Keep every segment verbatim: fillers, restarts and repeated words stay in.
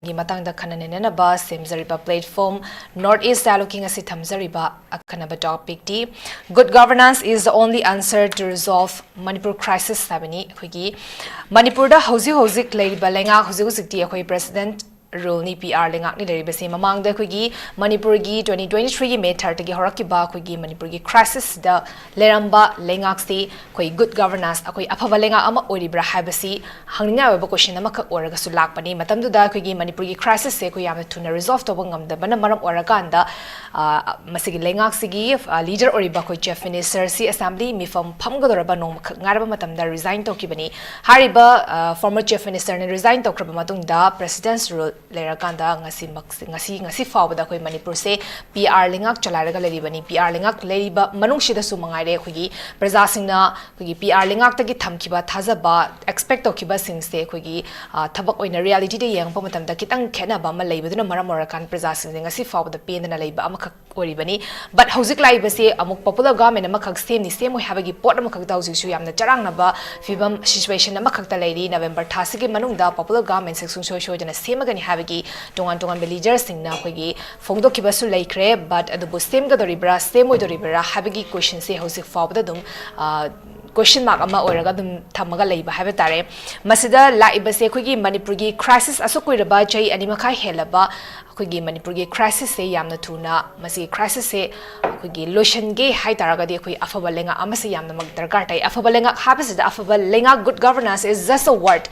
ꯒꯤ ꯃꯇꯥꯡꯗ ꯈꯟꯅ ꯅꯩꯅꯅꯕ ꯁꯦꯝꯖꯔꯤꯕ platform North East Dialogue-ꯀꯤ ꯉꯁꯤ ꯊꯝꯖꯔꯤꯕ ꯑꯈꯟꯅꯕ topic-ꯇꯤ Good governance is the only answer to resolve Manipur crisis ꯍꯥꯏꯕꯅꯤ꯫ ꯑꯩꯈꯣꯏꯒꯤ ꯃꯅꯤꯄꯨꯔꯗ ꯍꯧꯖꯤꯛ ꯍꯧꯖꯤꯛ ꯂꯩꯔꯤꯕ ꯂꯩꯉꯥꯛ, ꯍꯧꯖꯤꯛ ꯍꯧꯖꯤꯛꯇꯤ ꯑꯩꯈꯣꯏ president rule-ꯅꯤ, P R ꯂꯩꯉꯥꯛꯅꯤ ꯂꯩꯔꯤꯕꯁꯤ꯫ ꯃꯃꯥꯡꯗ ꯑꯩꯈꯣꯏꯒꯤ ꯃꯅꯤꯄꯨꯔꯒꯤ twenty twenty-three-ꯒꯤ May third-ꯇꯒꯤ ꯍꯧꯔꯛꯈꯤꯕ ꯑꯩꯈꯣꯏꯒꯤ ꯃꯅꯤꯄꯨꯔꯒꯤ crisis-ꯁꯤꯗ ꯂꯩꯔꯝꯕ ꯂꯩꯉꯥꯛꯁꯤ ꯑꯩꯈꯣꯏ good governance, ꯑꯩꯈꯣꯏ ꯑꯐꯕ ꯂꯩꯉꯥꯛ ꯑꯃ ꯑꯣꯏꯔꯤꯕ꯭ꯔꯥ ꯍꯥꯏꯕꯁꯤ ꯍꯪꯅꯤꯡꯉꯥꯏ ꯑꯣꯏꯕ question ꯑꯃꯈꯛ ꯑꯣꯏꯔꯒꯁꯨ ꯂꯥꯛꯄꯅꯤ꯫ ꯃꯇꯝꯗꯨꯗ ꯑꯩꯈꯣꯏꯒꯤ ꯃꯅꯤꯄꯨꯔꯒꯤ crisis-ꯁꯦ ꯑꯩꯈꯣꯏ ꯌꯥꯝꯅ ꯊꯨꯅ resolve ꯇꯧꯕ ꯉꯝꯗꯕꯅ ꯃꯔꯝ ꯑꯣꯏꯔꯀꯥꯟꯗ, ꯑ, ꯃꯁꯤꯒꯤ ꯂꯩꯉꯥꯛꯁꯤꯒꯤ, ꯑ, leader ꯑꯣꯏꯔꯤꯕ ꯑꯩꯈꯣꯏ Chief Minister-ꯁꯤ assembly ꯃꯤꯐꯝ ꯐꯝꯒꯗꯧꯔꯕ ꯅꯣꯡꯃꯈꯛ ꯉꯥꯏꯔꯕ ꯃꯇꯝꯗ resign ꯇꯧꯈꯤꯕꯅꯤ꯫ ꯍꯥꯏꯔꯤꯕ, ꯑ, former Chief Minister-ꯅ resign ꯇꯧꯈ꯭ꯔꯕ ꯃꯇꯨꯡꯗ president's rule ꯂꯩꯔꯀꯥꯟꯗ ꯉꯁꯤꯃꯛ, ꯉꯁꯤ, ꯉꯁꯤ ꯐꯥꯎꯕꯗ ꯑꯩꯈꯣꯏ ꯃꯅꯤꯄꯨꯔꯁꯦ P R ꯂꯩꯉꯥꯛ ꯆꯂꯥꯏꯔꯒ ꯂꯩꯔꯤꯕꯅꯤ꯫ P R ꯂꯩꯉꯥꯛ ꯂꯩꯔꯤꯕ ꯃꯅꯨꯡꯁꯤꯗꯁꯨ ꯃꯉꯥꯏꯔꯦ, ꯑꯩꯈꯣꯏꯒꯤ ꯄ꯭ꯔꯖꯥꯁꯤꯡꯅ ꯑꯩꯈꯣꯏꯒꯤ P R ꯂꯩꯉꯥꯛꯇꯒꯤ ꯊꯝꯈꯤꯕ ꯊꯥꯖꯕ, expect ꯇꯧꯈꯤꯕꯁꯤꯡꯁꯦ ꯑꯩꯈꯣꯏꯒꯤ, ꯑ, ꯊꯕꯛ ꯑꯣꯏꯅ reality-ꯗ ꯌꯦꯡꯉꯛꯄ ꯃꯇꯝꯗ ꯈꯤꯇꯪ ꯈꯦꯠꯅꯕ ꯑꯃ ꯂꯩꯕꯗꯨꯅ ꯃꯔꯝ ꯑꯣꯏꯔꯀꯥꯟꯗ ꯄ꯭ꯔꯖꯥꯁꯤꯡꯁꯦ ꯉꯁꯤ ꯐꯥꯎꯕꯗ ꯄꯦꯟꯗꯅ ꯂꯩꯕ ꯑꯃꯈꯛ ꯑꯣꯏꯔꯤꯕꯅꯤ꯫ But ꯍꯧꯖꯤꯛ ꯂꯥꯛꯏꯕꯁꯦ ꯑꯃꯨꯛ popular government ꯑꯃꯈꯛ ꯁꯦꯝꯅꯤ ꯁꯦꯝꯃꯣꯏ ꯍꯥꯏꯕꯒꯤ ꯄꯣꯠ ꯑꯃꯈꯛꯇ ꯍꯧꯖꯤꯛꯁꯨ ꯌꯥꯝꯅ ꯆꯔꯥꯡꯅꯕ ꯐꯤꯕꯝ, situation ꯑꯃꯈꯛꯇ ꯂꯩꯔꯤ꯫ November ꯊꯥꯁꯤꯒꯤ ꯃꯅꯨꯡꯗ popular government-ꯁꯦ ꯁꯨꯡꯁꯣꯏ ꯁꯣꯏꯗꯅ ꯁꯦꯝꯃꯒꯅꯤ ꯍꯥꯏꯕꯒꯤ ꯇꯣꯉꯥꯟ ꯇꯣꯉꯥꯟꯕ leader-ꯁꯤꯡꯅ ꯑꯩꯈꯣꯏꯒꯤ ꯐꯣꯡꯗꯣꯛꯈꯤꯕꯁꯨ ꯂꯩꯈ꯭ꯔꯦ꯫ But ꯑꯗꯨꯕꯨ ꯁꯦꯝꯒꯗꯧꯔꯤꯕ꯭ꯔꯥ, ꯁꯦꯝꯃꯣꯏꯗꯧꯔꯤꯕ꯭ꯔꯥ ꯍꯥꯏꯕꯒꯤ question-ꯁꯦ ꯍꯧꯖꯤꯛ ꯐꯥꯎꯕꯗ ꯑꯗꯨꯝ, ꯑ, question mark ꯑꯃ ꯑꯣꯏꯔꯒ ꯑꯗꯨꯝ ꯊꯝꯃꯒ ꯂꯩꯕ ꯍꯥꯏꯕ ꯇꯥꯔꯦ꯫ ꯃꯁꯤꯗ ꯂꯥꯛꯏꯕꯁꯦ ꯑꯩꯈꯣꯏꯒꯤ ꯃꯅꯤꯄꯨꯔꯒꯤ crisis ꯑꯁꯨꯛ ꯀꯨꯏꯔꯕ ꯆꯍꯤ ꯑꯅꯤ ꯃꯈꯥꯏ ꯍꯦꯜꯂꯕ ꯑꯩꯈꯣꯏꯒꯤ ꯃꯅꯤꯄꯨꯔꯒꯤ crisis-ꯁꯦ ꯌꯥꯝꯅ ꯊꯨꯅ, ꯃꯁꯤꯒꯤ crisis-ꯁꯦ ꯑꯩꯈꯣꯏꯒꯤ ꯂꯣꯏꯁꯤꯟꯒꯦ ꯍꯥꯏ ꯇꯥꯔꯒꯗꯤ ꯑꯩꯈꯣꯏ ꯑꯐꯕ ꯂꯩꯉꯥꯛ ꯑꯃꯁꯦ ꯌꯥꯝꯅꯃꯛ ꯗꯔꯀꯥꯔ ꯇꯥꯏ꯫ ꯑꯐꯕ ꯂꯩꯉꯥꯛ ꯍꯥꯏꯕꯁꯤꯗ, ꯑꯐꯕ ꯂꯩꯉꯥꯛ, good governance is just a word꯫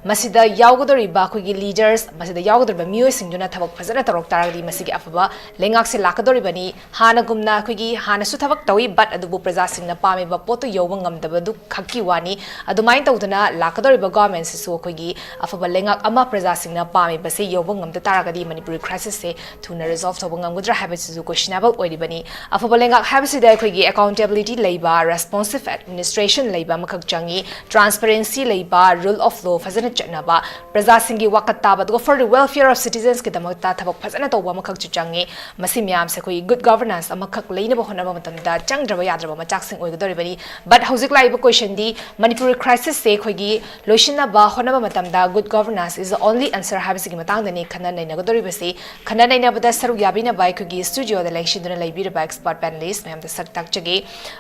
ꯃꯁꯤꯗ ꯌꯥꯎꯒꯗꯧꯔꯤꯕ ꯑꯩꯈꯣꯏꯒꯤ leaders, ꯃꯁꯤꯗ ꯌꯥꯎꯒꯗꯧꯔꯤꯕ ꯃꯤꯑꯣꯏꯁꯤꯡꯗꯨꯅ ꯊꯕꯛ ꯐꯖꯅ ꯇꯧꯔꯛ ꯇꯥꯔꯒꯗꯤ ꯃꯁꯤꯒꯤ ꯑꯐꯕ ꯂꯩꯉꯥꯛꯁꯦ ꯂꯥꯛꯀꯗꯧꯔꯤꯕꯅꯤ꯫ ꯍꯥꯟꯅꯒꯨꯝꯅ ꯑꯩꯈꯣꯏꯒꯤ ꯍꯥꯟꯅꯁꯨ ꯊꯕꯛ ꯇꯧꯏ, but ꯑꯗꯨꯕꯨ ꯄ꯭ꯔꯖꯥꯁꯤꯡꯅ ꯄꯥꯝꯃꯤꯕ ꯄꯣꯠꯇꯨ ꯌꯧꯕ ꯉꯝꯗꯕꯗꯨ ꯈꯛꯀꯤ ꯋꯥꯅꯤ꯫ ꯑꯗꯨꯃꯥꯏꯅ ꯇꯧꯗꯅ ꯂꯥꯛꯀꯗꯧꯔꯤꯕ government-ꯁꯤꯁꯨ ꯑꯩꯈꯣꯏꯒꯤ ꯑꯐꯕ ꯂꯩꯉꯥꯛ ꯑꯃ ꯄ꯭ꯔꯖꯥꯁꯤꯡꯅ ꯄꯥꯝꯃꯤꯕꯁꯦ ꯌꯧꯕ ꯉꯝꯗ ꯇꯥꯔꯒꯗꯤ ꯃꯅꯤꯄꯨꯔꯤ ꯀ꯭ꯔꯥꯏꯁꯤꯁꯁꯦ ꯊꯨꯅ ꯔꯤꯖꯣꯜꯕ ꯇꯧꯕ ꯉꯝꯒꯗ꯭ꯔꯥ ꯍꯥꯏꯕꯁꯤꯁꯨ ꯀꯣꯏꯁꯟꯅꯦꯕꯜ ꯑꯣꯏꯔꯤꯕꯅꯤ꯫ ꯑꯐꯕ ꯂꯩꯉꯥꯛ ꯍꯥꯏꯕꯁꯤꯗ ꯑꯩꯈꯣꯏꯒꯤ ꯑꯦꯀꯥꯎꯟꯇꯦꯕꯤꯂꯤꯇꯤ ꯂꯩꯕ, ꯔꯦꯁꯄꯣꯟꯁꯤꯕ ꯑꯦꯗꯃꯤꯅꯤꯁꯇ꯭ꯔꯦꯁꯟ ꯂꯩꯕ ꯑꯃꯈꯛ ꯆꯪꯉꯤ, ꯇ꯭ꯔꯥꯟꯁꯄꯦꯔꯦꯟꯁꯤ ꯂꯩꯕ, ꯔꯨꯜ ꯑꯣꯐ ꯂꯣ ꯐꯖꯅ ꯆꯠꯅꯕ, ꯄ꯭ꯔꯖꯥꯁꯤꯡꯒꯤ ꯋꯥꯀꯠ ꯇꯥꯕ, ꯑꯗꯨꯒ for the welfare of citizensꯀꯤꯗꯃꯛꯇ ꯊꯕꯛ ꯐꯖꯅ ꯇꯧꯕ ꯑꯃꯈꯛꯁꯨ ꯆꯪꯉꯤ꯫ ꯃꯁꯤ ꯃꯌꯥꯝꯁꯦ ꯑꯩꯈꯣꯏꯒꯤ ꯒꯨꯗ ꯒꯕꯔꯅꯥꯟꯁ ꯑꯃꯈꯛ ꯂꯩꯅꯕ ꯍꯣꯠꯅꯕ ꯃꯇꯝꯗ ꯆꯪꯗ꯭ꯔꯕ ꯌꯥꯗ꯭ꯔꯕ ꯃꯆꯥꯛꯁꯤꯡ ꯑꯣꯏꯒꯗꯧꯔꯤꯕꯅꯤ꯫ ꯕꯠ ꯍꯧꯖꯤꯛ ꯂꯥꯛꯏꯕ ꯀꯣꯏꯁꯟꯗꯤ ꯃꯅꯤꯄꯨꯔꯒꯤ ꯀ꯭ꯔꯥꯏꯁꯤꯁꯁꯦ ꯑꯩꯈꯣꯏꯒꯤ ꯂꯣꯏꯁꯤꯟꯅꯕ ꯍꯣꯠꯅꯕ ꯃꯇꯝꯗ good governance is the only answer ꯍꯥꯏꯕꯁꯤꯒꯤ ꯃꯇꯥꯡꯗꯅꯤ ꯈꯟꯅ ꯅꯩꯅꯒꯗꯧꯔꯤꯕꯁꯤ꯫ ꯈꯟꯅ ꯅꯩꯅꯕꯗ ꯁꯔꯨꯛ ꯌꯥꯕꯤꯅꯕ ꯑꯩꯈꯣꯏꯒꯤ ꯁ꯭ꯇꯨꯗꯤꯑꯣꯗ ꯂꯦꯡꯁꯤꯟꯗꯨꯅ ꯂꯩꯕꯤꯔꯕ ꯑꯦꯛꯁꯄꯔꯠ ꯄꯦꯅꯦꯂꯤꯁ ꯃꯌꯥꯝꯗ ꯁꯛ ꯇꯥꯛꯆꯒꯦ꯫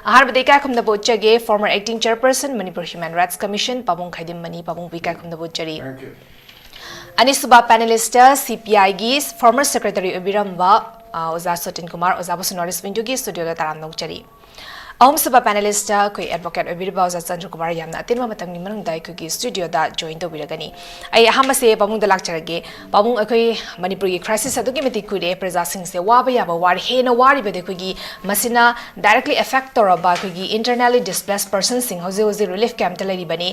ꯑꯍꯥꯟꯕꯗ ꯏꯀꯥꯏ ꯈꯨꯝꯅꯕ ꯎꯠꯆꯒꯦ, former acting chairperson Manipur Human Rights Commission, ꯄꯥꯕꯨꯡ ꯈꯥꯏꯗꯤꯝꯃꯅꯤ꯫ ꯄꯥꯕꯨꯡꯕꯨ ꯏꯀꯥꯏ ꯈꯨꯝꯅꯕ ꯎꯠꯆꯔꯤ꯫ Thank you. ꯑꯅꯤꯁꯨꯕ ꯄꯦꯅꯦꯂꯤꯁꯇ ꯁꯤ ꯄꯤ ꯑꯥꯏꯒꯤ former secretary ꯑꯣꯏꯕꯤꯔꯝꯕ, ꯑ, ꯑꯣꯖꯥ ꯁꯣꯇꯤꯟ ꯀꯨꯃꯥꯔ, ꯑꯣꯖꯥꯕꯨꯁꯨ North East Window ꯒꯤ ꯁ꯭ꯇꯨꯗꯤꯑꯣꯗ ꯇꯔꯥꯝꯅ ꯑꯣꯛꯆꯔꯤ꯫ ꯑꯍꯨꯝꯁꯨꯕ ꯄꯦꯅꯦꯂꯤꯁꯇ ꯑꯩꯈꯣꯏ ꯑꯦꯗꯚꯣꯀꯦꯠ ꯑꯣꯏꯕꯤꯔꯤꯕ ꯑꯣꯖꯥ ꯆꯟꯗ꯭ꯔ ꯀꯨꯃꯥꯔ ꯌꯥꯝꯅ ꯑꯇꯦꯟꯕ ꯃꯇꯝꯒꯤ ꯃꯅꯨꯡꯗ ꯑꯩꯈꯣꯏꯒꯤ ꯁ꯭ꯇꯨꯗꯤꯑꯣꯗ ꯖꯣꯏꯟ ꯇꯧꯕꯤꯔꯒꯅꯤ꯫ ꯑꯩ ꯑꯍꯥꯟꯕꯁꯦ ꯄꯥꯕꯨꯡꯗ ꯂꯥꯛꯆꯔꯒꯦ꯫ ꯄꯥꯕꯨꯡ, ꯑꯩꯈꯣꯏ ꯃꯅꯤꯄꯨꯔꯒꯤ ꯀ꯭ꯔꯥꯏꯁꯤꯁ ꯑꯗꯨꯛꯀꯤ ꯃꯇꯤꯛ ꯀꯨꯏꯔꯦ, ꯄ꯭ꯔꯖꯥꯁꯤꯡꯁꯦ ꯋꯥꯕ ꯌꯥꯕ ꯋꯥꯔꯦ, ꯍꯦꯟꯅ ꯋꯥꯔꯤꯕꯗꯤ ꯑꯩꯈꯣꯏꯒꯤ ꯃꯁꯤꯅ ꯗꯥꯏꯔꯦꯛꯂꯤ ꯑꯦꯐꯦꯛ ꯇꯧꯔꯕ ꯑꯩꯈꯣꯏꯒꯤ internally displaced personꯁꯤꯡ ꯍꯧꯖꯤꯛ ꯍꯧꯖꯤꯛ ꯔꯤꯂꯤꯐ ꯀꯦꯝꯞꯇ ꯂꯩꯔꯤꯕꯅꯤ꯫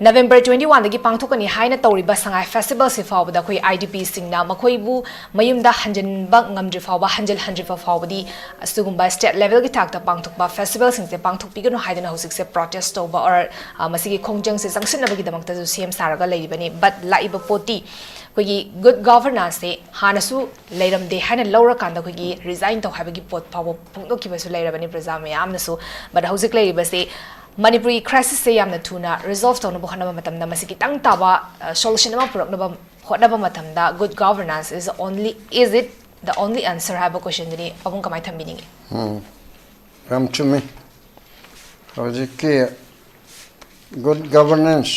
ꯅꯕꯦꯝꯕꯔ twenty oneꯗꯒꯤ ꯄꯥꯡꯊꯣꯛꯀꯅꯤ ꯍꯥꯏꯅ ꯇꯧꯔꯤꯕ ꯁꯉꯥꯏ ꯐꯦꯁꯇꯤꯚꯦꯜꯁꯤ ꯐꯥꯎꯕꯗ ꯑꯩꯈꯣꯏ ꯑꯥꯏ ꯗꯤ ꯄꯤꯁꯤꯡꯅ ꯃꯈꯣꯏꯕꯨ ꯃꯌꯨꯝꯗ ꯍꯟꯖꯤꯟꯕ ꯉꯝꯗ꯭ꯔꯤ ꯐꯥꯎꯕ, ꯍꯟꯖꯤꯜꯍꯟꯗ꯭ꯔꯤꯕ ꯐꯥꯎꯕꯗꯤ ꯑꯁꯤꯒꯨꯝꯕ ꯁ꯭ꯇꯦꯠ ꯂꯦꯚꯦꯜꯒꯤ ꯊꯥꯛꯇ ꯄꯥꯡꯊꯣꯛꯄ ꯐꯦꯁꯇꯤꯚꯦꯜꯁꯤꯡꯁꯦ ꯄꯥꯡꯊꯣꯛꯄꯤꯒꯅꯨ ꯍꯥꯏꯗꯅ ꯍꯧꯖꯤꯛꯁꯦ ꯄ꯭ꯔꯣꯇꯦꯁ ꯇꯧꯕ or, ꯑ, ꯃꯁꯤꯒꯤ ꯈꯣꯡꯖꯪꯁꯦ ꯆꯪꯁꯤꯟꯅꯕꯒꯤꯗꯃꯛꯇꯁꯨ ꯁꯦꯝ ꯁꯥꯔꯒ ꯂꯩꯔꯤꯕꯅꯤ꯫ ꯕꯠ ꯂꯥꯛꯏꯕ ꯄꯣꯠꯇꯤ ꯑꯩꯈꯣꯏꯒꯤ ꯒꯨꯗ ꯒꯚꯔꯅꯥꯟꯁꯁꯦ ꯍꯥꯟꯅꯁꯨ ꯂꯩꯔꯝꯗꯦ ꯍꯥꯏꯅ ꯂꯧꯔꯀꯥꯟꯗ ꯑꯩꯈꯣꯏꯒꯤ ꯔꯤꯖꯥꯏꯟ ꯇꯧ ꯍꯥꯏꯕꯒꯤ ꯄꯣꯠ ꯐꯥꯎꯕ ꯐꯣꯡꯗꯣꯛꯈꯤꯕꯁꯨ ꯂꯩꯔꯕꯅꯤ ꯄ꯭ꯔꯖꯥ ꯃꯌꯥꯝꯅꯁꯨ꯫ ꯕꯠ ꯍꯧꯖꯤꯛ ꯂꯩꯔꯤꯕꯁꯤ ꯃꯅꯤꯄꯨꯔꯒꯤ ꯀ꯭ꯔꯥꯏꯁꯤꯁꯁꯦ ꯌꯥꯝꯅ ꯊꯨꯅ ꯔꯤꯖꯣꯜꯕ ꯇꯧꯅꯕ ꯍꯣꯠꯅꯕ ꯃꯇꯝꯗ ꯃꯁꯤ ꯈꯤꯇꯪ ꯇꯥꯕ, ꯑ, ꯁꯣꯂꯨꯁꯟ ꯑꯃ ꯄꯨꯔꯛꯅꯕ ꯍꯣꯠꯅꯕ ꯃꯇꯝꯗ good governance is the only, is it the only answer ꯍꯥꯏꯕ ꯀꯣꯏꯁꯟꯗꯨꯅꯤ꯫ ꯄꯥꯕꯨꯡ ꯀꯃꯥꯏꯅ ꯊꯝꯕꯤꯅꯤꯡꯉꯤ? ꯎꯝ, ꯌꯥꯝ ꯆꯨꯝꯃꯤ꯫ ꯍꯧꯖꯤꯛꯀꯤ good governance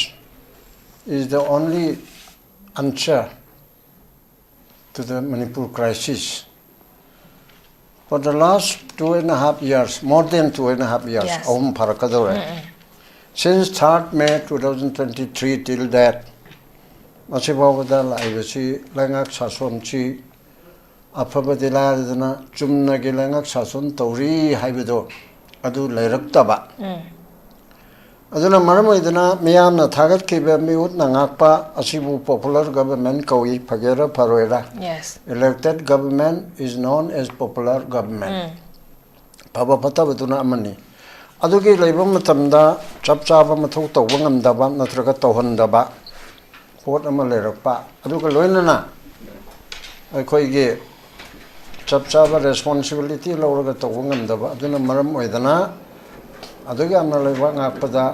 is the only answer to the Manipur crisis. For the last two and a half years, more than two and a half years, Yes. ꯑꯍꯨꯝ ꯐꯥꯔꯛꯀꯗꯧꯔꯦ꯫ Since third May two thousand twenty-three till date, ꯃꯁꯤꯐꯥꯎꯕꯗ ꯂꯥꯛꯏꯕꯁꯤ ꯂꯩꯉꯥꯛ ꯁꯥꯁꯣꯟꯁꯤ ꯑꯐꯕꯗꯤ ꯂꯥꯏꯔꯗꯅ ꯆꯨꯝꯅꯒꯤ ꯂꯩꯉꯥꯛ ꯁꯥꯁꯣꯟ ꯇꯧꯔꯤ ꯍꯥꯏꯕꯗꯣ ꯑꯗꯨ ꯂꯩꯔꯛꯇꯕ꯫ ꯑꯗꯨꯅ ꯃꯔꯝ ꯑꯣꯏꯗꯅ ꯃꯤꯌꯥꯝꯅ ꯊꯥꯒꯠꯈꯤꯕ ꯃꯤꯍꯨꯠꯅ ꯉꯥꯛꯄ ꯑꯁꯤꯕꯨ popular government ꯀꯧꯏ꯫ ꯐꯒꯦꯔꯥ ꯐꯔꯣꯏꯔꯥ, Yes. Elected government is known as popular government. ꯎꯝ. ꯐꯕ ꯐꯠꯇꯕꯗꯨꯅ ꯑꯃꯅꯤ꯫ ꯑꯗꯨꯒꯤ ꯂꯩꯕ ꯃꯇꯝꯗ ꯆꯞ ꯆꯥꯕ ꯃꯊꯧ ꯇꯧꯕ ꯉꯝꯗꯕ ꯅꯠꯇ꯭ꯔꯒ ꯇꯧꯍꯟꯗꯕ ꯄꯣꯠ ꯑꯃ ꯂꯩꯔꯛꯄ, ꯑꯗꯨꯒ ꯂꯣꯏꯅꯅ ꯑꯩꯈꯣꯏꯒꯤ ꯆꯞ ꯆꯥꯕ responsibility ꯂꯧꯔꯒ ꯇꯧꯕ ꯉꯝꯗꯕ ꯑꯗꯨꯅ ꯃꯔꯝ ꯑꯣꯏꯗꯅ ꯑꯗꯨꯛ ꯌꯥꯝꯅ ꯂꯩꯕꯥꯛ ꯉꯥꯛꯄꯗ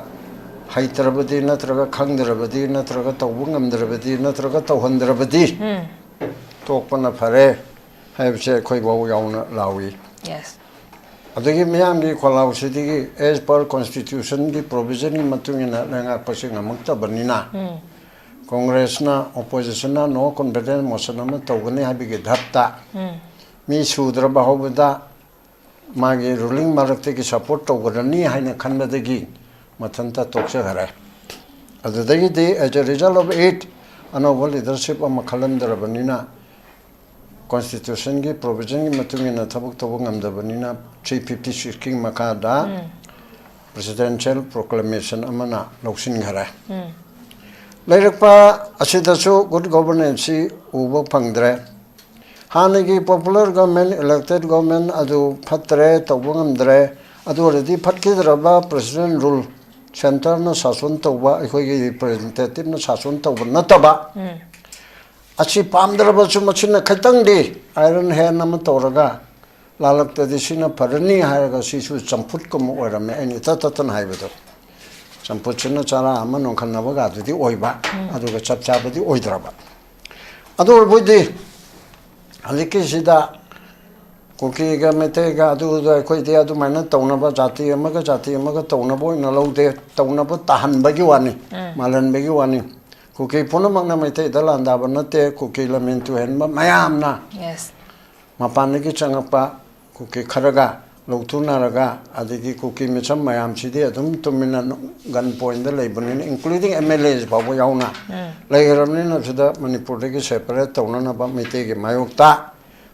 ꯍꯩꯇ꯭ꯔꯕꯗꯤ ꯅꯠꯇ꯭ꯔꯒ ꯈꯪꯗ꯭ꯔꯕꯗꯤ ꯅꯠꯇ꯭ꯔꯒ ꯇꯧꯕ ꯉꯝꯗ꯭ꯔꯕꯗꯤ ꯅꯠꯇ꯭ꯔꯒ ꯇꯧꯍꯟꯗ꯭ꯔꯕꯗꯤ ꯎꯝ. ꯇꯣꯛꯄꯅ ꯐꯔꯦ ꯍꯥꯏꯕꯁꯦ ꯑꯩꯈꯣꯏꯐꯥꯎ ꯌꯥꯎꯅ ꯂꯥꯎꯏ꯫ Yes. ꯑꯗꯒꯤ ꯃꯤꯌꯥꯝꯒꯤ ꯈꯣꯜꯂꯥꯎꯁꯤꯗꯒꯤ as per constitution ꯒꯤ provision ꯒꯤ ꯃꯇꯨꯡ ꯏꯟꯅ ꯂꯩꯉꯥꯛꯄꯁꯤ ꯉꯝꯃꯛꯇꯕꯅꯤꯅ ꯎꯝ. Congress ꯅ opposition ꯅ no confidence motion ꯑꯃ ꯇꯧꯒꯅꯤ ꯍꯥꯏꯕꯒꯤ ꯙꯞꯇ ꯎꯝ. ꯃꯤ ꯁꯨꯗ꯭ꯔꯕ ꯍꯧꯕꯗ ꯃꯥꯒꯤ ruling ꯃꯔꯛꯇꯒꯤ support ꯇꯧꯒꯗ꯭ꯔꯅꯤ ꯍꯥꯏꯅ ꯈꯟꯕꯗꯒꯤ ꯃꯊꯟꯇ ꯇꯣꯛꯆꯈꯔꯦ꯫ ꯑꯗꯨꯗꯒꯤꯗꯤ as a result of it ꯑꯅꯧꯕ leadership ꯑꯃ ꯈꯜꯍꯟꯗ꯭ꯔꯕꯅꯤꯅ constitution ꯒꯤ provision ꯒꯤ ꯃꯇꯨꯡ ꯏꯟꯅ ꯊꯕꯛ ꯇꯧꯕ ꯉꯝꯗꯕꯅꯤꯅ three fifty six ꯀꯤ ꯃꯈꯥꯗ ꯎꯝ. presidential proclamation ꯑꯃꯅ ꯂꯧꯁꯤꯟꯈꯔꯦ꯫ ꯎꯝ. ꯂꯩꯔꯛꯄ ꯑꯁꯤꯗꯁꯨ good governance ꯁꯤ ꯎꯕ ꯐꯪꯗ꯭ꯔꯦ꯫ ꯍꯥꯟꯅꯒꯤ popular government, elected government ꯑꯗꯨ ꯐꯠꯇ꯭ꯔꯦ, ꯇꯧꯕ ꯉꯝꯗ꯭ꯔꯦ꯫ ꯑꯗꯨ ꯑꯣꯏꯔꯗꯤ ꯐꯠꯈꯤꯗ꯭ꯔꯕ president rule, centre ꯅ ꯁꯥꯁꯣꯟ ꯇꯧꯕ, ꯑꯩꯈꯣꯏꯒꯤ representative ꯅ ꯁꯥꯁꯣꯟ ꯇꯧꯕ ꯅꯠꯇꯕ ꯎꯝ. ꯑꯁꯤ ꯄꯥꯝꯗ꯭ꯔꯕꯁꯨ ꯃꯁꯤꯅ ꯈꯤꯇꯪꯗꯤ iron hand ꯑꯃ ꯇꯧꯔꯒ ꯂꯥꯜꯂꯛꯇꯗꯤ ꯁꯤꯅ ꯐꯔꯅꯤ ꯍꯥꯏꯔꯒ ꯁꯤꯁꯨ ꯆꯝꯐꯨꯠꯀꯨꯝꯕ ꯑꯣꯏꯔꯝꯃꯦ, ꯑꯩꯅ ꯏꯇꯠ ꯇꯠꯇꯅ ꯍꯥꯏꯕꯗꯣ꯫ ꯆꯝꯐꯨꯠꯁꯤꯅ ꯆꯔꯥ ꯑꯃ ꯅꯣꯟꯈꯠꯅꯕꯒꯗꯨꯗꯤ ꯑꯣꯏꯕ, ꯑꯗꯨꯒ ꯆꯞ ꯆꯥꯕꯗꯤ ꯑꯣꯏꯗ꯭ꯔꯕ꯫ ꯑꯗꯨ ꯑꯣꯏꯔꯕꯣꯏꯗꯤ ꯍꯧꯖꯤꯛꯀꯤꯁꯤꯗ ꯀꯨꯀꯤꯒ ꯃꯩꯇꯩꯒ ꯑꯗꯨꯗ ꯑꯩꯈꯣꯏꯗꯤ ꯑꯗꯨꯃꯥꯏꯅ ꯇꯧꯅꯕ, ꯖꯥꯇꯤ ꯑꯃꯒ ꯖꯥꯇꯤ ꯑꯃꯒ ꯇꯧꯅꯕ ꯑꯣꯏꯅ ꯂꯧꯗꯦ, ꯇꯧꯅꯕ ꯇꯥꯍꯟꯕꯒꯤ ꯋꯥꯅꯤ, ꯎꯝ. ꯃꯥꯜꯍꯟꯕꯒꯤ ꯋꯥꯅꯤ꯫ ꯀꯨꯀꯤ ꯄꯨꯝꯅꯃꯛꯅ ꯃꯩꯇꯩꯗ ꯂꯥꯟꯗꯥꯕ ꯅꯠꯇꯦ, ꯀꯨꯀꯤ ꯂꯝꯍꯦꯟ ꯇꯨꯍꯦꯟꯕ ꯃꯌꯥꯝꯅ Yes. ꯃꯄꯥꯟꯗꯒꯤ ꯆꯪꯉꯛꯄ ꯀꯨꯀꯤ ꯈꯔꯒ ꯂꯧꯊꯨꯅꯔꯒ, ꯑꯗꯒꯤ ꯀꯨꯀꯤ ꯃꯤꯆꯝ ꯃꯌꯥꯝꯁꯤꯗꯤ ꯑꯗꯨꯝ ꯇꯨꯃꯤꯟꯅ gun point ꯇ ꯂꯩꯕꯅꯤꯅ, including M L As ꯐꯥꯎꯕ ꯌꯥꯎꯅ ꯎꯝ. ꯂꯩꯈ꯭ꯔꯕꯅꯤꯅ, ꯁꯤꯗ ꯃꯅꯤꯄꯨꯔꯗꯒꯤ separate ꯇꯧꯅꯅꯕ ꯃꯩꯇꯩꯒꯤ ꯃꯥꯌꯣꯛꯇ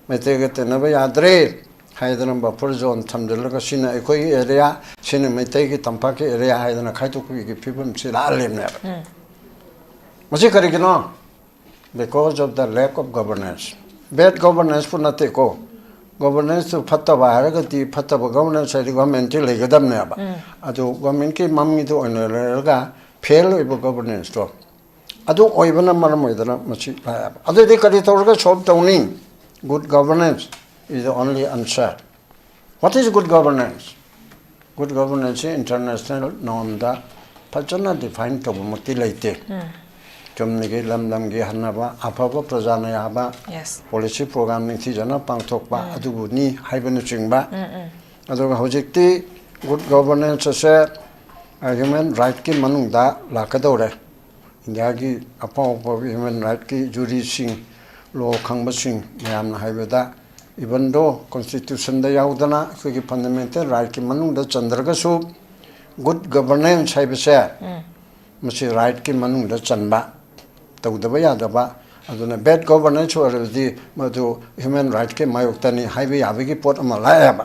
ꯃꯩꯇꯩꯒ ꯇꯤꯟꯅꯕ ꯌꯥꯗ꯭ꯔꯦ, ꯍꯥꯏꯗꯅ ꯕꯐꯔ ꯖꯣꯟ ꯊꯝꯖꯤꯜꯂꯒ ꯁꯤꯅ ꯑꯩꯈꯣꯏꯒꯤ ꯑꯦꯔꯤꯌꯥ, ꯁꯤꯅ ꯃꯩꯇꯩꯒꯤ ꯇꯝꯄꯥꯛꯀꯤ ꯑꯦꯔꯤꯌꯥ ꯍꯥꯏꯗꯅ ꯈꯥꯏꯗꯣꯛꯄꯒꯤ ꯐꯤꯕꯝꯁꯤ ꯂꯥꯛꯍꯜꯂꯤꯕꯅꯦꯕ꯫ ꯃꯁꯤ ꯀꯔꯤꯒꯤꯅꯣ? Because of the lack of governance. Bad governance ꯄꯨ ꯅꯠꯇꯦꯀꯣ꯫ Governance ꯇꯨ ꯐꯠꯇꯕ ꯍꯥꯏꯔꯒꯗꯤ ꯐꯠꯇꯕ governance ꯍꯥꯏꯗꯤ ꯒꯣꯔꯃꯦꯟꯇꯤ ꯂꯩꯒꯗꯕꯅꯦꯕ꯫ ꯑꯗꯨ ꯒꯣꯔꯃꯦꯟꯀꯤ ꯃꯃꯤꯡꯗ ꯑꯣꯏꯅ ꯂꯩꯔꯒ ꯐꯦꯜ ꯑꯣꯏꯕ ꯒꯣꯕꯔꯅꯦꯟꯁꯇꯣ ꯑꯗꯨ ꯑꯣꯏꯕꯅ ꯃꯔꯝ ꯑꯣꯏꯗꯅ ꯃꯁꯤ ꯂꯥꯛꯑꯦꯕ꯫ ꯑꯗꯨꯗꯤ ꯀꯔꯤ ꯇꯧꯔꯒ ꯁꯣꯜꯕ ꯇꯧꯅꯤ? Good governance is the only answer. What is good governance? Good governance ꯁꯤ ꯏꯟꯇꯔꯅꯦꯁꯅꯦꯜ ꯅꯣꯔꯝꯗ ꯐꯖꯅ ꯗꯤꯐꯥꯏꯟ ꯇꯧꯕꯃꯛꯇꯤ ꯂꯩꯇꯦ꯫ ꯆꯨꯝꯅꯒꯤ ꯂꯝ ꯂꯝꯒꯤ ꯍꯟꯅꯕ, ꯑꯐꯕ ꯄ꯭ꯔꯖꯥꯅ ꯌꯥꯕ, Yes. ꯄꯣꯂꯤꯁꯤ ꯄ꯭ꯔꯣꯒ꯭ꯔꯥꯝ ꯅꯤꯡꯊꯤꯖꯅ ꯄꯥꯡꯊꯣꯛꯄ ꯑꯗꯨꯕꯨꯅꯤ ꯍꯥꯏꯕꯅꯆꯤꯡꯕ꯫ ꯑꯗꯨꯒ ꯍꯧꯖꯤꯛꯇꯤ ꯒꯨꯗ ꯒꯣꯕꯔꯅꯦꯟꯁ ꯑꯁꯦ ꯍ꯭ꯌꯨꯃꯦꯟ ꯔꯥꯏꯠꯀꯤ ꯃꯅꯨꯡꯗ ꯂꯥꯛꯀꯗꯧꯔꯦ꯫ ꯏꯟꯗꯤꯌꯥꯒꯤ ꯑꯐꯥꯎ ꯑꯐꯥꯎꯕ ꯍ꯭ꯌꯨꯃꯦꯟ ꯔꯥꯏꯠꯀꯤ ꯖꯨꯔꯤꯁꯤꯡ, ꯂꯣ ꯈꯪꯕꯁꯤꯡ ꯃꯌꯥꯝꯅ ꯍꯥꯏꯕꯗ, even though ꯀꯣꯟꯁꯇꯤꯇ꯭ꯌꯨꯁꯟꯗ ꯌꯥꯎꯗꯅ ꯑꯩꯈꯣꯏꯒꯤ ꯐꯟꯗꯥꯃꯦꯟꯇꯦꯜ ꯔꯥꯏꯠꯀꯤ ꯃꯅꯨꯡꯗ ꯆꯟꯗ꯭ꯔꯒꯁꯨ, ꯒꯨꯗ ꯒꯕꯔꯅꯦꯟꯁ ꯍꯥꯏꯕꯁꯦ ꯃꯁꯤ ꯔꯥꯏꯠꯀꯤ ꯃꯅꯨꯡꯗ ꯆꯟꯕ, ꯇꯧꯗꯕ ꯌꯥꯗꯕ꯫ ꯑꯗꯨꯅ ꯕꯦꯗ ꯒꯣꯕꯔꯅꯦꯟꯁ ꯑꯣꯏꯔꯕꯗꯤ ꯃꯗꯨ ꯍ꯭ꯌꯨꯃꯦꯟ ꯔꯥꯏꯠꯀꯤ ꯃꯥꯌꯣꯛꯇꯅꯤ ꯍꯥꯏꯕ ꯌꯥꯕꯒꯤ ꯄꯣꯠ ꯑꯃ ꯂꯥꯛꯑꯦꯕ꯫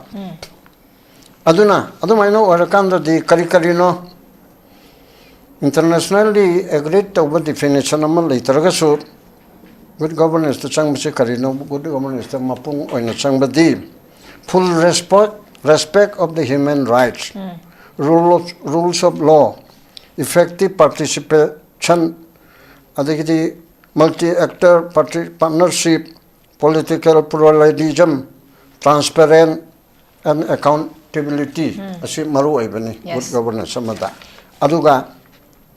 ꯑꯗꯨꯅ ꯑꯗꯨꯃꯥꯏꯅ ꯑꯣꯏꯔꯀꯥꯟꯗꯗꯤ ꯀꯔꯤ ꯀꯔꯤꯅꯣ ꯏꯟꯇꯔꯅꯦꯁꯅꯦꯜꯂꯤ ꯑꯦꯒ꯭ꯔꯤꯠ ꯇꯧꯕ ꯗꯤꯐꯤꯅꯤꯁꯟ ꯑꯃ ꯂꯩꯇ꯭ꯔꯒꯁꯨ, ꯒꯨꯗ ꯒꯣꯕꯔꯅꯦꯟꯁꯇ ꯆꯪꯕꯁꯤ ꯀꯔꯤꯅꯣ? ꯒꯨꯗ ꯒꯣꯕꯔꯅꯦꯟꯁꯇ ꯃꯄꯨꯡ ꯑꯣꯏꯅ ꯆꯪꯕꯗꯤ full respect, respect of the human rights, rule of, rules of law, effective participation, ꯑꯗꯒꯤꯗꯤ multi actor partnership, political pluralism, transparent and accountability ꯑꯁꯤ ꯃꯔꯨ ꯑꯣꯏꯕꯅꯤ Yes. ꯒꯨꯗ ꯒꯣꯕꯔꯅꯦꯟꯁ ꯑꯃꯗ꯫ ꯑꯗꯨꯒ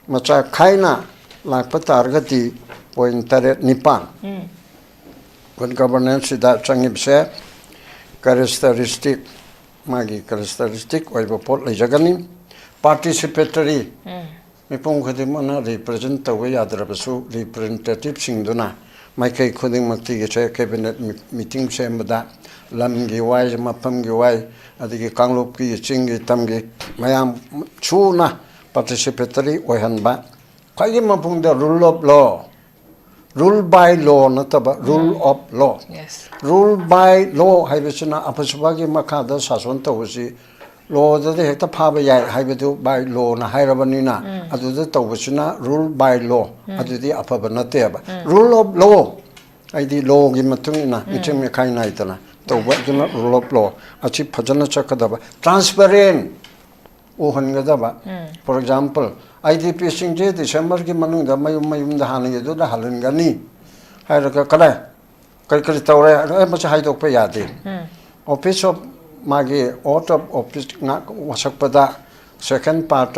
ꯃꯆꯥ ꯈꯥꯏꯅ ꯂꯥꯛꯄ ꯇꯥꯔꯒꯗꯤ ꯄꯣꯏꯟ ꯇꯔꯦꯠ ꯅꯤꯄꯥꯟ ꯒꯨꯗ ꯒꯣꯕꯔꯅꯦꯟꯁꯁꯤꯗ ꯆꯪꯉꯤꯕꯁꯦ ꯀꯦꯔꯦꯛꯇꯔꯤꯁꯇꯤꯛ, ꯃꯥꯒꯤ ꯀꯦꯔꯦꯛꯇꯔꯤꯁꯇꯤꯛ ꯑꯣꯏꯕ ꯄꯣꯠ ꯂꯩꯖꯒꯅꯤ꯫ ꯄꯥꯔꯇꯤꯁꯤꯄꯦꯇꯔꯤ, ꯃꯤꯄꯨꯝ ꯈꯨꯗꯤꯡꯃꯛꯅ ꯔꯤꯄ꯭ꯔꯖꯦꯟ ꯇꯧꯕ ꯌꯥꯗ꯭ꯔꯕꯁꯨ ꯔꯤꯄ꯭ꯔꯖꯦꯟꯇꯦꯇꯤꯞꯁꯤꯡꯗꯨꯅ ꯃꯥꯏꯀꯩ ꯈꯨꯗꯤꯡꯃꯛꯇꯒꯤꯁꯦ ꯀꯦꯕꯤꯅꯦꯠ ꯃꯤ- ꯃꯤꯇꯤꯡ ꯁꯦꯝꯕꯗ ꯂꯝꯒꯤ ꯋꯥꯏ, ꯃꯐꯝꯒꯤ ꯋꯥꯏ, ꯑꯗꯒꯤ ꯀꯥꯡꯂꯨꯞꯀꯤ, ꯆꯤꯡꯒꯤ, ꯇꯝꯒꯤ ꯃꯌꯥꯝ ꯁꯨꯅ ꯄꯥꯔꯇꯤꯁꯤꯄꯦꯇꯔꯤ ꯑꯣꯏꯍꯟꯕ꯫ ꯈ꯭ꯋꯥꯏꯒꯤ ꯃꯄꯨꯡꯗ rule of law, Rule by law ꯅꯠꯇꯕ, rule of law. Yes. Rule by law ꯍꯥꯏꯕꯁꯤꯅ ꯑꯐꯁꯨꯕꯒꯤ ꯃꯈꯥꯗ ꯁꯥꯁꯟ ꯇꯧꯕꯁꯤ ꯂꯣꯗꯗꯤ ꯍꯦꯛꯇ ꯐꯥꯕ ꯌꯥꯏ ꯍꯥꯏꯕꯗꯨ by lawꯅ ꯍꯥꯏꯔꯕꯅꯤꯅ, ꯑꯗꯨꯗ ꯇꯧꯕꯁꯤꯅ rule by law, ꯑꯗꯨꯗꯤ ꯑꯐꯕ ꯅꯠꯇꯦꯕ꯫ Rule of law ꯍꯥꯏꯗꯤ ꯂꯣꯒꯤ ꯃꯇꯨꯡ ꯏꯟꯅ ꯃꯤꯆꯪ ꯃꯤꯈꯥꯏ ꯅꯥꯏꯗꯅ ꯇꯧꯕ, ꯑꯗꯨꯅ rule of law ꯑꯁꯤ ꯐꯖꯅ ꯆꯠꯀꯗꯕ, transparent ꯑꯣꯏꯍꯟꯒꯗꯕ꯫ For example, IDPꯁꯤꯡꯁꯦ Decemberꯒꯤ ꯃꯅꯨꯡꯗ ꯃꯌꯨꯝ ꯃꯌꯨꯝꯗ ꯍꯥꯟꯅꯒꯤꯗꯨꯗ ꯍꯜꯍꯟꯒꯅꯤ ꯍꯥꯏꯔꯒ ꯀꯗꯥꯏ ꯀꯔꯤ ꯀꯔꯤ ꯇꯧꯔꯦ, ꯑꯦ, ꯃꯁꯤ ꯍꯥꯏꯗꯣꯛꯄ ꯌꯥꯗꯦ꯫ Office of ꯃꯥꯒꯤ oath of office ꯉꯥꯛ ꯋꯥꯁꯛꯄꯗ second part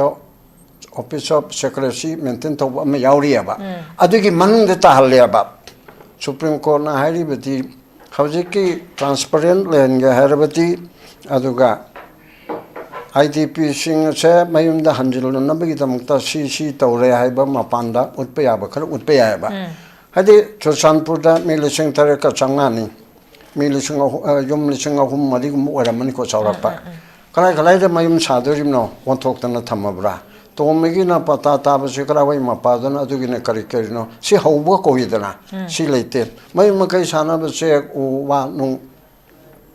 office of secrecy maintain ꯇꯧꯕ ꯑꯃ ꯌꯥꯎꯔꯤꯑꯕ꯫ ꯑꯗꯨꯒꯤ ꯃꯅꯨꯡꯗ ꯇꯥꯍꯜꯂꯦꯕ꯫ Supreme Courtꯅ ꯍꯥꯏꯔꯤꯕꯗꯤ ꯍꯧꯖꯤꯛꯀꯤ transparent ꯂꯩꯍꯟꯒꯦ ꯍꯥꯏꯔꯕꯗꯤ, ꯑꯗꯨꯒ IDPꯁꯤꯡ ꯑꯁꯦ ꯃꯌꯨꯝꯗ ꯍꯟꯖꯤꯜꯂꯅꯕꯒꯤꯗꯃꯛꯇ ꯁꯤ ꯁꯤ ꯇꯧꯔꯦ ꯍꯥꯏꯕ ꯃꯄꯥꯟꯗ ꯎꯠꯄ ꯌꯥꯕ ꯈꯔ ꯎꯠꯄ ꯌꯥꯏꯑꯕ꯫ ꯍꯥꯏꯗꯤ ꯆꯨꯔꯆꯥꯟꯄꯨꯔꯗ ꯃꯤ ꯂꯤꯁꯤꯡ ꯇꯔꯦꯠꯀ ꯆꯥꯝꯃꯉꯥꯅꯤ, ꯃꯤ ꯂꯤꯁꯤꯡ ꯑꯍꯨꯝ, ꯑ, ꯌꯨꯝ ꯂꯤꯁꯤꯡ ꯑꯍꯨꯝ ꯃꯔꯤꯒꯨꯝꯕ ꯑꯣꯏꯔꯝꯃꯅꯤꯀꯣ ꯆꯥꯎꯔꯥꯛꯄ꯫ ꯀꯗꯥꯏ ꯀꯗꯥꯏꯗ ꯃꯌꯨꯝ ꯁꯥꯗꯣꯔꯤꯕꯅꯣ? ꯑꯣꯟꯊꯣꯛꯇꯅ ꯊꯝꯃꯕ꯭ꯔꯥ? ꯇꯣꯝꯕꯒꯤꯅ ꯄꯇꯥ ꯇꯥꯕꯁꯤ ꯀꯔꯥꯏꯋꯥꯏ ꯃꯄꯥꯗꯅꯣ? ꯑꯗꯨꯒꯤꯅ ꯀꯔꯤ ꯀꯔꯤꯅꯣ? ꯁꯤ ꯍꯧꯕ ꯀꯧꯏꯗꯅ꯫ ꯁꯤ ꯂꯩꯇꯦ꯫ ꯃꯌꯨꯝ ꯃꯀꯩ ꯁꯥꯟꯅꯕꯁꯦ ꯎ ꯋꯥ ꯅꯨꯡ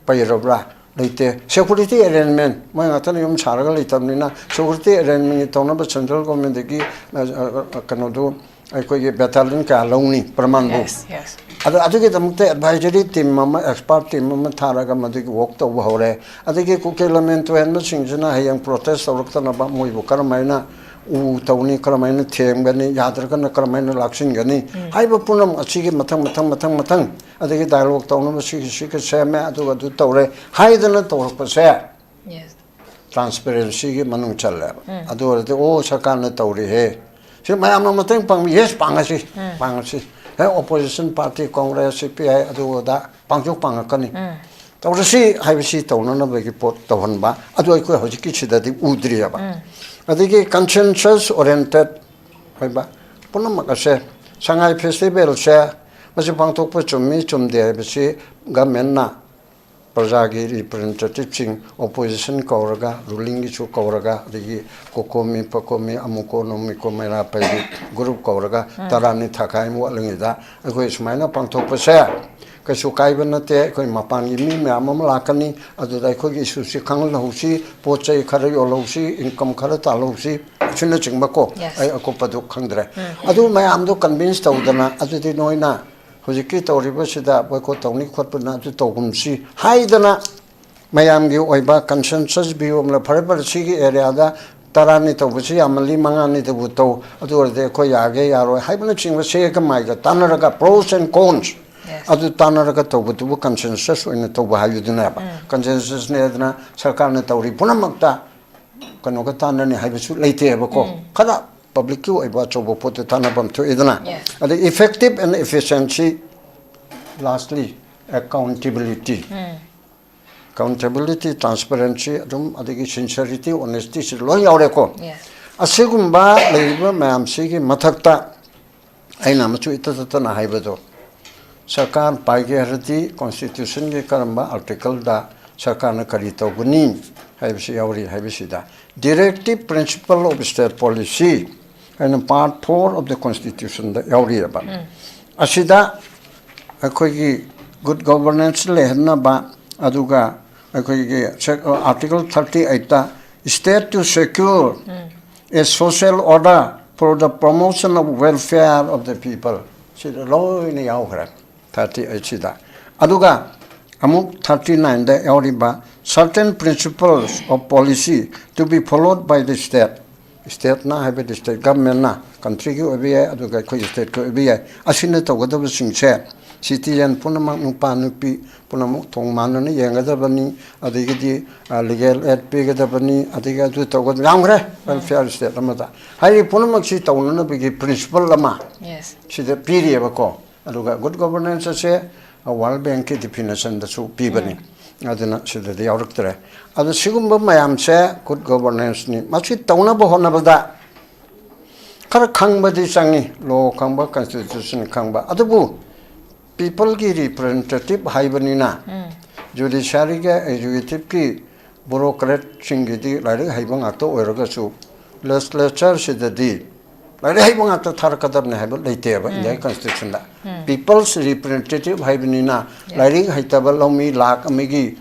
ꯄꯩꯔꯕ꯭ꯔꯥ? ꯂꯩꯇꯦ꯫ Security arrangement, ꯃꯣꯏ ꯉꯥꯛꯇꯅ ꯌꯨꯝ ꯁꯥꯔꯒ ꯂꯩꯇꯕꯅꯤꯅ, security arrangement ꯇꯧꯅꯕ central governmentꯗꯒꯤ, ꯑ, ꯑ, ꯑ, ꯀꯩꯅꯣꯗꯨ, ꯑꯩꯈꯣꯏꯒꯤ battalion ꯀꯌꯥ ꯂꯧꯅꯤ, ꯄ꯭ꯔꯃꯥꯟꯕꯨ꯫ Yes, yes. ꯑꯗ ꯑꯗꯨꯒꯤꯗꯃꯛꯇ advisory team ꯑꯃ, expert team ꯑꯃ ꯊꯥꯔꯒ ꯃꯗꯨꯒꯤ work ꯇꯧꯕ ꯍꯧꯔꯦ꯫ ꯑꯗꯒꯤ ꯀꯨꯀꯤ ꯂꯃꯦꯟ ꯇꯨꯍꯦꯟꯕꯁꯤꯡꯁꯤꯅ ꯍꯌꯦꯡ protest ꯇꯧꯔꯛꯇꯅꯕ ꯃꯣꯏꯕꯨ ꯀꯔꯝꯍꯥꯏꯅ ꯎ ꯇꯧꯅꯤ, ꯀꯔꯝꯍꯥꯏꯅ ꯊꯦꯝꯒꯅꯤ, ꯌꯥꯗ꯭ꯔꯒꯅ ꯀꯔꯝꯍꯥꯏꯅ ꯂꯥꯛꯁꯤꯟꯒꯅꯤ ꯍꯥꯏꯕ ꯄꯨꯝꯅꯃꯛ ꯑꯁꯤꯒꯤ ꯃꯊꯪ, ꯃꯊꯪ, ꯃꯊꯪ, ꯃꯊꯪ, ꯑꯗꯒꯤ dialogue ꯇꯧꯅꯕ ꯁꯤꯒꯤ, ꯁꯤꯒꯤ ꯁꯦꯝꯃꯦ, ꯑꯗꯨꯒ ꯑꯗꯨ ꯇꯧꯔꯦ ꯍꯥꯏꯗꯅ ꯇꯧꯔꯛꯄꯁꯦ Yes. transparencyꯒꯤ ꯃꯅꯨꯡ ꯆꯜꯂꯦꯕ꯫ ꯑꯗꯨ ꯑꯣꯏꯔꯗꯤ, ꯑꯣ, ꯁꯔꯀꯥꯔꯅ ꯇꯧꯔꯤꯍꯦ, ꯁꯤ ꯃꯌꯥꯝꯅ ꯃꯇꯦꯡ ꯄꯥꯡꯕꯤ, yes, ꯄꯥꯡꯉꯁꯤ, ꯄꯥꯡꯉꯁꯤ꯫ ꯍꯦ, opposition party, Congress, CPI, ꯑꯗꯨ ꯑꯗꯥ ꯄꯥꯡꯁꯨ ꯄꯥꯡꯉꯛꯀꯅꯤ꯫ ꯇꯧꯔꯁꯤ ꯍꯥꯏꯕꯁꯤ ꯇꯧꯅꯅꯕꯒꯤ ꯄꯣꯠ ꯇꯧꯍꯟꯕ, ꯑꯗꯨ ꯑꯩꯈꯣꯏ ꯍꯧꯖꯤꯛꯀꯤꯁꯤꯗꯗꯤ ꯎꯗ꯭ꯔꯤꯑꯕ꯫ ꯑꯗꯒꯤ consensus oriented ꯑꯣꯏꯕ ꯄꯨꯝꯅꯃꯛ ꯑꯁꯦ, ꯁꯉꯥꯏ festivalꯁꯦ ꯃꯁꯤ ꯄꯥꯡꯊꯣꯛꯄ ꯆꯨꯝꯃꯤ ꯆꯨꯝꯗꯦ ꯍꯥꯏꯕꯁꯤ governmentꯅ ꯄ꯭ꯔꯖꯥꯒꯤ ꯔꯤꯄ꯭ꯔꯖꯦꯟꯇꯦꯇꯤꯚꯁꯤꯡ, ꯑꯣꯄꯣꯖꯤꯁꯟ ꯀꯧꯔꯒ, ꯔꯨꯂꯤꯡꯒꯤꯁꯨ ꯀꯧꯔꯒ, ꯑꯗꯒꯤ ꯀꯣꯀꯣꯃꯤ ꯄꯀꯣꯃꯤ ꯑꯃꯨꯀꯣ ꯅꯣꯃꯤꯀꯣ ꯃꯩꯔꯥ ꯄꯥꯏꯕꯤ ꯒ꯭ꯔꯨꯞ ꯀꯧꯔꯒ ꯇꯔꯥꯅꯤ ꯊꯥꯈꯥꯏ ꯑꯃ ꯋꯥꯠꯂꯤꯉꯩꯗ ꯑꯩꯈꯣꯏ ꯁꯨꯃꯥꯏꯅ ꯄꯥꯡꯊꯣꯛꯄꯁꯦ ꯀꯩꯁꯨ ꯀꯥꯏꯕ ꯅꯠꯇꯦ꯫ ꯑꯩꯈꯣꯏ ꯃꯄꯥꯟꯒꯤ ꯃꯤ ꯃꯌꯥꯝ ꯑꯃ ꯂꯥꯛꯀꯅꯤ, ꯑꯗꯨꯗ ꯑꯩꯈꯣꯏꯒꯤ ꯏꯁꯨꯁꯤ ꯈꯪꯍꯜꯍꯧꯁꯤ, ꯄꯣꯠ ꯆꯩ ꯈꯔ ꯌꯣꯜꯍꯧꯁꯤ, ꯏꯟꯀꯝ ꯈꯔ ꯇꯥꯜꯍꯧꯁꯤ, ꯑꯁꯤꯅꯆꯤꯡꯕ ꯀꯣ꯫ ꯑꯩ ꯑꯀꯨꯞꯄꯗꯨ ꯈꯪꯗ꯭ꯔꯦ꯫ ꯑꯗꯨ ꯃꯌꯥꯝꯗꯣ ꯀꯟꯚꯤꯟꯁ ꯇꯧꯗꯅ, ꯑꯗꯨꯗꯤ ꯅꯣꯏꯅ ꯍꯧꯖꯤꯛꯀꯤ ꯇꯧꯔꯤꯕꯁꯤꯗ ꯕꯣꯏꯀꯣꯠ ꯇꯧꯅꯤ ꯈꯣꯠꯄꯅ ꯑꯗꯨ ꯇꯧꯒꯨꯝꯁꯤ ꯍꯥꯏꯗꯅ ꯃꯌꯥꯝꯒꯤ ꯑꯣꯏꯕ ꯀꯟꯁꯦꯟꯁꯁ ꯚ꯭ꯌꯨ ꯑꯃ ꯂꯩ꯫ ꯐꯔꯦ ꯐꯔꯦ, ꯁꯤꯒꯤ ꯑꯦꯔꯤꯌꯥꯗ ꯇꯔꯥꯅꯤ ꯇꯧꯕꯁꯤ ꯌꯥꯝꯃꯜꯂꯤ, ꯃꯉꯥꯅꯤꯗꯕꯨ ꯇꯧ, ꯑꯗꯨ ꯑꯣꯏꯔꯗꯤ ꯑꯩꯈꯣꯏ ꯌꯥꯒꯦ ꯌꯥꯔꯣꯏ ꯍꯥꯏꯕꯅꯆꯤꯡꯕ ꯁꯦꯒ ꯃꯥꯏꯒ ꯇꯥꯟꯅꯔꯒ pros and cons ꯑꯗꯨ ꯇꯥꯟꯅꯔꯒ ꯇꯧꯕꯗꯨꯕꯨ ꯀꯟꯁꯦꯟꯁꯁ ꯑꯣꯏꯅ ꯇꯧꯕ ꯍꯥꯏꯕꯗꯨꯅꯦꯕ꯫ ꯀꯟꯁꯦꯟꯁꯁꯅꯦꯗꯅ ꯁꯔꯀꯥꯔꯅ ꯇꯧꯔꯤ ꯄꯨꯝꯅꯃꯛꯇ ꯀꯩꯅꯣꯒ ꯇꯥꯟꯅꯅꯤ ꯍꯥꯏꯕꯁꯨ ꯂꯩꯇꯦꯕꯀꯣ꯫ ꯈꯔ ꯄꯕ꯭ꯂꯤꯛꯀꯤ ꯑꯣꯏꯕ ꯑꯆꯧꯕ ꯄꯣꯠꯇ ꯇꯥꯟꯅꯐꯝ ꯊꯣꯛꯏꯗꯅ꯫ ꯑꯗꯩ effective and efficiency, lastly accountability꯫ Accountability, transparency, ꯑꯗꯨꯝ, ꯑꯗꯒꯤ sincerity, honestyꯁꯤ ꯂꯣꯏ ꯌꯥꯎꯔꯦꯀꯣ꯫ ꯑꯁꯤꯒꯨꯝꯕ ꯂꯩꯔꯤꯕ ꯃꯌꯥꯝꯁꯤꯒꯤ ꯃꯊꯛꯇ ꯑꯩꯅ ꯑꯃꯁꯨ ꯏꯇꯠ ꯇꯠꯇꯅ ꯍꯥꯏꯕꯗꯣ, ꯁꯔꯀꯥꯔ ꯄꯥꯏꯒꯦ ꯍꯥꯏꯔꯗꯤ ꯀꯣꯟꯁꯇꯤꯇ꯭ꯌꯨꯁꯟꯒꯤ ꯀꯔꯝꯕ ꯑꯥꯔꯇꯤꯀꯜꯗ ꯁꯔꯀꯥꯔꯅ ꯀꯔꯤ ꯇꯧꯒꯅꯤ ꯍꯥꯏꯕꯁꯤ ꯌꯥꯎꯔꯤ ꯍꯥꯏꯕꯁꯤꯗ, directive principle of state policy ꯍꯥꯏꯅ part four of the constitutionꯗ ꯌꯥꯎꯔꯤꯑꯕ꯫ ꯑꯁꯤꯗ ꯑꯩꯈꯣꯏꯒꯤ good governance ꯂꯩꯍꯟꯅꯕ, ꯑꯗꯨꯒ ꯑꯩꯈꯣꯏꯒꯤ article thirty eightꯇ state to secure a social order for the promotion of welfare of the people, ꯁꯤꯗ ꯂꯣꯏꯅ ꯌꯥꯎꯈ꯭ꯔꯦ꯫ Thirty eightꯁꯤꯗ꯫ ꯑꯗꯨꯒ ꯑꯃꯨꯛ thirty nineꯗ ꯌꯥꯎꯔꯤꯕ certain principles of policy to be followed by the state, stateꯅ ꯍꯥꯏꯕꯗꯤ state governmentꯅ countryꯒꯤ ꯑꯣꯏꯕ ꯌꯥꯏ, ꯑꯗꯨꯒ ꯑꯩꯈꯣꯏ stateꯀꯤ ꯑꯣꯏꯕ ꯌꯥꯏ, ꯑꯁꯤꯅ ꯇꯧꯒꯗꯕꯁꯤꯡꯁꯦ citizen ꯄꯨꯝꯅꯃꯛ, ꯅꯨꯄꯥ ꯅꯨꯄꯤ ꯄꯨꯝꯅꯃꯛ ꯊꯣꯡ ꯃꯥꯟꯅꯅ ꯌꯦꯡꯒꯗꯕꯅꯤ, ꯑꯗꯒꯤꯗꯤ legal aid ꯄꯤꯒꯗꯕꯅꯤ, ꯑꯗꯒꯤ ꯑꯗꯨ ꯇꯧꯒꯗꯕ ꯌꯥꯝꯈ꯭ꯔꯦ꯫ Welfare state ꯑꯃꯗ ꯍꯥꯏꯔꯤꯕ ꯄꯨꯝꯅꯃꯛꯁꯤ ꯇꯧꯅꯅꯕꯒꯤ principle ꯑꯃ ꯁꯤꯗ ꯄꯤꯔꯤꯑꯕꯀꯣ꯫ ꯑꯗꯨꯒ good governance ꯑꯁꯦ World Bankꯀꯤ definitionꯗꯁꯨ ꯄꯤꯕꯅꯤ꯫ ꯑꯗꯨꯅ ꯁꯤꯗꯗꯤ ꯌꯥꯎꯔꯛꯇ꯭ꯔꯦ꯫ ꯑꯗꯨ ꯁꯤꯒꯨꯝꯕ ꯃꯌꯥꯝꯁꯦ good governanceꯅꯤ꯫ ꯃꯁꯤ ꯇꯧꯅꯕ ꯍꯣꯠꯅꯕꯗ ꯈꯔ ꯈꯪꯕꯗꯤ ꯆꯪꯉꯤ, law ꯈꯪꯕ, constitution ꯈꯪꯕ꯫ ꯑꯗꯨꯕꯨ peopleꯒꯤ representative ꯍꯥꯏꯕꯅꯤꯅ ꯖꯨꯗꯤꯁꯤꯌꯥꯔꯤꯒ ꯑꯦꯛꯖꯤꯀ꯭ꯌꯨꯇꯤꯚꯀꯤ ꯕ꯭ꯌꯨꯔꯣꯀ꯭ꯔꯦꯠꯁꯤꯡꯒꯤꯗꯤ ꯂꯥꯏꯔꯤꯛ ꯍꯩꯕ ꯉꯥꯛꯇ ꯑꯣꯏꯔꯒꯁꯨ, ꯂꯦꯖꯤꯁꯂꯦꯆꯔꯁꯤꯗꯗꯤ ꯂꯥꯏꯔꯤꯛ ꯍꯩꯕ ꯉꯥꯛꯇ ꯊꯥꯔꯛꯀꯗꯕꯅꯤ ꯍꯥꯏꯕ ꯂꯩꯇꯦꯕ ꯏꯟꯗꯤꯌꯥꯒꯤ ꯀꯟꯁꯇꯤꯇ꯭ꯌꯨꯁꯟꯗ꯫ ꯄꯤꯄꯜꯁ ꯔꯤꯄ꯭ꯔꯖꯦꯟꯇꯦꯇꯤꯚ ꯍꯥꯏꯕꯅꯤꯅ, ꯂꯥꯏꯔꯤꯛ ꯍꯩꯇꯕ ꯂꯧꯃꯤ ꯂꯥꯛ ꯑꯃꯒꯤ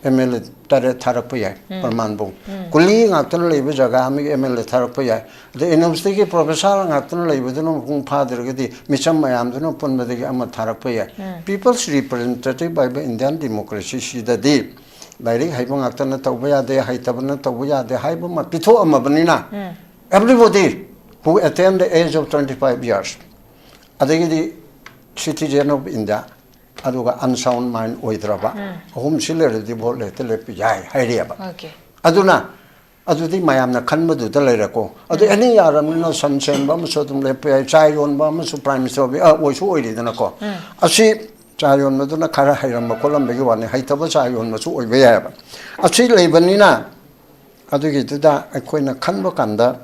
ꯑꯦꯝ ꯑꯦꯜ ꯑꯦ ꯇꯔꯦꯠ ꯊꯥꯔꯛꯄ ꯌꯥꯏ꯫ ꯄ꯭ꯔꯃꯥꯟꯕꯨ ꯀꯨꯂꯤ ꯉꯥꯛꯇꯅ ꯂꯩꯕ ꯖꯒꯥ ꯑꯃꯒꯤ ꯑꯦꯝ ꯑꯦꯜ ꯑꯦ ꯊꯥꯔꯛꯄ ꯌꯥꯏ꯫ ꯑꯗꯩ ꯌꯨꯅꯤꯚꯔꯁꯤꯇꯤꯒꯤ ꯄ꯭ꯔꯣꯐꯦꯁꯥꯔ ꯉꯥꯛꯇꯅ ꯂꯩꯕꯗꯨꯅ ꯃꯄꯨꯡ ꯐꯥꯗ꯭ꯔꯒꯗꯤ ꯃꯤꯆꯝ ꯃꯌꯥꯝꯗꯨꯅ ꯄꯨꯟꯕꯗꯒꯤ ꯑꯃ ꯊꯥꯔꯛꯄ ꯌꯥꯏ꯫ ꯄꯤꯄꯜꯁ ꯔꯤꯄ꯭ꯔꯖꯦꯟꯇꯦꯇꯤꯚ ꯍꯥꯏꯕ ꯏꯟꯗꯤꯌꯥꯟ ꯗꯤꯃꯣꯀ꯭ꯔꯦꯁꯤꯁꯤꯗꯗꯤ ꯂꯥꯏꯔꯤꯛ ꯍꯩꯕ ꯉꯥꯛꯇꯅ ꯇꯧꯕ ꯌꯥꯗꯦ, ꯍꯩꯇꯕꯅ ꯇꯧꯕ ꯌꯥꯗꯦ ꯍꯥꯏꯕ ꯑꯃ ꯄꯤꯊꯣꯛꯑꯝꯃꯕꯅꯤꯅ, everybody who attain the age of twenty five years, ꯑꯗꯒꯤꯗꯤ citizen of India, ꯑꯗꯨꯒ unsound mind ꯑꯣꯏꯗ꯭ꯔꯕ, ꯑꯍꯨꯝꯁꯤ ꯂꯩꯔꯗꯤ ꯚꯣꯠ ꯍꯦꯛꯇ ꯂꯦꯞꯄ ꯌꯥꯏ ꯍꯥꯏꯔꯤꯑꯕ꯫ Okay. ꯑꯗꯨꯅ ꯑꯗꯨꯗꯤ ꯃꯌꯥꯝꯅ ꯈꯟꯕꯗꯨꯗ ꯂꯩꯔꯦꯀꯣ꯫ ꯑꯗꯨ ꯑꯦꯅꯤ ꯌꯥꯔꯕꯅꯤꯅ ꯁꯟ ꯁꯦꯟꯕ ꯑꯃꯁꯨ ꯑꯗꯨꯝ ꯂꯦꯞꯄ ꯌꯥꯏ, ꯆꯥ ꯌꯣꯟꯕ ꯑꯃꯁꯨ ꯄ꯭ꯔꯥꯏꯝ ꯃꯤꯅꯤꯁꯇꯔ ꯑꯣꯏꯕ, ꯑ, ꯑꯣꯏꯁꯨ ꯑꯣꯏꯔꯤꯗꯅꯀꯣ꯫ ꯑꯁꯤ ꯆꯥ ꯌꯣꯟꯕꯗꯨꯅ ꯈꯔ ꯍꯩꯔꯝꯕ ꯈꯣꯠꯂꯝꯕꯒꯤ ꯋꯥꯅꯤ, ꯍꯩꯇꯕ ꯆꯥ ꯌꯣꯟꯕꯁꯨ ꯑꯣꯏꯕ ꯌꯥꯏꯑꯕ꯫ ꯑꯁꯤ ꯂꯩꯕꯅꯤꯅ ꯑꯗꯨꯒꯤꯗꯨꯗ ꯑꯩꯈꯣꯏꯅ ꯈꯟꯕ ꯀꯥꯟꯗ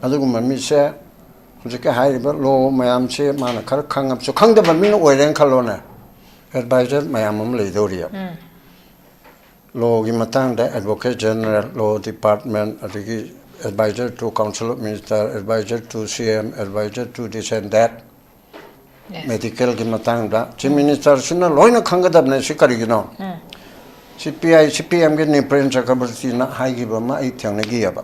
ꯑꯗꯨꯒꯨꯝꯕ ꯃꯤꯁꯦ ꯍꯧꯖꯤꯛꯀꯤ ꯍꯥꯏꯔꯤꯕ ꯂꯣ ꯃꯌꯥꯝꯁꯦ ꯃꯥꯅ ꯈꯔ ꯈꯪꯉꯕꯁꯨ, ꯈꯪꯗꯕ ꯃꯤꯅ ꯑꯣꯏꯔꯦꯅ ꯈꯜꯂꯣꯅꯦ, ꯑꯦꯗꯚꯥꯏꯖꯔ ꯃꯌꯥꯝ ꯑꯃ ꯂꯩꯗꯧꯔꯤꯑꯕ꯫ ꯂꯣꯒꯤ ꯃꯇꯥꯡꯗ ꯑꯦꯗꯚꯣꯀꯦꯠ ꯖꯦꯅꯔꯦꯜ, ꯂꯣ ꯗꯤꯄꯥꯔꯠꯃꯦꯟ, ꯑꯗꯒꯤ advisor to council of minister, advisor to C M, advisor to this and that, Yes. ꯃꯦꯗꯤꯀꯦꯜꯒꯤ ꯃꯇꯥꯡꯗ ꯆꯤꯐ ꯃꯤꯅꯤꯁꯇꯔꯁꯤꯅ ꯂꯣꯏꯅ ꯈꯪꯒꯗꯕꯅꯦ꯫ ꯁꯤ ꯀꯔꯤꯒꯤꯅꯣ? ꯁꯤ ꯄꯤ ꯑꯥꯏ ꯁꯤ ꯄꯤ ꯑꯦꯝꯒꯤ ꯅꯤꯄ꯭ꯔꯦꯟ ꯆꯀ꯭ꯔꯕꯔꯇꯤꯅ ꯍꯥꯏꯈꯤꯕ ꯑꯃ ꯑꯩ ꯊꯦꯡꯅꯈꯤꯑꯕ꯫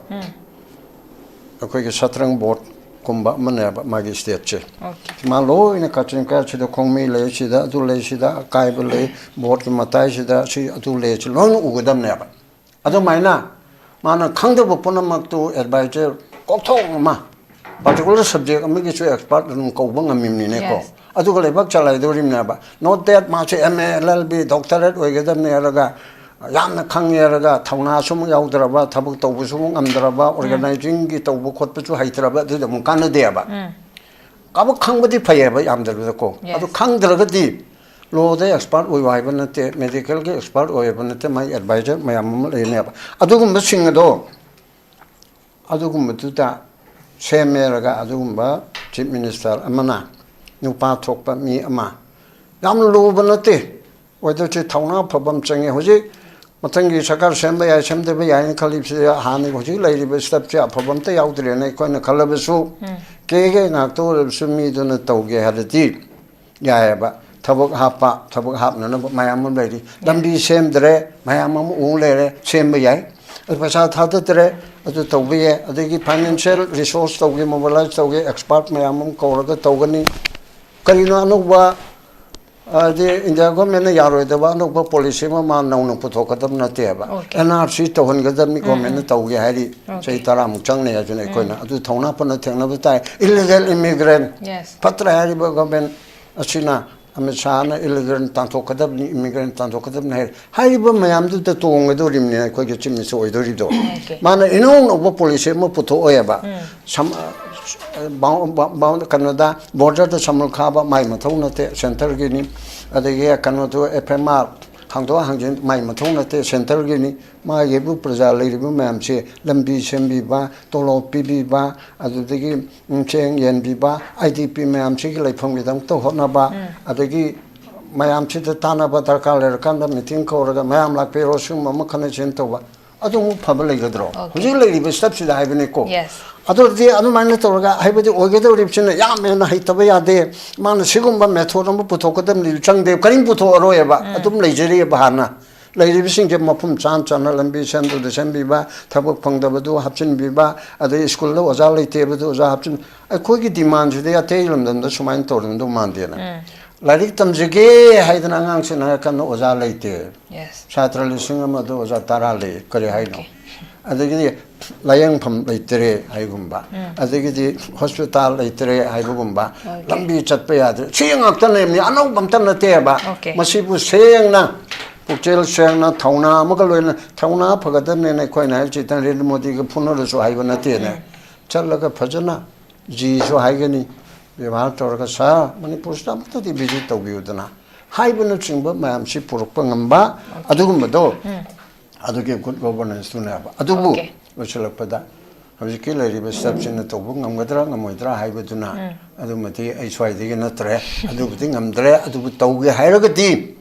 ꯑꯩꯈꯣꯏꯒꯤ ꯁꯇ꯭ꯔꯪ ꯕꯣꯔꯗꯀꯨꯝꯕ ꯑꯃꯅꯦꯕ ꯃꯥꯒꯤ ꯁ꯭ꯇꯦꯠꯁꯦ꯫ Okay. ꯃꯥ ꯂꯣꯏꯅ ꯀꯥꯆꯤꯟ ꯀꯥ ꯁꯤꯗ ꯈꯣꯡꯃꯤ ꯂꯩ, ꯁꯤꯗ ꯑꯗꯨ ꯂꯩ, ꯁꯤꯗ ꯑꯀꯥꯏꯕ ꯂꯩ, ꯕꯣꯔꯗꯀꯤ ꯃꯇꯥꯏꯁꯤꯗ ꯁꯤ ꯑꯗꯨ ꯂꯩ, ꯁꯤ ꯂꯣꯏꯅ ꯎꯒꯗꯕꯅꯦꯕ꯫ ꯑꯗꯨꯃꯥꯏꯅ ꯃꯥꯅ ꯈꯪꯗꯕ ꯄꯨꯝꯅꯃꯛꯇꯨ ꯑꯦꯗꯚꯥꯏꯖꯔ ꯀꯣꯛꯊꯣꯡ ꯑꯃ, ꯄꯥꯔꯇꯤꯀꯨꯂꯔ ꯁꯕꯖꯦꯛ ꯑꯃꯒꯤꯁꯨ ꯑꯦꯛꯁꯄꯥꯔꯠ ꯑꯗꯨꯝ ꯀꯧꯕ ꯉꯝꯃꯤꯕꯅꯤꯅꯦꯀꯣ꯫ Yes. ꯑꯗꯨꯒ ꯂꯩꯕꯥꯛ ꯆꯂꯥꯏꯗꯧꯔꯤꯕꯅꯦꯕ꯫ Not that ꯃꯥꯁꯦ M A, L L B, doctorate ꯑꯣꯏꯒꯗꯕꯅꯦ ꯍꯥꯏꯔꯒ, ꯌꯥꯝꯅ ꯈꯪꯉꯦ ꯍꯥꯏꯔꯒ ꯊꯧꯅꯥꯁꯨ ꯑꯃꯨꯛ ꯌꯥꯎꯗ꯭ꯔꯕ, ꯊꯕꯛ ꯇꯧꯕꯁꯨ ꯑꯃꯨꯛ ꯉꯝꯗ꯭ꯔꯕ, organizingꯒꯤ ꯇꯧꯕ ꯈꯣꯠꯄꯁꯨ ꯍꯩꯇ꯭ꯔꯕ, ꯑꯗꯨꯗꯤ ꯑꯃꯨꯛ ꯀꯥꯟꯅꯗꯦꯕ꯫ ꯀꯥꯕꯛ ꯈꯪꯕꯗꯤ ꯐꯩꯌꯦꯕ, ꯌꯥꯝꯗ꯭ꯔꯕꯗꯀꯣ꯫ Yes. ꯑꯗꯨ ꯈꯪꯗ꯭ꯔꯒꯗꯤ ꯂꯣꯗ ꯑꯦꯛꯁꯄꯥꯔꯠ ꯑꯣꯏꯌꯨ ꯍꯥꯏꯕ ꯅꯠꯇꯦ, ꯃꯦꯗꯤꯀꯦꯜꯒꯤ ꯑꯦꯛꯁꯄꯥꯔꯠ ꯑꯣꯏ ꯍꯥꯏꯕ ꯅꯠꯇꯦ, ꯃꯥꯒꯤ ꯑꯦꯗꯚꯥꯏꯖꯔ ꯃꯌꯥꯝ ꯑꯃ ꯂꯩꯅꯦꯕ꯫ ꯑꯗꯨꯒꯨꯝꯕꯁꯤꯡ ꯑꯗꯣ, ꯑꯗꯨꯒꯨꯝꯕꯗꯨꯗ ꯁꯦꯝꯃꯦꯔꯒ ꯑꯗꯨꯒꯨꯝꯕ ꯆꯤꯐ ꯃꯤꯅꯤꯁꯇꯔ ꯑꯃꯅ, ꯅꯨꯄꯥ ꯊꯣꯛꯄ ꯃꯤ ꯑꯃ, ꯌꯥꯝ ꯂꯨꯕ ꯅꯠꯇꯦ꯫ ꯑꯣꯏꯗꯣꯏꯁꯦ ꯊꯧꯅꯥ ꯐꯕ ꯑꯃ ꯆꯪꯉꯦ꯫ ꯍꯧꯖꯤꯛ ꯃꯊꯪꯒꯤ ꯁꯔꯀꯥꯔ ꯁꯦꯝꯕ ꯌꯥꯏ, ꯁꯦꯝꯗꯕ ꯌꯥꯏꯅ ꯈꯜꯂꯤꯕꯁꯤꯗ ꯍꯥꯟꯅꯒꯤ ꯍꯧꯖꯤꯛ ꯂꯩꯔꯤꯕ ꯁ꯭ꯇꯦꯞꯁꯦ ꯑꯐꯕ ꯑꯝꯇ ꯌꯥꯎꯗ꯭ꯔꯦꯅ ꯑꯩꯈꯣꯏꯅ ꯈꯜꯂꯕꯁꯨ, ꯀꯦꯒꯦ ꯉꯥꯛꯇ ꯑꯣꯏꯔꯕꯁꯨ ꯃꯤꯗꯨꯅ ꯇꯧꯒꯦ ꯍꯥꯏꯔꯗꯤ ꯌꯥꯏꯑꯕ꯫ ꯊꯕꯛ ꯍꯥꯞꯄ, ꯊꯕꯛ ꯍꯥꯞꯅꯅꯕ ꯃꯌꯥꯝ ꯑꯃ ꯂꯩꯔꯤ꯫ ꯂꯝꯕꯤ ꯁꯦꯝꯗ꯭ꯔꯦ, ꯃꯌꯥꯝ ꯑꯃ ꯎ ꯂꯩꯔꯦ, ꯁꯦꯝꯕ ꯌꯥꯏ꯫ ꯑꯗꯨ ꯄꯩꯁꯥ ꯊꯥꯗꯗ꯭ꯔꯦ, ꯑꯗꯨ ꯇꯧꯕ ꯌꯥꯏ꯫ ꯑꯗꯒꯤ ꯐꯥꯏꯅꯥꯟꯁꯤꯌꯦꯜ ꯔꯤꯁꯣꯔꯁ ꯇꯧꯒꯦ, ꯃꯣꯕꯤꯂꯥꯏꯁ ꯇꯧꯒꯦ, ꯑꯦꯛꯁꯄꯥꯔꯠ ꯃꯌꯥꯝ ꯑꯃ ꯀꯧꯔꯒ ꯇꯧꯒꯅꯤ꯫ ꯀꯔꯤꯅꯣ ꯑꯅꯧꯕ? ꯍꯥꯏꯗꯤ ꯏꯟꯗꯤꯌꯥ ꯒꯣꯔꯃꯦꯟꯅ ꯌꯥꯔꯣꯏꯗꯕ ꯑꯅꯧꯕ ꯄꯣꯂꯤꯁꯤ ꯑꯃ ꯃꯥ ꯅꯧꯅ ꯄꯨꯊꯣꯛꯀꯗꯕ ꯅꯠꯇꯦꯕ꯫ ꯑꯣꯀꯦ꯫ ꯑꯦꯟ ꯑꯥꯔ ꯁꯤ ꯇꯧꯍꯟꯒꯗꯕꯅꯤ, ꯒꯣꯔꯃꯦꯟꯅ ꯇꯧꯒꯦ ꯍꯥꯏꯔꯤ꯫ ꯑꯣꯀꯦ꯫ ꯆꯍꯤ ꯇꯔꯥꯃꯨꯛ ꯆꯪꯅꯩ ꯍꯥꯏꯗꯨꯅ ꯑꯩꯈꯣꯏꯅ ꯑꯗꯨ ꯊꯧꯅꯥ ꯐꯅ ꯊꯦꯡꯅꯕ ꯇꯥꯏ꯫ Illegal immigrant yes. ꯐꯠꯇ꯭ꯔꯦ ꯍꯥꯏꯔꯤꯕ ꯒꯣꯔꯃꯦꯟ ꯑꯁꯤꯅ꯫ ꯑꯃꯤꯠ ꯁꯥꯍꯅ ꯏꯂꯤꯒ꯭ꯔꯦꯟ ꯇꯥꯟꯊꯣꯛꯀꯗꯕꯅꯤ, ꯏꯃꯤꯒ꯭ꯔꯦꯟ ꯇꯥꯟꯊꯣꯛꯀꯗꯕꯅꯤ ꯍꯥꯏꯔꯤ꯫ ꯍꯥꯏꯔꯤꯕ ꯃꯌꯥꯝꯗꯨꯗ ꯇꯣꯡꯒꯗꯧꯔꯤꯕꯅꯤ ꯑꯩꯈꯣꯏꯒꯤ ꯆꯤꯞ ꯃꯤꯅꯤꯁꯇꯔ ꯑꯣꯏꯗꯧꯔꯤꯕꯗꯣ꯫ ꯑꯣꯀꯦ꯫ ꯃꯥꯅ ꯏꯅꯧ ꯅꯧꯕ ꯄꯣꯂꯤꯁꯤ ꯑꯃ ꯄꯨꯊꯣꯛꯑꯣꯏꯕ꯫ ꯁꯝ-, ꯑ, ꯕꯥꯎ-, ꯕꯥꯎ-, ꯕꯥꯎ-, ꯀꯩꯅꯣꯗ, ꯕꯣꯔꯗꯔꯗ ꯁꯝꯅ ꯈꯥꯕ ꯃꯥꯏ ꯃꯊꯧ ꯅꯠꯇꯦ, ꯁꯦꯟꯇꯔꯒꯤꯅꯤ꯫ ꯑꯗꯒꯤ ꯀꯩꯅꯣꯗꯨ, ꯑꯦꯐ ꯑꯦꯝ ꯑꯥꯔ ꯍꯥꯡꯗꯣꯛ ꯍꯥꯡꯖꯤꯟ ꯃꯥꯏ ꯃꯊꯧ ꯅꯠꯇꯦ, ꯁꯦꯟꯇꯔꯒꯤꯅꯤ꯫ ꯃꯥꯒꯤꯕꯨ ꯄ꯭ꯔꯖꯥ ꯂꯩꯔꯤꯕ ꯃꯌꯥꯝꯁꯦ ꯂꯝꯕꯤ ꯁꯦꯝꯕꯤꯕ, ꯇꯣꯂꯣꯞ ꯄꯤꯕꯤꯕ, ꯑꯗꯨꯗꯒꯤ ꯎꯝ, ꯆꯦꯡ ꯌꯦꯟꯕꯤꯕ, ꯑꯥꯏ ꯗꯤ ꯄꯤ ꯃꯌꯥꯝꯁꯤꯒꯤ ꯂꯩꯐꯝꯒꯤꯗꯃꯛꯇ ꯍꯣꯠꯅꯕ, ꯑꯗꯒꯤ ꯃꯌꯥꯝꯁꯤꯗ ꯇꯥꯟꯅꯕ, ꯗꯔꯀꯥꯔ ꯂꯩꯔꯀꯥꯟꯗ ꯃꯤꯇꯤꯡ ꯀꯧꯔꯒ ꯃꯌꯥꯝ ꯂꯥꯛꯄꯤꯔꯣ, ꯁꯤꯒꯨꯝꯕ ꯑꯃ ꯈꯟꯅꯁꯦꯅ ꯇꯧꯕ, ꯑꯗꯨꯃꯨꯛ ꯐꯕ ꯂꯩꯒꯗ꯭ꯔꯣ? ꯑꯣꯀꯦ꯫ ꯍꯧꯖꯤꯛ ꯂꯩꯔꯤꯕ ꯁ꯭ꯇꯦꯞꯁꯤꯗ ꯍꯥꯏꯕꯅꯤꯀꯣ꯫ ꯌꯦꯁ꯫ ꯑꯗꯨꯗꯤ ꯑꯗꯨꯃꯥꯏꯅ ꯇꯧꯔꯒ, ꯍꯥꯏꯕꯗꯤ ꯑꯣꯏꯒꯗꯧꯔꯤꯕꯁꯤꯅ ꯌꯥꯝ ꯍꯦꯟꯅ ꯍꯩꯇꯕ ꯌꯥꯗꯦ, ꯃꯥꯅ ꯁꯤꯒꯨꯝꯕ ꯃꯦꯊꯣꯗ ꯑꯃ ꯄꯨꯊꯣꯛꯀꯗꯕꯅꯤ ꯆꯪꯗꯦ, ꯀꯔꯤꯝ ꯄꯨꯊꯣꯛꯑꯔꯣꯏꯕ, ꯑꯗꯨꯝ ꯂꯩꯖꯔꯤꯑꯕ ꯍꯥꯟꯅ꯫ ꯂꯩꯔꯤꯕꯁꯤꯡꯁꯦ ꯃꯐꯝ ꯆꯥꯅ ꯆꯥꯅ ꯂꯝꯕꯤ ꯁꯦꯝꯗꯨꯗ ꯁꯦꯝꯕꯤꯕ, ꯊꯕꯛ ꯐꯪꯗꯕꯗꯨ ꯍꯥꯞꯆꯤꯟꯕꯤꯕ, ꯑꯗꯩ ꯁ꯭ꯀꯨꯜꯗ ꯑꯣꯖꯥ ꯂꯩꯇꯦꯕꯗꯨ ꯑꯣꯖꯥ ꯍꯥꯞꯆꯤꯟ-, ꯑꯩꯈꯣꯏꯒꯤ ꯗꯤꯃꯥꯟꯁꯤꯗꯤ ꯑꯇꯩ ꯂꯝꯗꯝꯗ ꯁꯨꯃꯥꯏꯅ ꯇꯧꯔꯝꯗꯧ ꯃꯥꯟꯗꯦꯅ꯫ ꯂꯥꯏꯔꯤꯛ ꯇꯝꯖꯒꯦ ꯍꯥꯏꯗꯅ ꯑꯉꯥꯡꯁꯤꯡ ꯍꯥꯏꯔ ꯀꯥꯟꯗ ꯑꯣꯖꯥ ꯂꯩꯇꯦ꯫ ꯌꯦꯁ꯫ ꯁꯥꯇ꯭ꯔ ꯂꯤꯁꯤꯡ ꯑꯃꯗ ꯑꯣꯖꯥ ꯇꯔꯥ ꯂꯩ, ꯀꯔꯤ ꯍꯥꯏꯅꯣ? ꯑꯣꯀꯦ꯫ ꯑꯗꯒꯤꯗꯤ ꯂꯥꯏꯌꯦꯡꯐꯝ ꯂꯩꯇꯔꯦ ꯍꯥꯏꯒꯨꯝꯕ, ꯑꯗꯒꯤꯗꯤ ꯍꯣꯁꯄꯤꯇꯥꯜ ꯂꯩꯇꯔꯦ ꯍꯥꯏꯕꯒꯨꯝꯕ, ꯑꯣꯀꯦ꯫ ꯂꯝꯕꯤ ꯆꯠꯄ ꯌꯥꯗ꯭ꯔꯦ, ꯁꯤ ꯉꯥꯛꯇꯅꯦꯕꯅꯤ, ꯑꯅꯧꯕ ꯑꯝꯇ ꯅꯠꯇꯦꯕ꯫ ꯑꯣꯀꯦ꯫ ꯃꯁꯤꯕꯨ ꯁꯦꯡꯅ, ꯄꯨꯛꯆꯦꯜ ꯁꯦꯡꯅ, ꯊꯧꯅꯥ ꯑꯃꯒ ꯂꯣꯏꯅ, ꯊꯧꯅꯥ ꯐꯒꯗꯕꯅꯦꯅ ꯑꯩꯈꯣꯏꯅ ꯍꯥꯏꯔꯤꯁꯤ ꯅꯔꯦꯟꯗ꯭ꯔ ꯃꯣꯗꯤꯒ ꯐꯨꯅꯔꯁꯨ ꯍꯥꯏꯕ ꯅꯠꯇꯦꯅꯦ꯫ ꯆꯠꯂꯒ ꯐꯖꯅ ꯖꯤꯁꯨ ꯍꯥꯏꯒꯅꯤ, ꯕꯦꯕꯥꯔ ꯇꯧꯔꯒ, "ꯁꯥꯔ, ꯃꯅꯤꯄꯨꯔꯁꯤꯗ ꯑꯃꯨꯛꯇꯗꯤ ꯚꯤꯖꯤꯠ ꯇꯧꯕꯤꯌꯨꯗꯅ" ꯍꯥꯏꯕꯅꯆꯤꯡꯕ ꯃꯌꯥꯝꯁꯤ ꯄꯨꯔꯛꯄ ꯉꯝꯕ, ꯑꯗꯨꯒꯨꯝꯕꯗꯣ, ꯑꯗꯨꯒꯤ ꯒꯨꯗ ꯒꯣꯚꯔꯅꯦꯟꯁꯇꯨꯅꯦꯕ꯫ ꯑꯗꯨꯕꯨ ꯑꯣꯀꯦ꯫ ꯂꯣꯏꯁꯤꯜꯂꯛꯄꯗ ꯍꯧꯖꯤꯛꯀꯤ ꯂꯩꯔꯤꯕ ꯁ꯭ꯇꯦꯞꯁꯤꯅ ꯇꯧꯕ ꯉꯝꯒꯗ꯭ꯔꯥ ꯉꯝꯃꯣꯏꯗ꯭ꯔꯥ ꯍꯥꯏꯕꯗꯨꯅ, ꯑꯗꯨꯃꯗꯤ ꯑꯩ ꯁ꯭ꯋꯥꯏꯗꯒꯤ ꯅꯠꯇ꯭ꯔꯦ, ꯑꯗꯨꯕꯨꯗꯤ ꯉꯝꯗ꯭ꯔꯦ꯫ ꯑꯗꯨꯕꯨ ꯇꯧꯒꯦ ꯍꯥꯏꯔꯒꯗꯤ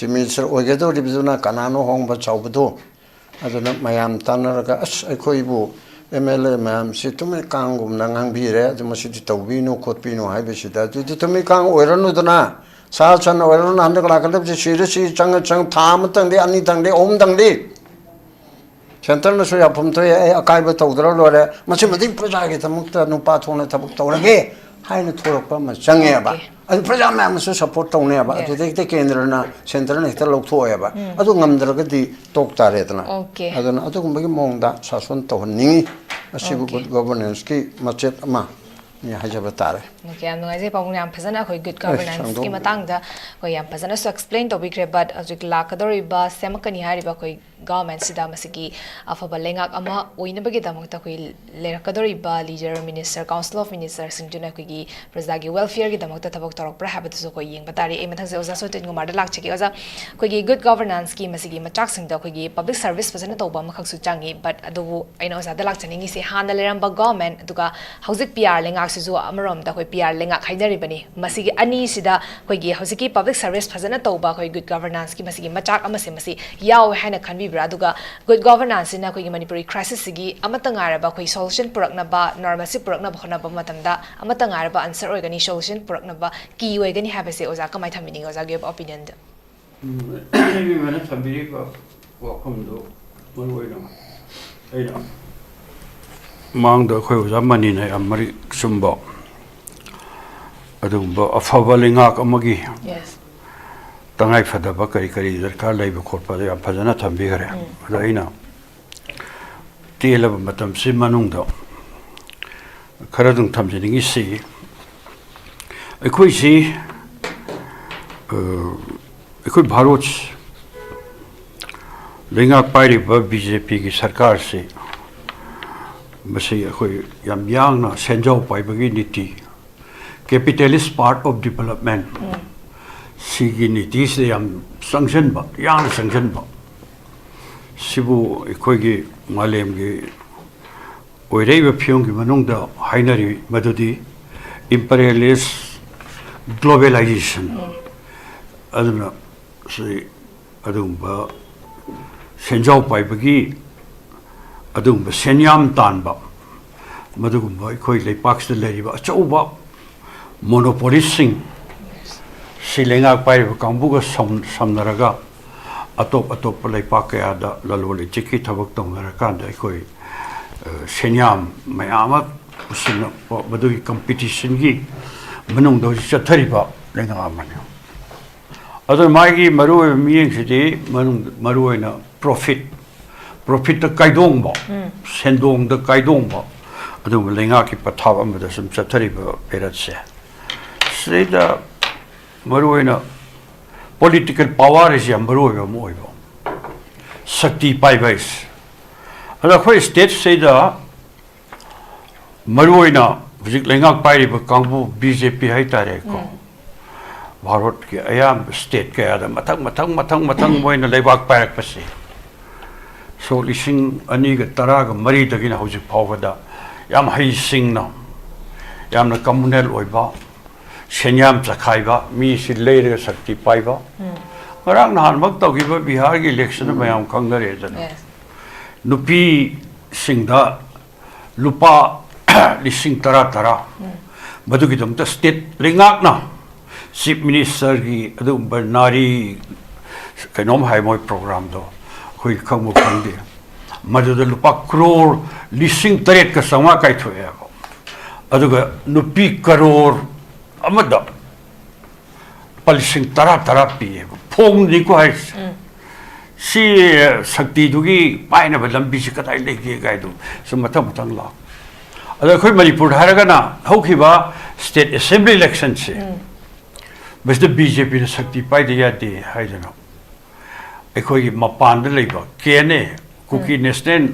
ꯃꯤꯅꯤꯁꯇꯔ ꯑꯣꯏꯒꯗꯧꯔꯤꯕꯗꯨꯅ ꯀꯅꯥꯅꯣ ꯍꯣꯡꯕ ꯆꯥꯎꯕꯗꯣ? ꯑꯗꯨꯅ ꯃꯌꯥꯝ ꯇꯥꯟꯅꯔꯒ, "ꯑꯁ, ꯑꯩꯈꯣꯏꯕꯨ ꯑꯦꯝ ꯑꯦꯜ ꯑꯦ ꯃꯌꯥꯝꯁꯤ ꯇꯨꯃꯤꯠ ꯀꯥꯡꯒꯨꯝꯅ ꯉꯥꯡꯕꯤꯔꯦ, ꯑꯗꯨ ꯃꯁꯤꯗꯤ ꯇꯧꯕꯤꯅꯨ ꯈꯣꯠꯄꯤꯅꯨ" ꯍꯥꯏꯕꯁꯤꯗ, ꯑꯗꯨꯗꯤ ꯇꯨꯃꯤꯠ ꯀꯥꯡ ꯑꯣꯏꯔꯅꯨꯗꯅ, ꯁꯥ ꯁꯟ ꯑꯣꯏꯔꯅꯨ, ꯍꯟꯗꯛ ꯂꯥꯛꯀꯗꯕꯁꯤ ꯁꯤꯔ ꯁꯤ ꯆꯪꯉ ꯆꯪ ꯊꯥ ꯑꯃꯇꯪꯗꯤ, ꯑꯅꯤꯇꯪꯗꯤ, ꯑꯍꯨꯝꯇꯪꯗꯤ ꯁꯦꯟꯇꯔꯅꯁꯨ ꯌꯥꯐꯝ ꯊꯣꯛꯑꯦ, "ꯑꯩ ꯑꯀꯥꯏꯕ ꯇꯧꯗ꯭ꯔ ꯂꯣꯏꯔꯦ, ꯃꯁꯤꯃꯗꯤ ꯄ꯭ꯔꯖꯥꯒꯤꯗꯃꯛꯇ ꯅꯨꯄꯥ ꯊꯣꯛꯅ ꯊꯕꯛ ꯇꯧꯔꯒꯦ" ꯍꯥꯏꯅ ꯊꯣꯛꯂꯛꯄ ꯑꯃ ꯆꯪꯉꯦꯕ꯫ Okay. ꯑꯗꯨ ꯄ꯭ꯔꯖꯥ ꯃꯌꯥꯝꯅꯁꯨ ꯁꯞꯄꯣꯔꯠ ꯇꯧꯅꯦꯕ꯫ Yes. ꯑꯗꯨꯗꯩꯗ ꯀꯦꯟꯗ꯭ꯔꯅ, ꯁꯦꯟꯇꯔꯅ ꯍꯦꯛꯇ ꯂꯧꯊꯣꯛꯑꯦꯕ꯫ ꯎꯝ꯫ ꯑꯗꯨ ꯉꯝꯗ꯭ꯔꯒꯗꯤ ꯇꯣꯛ ꯇꯥꯔꯦꯗꯅ꯫ Okay. ꯑꯗꯨꯅ ꯑꯗꯨꯒꯨꯝꯕꯒꯤ ꯃꯑꯣꯡꯗ ꯁꯥꯁꯣꯟ ꯇꯧꯍꯟꯅꯤꯡꯉꯤ꯫ ꯑꯁꯤꯕꯨ Okay. ꯒꯨꯗ ꯒꯣꯚꯔꯅꯦꯟꯁꯀꯤ ꯃꯆꯦꯠ ꯑꯃ ꯍꯥꯏꯖꯕ ꯇꯥꯔꯦ꯫ Okay, ꯌꯥꯝ ꯅꯨꯡꯉꯥꯏꯖꯩ ꯄꯥꯕꯨꯡ, ꯌꯥꯝ ꯐꯖꯅ ꯑꯩꯈꯣꯏ ꯒꯨꯗ ꯑꯩ ꯒꯣꯚꯔꯅꯦꯟꯁꯀꯤ ꯁꯪꯗꯧ- ꯃꯇꯥꯡꯗ ꯑꯩꯈꯣꯏ ꯌꯥꯝ ꯐꯖꯅꯁꯨ ꯑꯦꯛꯁꯄ꯭ꯂꯦꯟ ꯇꯧꯕꯤꯈ꯭ꯔꯦ꯫ But ꯍꯧꯖꯤꯛ ꯂꯥꯛꯀꯗꯧꯔꯤꯕ, ꯁꯦꯝꯃꯛꯀꯅꯤ ꯍꯥꯏꯔꯤꯕ ꯑꯩꯈꯣꯏ ꯒꯚꯔꯟꯃꯦꯟꯁꯤꯗ ꯃꯁꯤꯒꯤ ꯑꯐꯕ ꯂꯩꯉꯥꯛ ꯑꯃ ꯑꯣꯏꯅꯕꯒꯤꯗꯃꯛꯇ ꯑꯩꯈꯣꯏ ꯂꯩꯔꯛꯀꯗꯧꯔꯤꯕ ꯂꯤꯗꯔ, ꯃꯤꯅꯤꯁꯇꯔ, ꯀꯥꯎꯟꯁꯤꯜ ꯑꯣꯐ ꯃꯤꯅꯤꯁꯇꯔꯁꯤꯡꯗꯨꯅ ꯑꯩꯈꯣꯏꯒꯤ ꯄ꯭ꯔꯖꯥꯒꯤ ꯋꯦꯜꯐꯤꯌꯔꯒꯤꯗꯃꯛꯇ ꯊꯕꯛ ꯇꯧꯔꯛꯄ꯭ꯔꯥ ꯍꯥꯏꯕꯗꯨꯁꯨ ꯑꯩꯈꯣꯏ ꯌꯦꯡꯕ ꯇꯥꯔꯦ꯫ ꯑꯩ ꯃꯊꯪꯁꯦ ꯑꯣꯖꯥ ꯁꯣꯇꯤꯟ ꯀꯨꯃꯥꯔꯗ ꯂꯥꯛꯆꯒꯦ꯫ ꯑꯣꯖꯥ, ꯑꯩꯈꯣꯏꯒꯤ ꯒꯨꯗ ꯒꯣꯚꯔꯅꯥꯟꯁꯀꯤ ꯃꯁꯤꯒꯤ ꯃꯆꯥꯛꯁꯤꯡꯗ ꯑꯩꯈꯣꯏꯒꯤ ꯄꯕ꯭ꯂꯤꯛ ꯁꯔꯚꯤꯁ ꯐꯖꯅ ꯇꯧꯕ ꯑꯃꯈꯛꯁꯨ ꯆꯪꯉꯤ꯫ But ꯑꯗꯨꯕꯨ ꯑꯩꯅ ꯑꯣꯖꯥꯗ ꯂꯥꯛꯆꯅꯤꯡꯉꯤꯁꯦ, ꯍꯥꯟꯅ ꯂꯩꯔꯝꯕ ꯒꯣꯚꯔꯟꯃꯦꯟ, ꯑꯗꯨꯒ ꯍꯧꯖꯤꯛ ꯄꯤ ꯑꯥꯔ ꯂꯩꯉꯥꯛꯁꯤꯁꯨ ꯑꯃꯔꯣꯝꯗ ꯑꯩꯈꯣꯏ ꯄꯤ ꯑꯥꯔ ꯂꯩꯉꯥꯛ ꯍꯥꯏꯅꯔꯤꯕꯅꯤ꯫ ꯃꯁꯤꯒꯤ ꯑꯅꯤꯁꯤꯗ ꯑꯩꯈꯣꯏꯒꯤ ꯍꯧꯖꯤꯛꯀꯤ ꯄꯕ꯭ꯂꯤꯛ ꯁꯔꯚꯤꯁ ꯐꯖꯅ ꯇꯧꯕ, ꯑꯩꯈꯣꯏ ꯒꯨꯗ ꯒꯣꯚꯔꯅꯥꯟꯁꯀꯤ ꯃꯁꯤꯒꯤ ꯃꯆꯥꯛ ꯑꯃꯁꯦ, ꯃꯁꯤ ꯌꯥꯎꯋꯦ ꯍꯥꯏꯅ ꯈꯟꯕꯤꯕ꯭ꯔꯥ? ꯑꯗꯨꯒ ꯒꯨꯗ ꯒꯣꯚꯔꯅꯥꯟꯁꯁꯤꯅ ꯑꯩꯈꯣꯏꯒꯤ ꯃꯅꯤꯄꯨꯔꯒꯤ ꯀ꯭ꯔꯥꯏꯁꯤꯁꯁꯤꯒꯤ ꯑꯃꯠꯇ ꯉꯥꯏꯔꯕ ꯑꯩꯈꯣꯏ ꯁꯣꯂꯨꯁꯟ ꯄꯨꯔꯛꯅꯕ, ꯅꯣꯔꯃꯦꯜꯁꯤ ꯄꯨꯔꯛꯅꯕ ꯍꯣꯠꯅꯕ ꯃꯇꯝꯗ ꯑꯃꯠꯇ ꯉꯥꯏꯔꯕ ꯑꯟꯁꯔ ꯑꯣꯏꯒꯅꯤ, ꯁꯣꯂꯨꯁꯟ ꯄꯨꯔꯛꯅꯕ ꯀꯤ ꯑꯣꯏꯒꯅꯤ ꯍꯥꯏꯕꯁꯦ ꯑꯣꯖꯥ ꯀꯃꯥꯏꯅ ꯊꯝꯕꯤꯅꯤꯡꯉꯤ, ꯑꯣꯖꯥꯒꯤ ꯑꯣꯏꯕ ꯑꯣꯄꯤꯅꯤꯌꯟꯗ? ꯎꯝ, ꯏꯃꯥꯅ ꯊꯝꯕꯤꯔꯤꯕ ꯋꯥꯐꯝꯗꯨ ꯃꯔꯨ ꯑꯣꯏꯅ ꯑꯩꯅ ꯃꯥꯡꯗ ꯑꯩꯈꯣꯏ ꯑꯣꯖꯥ ꯃꯅꯤꯅ ꯌꯥꯝ ꯃꯔꯤꯛ ꯆꯨꯝꯕ ꯑꯗꯨꯒꯨꯝꯕ ꯑꯐꯕ ꯂꯩꯉꯥꯛ ꯑꯃꯒꯤ Yes. ꯇꯉꯥꯏ ꯐꯗꯕ ꯀꯔꯤ ꯀꯔꯤ ꯗꯔꯀꯥꯔ ꯂꯩꯕ ꯈꯣꯠꯄꯗ ꯌꯥꯝ ꯐꯖꯅ ꯊꯝꯕꯤꯈꯔꯦ꯫ ꯎꯝ꯫ ꯑꯗꯣ ꯑꯩꯅ ꯇꯦꯜꯂꯕ ꯃꯇꯝꯁꯤ ꯃꯅꯨꯡꯗ ꯈꯔꯗꯪ ꯊꯝꯖꯅꯤꯡꯉꯤꯁꯤ, ꯑꯩꯈꯣꯏꯁꯤ, ꯑ, ꯑꯩꯈꯣꯏ ꯚꯥꯔꯠ ꯂꯩꯉꯥꯛ ꯄꯥꯏꯔꯤꯕ ꯕꯤ ꯖꯦ ꯄꯤꯒꯤ ꯁꯔꯀꯥꯔꯁꯤ, ꯃꯁꯤ ꯑꯩꯈꯣꯏ ꯌꯥꯝ ꯌꯥꯡꯅ ꯁꯦꯟꯖꯥꯎ ꯄꯥꯏꯕꯒꯤ ꯅꯤꯇꯤ, capitalist part of development, ꯎꯝ꯫ ꯁꯤꯒꯤ ꯅꯤꯇꯤꯁꯤꯗ ꯌꯥꯝ ꯆꯪꯁꯤꯟꯕ, ꯌꯥꯝꯅ ꯆꯪꯁꯤꯟꯕ꯫ ꯁꯤꯕꯨ ꯑꯩꯈꯣꯏꯒꯤ ꯃꯥꯂꯦꯝꯒꯤ ꯑꯣꯏꯔꯛꯏꯕ ꯐꯤꯕꯝꯒꯤ ꯃꯅꯨꯡꯗ ꯍꯥꯏꯅꯔꯤ ꯃꯗꯨꯗꯤ imperialist globalization꯫ ꯎꯝ꯫ ꯑꯗꯨꯅ ꯁꯤ ꯑꯗꯨꯒꯨꯝꯕ ꯁꯦꯟꯖꯥꯎ ꯄꯥꯏꯕꯒꯤ ꯑꯗꯨꯒꯨꯝꯕ ꯁꯦꯟꯌꯥꯝ ꯇꯥꯟꯕ, ꯃꯗꯨꯒꯨꯝꯕ ꯑꯩꯈꯣꯏ ꯂꯩꯄꯥꯛꯁꯤꯗ ꯂꯩꯔꯤꯕ ꯑꯆꯧꯕ ꯃꯣꯅꯣꯄꯣꯂꯤꯁꯁꯤꯡ, ꯁꯤ ꯂꯩꯉꯥꯛ ꯄꯥꯏꯔꯤꯕ ꯀꯥꯡꯕꯨꯒ ꯁꯝ-, ꯁꯝꯅꯔꯒ ꯑꯇꯣꯞ ꯑꯇꯣꯞꯄ ꯂꯩꯄꯥꯛ ꯀꯌꯥꯗ ꯂꯂꯣꯟ ꯏꯇꯤꯛꯀꯤ ꯊꯕꯛ ꯇꯧꯅꯔꯀꯥꯟꯗ ꯑꯩꯈꯣꯏ, ꯑ, ꯁꯦꯟꯌꯥꯝ ꯃꯌꯥꯝ ꯑꯃ ꯄꯨꯁꯤꯜꯂꯛꯄ, ꯃꯗꯨꯒꯤ ꯀꯝꯄꯤꯇꯤꯁꯟꯒꯤ ꯃꯅꯨꯡꯗ ꯍꯧꯖꯤꯛ ꯆꯠꯊꯔꯤꯕ ꯂꯩꯉꯥꯛ ꯑꯃꯅꯤ꯫ ꯑꯗꯨꯅ ꯃꯥꯒꯤ ꯃꯔꯨꯑꯣꯏꯕ ꯃꯤꯠꯌꯦꯡꯁꯤꯗꯤ ꯃꯅꯨꯡ-, ꯃꯔꯨꯑꯣꯏꯅ ꯄ꯭ꯔꯣꯐꯤꯠ, ꯄ꯭ꯔꯣꯐꯤꯠꯇ ꯀꯥꯏꯗꯣꯡꯕ, ꯁꯦꯟꯗꯣꯡꯗ ꯀꯥꯏꯗꯣꯡꯕ, ꯑꯗꯨꯒꯨꯝꯕ ꯂꯩꯉꯥꯛꯀꯤ ꯄꯊꯥꯞ ꯑꯃꯗ ꯁꯨꯝ ꯆꯠꯊꯔꯤꯕ ꯄꯦꯔꯠꯁꯦ꯫ ꯁꯤꯗꯩꯗ ꯃꯔꯨꯑꯣꯏꯅ ꯄꯣꯂꯤꯇꯤꯀꯦꯜ ꯄꯥꯋꯔ ꯍꯥꯏꯁꯤ ꯌꯥꯝ ꯃꯔꯨꯑꯣꯏꯕ ꯑꯃ ꯑꯣꯏꯕ, ꯁꯛꯇꯤ ꯄꯥꯏꯕ ꯍꯥꯏꯁꯦ꯫ ꯑꯗꯣ ꯑꯩꯈꯣꯏ ꯁ꯭ꯇꯦꯠꯁꯤꯗ ꯃꯔꯨꯑꯣꯏꯅ ꯍꯧꯖꯤꯛ ꯂꯩꯉꯥꯛ ꯄꯥꯏꯔꯤꯕ ꯀꯥꯡꯕꯨ ꯕꯤ ꯖꯦ ꯄꯤ ꯍꯥꯏꯇꯥꯔꯦꯀꯣ, ꯚꯥꯔꯠꯀꯤ ꯑꯌꯥꯝꯕ ꯁ꯭ꯇꯦꯠ ꯀꯌꯥꯗ ꯃꯊꯪ ꯃꯊꯪ ꯃꯊꯪ ꯃꯊꯪ ꯃꯣꯏꯅ ꯂꯩꯕꯥꯛ ꯄꯥꯏꯔꯛꯄꯁꯦ, ꯁꯣꯛ ꯂꯤꯁꯤꯡ ꯑꯅꯤꯒ ꯇꯔꯥꯒ ꯃꯔꯤꯗꯒꯤꯅ ꯍꯧꯖꯤꯛ ꯐꯥꯎꯕꯗ ꯌꯥꯝ ꯍꯩꯁꯤꯡꯅ, ꯌꯥꯝꯅ ꯀꯝꯃꯨꯅꯦꯜ ꯑꯣꯏꯕ, ꯁꯦꯟꯌꯥꯝ ꯆꯈꯥꯏꯕ, ꯃꯤꯁꯤ ꯂꯩꯔꯒ ꯁꯛꯇꯤ ꯄꯥꯏꯕ꯫ ꯉꯔꯥꯡ ꯅꯍꯥꯟꯃꯛ ꯇꯧꯈꯤꯕ ꯕꯤꯍꯥꯔꯒꯤ ꯏꯂꯦꯛꯁꯟꯗ ꯃꯌꯥꯝ ꯈꯪꯅꯔꯦꯗꯅ꯫ Yes. ꯅꯨꯄꯤꯁꯤꯡꯗ ꯂꯨꯄꯥ ꯂꯤꯁꯤꯡ ꯇꯔꯥ ꯇꯔꯥ, ꯃꯗꯨꯒꯤꯗꯃꯛꯇ ꯁ꯭ꯇꯦꯠ ꯂꯩꯉꯥꯛꯅ ꯆꯤꯐ ꯃꯤꯅꯤꯁꯇꯔꯒꯤ ꯑꯗꯨꯒꯨꯝꯕ ꯅꯥꯔꯤ ꯀꯩꯅꯣꯝ ꯍꯥꯏ, ꯃꯣꯏ ꯄ꯭ꯔꯣꯒ꯭ꯔꯥꯝꯗꯣ ꯑꯩꯈꯣꯏ ꯈꯪꯕ ꯈꯪꯗꯦ, ꯃꯗꯨꯗ ꯂꯨꯄꯥ ꯀ꯭ꯔꯣꯔ ꯂꯤꯁꯤꯡ ꯇꯔꯦꯠꯀ ꯆꯥꯝꯃꯉꯥ ꯀꯥꯏꯊꯣꯛꯑꯦꯕ꯫ ꯑꯗꯨꯒ ꯅꯨꯄꯤ ꯀꯔꯣꯔ ꯑꯃꯗ ꯂꯨꯄꯥ ꯂꯤꯁꯤꯡ ꯇꯔꯥ ꯇꯔꯥ ꯄꯤꯌꯦꯕ, ꯐꯣꯝꯅꯤꯀꯣ ꯍꯥꯏꯁꯦ꯫ ꯁꯤ ꯁꯛꯇꯤꯗꯨꯒꯤ ꯄꯥꯏꯅꯕ ꯂꯝꯕꯤꯁꯤ ꯀꯗꯥꯏ ꯂꯩꯒꯦ ꯀꯥꯏꯗꯣ ꯁꯨꯝ ꯃꯊꯪ ꯃꯊꯪ ꯂꯥꯛꯑꯣ꯫ ꯑꯗꯣ ꯑꯩꯈꯣꯏ ꯃꯅꯤꯄꯨꯔꯗ ꯍꯥꯏꯔꯒꯅ ꯍꯧꯈꯤꯕ ꯁ꯭ꯇꯦꯠ ꯑꯦꯁꯦꯝꯕ꯭ꯂꯤ ꯏꯂꯦꯛꯁꯟꯁꯦ, ꯃꯁꯤꯗ ꯕꯤ ꯖꯦ ꯄꯤꯅ ꯁꯛꯇꯤ ꯄꯥꯏꯗ ꯌꯥꯗꯦ ꯍꯥꯏꯗꯅ ꯑꯩꯈꯣꯏꯒꯤ ꯃꯄꯥꯟꯗ ꯂꯩꯕ K N A, Kuki national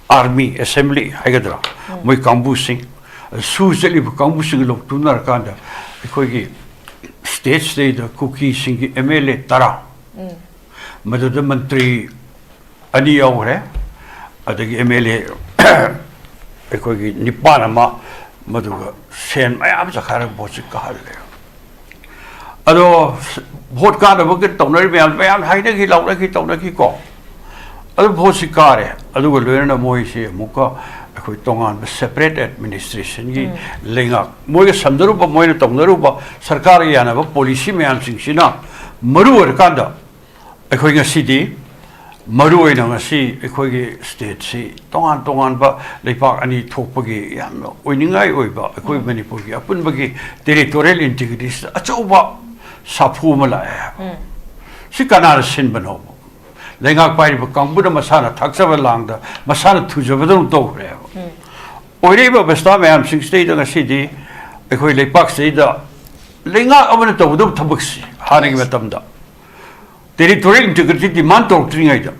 army assembly ꯍꯥꯏꯒꯗ꯭ꯔꯥ, ꯃꯣꯏ ꯀꯥꯡꯕꯨꯁꯤꯡ, ꯁꯨ ꯆꯠꯂꯤꯕ ꯀꯥꯡꯕꯨꯁꯤꯡꯒ ꯂꯧꯊꯣꯛꯅꯔꯀꯥꯟꯗ ꯑꯩꯈꯣꯏꯒꯤ ꯁ꯭ꯇꯦꯠꯁꯤꯗꯩꯗ ꯀꯨꯀꯤꯁꯤꯡꯒꯤ ꯑꯦꯝ ꯑꯦꯜ ꯑꯦ ꯇꯔꯥ, ꯃꯗꯨꯗ ꯃꯟꯇ꯭ꯔꯤ ꯑꯅꯤ ꯌꯥꯎꯈ꯭ꯔꯦ, ꯑꯗꯒꯤ ꯑꯦꯝ ꯑꯦꯜ ꯑꯦ ꯑꯩꯈꯣꯏꯒꯤ ꯅꯤꯄꯥꯟ ꯑꯃ, ꯃꯗꯨꯒ ꯁꯦꯟ ꯃꯌꯥꯝ ꯆꯈꯥꯏꯔꯒ ꯚꯣꯠꯁꯤ ꯀꯥꯍꯜꯂꯦ꯫ ꯑꯗꯣ ꯚꯣꯠ ꯀꯥꯟꯅꯕꯒꯤ ꯇꯧꯅꯔꯤ ꯃꯌꯥꯝ, ꯃꯌꯥꯝ ꯍꯥꯏꯅꯈꯤ, ꯂꯥꯎꯅꯈꯤ, ꯇꯧꯅꯈꯤꯀꯣ꯫ ꯑꯗꯨ ꯚꯣꯠꯁꯤ ꯀꯥꯔꯦ, ꯑꯗꯨꯒ ꯂꯣꯏꯅꯅ ꯃꯣꯏꯁꯤ ꯑꯃꯨꯛꯀ ꯑꯩꯈꯣꯏ ꯇꯣꯉꯥꯟꯕ separate administrationꯒꯤ ꯎꯝ꯫ ꯂꯩꯉꯥꯛ, ꯃꯣꯏꯒ ꯁꯝꯅꯔꯨꯕ, ꯃꯣꯏꯅ ꯇꯧꯅꯔꯨꯕ ꯁꯔꯀꯥꯔꯒ ꯌꯥꯅꯕ policy ꯃꯌꯥꯝꯁꯤꯡꯁꯤꯅ ꯃꯔꯨ ꯑꯣꯏꯔꯀꯥꯟꯗ ꯑꯩꯈꯣꯏ ꯉꯁꯤꯗꯤ ꯃꯔꯨ ꯑꯣꯏꯅ ꯉꯁꯤ ꯑꯩꯈꯣꯏꯒꯤ stateꯁꯤ ꯇꯣꯉꯥꯟ ꯇꯣꯉꯥꯟꯕ ꯂꯩꯄꯥꯛ ꯑꯅꯤ ꯊꯣꯛꯄꯒꯤ ꯌꯥꯝꯅ ꯑꯣꯏꯅꯤꯡꯉꯥꯏ ꯑꯣꯏꯕ ꯑꯩꯈꯣꯏ ꯎꯝ꯫ ꯃꯅꯤꯄꯨꯔꯒꯤ ꯑꯄꯨꯟꯕꯒꯤ territorial integrityꯁꯤꯗ ꯑꯆꯧꯕ ꯁꯥꯐꯨ ꯑꯃ ꯂꯥꯛꯑꯦ ꯍꯥꯏꯕ꯫ ꯎꯝ꯫ ꯁꯤ ꯀꯅꯥꯅ ꯁꯤꯟꯕꯅꯣ? ꯂꯩꯉꯥꯛ ꯄꯥꯏꯔꯤꯕ ꯀꯥꯡꯕꯨꯅ ꯃꯁꯥꯅ ꯊꯥꯛꯆꯕ ꯂꯥꯡꯗ ꯃꯁꯥꯅ ꯊꯨꯖꯕꯗꯧꯅ ꯇꯧꯈ꯭ꯔꯦꯕ꯫ ꯎꯝ꯫ ꯑꯣꯏꯔꯛꯏꯕ ꯑꯕꯁꯊꯥ ꯃꯌꯥꯝꯁꯤꯡꯁꯤꯗꯩꯗ ꯉꯁꯤꯗꯤ ꯑꯩꯈꯣꯏ ꯂꯩꯄꯥꯛꯁꯤꯗꯩꯗ ꯂꯩꯉꯥꯛ ꯑꯃꯅ ꯇꯧꯒꯗꯕ ꯊꯕꯛꯁꯤ ꯍꯥꯟꯅꯒꯤ ꯃꯇꯝꯗ territorial integrity demand ꯇꯧꯔꯛꯇ꯭ꯔꯤꯉꯩꯗ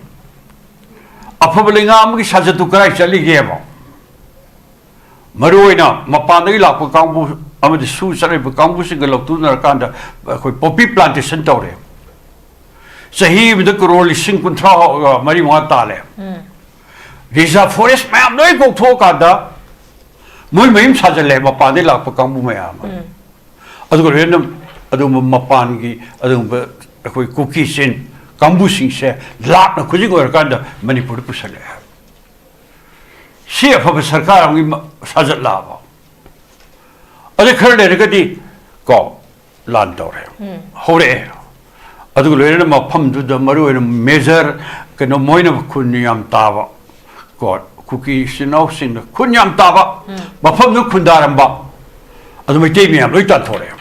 ꯑꯐꯕ ꯂꯩꯉꯥꯛ ꯑꯃꯒꯤ ꯁꯥꯖꯠꯇꯨ ꯀꯗꯥꯏ ꯆꯠꯂꯤꯒꯦꯕ? ꯃꯔꯨꯑꯣꯏꯅ ꯃꯄꯥꯟꯗꯒꯤ ꯂꯥꯛꯄ ꯀꯥꯡꯕꯨ ꯑꯃꯗꯤ ꯁꯨ ꯆꯠꯂꯤꯕ ꯀꯥꯡꯕꯨꯁꯤꯡꯒ ꯂꯧꯇꯨꯅꯔꯀꯥꯟꯗ ꯑꯩꯈꯣꯏ poppy plantation ꯇꯧꯔꯦ꯫ ꯆꯍꯤ ꯑꯃꯗ ꯀꯔꯣꯔ ꯂꯤꯁꯤꯡ ꯀꯨꯟꯊ꯭ꯔꯥ ꯃꯔꯤ ꯃꯉꯥ ꯇꯥꯜꯂꯦ꯫ ꯎꯝ꯫ Reserve forest ꯃꯌꯥꯝ ꯂꯣꯏ ꯀꯣꯛꯊꯣꯛꯑꯀꯥꯟꯗ ꯃꯣꯏ ꯃꯌꯨꯝ ꯁꯥꯖꯜꯂꯦ, ꯃꯄꯥꯟꯗꯒꯤ ꯂꯥꯛꯄ ꯀꯥꯡꯕꯨ ꯃꯌꯥꯝ ꯑꯃ꯫ ꯎꯝ꯫ ꯑꯗꯨꯒ ꯂꯣꯏꯅꯅ ꯑꯗꯨꯒꯨꯝꯕ ꯃꯄꯥꯟꯒꯤ ꯑꯗꯨꯒꯨꯝꯕ ꯑꯩꯈꯣꯏ ꯀꯨꯀꯤ ꯆꯤꯟ ꯀꯥꯡꯕꯨꯁꯤꯡꯁꯦ ꯂꯥꯛꯅ ꯈꯨꯖꯤꯡ ꯑꯣꯏꯔꯀꯥꯟꯗ ꯃꯅꯤꯄꯨꯔꯗ ꯄꯨꯁꯜꯂꯛꯑꯦ ꯍꯥꯏꯕ꯫ ꯁꯤ ꯑꯐꯕ ꯁꯔꯀꯥꯔ ꯑꯃꯒꯤ ꯃ-, ꯁꯥꯖꯠꯂꯥꯕ? ꯑꯗꯩ ꯈꯔ ꯂꯩꯔꯒꯗꯤ ꯀꯣ, ꯂꯥꯟ ꯇꯧꯔꯦ꯫ ꯎꯝ꯫ ꯍꯧꯔꯛꯑꯦ꯫ ꯑꯗꯨꯒ ꯂꯣꯏꯅꯅ ꯃꯐꯝꯗꯨꯗ ꯃꯔꯨꯑꯣꯏꯅ major ꯀꯩꯅꯣ ꯃꯣꯏꯅ ꯈꯨꯟ ꯌꯥꯝ ꯇꯥꯕ ꯀꯣ, ꯀꯨꯀꯤ ꯏꯆꯤꯟ ꯏꯅꯥꯎꯁꯤꯡꯅ ꯈꯨꯟ ꯌꯥꯝ ꯇꯥꯕ ꯎꯝ꯫ ꯃꯐꯝꯗꯨ ꯈꯨꯟꯗꯥꯔꯝꯕ ꯑꯗꯨ ꯃꯩꯇꯩ ꯃꯌꯥꯝ ꯂꯣꯏ ꯇꯥꯟꯊꯣꯔꯛꯑꯦ꯫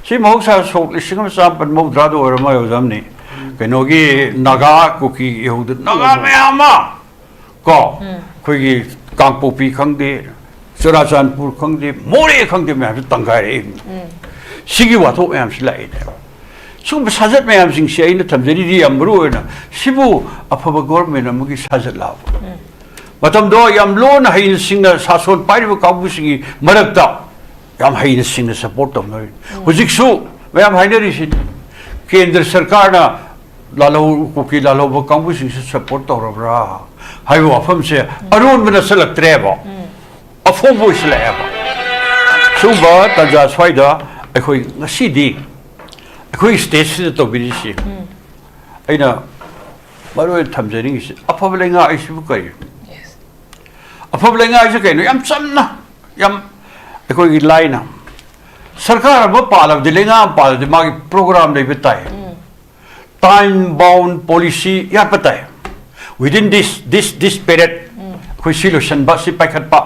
ꯁꯤ ꯃꯍꯧꯁꯥ ꯁꯣꯛ ꯂꯤꯁꯤꯡ ꯑꯃ ꯆꯥꯃꯥꯄꯟ ꯃꯧꯗ꯭ꯔꯥꯗ ꯑꯣꯏꯔꯝꯃꯦ ꯑꯣꯖꯥꯝꯅꯤ꯫ ꯀꯩꯅꯣꯒꯤ ꯅꯥꯒꯥ ꯀꯨꯀꯤ ꯏꯍꯧꯗ ꯅꯥꯒꯥ ꯎꯝ꯫ ꯃꯌꯥꯝ ꯑꯃ ꯀꯣ, ꯎꯝ꯫ ꯑꯩꯈꯣꯏꯒꯤ ꯀꯥꯡꯄꯣꯛꯄꯤ ꯈꯪꯗꯦ, ꯆꯨꯔꯥꯆꯥꯟꯄꯨꯔ ꯈꯪꯗꯦ, ꯃꯣꯔꯦ ꯈꯪꯗꯦ ꯃꯌꯥꯝꯁꯦ ꯇꯪꯈꯥꯏꯔꯛꯏ꯫ ꯎꯝ꯫ ꯁꯤꯒꯤ ꯋꯥꯊꯣꯛ ꯃꯌꯥꯝꯁꯤ ꯂꯥꯛꯏꯅꯦꯕ꯫ ꯁꯤꯒꯨꯝꯕ ꯁꯥꯖꯠ ꯃꯌꯥꯝꯁꯤꯡꯁꯦ ꯑꯩꯅ ꯊꯝꯖꯔꯤꯗꯤ ꯌꯥꯝ ꯃꯔꯨ ꯑꯣꯏꯅ ꯁꯤꯕꯨ ꯑꯐꯕ government ꯑꯃꯒꯤ ꯁꯥꯖꯠ ꯂꯥꯛꯄ꯫ ꯎꯝ꯫ ꯃꯇꯝꯗꯣ ꯌꯥꯝ ꯂꯣꯟꯅ ꯍꯩꯅ ꯁꯤꯡꯅ ꯁꯥꯁꯣꯟ ꯄꯥꯏꯔꯤꯕ ꯀꯥꯡꯕꯨꯁꯤꯡꯒꯤ ꯃꯔꯛꯇ ꯌꯥꯝ ꯍꯩꯅ ꯁꯤꯡꯅ support ꯇꯧꯅꯔꯤ꯫ ꯎꯝ꯫ ꯍꯧꯖꯤꯛꯁꯨ ꯃꯌꯥꯝ ꯍꯥꯏꯅꯔꯤꯁꯤꯅꯤ꯫ ꯀꯦꯟꯗ꯭ꯔ ꯁꯔꯀꯥꯔꯅ ꯂꯥꯜꯍꯧ-, ꯀꯨꯀꯤ ꯂꯥꯜꯍꯧꯕ ꯀꯥꯡꯕꯨꯁꯤꯡꯁꯤ support ꯇꯧꯔꯕ꯭ꯔꯥ ꯍꯥꯏꯕ ꯋꯥꯐꯝꯁꯦ ꯑꯔꯣꯟꯕ ꯅꯠꯁꯜꯂꯛꯇ꯭ꯔꯦꯕ꯫ ꯎꯝ꯫ ꯑꯐꯣꯡꯕ ꯑꯣꯏꯁꯤꯜꯂꯛꯑꯦꯕ꯫ ꯁꯤꯒꯨꯝꯕ ꯇꯥꯟꯖꯥ ꯁ꯭ꯋꯥꯏꯗ ꯑꯩꯈꯣꯏ ꯉꯁꯤꯗꯤ ꯑꯩꯈꯣꯏ ꯁ꯭ꯇꯦꯠꯁꯤꯗ ꯇꯧꯕꯤꯔꯤꯁꯤ, ꯑꯩꯅ ꯃꯔꯨ ꯑꯣꯏꯅ ꯊꯝꯖꯅꯤꯡꯉꯤꯁꯤ, ꯑꯐꯕ ꯂꯩꯉꯥꯛ ꯍꯥꯏꯁꯤꯕꯨ ꯀꯔꯤ? ꯑꯐꯕ ꯂꯩꯉꯥꯛ ꯍꯥꯏꯁꯤ ꯀꯩꯅꯣ? ꯌꯥꯝ ꯆꯝꯅ, ꯌꯥꯝ ꯑꯩꯈꯣꯏꯒꯤ ꯂꯥꯏꯅ, ꯁꯔꯀꯥꯔ ꯑꯃ ꯄꯥꯜꯂꯕꯗꯤ, ꯂꯩꯉꯥꯛ ꯑꯃ ꯄꯥꯜꯂꯕꯗꯤ ꯃꯥꯒꯤ ꯄ꯭ꯔꯣꯒ꯭ꯔꯥꯝ ꯂꯩꯕ ꯇꯥꯏ, ꯇꯥꯏꯝ ꯕꯥꯎꯟ ꯄꯣꯂꯤꯁꯤ ꯌꯥꯠꯄ ꯇꯥꯏ꯫ Within this, this, this period ꯑꯩꯈꯣꯏ ꯁꯤ ꯂꯣꯏꯁꯤꯟꯕ, ꯁꯤ ꯄꯥꯏꯈꯠꯄ,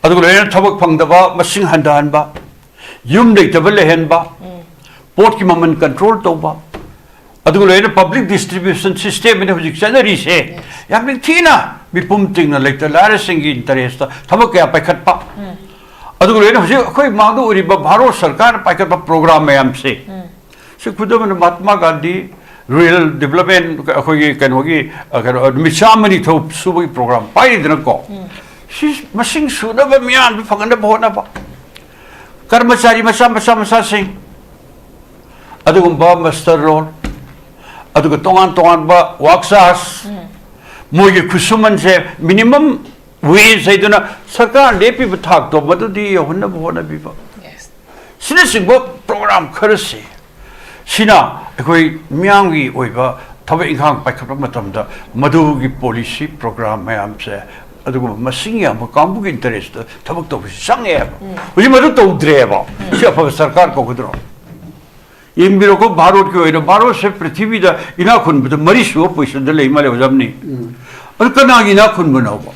ꯑꯗꯨꯒ ꯂꯣꯏꯅꯅ ꯊꯕꯛ ꯐꯪꯗꯕ ꯃꯁꯤꯡ ꯍꯟꯊꯍꯟꯕ, ꯌꯨꯝ ꯂꯩꯇꯕ ꯂꯩꯍꯟꯕ, ꯄꯣꯠꯀꯤ ꯃꯃꯜ ꯀꯟꯇ꯭ꯔꯣꯜ ꯇꯧꯕ, ꯑꯗꯨꯒ ꯂꯣꯏꯅꯅ ꯄꯕ꯭ꯂꯤꯛ ꯗꯤꯁꯇ꯭ꯔꯤꯕ꯭ꯌꯨꯁꯟ ꯁꯤꯁꯇꯦꯝ ꯑꯩꯅ ꯍꯧꯖꯤꯛ ꯆꯠꯅꯔꯤꯁꯦ, ꯌꯥꯝ ꯅꯤꯡꯊꯤꯅ ꯃꯤꯄꯨꯝ ꯇꯤꯡꯅ ꯂꯩꯇ ꯂꯥꯏꯔꯁꯤꯡꯒꯤ ꯏꯟꯇꯔꯦꯁꯇ ꯊꯕꯛ ꯀꯌꯥ ꯄꯥꯏꯈꯠꯄ, ꯑꯗꯨꯒ ꯂꯣꯏꯅ ꯍꯧꯖꯤꯛ ꯑꯩꯈꯣꯏ ꯃꯥꯡꯗ ꯑꯣꯏꯔꯤꯕ ꯚꯥꯔꯠ ꯁꯔꯀꯥꯔꯅ ꯄꯥꯏꯈꯠꯄ ꯄ꯭ꯔꯣꯒ꯭ꯔꯥꯝ ꯃꯌꯥꯝꯁꯦ, ꯁꯤ ꯈꯨꯗꯝ ꯑꯣꯏꯅ ꯃꯍꯥꯇꯃꯥ ꯒꯥꯟꯙꯤ ꯔꯨꯔꯦꯜ ꯗꯤꯕꯂꯞꯃꯦꯟ, ꯑꯩꯈꯣꯏꯒꯤ ꯀꯩꯅꯣꯒꯤ, ꯑ, ꯀꯩꯅꯣ, ꯅꯨꯃꯤꯠ ꯆꯥꯝꯃꯅꯤ ꯊꯕꯛ ꯁꯨꯕꯒꯤ ꯄ꯭ꯔꯣꯒ꯭ꯔꯥꯝ ꯄꯥꯏꯔꯤꯗꯅꯀꯣ, ꯁꯤ ꯃꯁꯤꯡ ꯁꯨꯅꯕ ꯃꯤꯌꯥꯝꯗꯨ ꯐꯪꯅꯕ ꯍꯣꯠꯅꯕ, ꯀꯔꯃꯆꯥꯔꯤ ꯃꯆꯥ ꯃꯆꯥ ꯃꯆꯥꯁꯤꯡ, ꯑꯗꯨꯒꯨꯝꯕ ꯃꯁꯇꯔ ꯔꯣꯜ, ꯑꯗꯨꯒ ꯇꯣꯉꯥꯟ ꯇꯣꯉꯥꯟꯕ ꯋꯥꯛ ꯆꯥꯔꯖ, ꯃꯣꯏꯒꯤ ꯈꯨꯠꯁꯨꯃꯟꯁꯦ ꯃꯤꯅꯤꯃꯝ ꯋꯦꯖ ꯍꯥꯏꯗꯨꯅ ꯁꯔꯀꯥꯔ ꯂꯦꯞꯄꯤꯕ ꯊꯥꯛꯇꯣ ꯃꯗꯨꯗꯤ ꯌꯧꯍꯟꯅꯕ ꯍꯣꯠꯅꯕꯤꯕ, ꯁꯤꯅꯆꯤꯡꯕ ꯄ꯭ꯔꯣꯒ꯭ꯔꯥꯝ ꯈꯔꯁꯤ, ꯁꯤꯅ ꯑꯩꯈꯣꯏ ꯃꯤꯌꯥꯝꯒꯤ ꯑꯣꯏꯕ ꯊꯕꯛ ꯏꯪꯈꯥꯡ ꯄꯥꯏꯈꯠꯄ ꯃꯇꯝꯗ ꯃꯗꯨꯒꯤ ꯄꯣꯂꯤꯁꯤ ꯄ꯭ꯔꯣꯒ꯭ꯔꯥꯝ ꯃꯌꯥꯝꯁꯦ ꯑꯗꯨꯒꯨꯝꯕ ꯃꯁꯤꯡ ꯌꯥꯝꯕ ꯀꯥꯡꯕꯨꯒꯤ ꯏꯟꯇꯔꯦꯁꯇ ꯊꯕꯛ ꯇꯧꯕꯁꯤ ꯆꯪꯉꯦꯕ꯫ ꯍꯧꯖꯤꯛ ꯃꯗꯨ ꯇꯧꯗ꯭ꯔꯦꯕ꯫ ꯁꯤ ꯑꯐꯕ ꯁꯔꯀꯥꯔ ꯀꯧꯒꯗ꯭ꯔꯣ? ꯌꯦꯡꯕꯤꯔꯣꯀꯣ, ꯚꯥꯔꯠꯀꯤ ꯑꯣꯏꯅ, ꯚꯥꯔꯠꯁꯦ ꯄ꯭ꯔꯤꯊꯤꯕꯤꯗ ꯏꯅꯥꯛ ꯈꯨꯟꯕꯗ ꯃꯔꯤ ꯁꯨꯕ ꯄꯣꯖꯤꯁꯟꯗ ꯂꯩ ꯃꯥꯂꯦ, ꯑꯣꯖꯥꯝꯅꯤ꯫ ꯑꯗꯨ ꯀꯅꯥꯒꯤ ꯏꯅꯥꯛ ꯈꯨꯟꯕꯅꯣꯕ?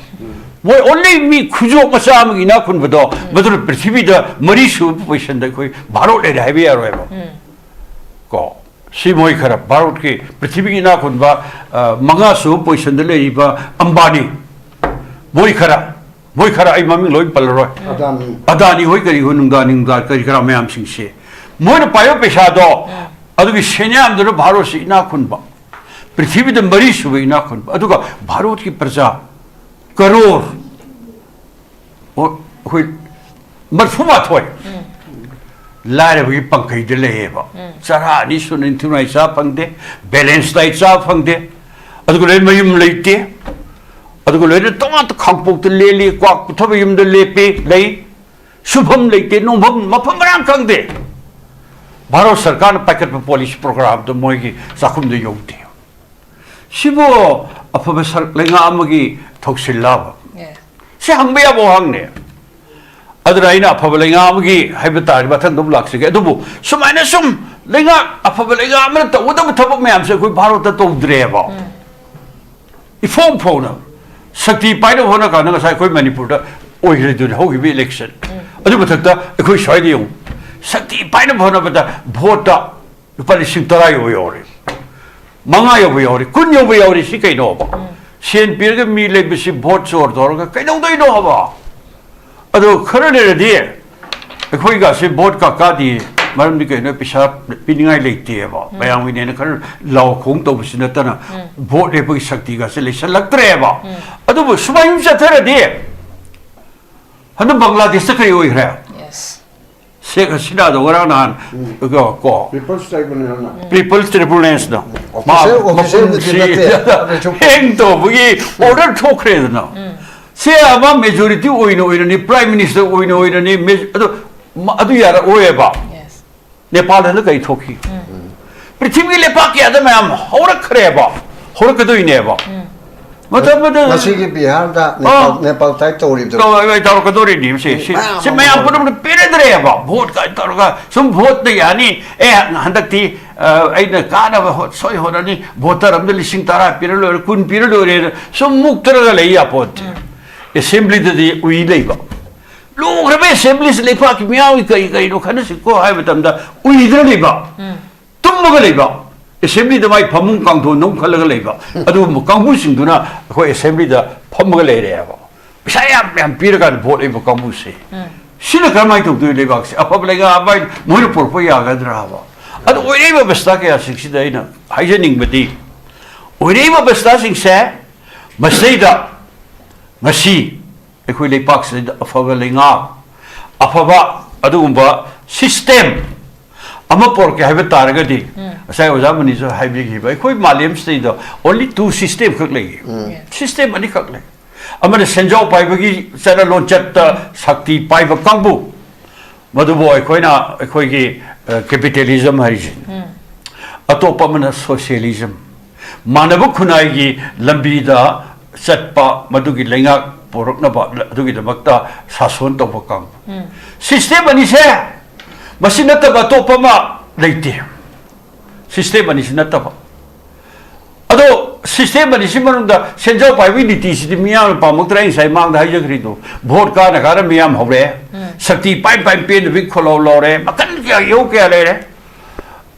ꯃꯣꯏ ꯑꯣꯟꯂꯤ ꯃꯤ ꯈꯨꯖꯣꯞ ꯃꯆꯥ ꯑꯃꯒꯤ ꯏꯅꯥꯛ ꯈꯨꯟꯕꯗꯣ, ꯃꯗꯨꯅ ꯄ꯭ꯔꯤꯊꯤꯕꯤꯗ ꯃꯔꯤ ꯁꯨꯕ ꯄꯣꯖꯤꯁꯟꯗ ꯑꯩꯈꯣꯏ ꯚꯥꯔꯠ ꯂꯩꯔꯦ ꯍꯥꯏꯕ ꯌꯥꯔꯣꯏꯕ꯫ ꯀꯣ, ꯁꯤ ꯃꯣꯏ ꯈꯔ, ꯚꯥꯔꯠꯀꯤ ꯄ꯭ꯔꯤꯊꯤꯕꯤꯒꯤ ꯏꯅꯥꯛ ꯈꯨꯟꯕ, ꯑ, ꯃꯉꯥ ꯁꯨꯕ ꯄꯣꯖꯤꯁꯟꯗ ꯂꯩꯔꯤꯕ ꯑꯝꯕꯥꯅꯤ, ꯃꯣꯏ ꯈꯔ, ꯃꯣꯏ ꯈꯔ, ꯑꯩ ꯃꯃꯤꯡ ꯂꯣꯏ ꯄꯜꯂꯔꯣꯏ꯫ ꯑꯗꯥꯅꯤ꯫ ꯑꯗꯥꯅꯤ ꯍꯣꯏ, ꯀꯔꯤ ꯍꯣꯏ, ꯅꯨꯡꯗꯥꯅꯤ, ꯅꯨꯡꯗꯥ ꯀꯔꯤ ꯀꯔꯥ ꯃꯌꯥꯝꯁꯤꯡꯁꯦ, ꯃꯣꯏꯅ ꯄꯥꯏꯕ ꯄꯩꯁꯥꯗꯣ, ꯑꯗꯨꯒꯤ ꯁꯦꯟꯌꯥꯝꯗꯨꯅ ꯚꯥꯔꯠꯁꯤ ꯏꯅꯥꯛ ꯈꯨꯟꯕ, ꯄ꯭ꯔꯤꯊꯤꯕꯤꯗ ꯃꯔꯤ ꯁꯨꯕ ꯏꯅꯥꯛ ꯈꯨꯟꯕ, ꯑꯗꯨꯒ ꯚꯥꯔꯠꯀꯤ ꯄ꯭ꯔꯖꯥ ꯀꯔꯣꯔ, ꯑꯣ, ꯑꯩꯈꯣꯏ ꯃꯔꯤꯐꯨ ꯃꯥꯊꯣꯏ ꯂꯥꯏꯔꯕꯒꯤ ꯄꯪꯈꯩꯗ ꯂꯩꯌꯦꯕ꯫ ꯆꯔꯥ ꯑꯅꯤ ꯁꯨꯅ ꯅꯤꯡꯊꯤꯅꯨꯡꯉꯥꯏ ꯆꯥ ꯐꯪꯗꯦ, ꯕꯦꯂꯦꯟꯁ ꯗꯥꯏꯠ ꯆꯥ ꯐꯪꯗꯦ, ꯑꯗꯨꯒ ꯂꯣꯏꯅ ꯃꯌꯨꯝ ꯂꯩꯇꯦ, ꯑꯗꯨꯒ ꯂꯣꯏꯅ ꯇꯣꯉꯥꯟ ꯈꯥꯡꯄꯣꯛꯇ ꯂꯦꯜꯂꯤ, ꯀ꯭ꯋꯥꯛ ꯄꯨꯊꯕ ꯌꯨꯝꯗ ꯂꯦꯞꯄꯤ, ꯂꯩ, ꯁꯨꯐꯝ ꯂꯩꯇꯦ, ꯅꯣꯝꯐꯝ ꯃꯐꯝ ꯃꯔꯥꯡ ꯈꯪꯗꯦ꯫ ꯚꯥꯔꯠ ꯁꯔꯀꯥꯔꯅ ꯄꯥꯏꯈꯠꯄ ꯄꯣꯂꯤꯁꯤ ꯄ꯭ꯔꯣꯒ꯭ꯔꯥꯝꯗꯣ ꯃꯣꯏꯒꯤ ꯆꯥꯛꯈꯨꯝꯗ ꯌꯧꯗꯦ꯫ ꯁꯤꯕꯨ ꯑꯐꯕ ꯁꯔ-, ꯂꯩꯉꯥꯛ ꯑꯃꯒꯤ ꯊꯧꯁꯤꯜꯂꯕ? ꯌꯦꯁ꯫ ꯁꯤ ꯍꯪꯕ ꯌꯥꯕ ꯋꯥꯍꯪꯅꯦ꯫ ꯑꯗꯨꯅ ꯑꯩꯅ ꯑꯐꯕ ꯂꯩꯉꯥꯛ ꯑꯃꯒꯤ ꯍꯥꯏꯕ ꯇꯥꯔꯗꯤ ꯃꯊꯪꯗ ꯑꯃꯨꯛ ꯂꯥꯛꯆꯒꯦ꯫ ꯑꯗꯨꯕꯨ ꯁꯨꯃꯥꯏꯅ ꯁꯨꯝ ꯂꯩꯉꯥꯛ ꯑꯐꯕ ꯂꯩꯉꯥꯛ ꯑꯃꯅ ꯇꯧꯒꯗꯕ ꯊꯕꯛ ꯃꯌꯥꯝꯁꯦ ꯑꯩꯈꯣꯏ ꯚꯥꯔꯠꯇ ꯇꯧꯗ꯭ꯔꯦꯕ꯫ ꯏꯐꯣꯡ ꯐꯣꯡꯅ ꯁꯛꯇꯤ ꯄꯥꯏꯅꯕ ꯍꯣꯠꯅ ꯀꯥꯟꯗ ꯉꯁꯥꯏ ꯑꯩꯈꯣꯏ ꯃꯅꯤꯄꯨꯔꯗ ꯑꯣꯏꯈ꯭ꯔꯤꯗꯨꯅꯤ ꯍꯧꯈꯤꯕ ꯏꯂꯦꯛꯁꯟ꯫ ꯑꯗꯨ ꯃꯊꯛꯇ ꯑꯩꯈꯣꯏ ꯁ꯭ꯋꯥꯏꯗ ꯌꯦꯡꯉꯨ, ꯁꯛꯇꯤ ꯄꯥꯏꯅꯕ ꯍꯣꯠꯅꯕꯗ ꯚꯣꯠꯇ ꯂꯨꯄꯥ ꯂꯤꯁꯤꯡ ꯇꯔꯥ ꯌꯧꯕ ꯌꯥꯎꯔꯤ, ꯃꯉꯥ ꯌꯧꯕ ꯌꯥꯎꯔꯤ, ꯀꯨꯟ ꯌꯧꯕ ꯌꯥꯎꯔꯤ꯫ ꯁꯤ ꯀꯩꯅꯣꯕ? ꯁꯦꯟ ꯄꯤꯔꯒ ꯃꯤ ꯂꯩꯕꯁꯤ ꯚꯣꯠ ꯆꯣꯔ ꯇꯧꯔꯒ ꯀꯩꯗꯧꯗꯣꯏꯅꯣ ꯍꯥꯏꯕ? ꯑꯗꯣ ꯈꯔ ꯂꯩꯔꯗꯤ ꯑꯩꯈꯣꯏꯒꯁꯦ ꯚꯣꯠ ꯀꯥꯀꯥꯗꯤ, ꯃꯔꯝꯗꯤ ꯀꯩꯅꯣ, ꯄꯩꯁꯥ ꯄꯤꯅꯤꯡꯉꯥꯏ ꯂꯩꯇꯦꯕ꯫ ꯃꯌꯥꯝꯒꯤꯅꯦꯅ ꯈꯔ ꯂꯥꯎ ꯈꯣꯡ ꯇꯧꯕꯁꯤ ꯅꯠꯇꯅ ꯚꯣꯠ ꯂꯦꯞꯄꯒꯤ ꯁꯛꯇꯤꯒꯁꯦ ꯂꯩꯁꯜꯂꯛꯇ꯭ꯔꯦꯕ꯫ ꯑꯗꯨꯕꯨ ꯁꯨꯃꯥꯏꯅ ꯆꯠꯊꯔꯗꯤ ꯍꯟꯗꯛ ꯕꯪꯒ꯭ꯂꯥꯗꯦꯁꯇ ꯀꯔꯤ ꯑꯣꯏꯈ꯭ꯔꯦ? ꯌꯦꯁ꯫ ꯁꯦꯈ ꯍꯁꯤꯅꯥꯗꯣ ꯉꯔꯥꯡ ꯅꯍꯥꯟ ꯀꯣ, ꯀꯣ, ꯄꯤꯄꯜꯁ ꯇ꯭ꯔꯥꯏꯕꯨꯅꯦꯜꯅ ꯄꯤꯄꯜꯁ ꯇ꯭ꯔꯤꯕꯨꯅꯦꯜꯁꯅ ꯃꯥ Official, official ꯃꯄꯨꯟꯁꯤ ꯅꯠꯇꯦ, ꯑꯗꯨꯁꯨ ꯍꯦꯡ ꯇꯧꯕꯒꯤ ꯑꯣꯔꯗꯔ ꯊꯣꯛꯈ꯭ꯔꯦꯗꯅ꯫ ꯁꯤ ꯑꯃ ꯃꯦꯖꯣꯔꯤꯇꯤ ꯑꯣꯏꯅ ꯑꯣꯏꯔꯅꯤ, ꯄ꯭ꯔꯥꯏꯝ ꯃꯤꯅꯤꯁꯇꯔ ꯑꯣꯏꯅ ꯑꯣꯏꯔꯅꯤ, ꯃꯦ-, ꯑꯗꯨ, ꯃ-, ꯑꯗꯨ ꯌꯥꯔꯛꯑꯣꯏꯕ꯫ ꯌꯦꯁ꯫ ꯅꯦꯄꯥꯜꯗ ꯍꯟꯗꯛ ꯀꯔꯤ ꯊꯣꯛꯈꯤ? ꯄ꯭ꯔꯤꯊꯤꯕꯤꯒꯤ ꯂꯩꯄꯥꯛ ꯀꯌꯥꯗ ꯃꯌꯥꯝ ꯍꯧꯔꯛꯈ꯭ꯔꯦꯕ, ꯍꯧꯔꯛꯀꯗꯣꯏꯅꯦꯕ꯫ ꯃꯇꯝ ꯑꯃꯗ ꯉꯁꯤꯒꯤ ꯕꯤꯍꯥꯔꯗ ꯑꯥ꯫ ꯅꯦꯄꯥꯜ ꯇꯥꯏꯞ ꯇꯧꯔꯤꯕꯗꯣ꯫ ꯇꯧ-, ꯇꯧꯔꯛꯀꯗꯧꯔꯤꯅꯤ ꯁꯤ, ꯁꯤ, ꯃꯌꯥꯝ ꯁꯤ ꯑꯃ ꯃꯌꯥꯝ ꯇꯧꯔꯦ꯫ ꯄꯨꯝꯅꯃꯛꯇ ꯄꯦꯟꯅꯗ꯭ꯔꯦꯕ꯫ ꯚꯣꯠ ꯀꯥꯏꯅ ꯇꯧꯔꯒ ꯁꯨꯝ ꯚꯣꯠꯇ ꯌꯥꯅꯤ, ꯑꯦ, ꯍꯟꯗꯛꯇꯤ, ꯑ, ꯑꯩꯅ ꯀꯥꯅꯕ ꯍꯣꯠ-, ꯁꯣꯏ ꯍꯣꯠꯅꯅꯤ, ꯚꯣꯇꯔ ꯑꯃꯗ ꯂꯤꯁꯤꯡ ꯇꯔꯥ ꯄꯤꯔ ꯂꯣꯏꯔꯦ, ꯀꯨꯟ ꯄꯤꯔ ꯂꯣꯏꯔꯦꯅ ꯁꯨꯝ ꯃꯨꯛꯇꯔꯒ ꯂꯩ ꯌꯥꯄꯣꯠꯇꯦ꯫ ꯑꯦꯁꯦꯝꯕ꯭ꯂꯤꯗꯗꯤ ꯎꯏ ꯂꯩꯕ꯫ ꯂꯨꯈ꯭ꯔꯕ ꯑꯦꯁꯦꯝꯕ꯭ꯂꯤꯁꯤ ꯂꯩꯄꯥꯛꯀꯤ ꯃꯤꯌꯥꯝꯒꯤ ꯀꯔꯤ ꯀꯔꯤꯅꯣ ꯈꯟꯅꯁꯤꯀꯣ ꯍꯥꯏꯕ ꯃꯇꯝꯗ ꯎꯏꯗꯅ ꯂꯩꯕ꯫ ꯇꯨꯝꯃꯒ ꯂꯩꯕ, ꯑꯦꯁꯦꯝꯕ꯭ꯂꯤꯗ ꯃꯥꯏ ꯐꯃꯨꯡ ꯀꯥꯡꯊꯣꯟꯗ ꯑꯃꯨꯛ ꯈꯜꯂꯒ ꯂꯩꯕ, ꯑꯗꯨꯒꯨꯝꯕ ꯀꯥꯡꯕꯨꯁꯤꯡꯗꯨꯅ ꯑꯩꯈꯣꯏ ꯑꯦꯁꯦꯝꯕ꯭ꯂꯤꯗ ꯐꯝꯃꯒ ꯂꯩꯔꯦꯕ꯫ ꯄꯩꯁꯥ ꯌꯥꯝ ꯌꯥꯝ ꯄꯤꯔꯀꯥꯟꯗ ꯚꯣꯠ ꯂꯩꯕ ꯀꯥꯡꯕꯨꯁꯦ꯫ ꯁꯤꯅ ꯀꯔꯝꯍꯥꯏꯅ ꯇꯧꯗꯣꯏ ꯂꯩꯕꯥꯛꯁꯦ? ꯑꯐꯕ ꯂꯩꯉꯥꯛ ꯑꯃ ꯍꯥꯏ ꯃꯣꯏꯅ ꯄꯨꯔꯛꯄ ꯌꯥꯒꯗ꯭ꯔꯥꯕ? ꯑꯗꯨ ꯑꯣꯏꯔꯛꯏꯕ ꯑꯕꯁꯊꯥ ꯀꯌꯥꯁꯤꯡꯁꯤꯗ ꯑꯩꯅ ꯍꯥꯏꯖꯅꯤꯡꯕꯗꯤ, ꯑꯣꯏꯔꯛꯏꯕ ꯑꯕꯁꯊꯥꯁꯤꯡꯁꯦ ꯃꯁꯤꯗꯩꯗ ꯉꯁꯤ ꯑꯩꯈꯣꯏ ꯂꯩꯄꯥꯛꯁꯤꯗ ꯑꯐꯕ ꯂꯩꯉꯥꯛ, ꯑꯐꯕ ꯑꯗꯨꯒꯨꯝꯕ ꯁꯤꯁꯇꯦꯝ ꯑꯃ ꯄꯣꯔꯛꯀꯦ ꯍꯥꯏꯕ ꯇꯥꯔꯒꯗꯤ, ꯉꯁꯥꯏ ꯑꯣꯖꯥ ꯃꯅꯤꯁꯨ ꯍꯥꯏꯕꯤꯈꯤꯕ, ꯑꯩꯈꯣꯏ ꯃꯥꯂꯦꯝꯁꯤꯗꯩꯗ only two system ꯈꯛ ꯂꯩꯌꯦ꯫ ꯁꯤꯁꯇꯦꯝ ꯑꯅꯤꯈꯛ ꯂꯩ꯫ ꯑꯃꯅ ꯁꯦꯟꯖꯥꯎ ꯄꯥꯏꯕꯒꯤ ꯆꯠꯅ ꯂꯣꯟꯆꯠꯇ ꯁꯛꯇꯤ ꯄꯥꯏꯕ ꯀꯥꯡꯕꯨ, ꯃꯗꯨꯕꯨ ꯑꯩꯈꯣꯏꯅ ꯑꯩꯈꯣꯏꯒꯤ ꯀꯦꯄꯤꯇꯦꯂꯤꯖꯝ ꯍꯥꯏꯔꯤꯁꯦ꯫ ꯑꯇꯣꯞꯄ ꯑꯃꯅ ꯁꯣꯁꯤꯌꯦꯂꯤꯖꯝ꯫ ꯃꯥꯟꯅꯕ ꯈꯨꯟꯅꯥꯏꯒꯤ ꯂꯝꯕꯤꯗ ꯆꯠꯄ, ꯃꯗꯨꯒꯤ ꯂꯩꯉꯥꯛ ꯄꯨꯔꯛꯅꯕ ꯑꯗꯨꯒꯤꯗꯃꯛꯇ ꯁꯥꯁꯣꯟ ꯇꯧꯕ ꯀꯥꯡꯕꯨ꯫ ꯁꯤꯁꯇꯦꯝ ꯑꯅꯤꯁꯦ, ꯃꯁꯤ ꯅꯠꯇꯕ ꯑꯇꯣꯞꯄ ꯑꯃ ꯂꯩꯇꯦ꯫ ꯁꯤꯁꯇꯦꯝ ꯑꯅꯤꯁꯤ ꯅꯠꯇꯕ꯫ ꯑꯗꯣ ꯁꯤꯁꯇꯦꯝ ꯑꯅꯤꯁꯤ ꯃꯅꯨꯡꯗ ꯁꯦꯟꯖꯥꯎ ꯄꯥꯏꯕꯒꯤ ꯅꯤꯇꯤꯁꯤꯗꯤ ꯃꯤꯌꯥꯝꯅ ꯄꯥꯝꯃꯛꯇ꯭ꯔꯥ? ꯑꯩ ꯉꯁꯥꯏ ꯃꯥꯡꯗ ꯍꯥꯏꯖꯈ꯭ꯔꯤꯗꯣ, ꯚꯣꯠ ꯀꯥꯅ ꯀꯥꯅ ꯃꯤꯌꯥꯝ ꯍꯧꯔꯛꯑꯦ꯫ ꯁꯛꯇꯤ ꯄꯥꯏ ꯄꯥꯏ ꯄꯦꯟꯗꯕꯒꯤ ꯈꯣꯜꯂꯥꯎ ꯂꯥꯎꯔꯦ, ꯃꯈꯜ ꯀꯌꯥ ꯌꯧ ꯀꯌꯥ ꯂꯩꯔꯦ꯫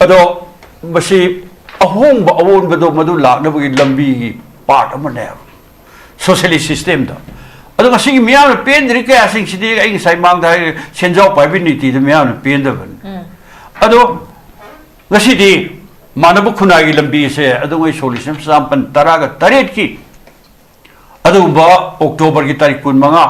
ꯑꯗꯣ ꯃꯁꯤ ꯑꯍꯣꯡꯕ ꯑꯑꯣꯟꯕꯗꯣ ꯃꯗꯨ ꯂꯥꯛꯅꯕꯒꯤ ꯂꯝꯕꯤꯒꯤ ꯄꯥꯔꯠ ꯑꯃꯅꯦꯕ ꯁꯣꯁꯤꯌꯦꯂꯤꯁ ꯁꯤꯁꯇꯦꯝꯗ꯫ ꯑꯗꯣ ꯉꯁꯤꯒꯤ ꯃꯤꯌꯥꯝꯅ ꯄꯦꯟꯗ꯭ꯔꯤ ꯀꯌꯥꯁꯤꯡꯁꯤꯗꯤ ꯑꯩ ꯉꯁꯥꯏ ꯃꯥꯡꯗ ꯍꯥꯏꯔꯦ, ꯁꯦꯟꯖꯥꯎ ꯄꯥꯏꯕꯒꯤ ꯅꯤꯇꯤꯗ ꯃꯤꯌꯥꯝꯅ ꯄꯦꯟꯗꯕꯅꯤ꯫ ꯑꯗꯣ ꯉꯁꯤꯗꯤ ꯃꯥꯟꯅꯕ ꯈꯨꯟꯅꯥꯏꯒꯤ ꯂꯝꯕꯤꯁꯦ ꯑꯗꯨꯝ ꯑꯩ ꯁꯣꯛ ꯂꯤꯁꯤꯡ ꯑꯃ ꯆꯃꯥꯄꯟ ꯇꯔꯥꯒ ꯇꯔꯦꯠꯀꯤ ꯑꯗꯨꯒꯨꯝꯕ ꯑꯣꯛꯇꯣꯕꯔꯒꯤ ꯇꯥꯔꯤꯛ ꯀꯨꯟꯃꯉꯥ,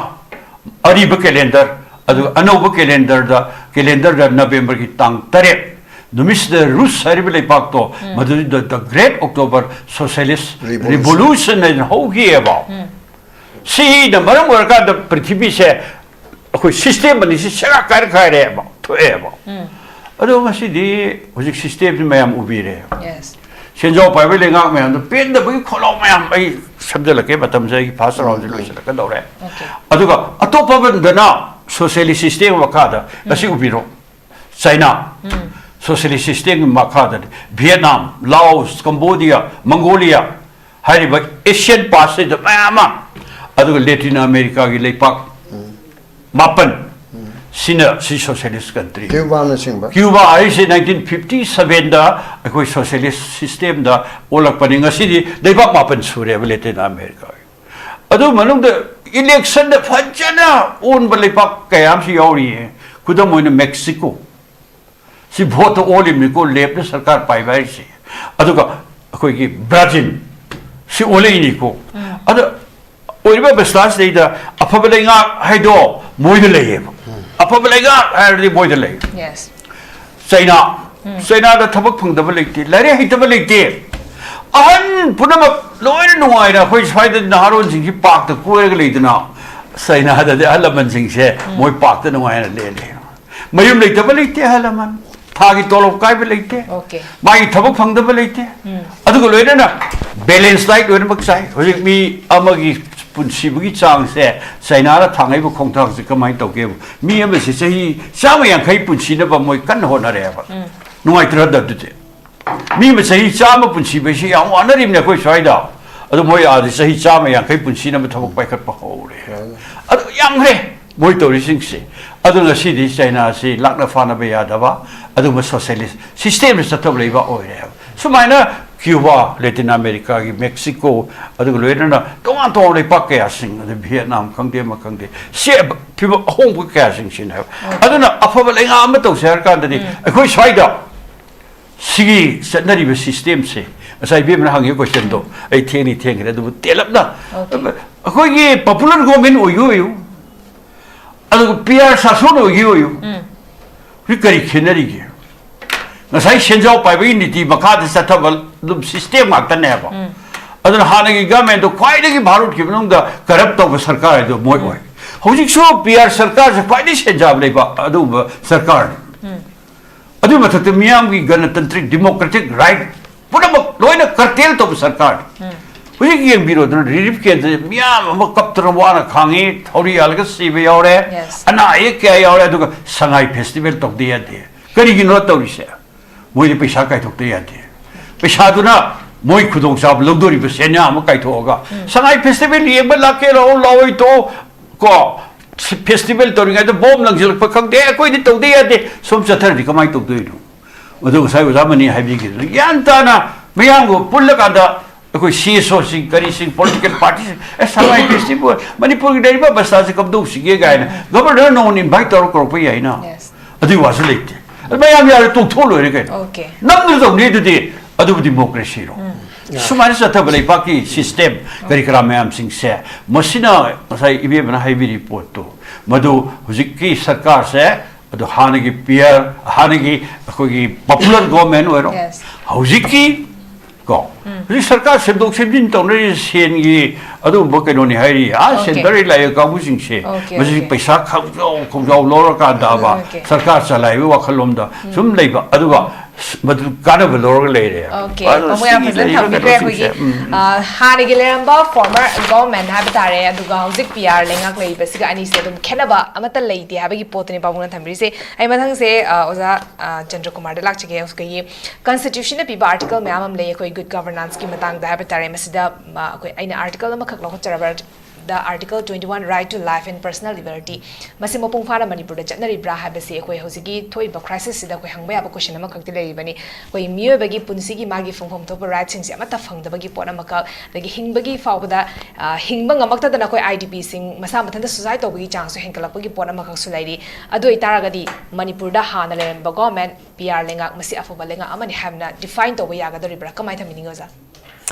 ꯑꯔꯤꯕ ꯀꯦꯂꯦꯟꯗꯔ, ꯑꯗꯨꯒ ꯑꯅꯧꯕ ꯀꯦꯂꯦꯟꯗꯔꯗ, ꯀꯦꯂꯦꯟꯗꯔꯗ ꯅꯕꯦꯝꯕꯔꯒꯤ ꯇꯥꯡ ꯇꯔꯦꯠ ꯅꯨꯃꯤꯠꯁꯤꯗ ꯔꯨꯁ ꯍꯥꯏꯔꯤꯕ ꯂꯩꯄꯥꯛꯇꯣ ꯃꯗꯨꯗ The Great October Socialist Revolution ꯍꯥꯏꯅ ꯍꯧꯈꯤꯑꯕ꯫ ꯁꯤꯅ ꯃꯔꯝ ꯑꯣꯏꯔꯀꯥꯟꯗ ꯄ꯭ꯔꯤꯊꯤꯕꯤꯁꯦ ꯑꯩꯈꯣꯏ ꯁꯤꯁꯇꯦꯝ ꯑꯅꯤꯁꯤ ꯁꯦꯒꯥ ꯀꯥꯏꯔ ꯀꯥꯏꯔꯦꯕ, ꯊꯣꯛꯑꯦꯕ꯫ ꯑꯗꯣ ꯉꯁꯤꯗꯤ ꯍꯧꯖꯤꯛ ꯁꯤꯁꯇꯦꯝꯁꯤ ꯃꯌꯥꯝ ꯎꯕꯤꯔꯦ꯫ Yes. ꯁꯦꯟꯖꯥꯎ ꯄꯥꯏꯕ ꯂꯩꯉꯥꯛ ꯃꯌꯥꯝꯗꯣ ꯄꯦꯟꯗꯕꯒꯤ ꯈꯣꯜꯂꯥꯎ ꯃꯌꯥꯝ, ꯑꯩ ꯁꯝꯖꯜꯂꯛꯀꯦ, ꯃꯇꯝꯁꯦ ꯑꯩꯒꯤ ꯐꯥꯁ ꯔꯥꯎꯟꯁꯦ ꯂꯣꯏꯁꯤꯜꯂꯛꯀꯗꯧꯔꯦ꯫ Okay. ꯑꯗꯨꯒ ꯑꯇꯣꯞꯄ ꯑꯃꯗꯅ ꯁꯣꯁꯤꯌꯦꯂꯤꯁ ꯁꯤꯁꯇꯦꯝ ꯃꯈꯥꯗ ꯉꯁꯤ ꯎꯕꯤꯔꯣ, ꯆꯥꯏꯅꯥ ꯁꯣꯁꯤꯌꯦꯂꯤꯁ ꯁꯤꯁꯇꯦꯝꯒꯤ ꯃꯈꯥꯗꯅꯤ꯫ ꯚꯤꯌꯦꯠꯅꯥꯝ, ꯂꯥꯑꯣꯁ, ꯀꯝꯕꯣꯗꯤꯌꯥ, ꯃꯪꯒꯣꯂꯤꯌꯥ ꯍꯥꯏꯔꯤꯕ ꯑꯦꯁꯤꯌꯥꯟ ꯄꯥꯁꯁꯤꯗ ꯃꯌꯥꯝ ꯑꯃ, ꯑꯗꯨꯒ ꯂꯦꯇꯤꯟ ꯑꯃꯦꯔꯤꯀꯥꯒꯤ ꯂꯩꯄꯥꯛ ꯃꯥꯄꯟ ꯁꯤꯅ ꯁꯤ ꯁꯣꯁꯤꯌꯦꯂꯤꯁ ꯀꯟꯇ꯭ꯔꯤ꯫ ꯀ꯭ꯌꯨꯕꯥꯅꯆꯤꯡꯕ꯫ ꯀ꯭ꯌꯨꯕꯥ ꯍꯥꯏꯔꯤꯁꯦ ꯅꯥꯏꯟꯇꯤꯟ ꯐꯤꯐꯇꯤ ꯁꯚꯦꯟꯗ ꯑꯩꯈꯣꯏ ꯁꯣꯁꯤꯌꯦꯂꯤꯁ ꯁꯤꯁꯇꯦꯝꯗ ꯑꯣꯜꯂꯛꯄꯅꯤ꯫ ꯉꯁꯤꯗꯤ ꯂꯩꯕꯥꯛ ꯃꯥꯄꯟ ꯁꯨꯔꯦꯕ ꯂꯦꯇꯤꯟ ꯑꯃꯦꯔꯤꯀꯥꯒꯤ꯫ ꯑꯗꯨ ꯃꯅꯨꯡꯗ ꯏꯂꯦꯛꯁꯟꯗ ꯐꯖꯅ ꯑꯣꯟꯕ ꯂꯩꯕꯥꯛ ꯀꯌꯥ ꯑꯃꯁꯨ ꯌꯥꯎꯔꯤꯌꯦ꯫ ꯈꯨꯗꯝ ꯑꯣꯏꯅ ꯃꯦꯛꯁꯤꯀꯣ꯫ ꯁꯤ ꯚꯣꯠꯇ ꯑꯣꯜꯂꯤꯕꯅꯤꯀꯣ, ꯂꯦꯞꯅ ꯁꯔꯀꯥꯔ ꯄꯥꯏꯕ ꯍꯥꯏꯁꯦ꯫ ꯑꯗꯨꯒ ꯑꯩꯈꯣꯏꯒꯤ ꯕ꯭ꯔꯥꯖꯤꯜ, ꯁꯤ ꯑꯣꯜꯂꯛꯏꯅꯤꯀꯣ꯫ ꯑꯗ ꯑꯣꯏꯔꯤꯕ ꯑꯕꯁꯊꯥꯁꯤꯗꯩꯗ ꯑꯐꯕ ꯂꯩꯉꯥꯛ ꯍꯥꯏꯗꯣ ꯃꯣꯏꯗ ꯂꯩꯌꯦꯕ꯫ ꯑꯐꯕ ꯂꯩꯉꯥꯛ ꯍꯥꯏꯔꯗꯤ ꯃꯣꯏꯗ ꯂꯩ꯫ Yes. ꯆꯩꯅꯥ, ꯆꯩꯅꯥꯗ ꯊꯕꯛ ꯐꯪꯗꯕ ꯂꯩꯇꯦ, ꯂꯥꯏꯔꯤꯛ ꯍꯩꯇꯕ ꯂꯩꯇꯦ꯫ ꯑꯍꯟ ꯄꯨꯝꯅꯃꯛ ꯂꯣꯏꯅ ꯅꯨꯡꯉꯥꯏꯅ, ꯑꯩꯈꯣꯏ ꯁ꯭ꯋꯥꯏꯗ ꯅꯍꯥꯔꯣꯟꯁꯤꯡꯁꯤ ꯄꯥꯔꯛꯇ ꯀꯣꯏꯔꯒ ꯂꯩꯗꯅ, ꯆꯩꯅꯥꯗꯗꯤ ꯑꯍꯜ ꯂꯃꯟꯁꯤꯡꯁꯦ ꯃꯣꯏ ꯄꯥꯔꯛꯇ ꯅꯨꯡꯉꯥꯏꯅ ꯂꯦꯜꯂꯦ꯫ ꯃꯌꯨꯝ ꯂꯩꯇꯕ ꯂꯩꯇꯦ ꯑꯍꯜ ꯂꯃꯟ꯫ ꯃꯥꯒꯤ ꯇꯣꯂꯣꯞ ꯀꯥꯏꯕ ꯂꯩꯇꯦ, Okay. ꯃꯥꯒꯤ ꯊꯕꯛ ꯐꯪꯗꯕ ꯂꯩꯇꯦ꯫ ꯑꯗꯨꯒ ꯂꯣꯏꯅꯅ balance diet ꯂꯣꯏꯅꯃꯛ ꯆꯥꯏ꯫ ꯍꯧꯖꯤꯛ ꯃꯤ ꯑꯃꯒꯤ ꯄꯨꯟꯁꯤꯕꯒꯤ ꯆꯥꯡꯁꯦ ꯆꯥꯏꯅꯥꯅ ꯊꯥꯡꯉꯛꯏꯕ ꯈꯣꯡꯊꯥꯡꯁꯦ ꯀꯃꯥꯏꯅ ꯇꯧꯒꯦꯕ? ꯃꯤ ꯑꯃꯁꯦ ꯆꯍꯤ ꯆꯥꯝꯃ ꯌꯥꯡꯈꯩ ꯄꯨꯟꯁꯤꯅꯕ ꯃꯣꯏ ꯀꯟꯅ ꯍꯣꯠꯅꯔꯦꯕ꯫ ꯅꯨꯡꯉꯥꯏꯇ꯭ꯔꯗ ꯑꯗꯨꯗꯤ? ꯃꯤ ꯑꯃ ꯆꯍꯤ ꯆꯥꯝꯃ ꯄꯨꯟꯁꯤꯕꯁꯤ ꯌꯥꯝ ꯋꯥꯅꯔꯤꯕꯅꯦ ꯑꯩꯈꯣꯏ ꯁ꯭ꯋꯥꯏꯗ꯫ ꯑꯗꯨ ꯃꯣꯏ ꯑꯥꯗ ꯆꯍꯤ ꯆꯥꯝꯃ ꯌꯥꯡꯈꯩ ꯄꯨꯟꯁꯤꯅꯕ ꯊꯕꯛ ꯄꯥꯏꯈꯠꯄ ꯍꯧꯔꯦ꯫ ꯑꯗꯨ ꯌꯥꯝꯈ꯭ꯔꯦ ꯃꯣꯏ ꯇꯧꯔꯤꯁꯤꯡꯁꯦ꯫ ꯑꯗꯨ ꯉꯁꯤꯗꯤ ꯆꯥꯏꯅꯥꯁꯤ ꯂꯥꯛꯅ ꯐꯥꯅꯕ ꯌꯥꯗꯕ ꯑꯗꯨꯒꯨꯝꯕ socialist system ꯗ ꯆꯠꯊꯕ ꯂꯩꯕꯥꯛ ꯑꯣꯏꯔꯦ ꯍꯥꯏꯕ꯫ ꯁꯨꯃꯥꯏꯅ ꯀ꯭ꯌꯨꯕꯥ, ꯂꯦꯇꯤꯟ ꯑꯃꯦꯔꯤꯀꯥꯒꯤ ꯃꯦꯛꯁꯤꯀꯣ, ꯑꯗꯨꯒ ꯂꯣꯏꯅꯅ ꯇꯣꯉꯥꯟ ꯇꯣꯉꯥꯟꯕ ꯂꯩꯄꯥꯛ ꯀꯌꯥꯁꯤꯡ, ꯑꯗꯨ ꯚꯤꯌꯦꯠꯅꯥꯝ ꯈꯪꯗꯦ, ꯑꯃ ꯈꯪꯗꯦ, ꯁꯤ ꯐꯤꯕꯝ ꯑꯍꯣꯡꯕ ꯀꯌꯥꯁꯤꯡꯁꯤꯅꯦꯕ꯫ ꯑꯗꯨꯅ ꯑꯐꯕ ꯂꯩꯉꯥꯛ ꯑꯃ ꯇꯧꯁꯦ ꯍꯥꯏꯔ ꯀꯥꯟꯗꯗꯤ ꯑꯩꯈꯣꯏ ꯁ꯭ꯋꯥꯏꯗ ꯁꯤꯒꯤ ꯆꯠꯅꯔꯤꯕ system ꯁꯦ, ꯉꯁꯥꯏ ꯏꯕꯦꯝꯃꯅ ꯍꯪꯉꯤ question ꯗꯣ ꯑꯩ ꯊꯦꯡꯅꯤ ꯊꯦꯡꯈ꯭ꯔꯦ, ꯑꯗꯨꯕꯨ ꯇꯦꯜꯂꯞꯅ Okay. ꯑꯩꯈꯣꯏꯒꯤ popular government ꯑꯣꯏꯒꯦ ꯑꯣꯏꯌꯨ, ꯑꯗꯨꯒ ꯄꯤ ꯑꯥꯔ ꯁꯥꯁꯣꯟ ꯑꯣꯏꯒꯦ ꯑꯣꯏꯌꯨ, ꯍꯧꯖꯤꯛ ꯀꯔꯤ ꯈꯦꯠꯅꯔꯤꯒꯦ? ꯉꯁꯥꯏ ꯁꯦꯟꯖꯥꯎ ꯄꯥꯏꯕꯒꯤ ꯅꯤꯇꯤ ꯃꯈꯥꯗ ꯆꯠꯊꯕ ꯑꯗꯨꯝ system ꯉꯥꯛꯇꯅꯦꯕ꯫ ꯑꯗꯨꯅ ꯍꯥꯟꯅꯒꯤ government ꯇꯣ ꯈ꯭ꯋꯥꯏꯗꯒꯤ ꯚꯥꯔꯠꯀꯤ ꯃꯅꯨꯡꯗ corrupt ꯇꯧꯕ ꯁꯔꯀꯥꯔ ꯍꯥꯏꯗꯣ ꯃꯣꯏ ꯑꯣꯏ꯫ ꯍꯧꯖꯤꯛꯁꯨ ꯄꯤ ꯑꯥꯔ ꯁꯔꯀꯥꯔꯁꯦ ꯈ꯭ꯋꯥꯏꯗꯒꯤ ꯁꯦꯟꯖꯥꯕ ꯂꯩꯕ ꯑꯗꯨꯒꯨꯝꯕ ꯁꯔꯀꯥꯔꯅꯤ꯫ ꯑꯗꯨꯒꯤ ꯃꯊꯛꯇ ꯃꯤꯌꯥꯝꯒꯤ ꯒꯅꯇꯟꯇ꯭ꯔꯤꯛ democratic right ꯄꯨꯝꯅꯃꯛ ꯂꯣꯏꯅ curtail ꯇꯧꯕ ꯁꯔꯀꯥꯔꯅꯤ꯫ ꯍꯧꯖꯤꯛ ꯌꯦꯡꯕꯤꯔꯣꯗꯅ, relief camp ꯇ ꯃꯤꯌꯥꯝ ꯑꯃ ꯀꯞꯇꯅ ꯋꯥꯅ ꯈꯥꯡꯉꯤ, ꯊꯧꯔꯤ ꯌꯥꯜꯂꯒ ꯁꯤꯕ ꯌꯥꯎꯔꯦ, Yes. ꯑꯅꯥ ꯑꯌꯦꯛ ꯀꯌꯥ ꯌꯥꯎꯔꯦ, ꯑꯗꯨꯒ ꯁꯉꯥꯏ festival ꯇꯧꯗ ꯌꯥꯗꯦ꯫ ꯀꯔꯤꯒꯤꯅꯣ ꯇꯧꯔꯤꯁꯦ? ꯃꯣꯏꯗꯤ ꯄꯩꯁꯥ ꯀꯥꯏꯊꯣꯛꯇ ꯌꯥꯗꯦ꯫ ꯄꯩꯁꯥꯗꯨꯅ ꯃꯣꯏ ꯈꯨꯗꯣꯡꯆꯥꯕ ꯂꯧꯗꯣꯔꯤꯕ ꯁꯦꯟꯌꯥ ꯑꯃ ꯀꯥꯏꯊꯣꯛꯑꯒ, ꯁꯉꯥꯏ festival ꯌꯦꯡꯕ ꯂꯥꯛꯀꯦ, ꯂꯥꯛꯑꯣ, ꯂꯥꯛꯑꯣꯏ ꯇꯣꯛꯑꯣ, ꯀꯣ, festival ꯇꯧꯔꯤꯉꯩꯗ bomb ꯂꯪꯁꯤꯜꯂꯛꯄ ꯈꯪꯗꯦ, ꯑꯩꯈꯣꯏꯗꯤ ꯇꯧꯗ ꯌꯥꯗꯦ, ꯁꯣꯝ ꯆꯠꯊꯔꯗꯤ ꯀꯃꯥꯏꯅ ꯇꯧꯗꯣꯏꯅꯣ? ꯑꯗꯨ ꯉꯁꯥꯏ ꯑꯣꯖꯥ ꯃꯅꯤ ꯍꯥꯏꯕꯤꯈꯤꯗꯨꯅ ꯒ꯭ꯌꯥꯟ ꯇꯥꯅ ꯃꯌꯥꯝꯒ ꯄꯨꯜꯂꯀꯥꯟꯗ ꯑꯩꯈꯣꯏ ꯁꯤ ꯑꯦꯁ ꯑꯣꯁꯤꯡ, ꯀꯔꯤꯁꯤꯡ, political party ꯁꯤꯡ, "ꯑꯦ, ꯁꯉꯥꯏ festival, ꯃꯅꯤꯄꯨꯔꯒꯤ ꯂꯩꯔꯤꯕ ꯑꯕꯁꯊꯥꯁꯦ ꯀꯝꯗꯧꯁꯤꯒꯦ?" ꯀꯥꯏꯅ ꯒꯕꯔꯅꯔ ꯅꯉꯣꯟꯗ invite ꯇꯧꯔ ꯀꯧꯔꯛꯄ ꯌꯥꯏꯅ꯫ Yes. ꯑꯗꯨꯒꯤ ꯋꯥꯁꯨ ꯂꯩꯇꯦ꯫ ꯑꯗꯨ ꯃꯌꯥꯝ ꯌꯥꯔꯦ, ꯇꯣꯛꯊꯣꯛ ꯂꯣꯏꯔꯦ ꯀꯩꯅꯣ꯫ Okay. ꯅꯝꯗꯨꯅ ꯇꯧꯅꯤ ꯑꯗꯨꯗꯤ, ꯑꯗꯨꯕꯨ democracy ꯔꯣ? ꯁꯨꯃꯥꯏꯅ ꯆꯠꯊꯕ ꯂꯩꯕꯥꯛꯀꯤ system ꯀꯔꯤ ꯀꯔꯥ ꯃꯌꯥꯝꯁꯤꯡꯁꯦ, ꯃꯁꯤꯅ ꯉꯁꯥꯏ ꯏꯕꯦꯝꯃꯅ ꯍꯥꯏꯕꯤꯔꯤ ꯄꯣꯠꯇꯣ, ꯃꯗꯨ ꯍꯧꯖꯤꯛꯀꯤ ꯁꯔꯀꯥꯔꯁꯦ, ꯑꯗꯨ ꯍꯥꯟꯅꯒꯤ ꯄꯤ ꯑꯥꯔ, ꯍꯥꯟꯅꯒꯤ ꯑꯩꯈꯣꯏꯒꯤ popular government ꯑꯣꯏꯔꯣ, Yes. ꯍꯧꯖꯤꯛꯀꯤ ꯀꯣ꯫ ꯍꯧꯖꯤꯛ ꯁꯔꯀꯥꯔ ꯁꯦꯝꯗꯣꯛ ꯁꯦꯝꯖꯤꯟ ꯇꯧꯅꯔꯤꯁꯦ ꯁꯦꯟꯒꯤ ꯑꯗꯨꯒꯨꯝꯕ ꯀꯩꯅꯣꯅꯤ ꯍꯥꯏꯔꯤ꯫ ꯑꯥ, okay, ꯁꯦꯟꯇꯔꯗ ꯂꯩꯕ ꯀꯥꯡꯕꯨꯁꯤꯡꯁꯦ, okay, ꯃꯁꯤ okay, ꯄꯩꯁꯥ ꯈꯪꯖꯥꯎ ꯈꯣꯡꯖꯥꯎ ꯂꯧꯔꯀꯥꯟꯗꯕ, okay, ꯁꯔꯀꯥꯔ ꯆꯂꯥꯏꯕꯒꯤ ꯋꯥꯈꯜꯂꯣꯝꯗ ꯁꯨꯝ ꯂꯩꯕ, ꯑꯗꯨꯒ ꯃꯗꯨ ꯀꯥꯟꯅꯕ ꯂꯧꯔꯒ ꯂꯩꯔꯦ꯫ Okay, ꯑꯗꯣ ꯄꯥꯕꯨꯡ ꯌꯥꯝ ꯐꯖꯅ ꯊꯝꯕꯤꯈ꯭ꯔꯦ꯫ ꯑꯩꯈꯣꯏꯒꯤ, ꯎꯝ, ꯑ, ꯍꯥꯟꯅꯒꯤ ꯂꯩꯔꯝꯕ former government ꯍꯥꯏꯕ ꯇꯥꯔꯦ, ꯑꯗꯨꯒ ꯍꯧꯖꯤꯛ ꯄꯤ ꯑꯥꯔ ꯂꯩꯉꯥꯛ ꯂꯩꯔꯤꯕꯁꯤꯒ ꯑꯅꯤꯁꯦ ꯑꯗꯨꯝ ꯈꯦꯠꯅꯕ ꯑꯃꯠꯇ ꯂꯩꯇꯦ ꯍꯥꯏꯕꯒꯤ ꯄꯣꯠꯇꯨꯅꯤ ꯄꯥꯕꯨꯡꯅ ꯊꯝꯕꯤꯔꯤꯁꯦ꯫ ꯑꯩ ꯃꯊꯪꯁꯦ, ꯑ, ꯑꯣꯖꯥ, ꯑ, ꯆꯟꯗ꯭ꯔꯀꯨꯃꯥꯔꯗ ꯂꯥꯛꯆꯒꯦ꯫ ꯑꯩꯈꯣꯏꯒꯤ constitution ꯅ ꯄꯤꯕ article ꯃꯌꯥꯝ ꯑꯃ ꯂꯩ ꯑꯩꯈꯣꯏ good governance ꯀꯤ ꯃꯇꯥꯡꯗ ꯍꯥꯏꯕ ꯇꯥꯔꯦ꯫ ꯃꯁꯤꯗ, ꯑ, ꯑꯩꯈꯣꯏ, ꯑꯩꯅ article ꯑꯃꯈꯛ ꯂꯧꯈꯠꯆꯔꯕ, the article twenty one, right to life and personal liberty, ꯃꯁꯤ ꯃꯄꯨꯡ ꯐꯥꯅ ꯃꯅꯤꯄꯨꯔꯗ ꯆꯠꯅꯔꯤꯕ꯭ꯔꯥ ꯍꯥꯏꯕꯁꯤ ꯑꯩꯈꯣꯏ ꯍꯧꯖꯤꯛꯀꯤ ꯊꯣꯛꯏꯕ crisis ꯁꯤꯗ ꯑꯩꯈꯣꯏ ꯍꯪꯕ ꯌꯥꯕ question ꯑꯃꯈꯛꯇꯤ ꯂꯩꯔꯤꯕꯅꯤ꯫ ꯑꯩꯈꯣꯏ ꯃꯤꯑꯣꯏꯕꯒꯤ ꯄꯨꯟꯁꯤꯒꯤ ꯃꯥꯒꯤ ꯐꯪꯐꯝ ꯊꯣꯛꯄ right ꯁꯤꯡꯁꯦ ꯑꯃꯠꯇ ꯐꯪꯗꯕꯒꯤ ꯄꯣꯠ ꯑꯃꯈꯛ, ꯑꯗꯒꯤ ꯍꯤꯡꯕꯒꯤ ꯐꯥꯎꯕꯗ, ꯑ, ꯍꯤꯡꯕ ꯉꯝꯃꯛꯇꯗꯅ ꯑꯩꯈꯣꯏ I D P ꯁꯤꯡ ꯃꯁꯥ ꯃꯊꯟꯇ suicide ꯇꯧꯕꯒꯤ ꯆꯥꯡꯁꯨ ꯍꯦꯟꯒꯠꯂꯛꯄꯒꯤ ꯄꯣꯠ ꯑꯃꯈꯛꯁꯨ ꯂꯩꯔꯤ꯫ ꯑꯗꯨ ꯑꯣꯏꯇꯥꯔꯒꯗꯤ ꯃꯅꯤꯄꯨꯔꯗ ꯍꯥꯟꯅ ꯂꯩꯔꯝꯕ government, P R ꯂꯩꯉꯥꯛ, ꯃꯁꯤ ꯑꯐꯕ ꯂꯩꯉꯥꯛ ꯑꯃꯅꯤ ꯍꯥꯏꯕꯅ define ꯇꯧꯕ ꯌꯥꯒꯗꯧꯔꯤꯕ꯭ꯔꯥ? ꯀꯃꯥꯏꯅ ꯊꯝꯕꯤꯅꯤꯡꯉꯤ, ꯑꯣꯖꯥ?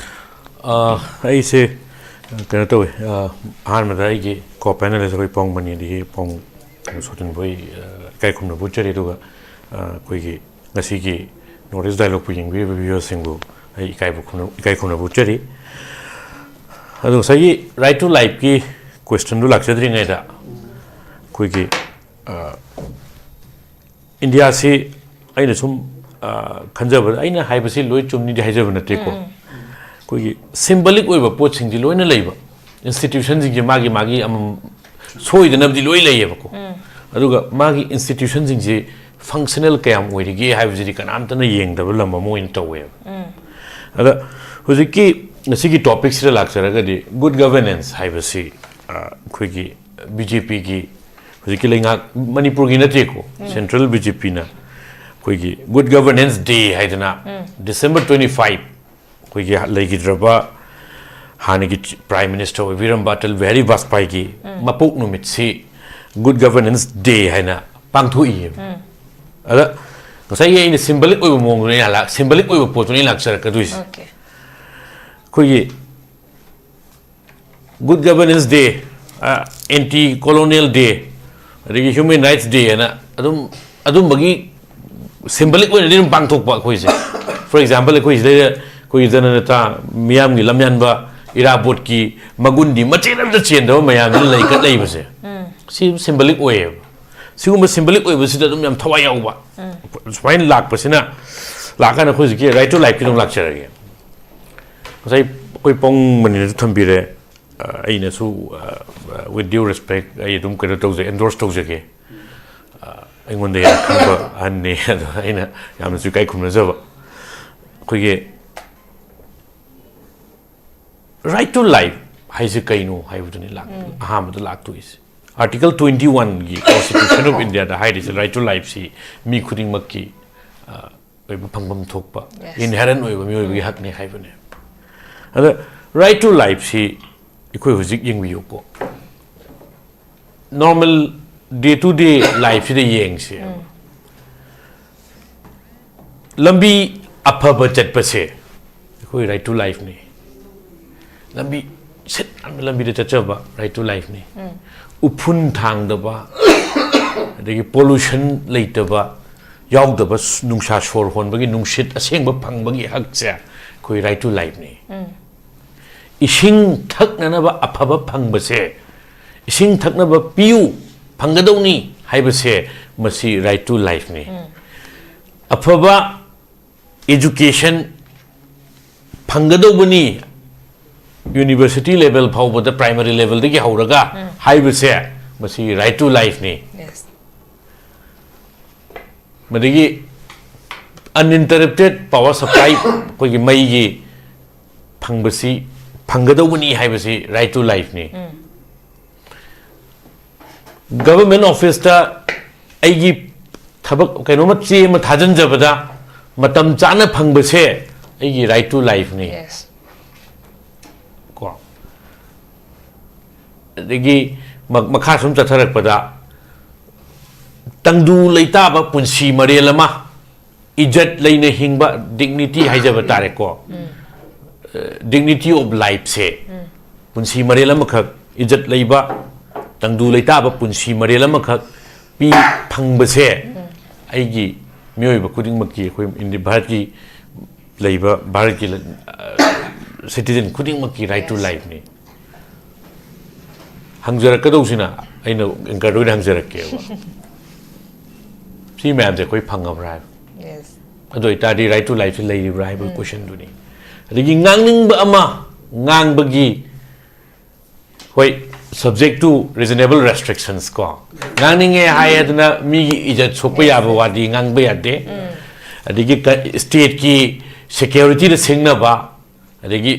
ꯑ, ꯑꯩꯁꯦ, ꯀꯩꯅꯣ ꯇꯧꯋꯤ, ꯑ, ꯑꯍꯥꯟꯕꯗ ꯑꯩꯒꯤ co panelist ꯑꯩꯈꯣꯏ ꯄꯥꯎ ꯃꯅꯤ ꯑꯗꯒꯤ ꯄꯥꯎ ꯁꯣꯇꯟꯕꯣꯏ, ꯑ, ꯏꯀꯥꯏ ꯈꯨꯝꯅꯕ ꯎꯠꯆꯔꯤ꯫ ꯑꯗꯨꯒ, ꯑ, ꯑꯩꯈꯣꯏꯒꯤ ꯉꯁꯤꯒꯤ North East Dialogue ꯄꯨ ꯌꯦꯡꯕꯤꯔꯤꯕ viewer ꯁꯤꯡꯕꯨ ꯑꯩ ꯏꯀꯥꯏꯕ ꯈꯨꯝꯅ-, ꯏꯀꯥꯏ ꯈꯨꯝꯅꯕ ꯎꯠꯆꯔꯤ꯫ ꯑꯗꯣ ꯉꯁꯥꯏꯒꯤ right to life ꯀꯤ question ꯗꯨ ꯂꯥꯛꯆꯗ꯭ꯔꯤꯉꯩꯗ, ꯑꯩꯈꯣꯏꯒꯤ, ꯑ, ꯏꯟꯗꯤꯌꯥꯁꯤ ꯑꯩꯅ ꯁꯨꯝ, ꯑ, ꯈꯟꯖꯕꯗ, ꯑꯩꯅ ꯍꯥꯏꯕꯁꯤ ꯂꯣꯏ ꯆꯨꯝꯅꯤꯗꯤ ꯍꯥꯏꯖꯕ ꯅꯠꯇꯦꯀꯣ꯫ ꯑꯩꯈꯣꯏꯒꯤ symbolic ꯑꯣꯏꯕ ꯄꯣꯠꯁꯤꯡꯁꯤ ꯂꯣꯏꯅ ꯂꯩꯕ, institution ꯁꯤꯡꯁꯦ ꯃꯥꯒꯤ ꯃꯥꯒꯤ ꯑꯃꯃꯝ ꯁꯣꯏꯗꯅꯕꯗꯤ ꯂꯣꯏ ꯂꯩꯌꯦꯕꯀꯣ꯫ ꯑꯗꯨꯒ ꯃꯥꯒꯤ institution ꯁꯤꯡꯁꯤ functional ꯀꯌꯥꯝ ꯑꯣꯏꯔꯤꯒꯦ ꯍꯥꯏꯕꯁꯤꯗꯤ ꯀꯅꯥꯝꯇꯅ ꯌꯦꯡꯗꯕ ꯂꯝ ꯑꯃ ꯑꯣꯏꯅ ꯇꯧꯋꯦꯕ꯫ ꯑꯗ ꯍꯧꯖꯤꯛꯀꯤ ꯉꯁꯤꯒꯤ topic ꯁꯤꯗ ꯂꯥꯛꯆꯔꯒꯗꯤ, good governance ꯍꯥꯏꯕꯁꯤ, ꯑ, ꯑꯩꯈꯣꯏꯒꯤ B J P ꯒꯤ ꯍꯧꯖꯤꯛꯀꯤ ꯂꯩꯉꯥꯛ, ꯃꯅꯤꯄꯨꯔꯒꯤ ꯅꯠꯇꯦꯀꯣ, central B J P ꯅ ꯑꯩꯈꯣꯏꯒꯤ good governance day ꯍꯥꯏꯗꯅ December twenty five ꯑꯩꯈꯣꯏꯒꯤ ꯂꯩꯈꯤꯗ꯭ꯔꯕ ꯍꯥꯟꯅꯒꯤ Prime Minister ꯑꯣꯏꯕꯤꯔꯝꯕ ꯑꯇꯜ ꯕꯤꯍꯥꯔꯤ ꯕꯥꯖꯄꯥꯏꯒꯤ ꯃꯄꯣꯛ ꯅꯨꯃꯤꯠꯁꯤ good governance day ꯍꯥꯏꯅ ꯄꯥꯡꯊꯣꯛꯏꯌꯦꯕ꯫ ꯑꯗ ꯉꯁꯥꯏꯒꯤ ꯑꯩꯅ symbolic ꯑꯣꯏꯕ ꯃꯑꯣꯡꯗꯨꯅꯦ ꯑꯩꯅ ꯂꯥꯛ-, symbolic ꯑꯣꯏꯕ ꯄꯣꯠꯇꯨꯅꯦ ꯑꯩꯅ ꯂꯥꯛꯆꯔꯛꯀꯗꯣꯏꯁꯦ꯫ Okay. ꯑꯩꯈꯣꯏꯒꯤ good governance day, ꯑ, anti colonial day, ꯑꯗꯒꯤ human rights day ꯍꯥꯏꯅ ꯑꯗꯨꯝ ꯑꯗꯨꯝꯕꯒꯤ symbolic ꯑꯣꯏꯅꯗꯤ ꯑꯗꯨꯝ ꯄꯥꯡꯊꯣꯛꯄ ꯑꯩꯈꯣꯏꯁꯦ꯫ For example, ꯑꯩꯈꯣꯏ ꯁꯤꯗꯩꯗ ꯑꯩꯈꯣꯏꯒꯤ ꯖꯅꯅꯦꯇꯥ, ꯃꯤꯌꯥꯝꯒꯤ ꯂꯝꯌꯥꯟꯕ ꯏꯔꯥꯕꯣꯠꯀꯤ ꯃꯒꯨꯟꯗꯤ ꯃꯆꯦꯠ ꯑꯃꯇ ꯆꯦꯟꯗꯕ ꯃꯌꯥꯝꯗꯨꯅ ꯂꯩꯈꯠ ꯂꯩꯕꯁꯦ, ꯁꯤ ꯁꯤꯝꯕꯣꯂꯤꯛ ꯑꯣꯏꯌꯦꯕ꯫ ꯁꯤꯒꯨꯝꯕ ꯁꯤꯝꯕꯣꯂꯤꯛ ꯑꯣꯏꯕꯁꯤꯗ ꯑꯗꯨꯝ ꯌꯥꯝ ꯊꯋꯥꯏ ꯌꯥꯎꯕ꯫ ꯁꯨꯃꯥꯏꯅ ꯂꯥꯛꯄꯁꯤꯅ, ꯂꯥꯛꯀꯥꯟꯗ ꯑꯩꯈꯣꯏ ꯍꯧꯖꯤꯛꯀꯤ Right to Life ꯀꯤꯗꯣ ꯑꯃꯨꯛ ꯂꯥꯛꯆꯔꯒꯦ꯫ ꯉꯁꯥꯏ ꯑꯩꯈꯣꯏ ꯄꯣꯡ ꯃꯅꯤꯅꯁꯨ ꯊꯝꯕꯤꯔꯦ, ꯑ, ꯑꯩꯅꯁꯨ, ꯑ, with due respect, ꯑꯩ ꯑꯗꯨꯝ ꯀꯩꯅꯣ ꯇꯧꯖꯩ, ꯑꯦꯟꯗꯣꯔꯁ ꯇꯧꯖꯒꯦ꯫ ꯑ, ꯑꯩꯉꯣꯟꯗ ꯌꯥꯝ ꯈꯪꯕ ꯑꯍꯟꯅꯤ, ꯑꯗꯣ ꯑꯩꯅ ꯌꯥꯝꯅꯁꯨ ꯏꯀꯥꯏ ꯈꯨꯝꯅꯖꯕ꯫ ꯑꯩꯈꯣꯏꯒꯤ Right to Life ꯍꯥꯏꯁꯦ ꯀꯩꯅꯣ ꯍꯥꯏꯕꯗꯨꯅꯤ ꯂꯥꯛ-, ꯑꯍꯥꯟꯕꯗ ꯂꯥꯛꯇꯣꯏꯁꯦ꯫ Article twenty one ꯒꯤ Constitution of India ꯗ ꯍꯥꯏꯔꯤꯁꯦ Right to Life ꯁꯤ ꯃꯤ ꯈꯨꯗꯤꯡꯃꯛꯀꯤ, ꯑ, ꯑꯣꯏꯕ ꯐꯪꯐꯝ ꯊꯣꯛꯄ, Yes. Inherent ꯑꯣꯏꯕ ꯃꯤꯑꯣꯏꯕꯒꯤ ꯍꯛꯅꯤ ꯍꯥꯏꯕꯅꯦ꯫ ꯑꯗ Right to Life ꯁꯤ ꯑꯩꯈꯣꯏ ꯍꯧꯖꯤꯛ ꯌꯦꯡꯕꯤꯌꯨꯀꯣ, normal day to day life ꯁꯤꯗ ꯌꯦꯡꯁꯦ꯫ ꯂꯝꯕꯤ ꯑꯐꯕ ꯆꯠꯄꯁꯦ ꯑꯩꯈꯣꯏ Right to Life ꯅꯤ꯫ ꯂꯝꯕꯤ ꯁꯤꯠ ꯅꯥꯟꯕ ꯂꯝꯕꯤꯗ ꯆꯠꯆꯕ Right to Life ꯅꯤ꯫ ꯎꯐꯨꯟ ꯊꯥꯡꯗꯕ, ꯑꯗꯒꯤ pollution ꯂꯩꯇꯕ, ꯌꯥꯎꯗꯕ ꯁ-, ꯅꯨꯡꯁꯥ ꯁꯣꯔ ꯍꯣꯟꯕꯒꯤ ꯅꯨꯡꯁꯤꯠ ꯑꯁꯦꯡꯕ ꯐꯪꯕꯒꯤ ꯍꯛꯁꯦ ꯑꯩꯈꯣꯏ Right to Life ꯅꯤ꯫ ꯏꯁꯤꯡ ꯊꯛꯅꯅꯕ ꯑꯐꯕ ꯐꯪꯕꯁꯦ, ꯏꯁꯤꯡ ꯊꯛꯅꯕ ꯄꯤꯌꯨ, ꯐꯪꯒꯗꯧꯅꯤ ꯍꯥꯏꯕꯁꯦ, ꯃꯁꯤ Right to Life ꯅꯤ꯫ ꯑꯐꯕ education ꯐꯪꯒꯗꯧꯕꯅꯤ, university level ꯐꯥꯎꯕꯗ, primary level ꯗꯒꯤ ꯍꯧꯔꯒ ꯍꯥꯏꯕꯁꯦ, ꯃꯁꯤ Right to Life ꯅꯤ꯫ Yes. ꯃꯗꯒꯤ uninterrupted power supply, ꯑꯩꯈꯣꯏꯒꯤ ꯃꯩꯒꯤ ꯐꯪꯕꯁꯤ, ꯐꯪꯒꯗꯧꯕꯅꯤ ꯍꯥꯏꯕꯁꯤ Right to Life ꯅꯤ꯫ Government office ꯇ ꯑꯩꯒꯤ ꯊꯕꯛ ꯀꯩꯅꯣꯝꯃ, ꯆꯦ ꯑꯃ ꯊꯥꯖꯤꯟꯖꯕꯗ ꯃꯇꯝ ꯆꯥꯅ ꯐꯪꯕꯁꯦ ꯑꯩꯒꯤ Right to Life ꯅꯤ꯫ Yes. ꯀꯣ, ꯑꯗꯒꯤ ꯃ-, ꯃꯈꯥ ꯁꯨꯝ ꯆꯠꯊꯔꯛꯄꯗ, ꯇꯪꯗꯨ ꯂꯩꯇꯥꯕ ꯄꯨꯟꯁꯤ ꯃꯔꯦꯜ ꯑꯃ, ꯏꯖꯠ ꯂꯩꯅ ꯍꯤꯡꯕ, dignity ꯍꯥꯏꯖꯕ ꯇꯥꯔꯦꯀꯣ, dignity of life ꯁꯦ, ꯄꯨꯟꯁꯤ ꯃꯔꯦꯜ ꯑꯃꯈꯛ, ꯏꯖꯠ ꯂꯩꯕ, ꯇꯪꯗꯨ ꯂꯩꯇꯥꯕ ꯄꯨꯟꯁꯤ ꯃꯔꯦꯜ ꯑꯃꯈꯛ ꯄꯤ, ꯐꯪꯕꯁꯦ ꯑꯩꯒꯤ, ꯃꯤꯑꯣꯏꯕ ꯈꯨꯗꯤꯡꯃꯛꯀꯤ, ꯑꯩꯈꯣꯏ ꯏꯟꯗꯤ-, ꯚꯥꯔꯠꯀꯤ ꯂꯩꯕ ꯚꯥꯔꯠꯀꯤ citizen ꯈꯨꯗꯤꯡꯃꯛꯀꯤ right to lifeꯅꯤ꯫ ꯍꯪꯖꯔꯛꯀꯗꯧꯁꯤꯅ, ꯑꯩꯅ anchorꯗ ꯑꯣꯏꯅ ꯍꯪꯖꯔꯛꯀꯦꯕ, ꯁꯤ ꯃꯌꯥꯝꯁꯦ ꯑꯩꯈꯣꯏ ꯐꯪꯉꯕ꯭ꯔꯥ ꯍꯥꯏꯕ? Yes. ꯑꯗꯨ ꯑꯣꯏꯇꯥꯔꯗꯤ right to lifeꯁꯦ ꯂꯩꯔꯤꯕ꯭ꯔꯥ ꯍꯥꯏꯕ questionꯗꯨꯅꯤ꯫ ꯑꯗꯒꯤ ꯉꯥꯡꯅꯤꯡꯕ ꯑꯃ ꯉꯥꯡꯕꯒꯤ, ꯍꯣꯏ, subject to reasonable restrictions ꯀꯣ, ꯉꯥꯡꯅꯤꯡꯉꯦ ꯍꯥꯏ ꯑꯗꯨꯅ ꯃꯤꯒꯤ ꯏꯖꯠ ꯁꯣꯛꯄ ꯌꯥꯕ ꯋꯥꯗꯤ ꯉꯥꯡꯕ ꯌꯥꯗꯦ꯫ ꯑꯗꯒꯤ stateꯀꯤ securityꯗ ꯁꯤꯡꯅꯕ, ꯑꯗꯒꯤ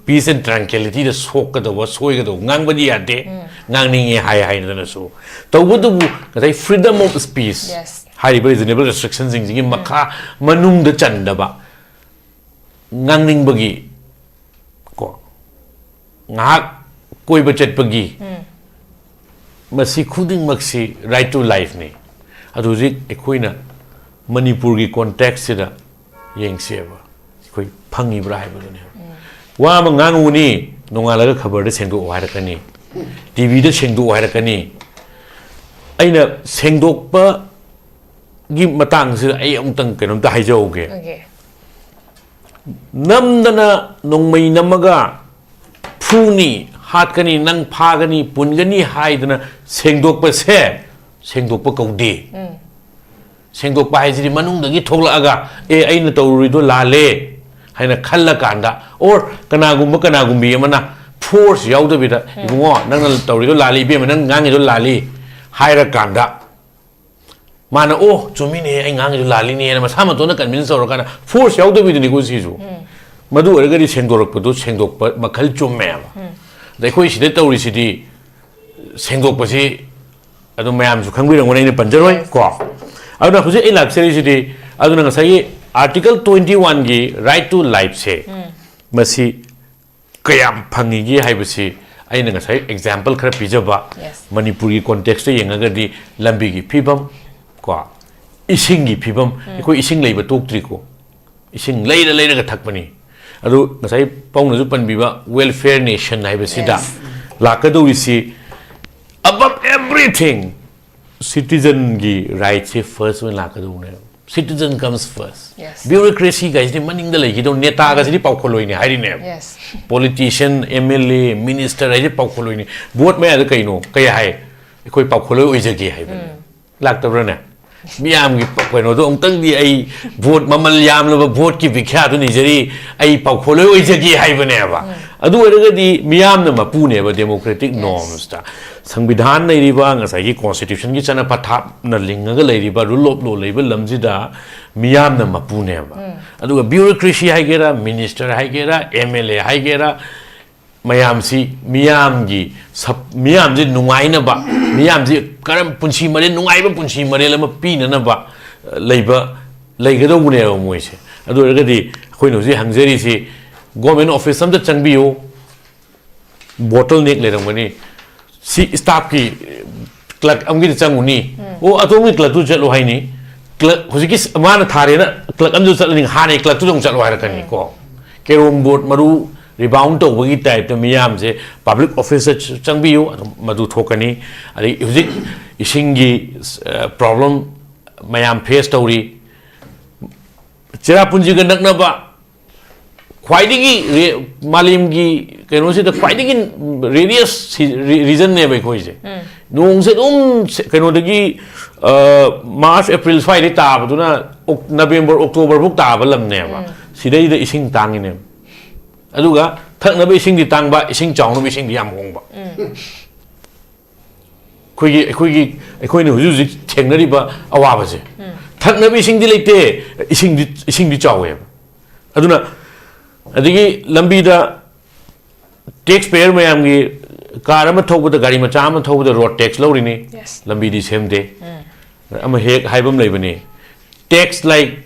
peace and tranquilityꯗ ꯁꯣꯛꯀꯗꯧꯕ, ꯁꯣꯏꯒꯗꯧꯕ ꯉꯥꯡꯕꯗꯤ ꯌꯥꯗꯦ꯫ ꯉꯥꯡꯅꯤꯡꯉꯦ ꯍꯥꯏ ꯍꯥꯏꯗꯅꯁꯨ꯫ ꯇꯧꯕꯇꯕꯨ ꯉꯁꯥꯏ freedom of speech Yes. ꯍꯥꯏꯔꯤꯕ reasonable restrictionꯁꯤꯡꯁꯤꯒꯤ ꯃꯈꯥ, ꯃꯅꯨꯡꯗ ꯆꯟꯗꯕ, ꯉꯥꯡꯅꯤꯡꯕꯒꯤ ꯀꯣ, ꯉꯥꯏꯍꯥꯛ ꯀꯣꯏꯕ ꯆꯠꯄꯒꯤ, ꯃꯁꯤ ꯈꯨꯗꯤꯡꯃꯛꯁꯤ right to lifeꯅꯤ꯫ ꯑꯗꯨ ꯍꯧꯖꯤꯛ ꯑꯩꯈꯣꯏꯅ ꯃꯅꯤꯄꯨꯔꯒꯤ contextꯁꯤꯗ ꯌꯦꯡꯁꯦꯕ, ꯑꯩꯈꯣꯏ ꯐꯪꯉꯤꯕ꯭ꯔꯥ ꯍꯥꯏꯕꯗꯨꯅꯦꯕ꯫ ꯋꯥ ꯑꯃ ꯉꯥꯡꯉꯨꯅꯤ, ꯅꯣꯡꯉꯥꯜꯂꯒ ꯈꯕꯔꯗ ꯁꯦꯡꯗꯣꯛꯑꯣ ꯍꯥꯏꯔꯛꯀꯅꯤ, ꯇꯤꯚꯤꯗ ꯁꯦꯡꯗꯣꯛꯑꯣ ꯍꯥꯏꯔꯛꯀꯅꯤ꯫ ꯑꯩꯅ ꯁꯦꯡꯗꯣꯛꯄꯒꯤ ꯃꯇꯥꯡꯁꯤꯗ ꯑꯩ ꯑꯃꯨꯛꯇꯪ ꯀꯩꯅꯣꯝꯇ ꯍꯥꯏꯖꯍꯧꯒꯦ꯫ Okay. ꯅꯝꯗꯅ ꯅꯣꯡꯃꯩ ꯅꯝꯃꯒ ꯐꯨꯅꯤ, ꯍꯥꯠꯀꯅꯤ, ꯅꯪ ꯐꯥꯒꯅꯤ, ꯄꯨꯟꯒꯅꯤ ꯍꯥꯏꯗꯅ ꯁꯦꯡꯗꯣꯛꯄꯁꯦ ꯁꯦꯡꯗꯣꯛꯄ ꯀꯧꯗꯦ꯫ ꯁꯦꯡꯗꯣꯛꯄ ꯍꯥꯏꯁꯤꯗꯤ ꯃꯅꯨꯡꯗꯒꯤ ꯊꯣꯛꯂꯛꯑꯒ, "ꯑꯦ, ꯑꯩꯅ ꯇꯧꯔꯨꯔꯤꯗꯣ ꯂꯥꯜꯂꯦ" ꯍꯥꯏꯅ ꯈꯜꯂꯀꯥꯟꯗ, or ꯀꯅꯥꯒꯨꯝꯕ ꯀꯅꯥꯒꯨꯝꯕꯤ ꯑꯃꯅ force ꯌꯥꯎꯗꯕꯤꯗ, "ꯏꯕꯨꯡꯉꯣ, ꯅꯪꯅ ꯇꯧꯔꯤꯗꯣ ꯂꯥꯜꯂꯤ, ꯏꯕꯦꯝꯃ, ꯅꯪ ꯉꯥꯡꯉꯤꯗꯣ ꯂꯥꯜꯂꯤ" ꯍꯥꯏꯔꯀꯥꯟꯗ, ꯃꯥꯅ, "ꯑꯣ, ꯆꯨꯝꯃꯤꯅꯦ, ꯑꯩ ꯉꯥꯡꯉꯤꯗꯣ ꯂꯥꯜꯂꯤꯅꯦꯅ" ꯃꯁꯥ ꯃꯇꯣꯟꯗ convince ꯇꯧꯔꯀꯥꯟꯗ, force ꯌꯥꯎꯗꯕꯤꯗꯨꯅꯤꯀꯣ ꯁꯤꯁꯨ꯫ ꯃꯗꯨ ꯑꯣꯏꯔꯒꯗꯤ ꯁꯦꯡꯗꯣꯔꯛꯄꯗꯨ ꯁꯦꯡꯗꯣꯛꯄ ꯃꯈꯜ ꯆꯨꯝꯃꯦꯕ꯫ ꯑꯗ ꯑꯩꯈꯣꯏ ꯁꯤꯗ ꯇꯧꯔꯤꯁꯤꯗꯤ, ꯁꯦꯡꯗꯣꯛꯄꯁꯤ ꯑꯗꯨꯝ ꯃꯌꯥꯝꯁꯨ ꯈꯪꯕꯤꯔꯝꯒꯅꯤ, ꯑꯩꯅ ꯄꯟꯖꯔꯣꯏ ꯀꯣ꯫ ꯑꯗꯨꯅ ꯍꯧꯖꯤꯛ ꯑꯩ ꯂꯥꯛꯆꯔꯤꯁꯤꯗꯤ, ꯑꯗꯨꯅ ꯉꯁꯥꯏꯒꯤ Article twenty oneꯒꯤ right to lifeꯁꯦ, ꯃꯁꯤ ꯀꯌꯥꯝ ꯐꯪꯉꯤꯒꯦ ꯍꯥꯏꯕꯁꯤ ꯑꯩꯅ ꯉꯁꯥꯏ example ꯈꯔ ꯄꯤꯖꯕ, Yes. ꯃꯅꯤꯄꯨꯔꯒꯤ contextꯇ ꯌꯦꯡꯉꯒꯗꯤ ꯂꯝꯕꯤꯒꯤ ꯐꯤꯕꯝ ꯀꯣ, ꯏꯁꯤꯡꯒꯤ ꯐꯤꯕꯝ, ꯑꯩꯈꯣꯏ ꯏꯁꯤꯡ ꯂꯩꯕ ꯇꯣꯛꯇ꯭ꯔꯤꯀꯣ, ꯏꯁꯤꯡ ꯂꯩꯔ ꯂꯩꯔꯒ ꯊꯛꯄꯅꯤ꯫ ꯑꯗꯨ ꯉꯁꯥꯏ ꯄꯥꯎꯅꯁꯨ ꯄꯟꯕꯤꯕ welfare nation ꯍꯥꯏꯕꯁꯤꯗ Yes. ꯂꯥꯛꯀꯗꯧꯔꯤꯁꯤ, above everything, citizenꯒꯤ rightꯁꯦ first ꯑꯣꯏꯅ ꯂꯥꯛꯀꯗꯧꯕꯅꯦꯕ꯫ Citizen comes first. Yes. Bureaucracy ꯒꯥꯏꯁꯤꯗꯤ ꯃꯅꯤꯡꯗ ꯂꯩꯈꯤꯗꯧ, ꯅꯦꯇꯥꯒꯁꯤꯗꯤ ꯄꯥꯎꯈꯣꯜꯂꯣꯏꯅꯤ ꯍꯥꯏꯔꯤꯅꯦꯕ꯫ Yes. Politician, M L A, minister ꯍꯥꯏꯁꯦ ꯄꯥꯎꯈꯣꯜꯂꯣꯏꯅꯤ꯫ Vote ꯃꯌꯥꯗ ꯀꯩꯅꯣ ꯀꯩ ꯍꯥꯏ? ꯑꯩꯈꯣꯏ ꯄꯥꯎꯈꯣꯜꯂꯣꯏ ꯑꯣꯏꯖꯒꯦ ꯍꯥꯏꯕꯅꯦ꯫ ꯂꯥꯛꯇꯕ꯭ꯔꯥꯅꯦ? ꯃꯤꯌꯥꯝꯒꯤ ꯄ-, ꯀꯩꯅꯣꯗꯣ ꯑꯃꯨꯛꯇꯪꯗꯤ ꯑꯩ vote ꯃꯃꯜ ꯌꯥꯝꯂꯕ vote ꯀꯤ ꯚꯤꯈ꯭ꯌꯥꯗꯨ ꯅꯤꯖꯔꯤ, ꯑꯩ ꯄꯥꯎꯈꯣꯜꯂꯣꯏ ꯑꯣꯏꯖꯒꯦ ꯍꯥꯏꯕꯅꯦꯕ꯫ ꯑꯗꯨ ꯑꯣꯏꯔꯒꯗꯤ ꯃꯤꯌꯥꯝꯅ ꯃꯄꯨꯅꯦꯕ democratic norms ꯇ꯫ ꯁꯪꯕꯤꯙꯥꯟ ꯂꯩꯔꯤꯕ, ꯉꯁꯥꯏꯒꯤ constitution ꯒꯤ ꯆꯠꯅ ꯄꯊꯥꯞꯅ ꯂꯤꯡꯉꯒ ꯂꯩꯔꯤꯕ rule of law ꯂꯩꯕ ꯂꯝꯁꯤꯗ ꯃꯤꯌꯥꯝꯅ ꯃꯄꯨꯅꯦꯕ꯫ ꯑꯗꯨꯒ bureaucracy ꯍꯥꯏꯒꯦꯔꯥ, minister ꯍꯥꯏꯒꯦꯔꯥ, M L A ꯍꯥꯏꯒꯦꯔꯥ, ꯃꯌꯥꯝꯁꯤ ꯃꯤꯌꯥꯝꯒꯤ ꯁꯞ-, ꯃꯤꯌꯥꯝꯁꯤ ꯅꯨꯡꯉꯥꯏꯅꯕ, ꯃꯤꯌꯥꯝꯁꯤ ꯀꯔꯝ ꯄꯨꯟꯁꯤ ꯃꯔꯦꯜ, ꯅꯨꯡꯉꯥꯏꯕ ꯄꯨꯟꯁꯤ ꯃꯔꯦꯜ ꯑꯃ ꯄꯤꯅꯅꯕ, ꯑ, ꯂꯩꯕ, ꯂꯩꯒꯗꯧꯕꯅꯦꯕ ꯃꯣꯏꯁꯦ꯫ ꯑꯗꯨ ꯑꯣꯏꯔꯒꯗꯤ ꯑꯩꯈꯣꯏꯅ ꯍꯧꯖꯤꯛ ꯍꯪꯖꯔꯤꯁꯤ government office ꯑꯝꯇ ꯆꯪꯕꯤꯌꯨ, bottleneck ꯂꯩꯔꯝꯒꯅꯤ꯫ ꯁꯤ staff ꯀꯤ clerk ꯑꯃꯒꯤꯗ ꯆꯪꯉꯨꯅꯤ꯫ ꯑꯣ, ꯑꯗꯣꯝꯒꯤ clerk ꯇꯨ ꯆꯠꯂꯨ ꯍꯥꯏꯅꯤ꯫ Clerk, ꯍꯧꯖꯤꯛꯀꯤ ꯁ-, ꯃꯥꯅ ꯊꯥꯔꯦꯅ clerk ꯑꯃꯗ ꯆꯠꯂꯅꯤ, ꯍꯥꯟꯅꯒꯤ clerk ꯇꯨꯗ ꯑꯃꯨꯛ ꯆꯠꯂꯨ ꯍꯥꯏꯔꯛꯀꯅꯤ ꯀꯣ꯫ Carrom board ꯃꯔꯨ rebound ꯇꯧꯕꯒꯤ type ꯇ ꯃꯤꯌꯥꯝꯁꯦ public office ꯇ ꯆ-, ꯆꯪꯕꯤꯌꯨ, ꯑꯗꯨꯝ ꯃꯗꯨ ꯊꯣꯛꯀꯅꯤ꯫ ꯑꯗꯩ ꯍꯧꯖꯤꯛ ꯏꯁꯤꯡꯒꯤ, ꯑ, problem ꯃꯌꯥꯝ face ꯇꯧꯔꯤ꯫ ꯆꯦꯔꯥꯄꯨꯟꯖꯤꯒ ꯅꯛꯅꯕ ꯈ꯭ꯋꯥꯏꯗꯒꯤ ꯔꯦ-, ꯃꯥꯂꯦꯝꯒꯤ ꯀꯩꯅꯣꯁꯤꯗ ꯈ꯭ꯋꯥꯏꯗꯒꯤ rariest ꯁꯤ-, ꯔꯤ-, region ꯅꯦꯕ ꯑꯩꯈꯣꯏꯁꯦ꯫ ꯅꯣꯡꯁꯦ ꯑꯗꯨꯝ ꯁꯦ-, ꯀꯩꯅꯣꯗꯒꯤ, ꯑ, March, April ꯁ꯭ꯋꯥꯏꯗꯩ ꯇꯥꯕꯗꯨꯅ ꯑꯣꯛ-, November, October ꯐꯥꯎ ꯇꯥꯕ ꯂꯝꯅꯦꯕ꯫ ꯁꯤꯗꯩꯗ ꯏꯁꯤꯡ ꯇꯥꯡꯉꯤꯅꯦꯕ꯫ ꯑꯗꯨꯒ ꯊꯛꯅꯕ ꯏꯁꯤꯡꯗꯤ ꯇꯥꯡꯕ, ꯏꯁꯤꯡ ꯆꯥꯎꯅꯕ ꯏꯁꯤꯡꯗꯤ ꯌꯥꯝ ꯍꯣꯡꯕ꯫ ꯑꯩꯈꯣꯏꯒꯤ, ꯑꯩꯈꯣꯏꯒꯤ, ꯑꯩꯈꯣꯏꯅ ꯍꯧꯖꯤꯛ ꯍꯧꯖꯤꯛ ꯊꯦꯡꯅꯔꯤꯕ ꯑꯋꯥꯕꯁꯦ꯫ ꯊꯛꯅꯕ ꯏꯁꯤꯡꯗꯤ ꯂꯩꯇꯦ, ꯏꯁꯤꯡꯗꯤ, ꯏꯁꯤꯡꯗꯤ ꯆꯥꯎꯋꯦꯕ꯫ ꯑꯗꯨꯅ, ꯑꯗꯒꯤ ꯂꯝꯕꯤꯗ tax payer ꯃꯌꯥꯝꯒꯤ car ꯑꯃ ꯊꯧꯕꯗ, ꯒꯥꯔꯤ ꯃꯆꯥ ꯑꯃ ꯊꯧꯕꯗ road tax ꯂꯧꯔꯤꯅꯤ꯫ Yes. ꯂꯝꯕꯤꯗꯤ ꯁꯦꯝꯗꯦ꯫ ꯑꯃ ꯍꯦꯛ ꯍꯥꯏꯕ ꯑꯃ ꯂꯩꯕꯅꯤ, "Tax like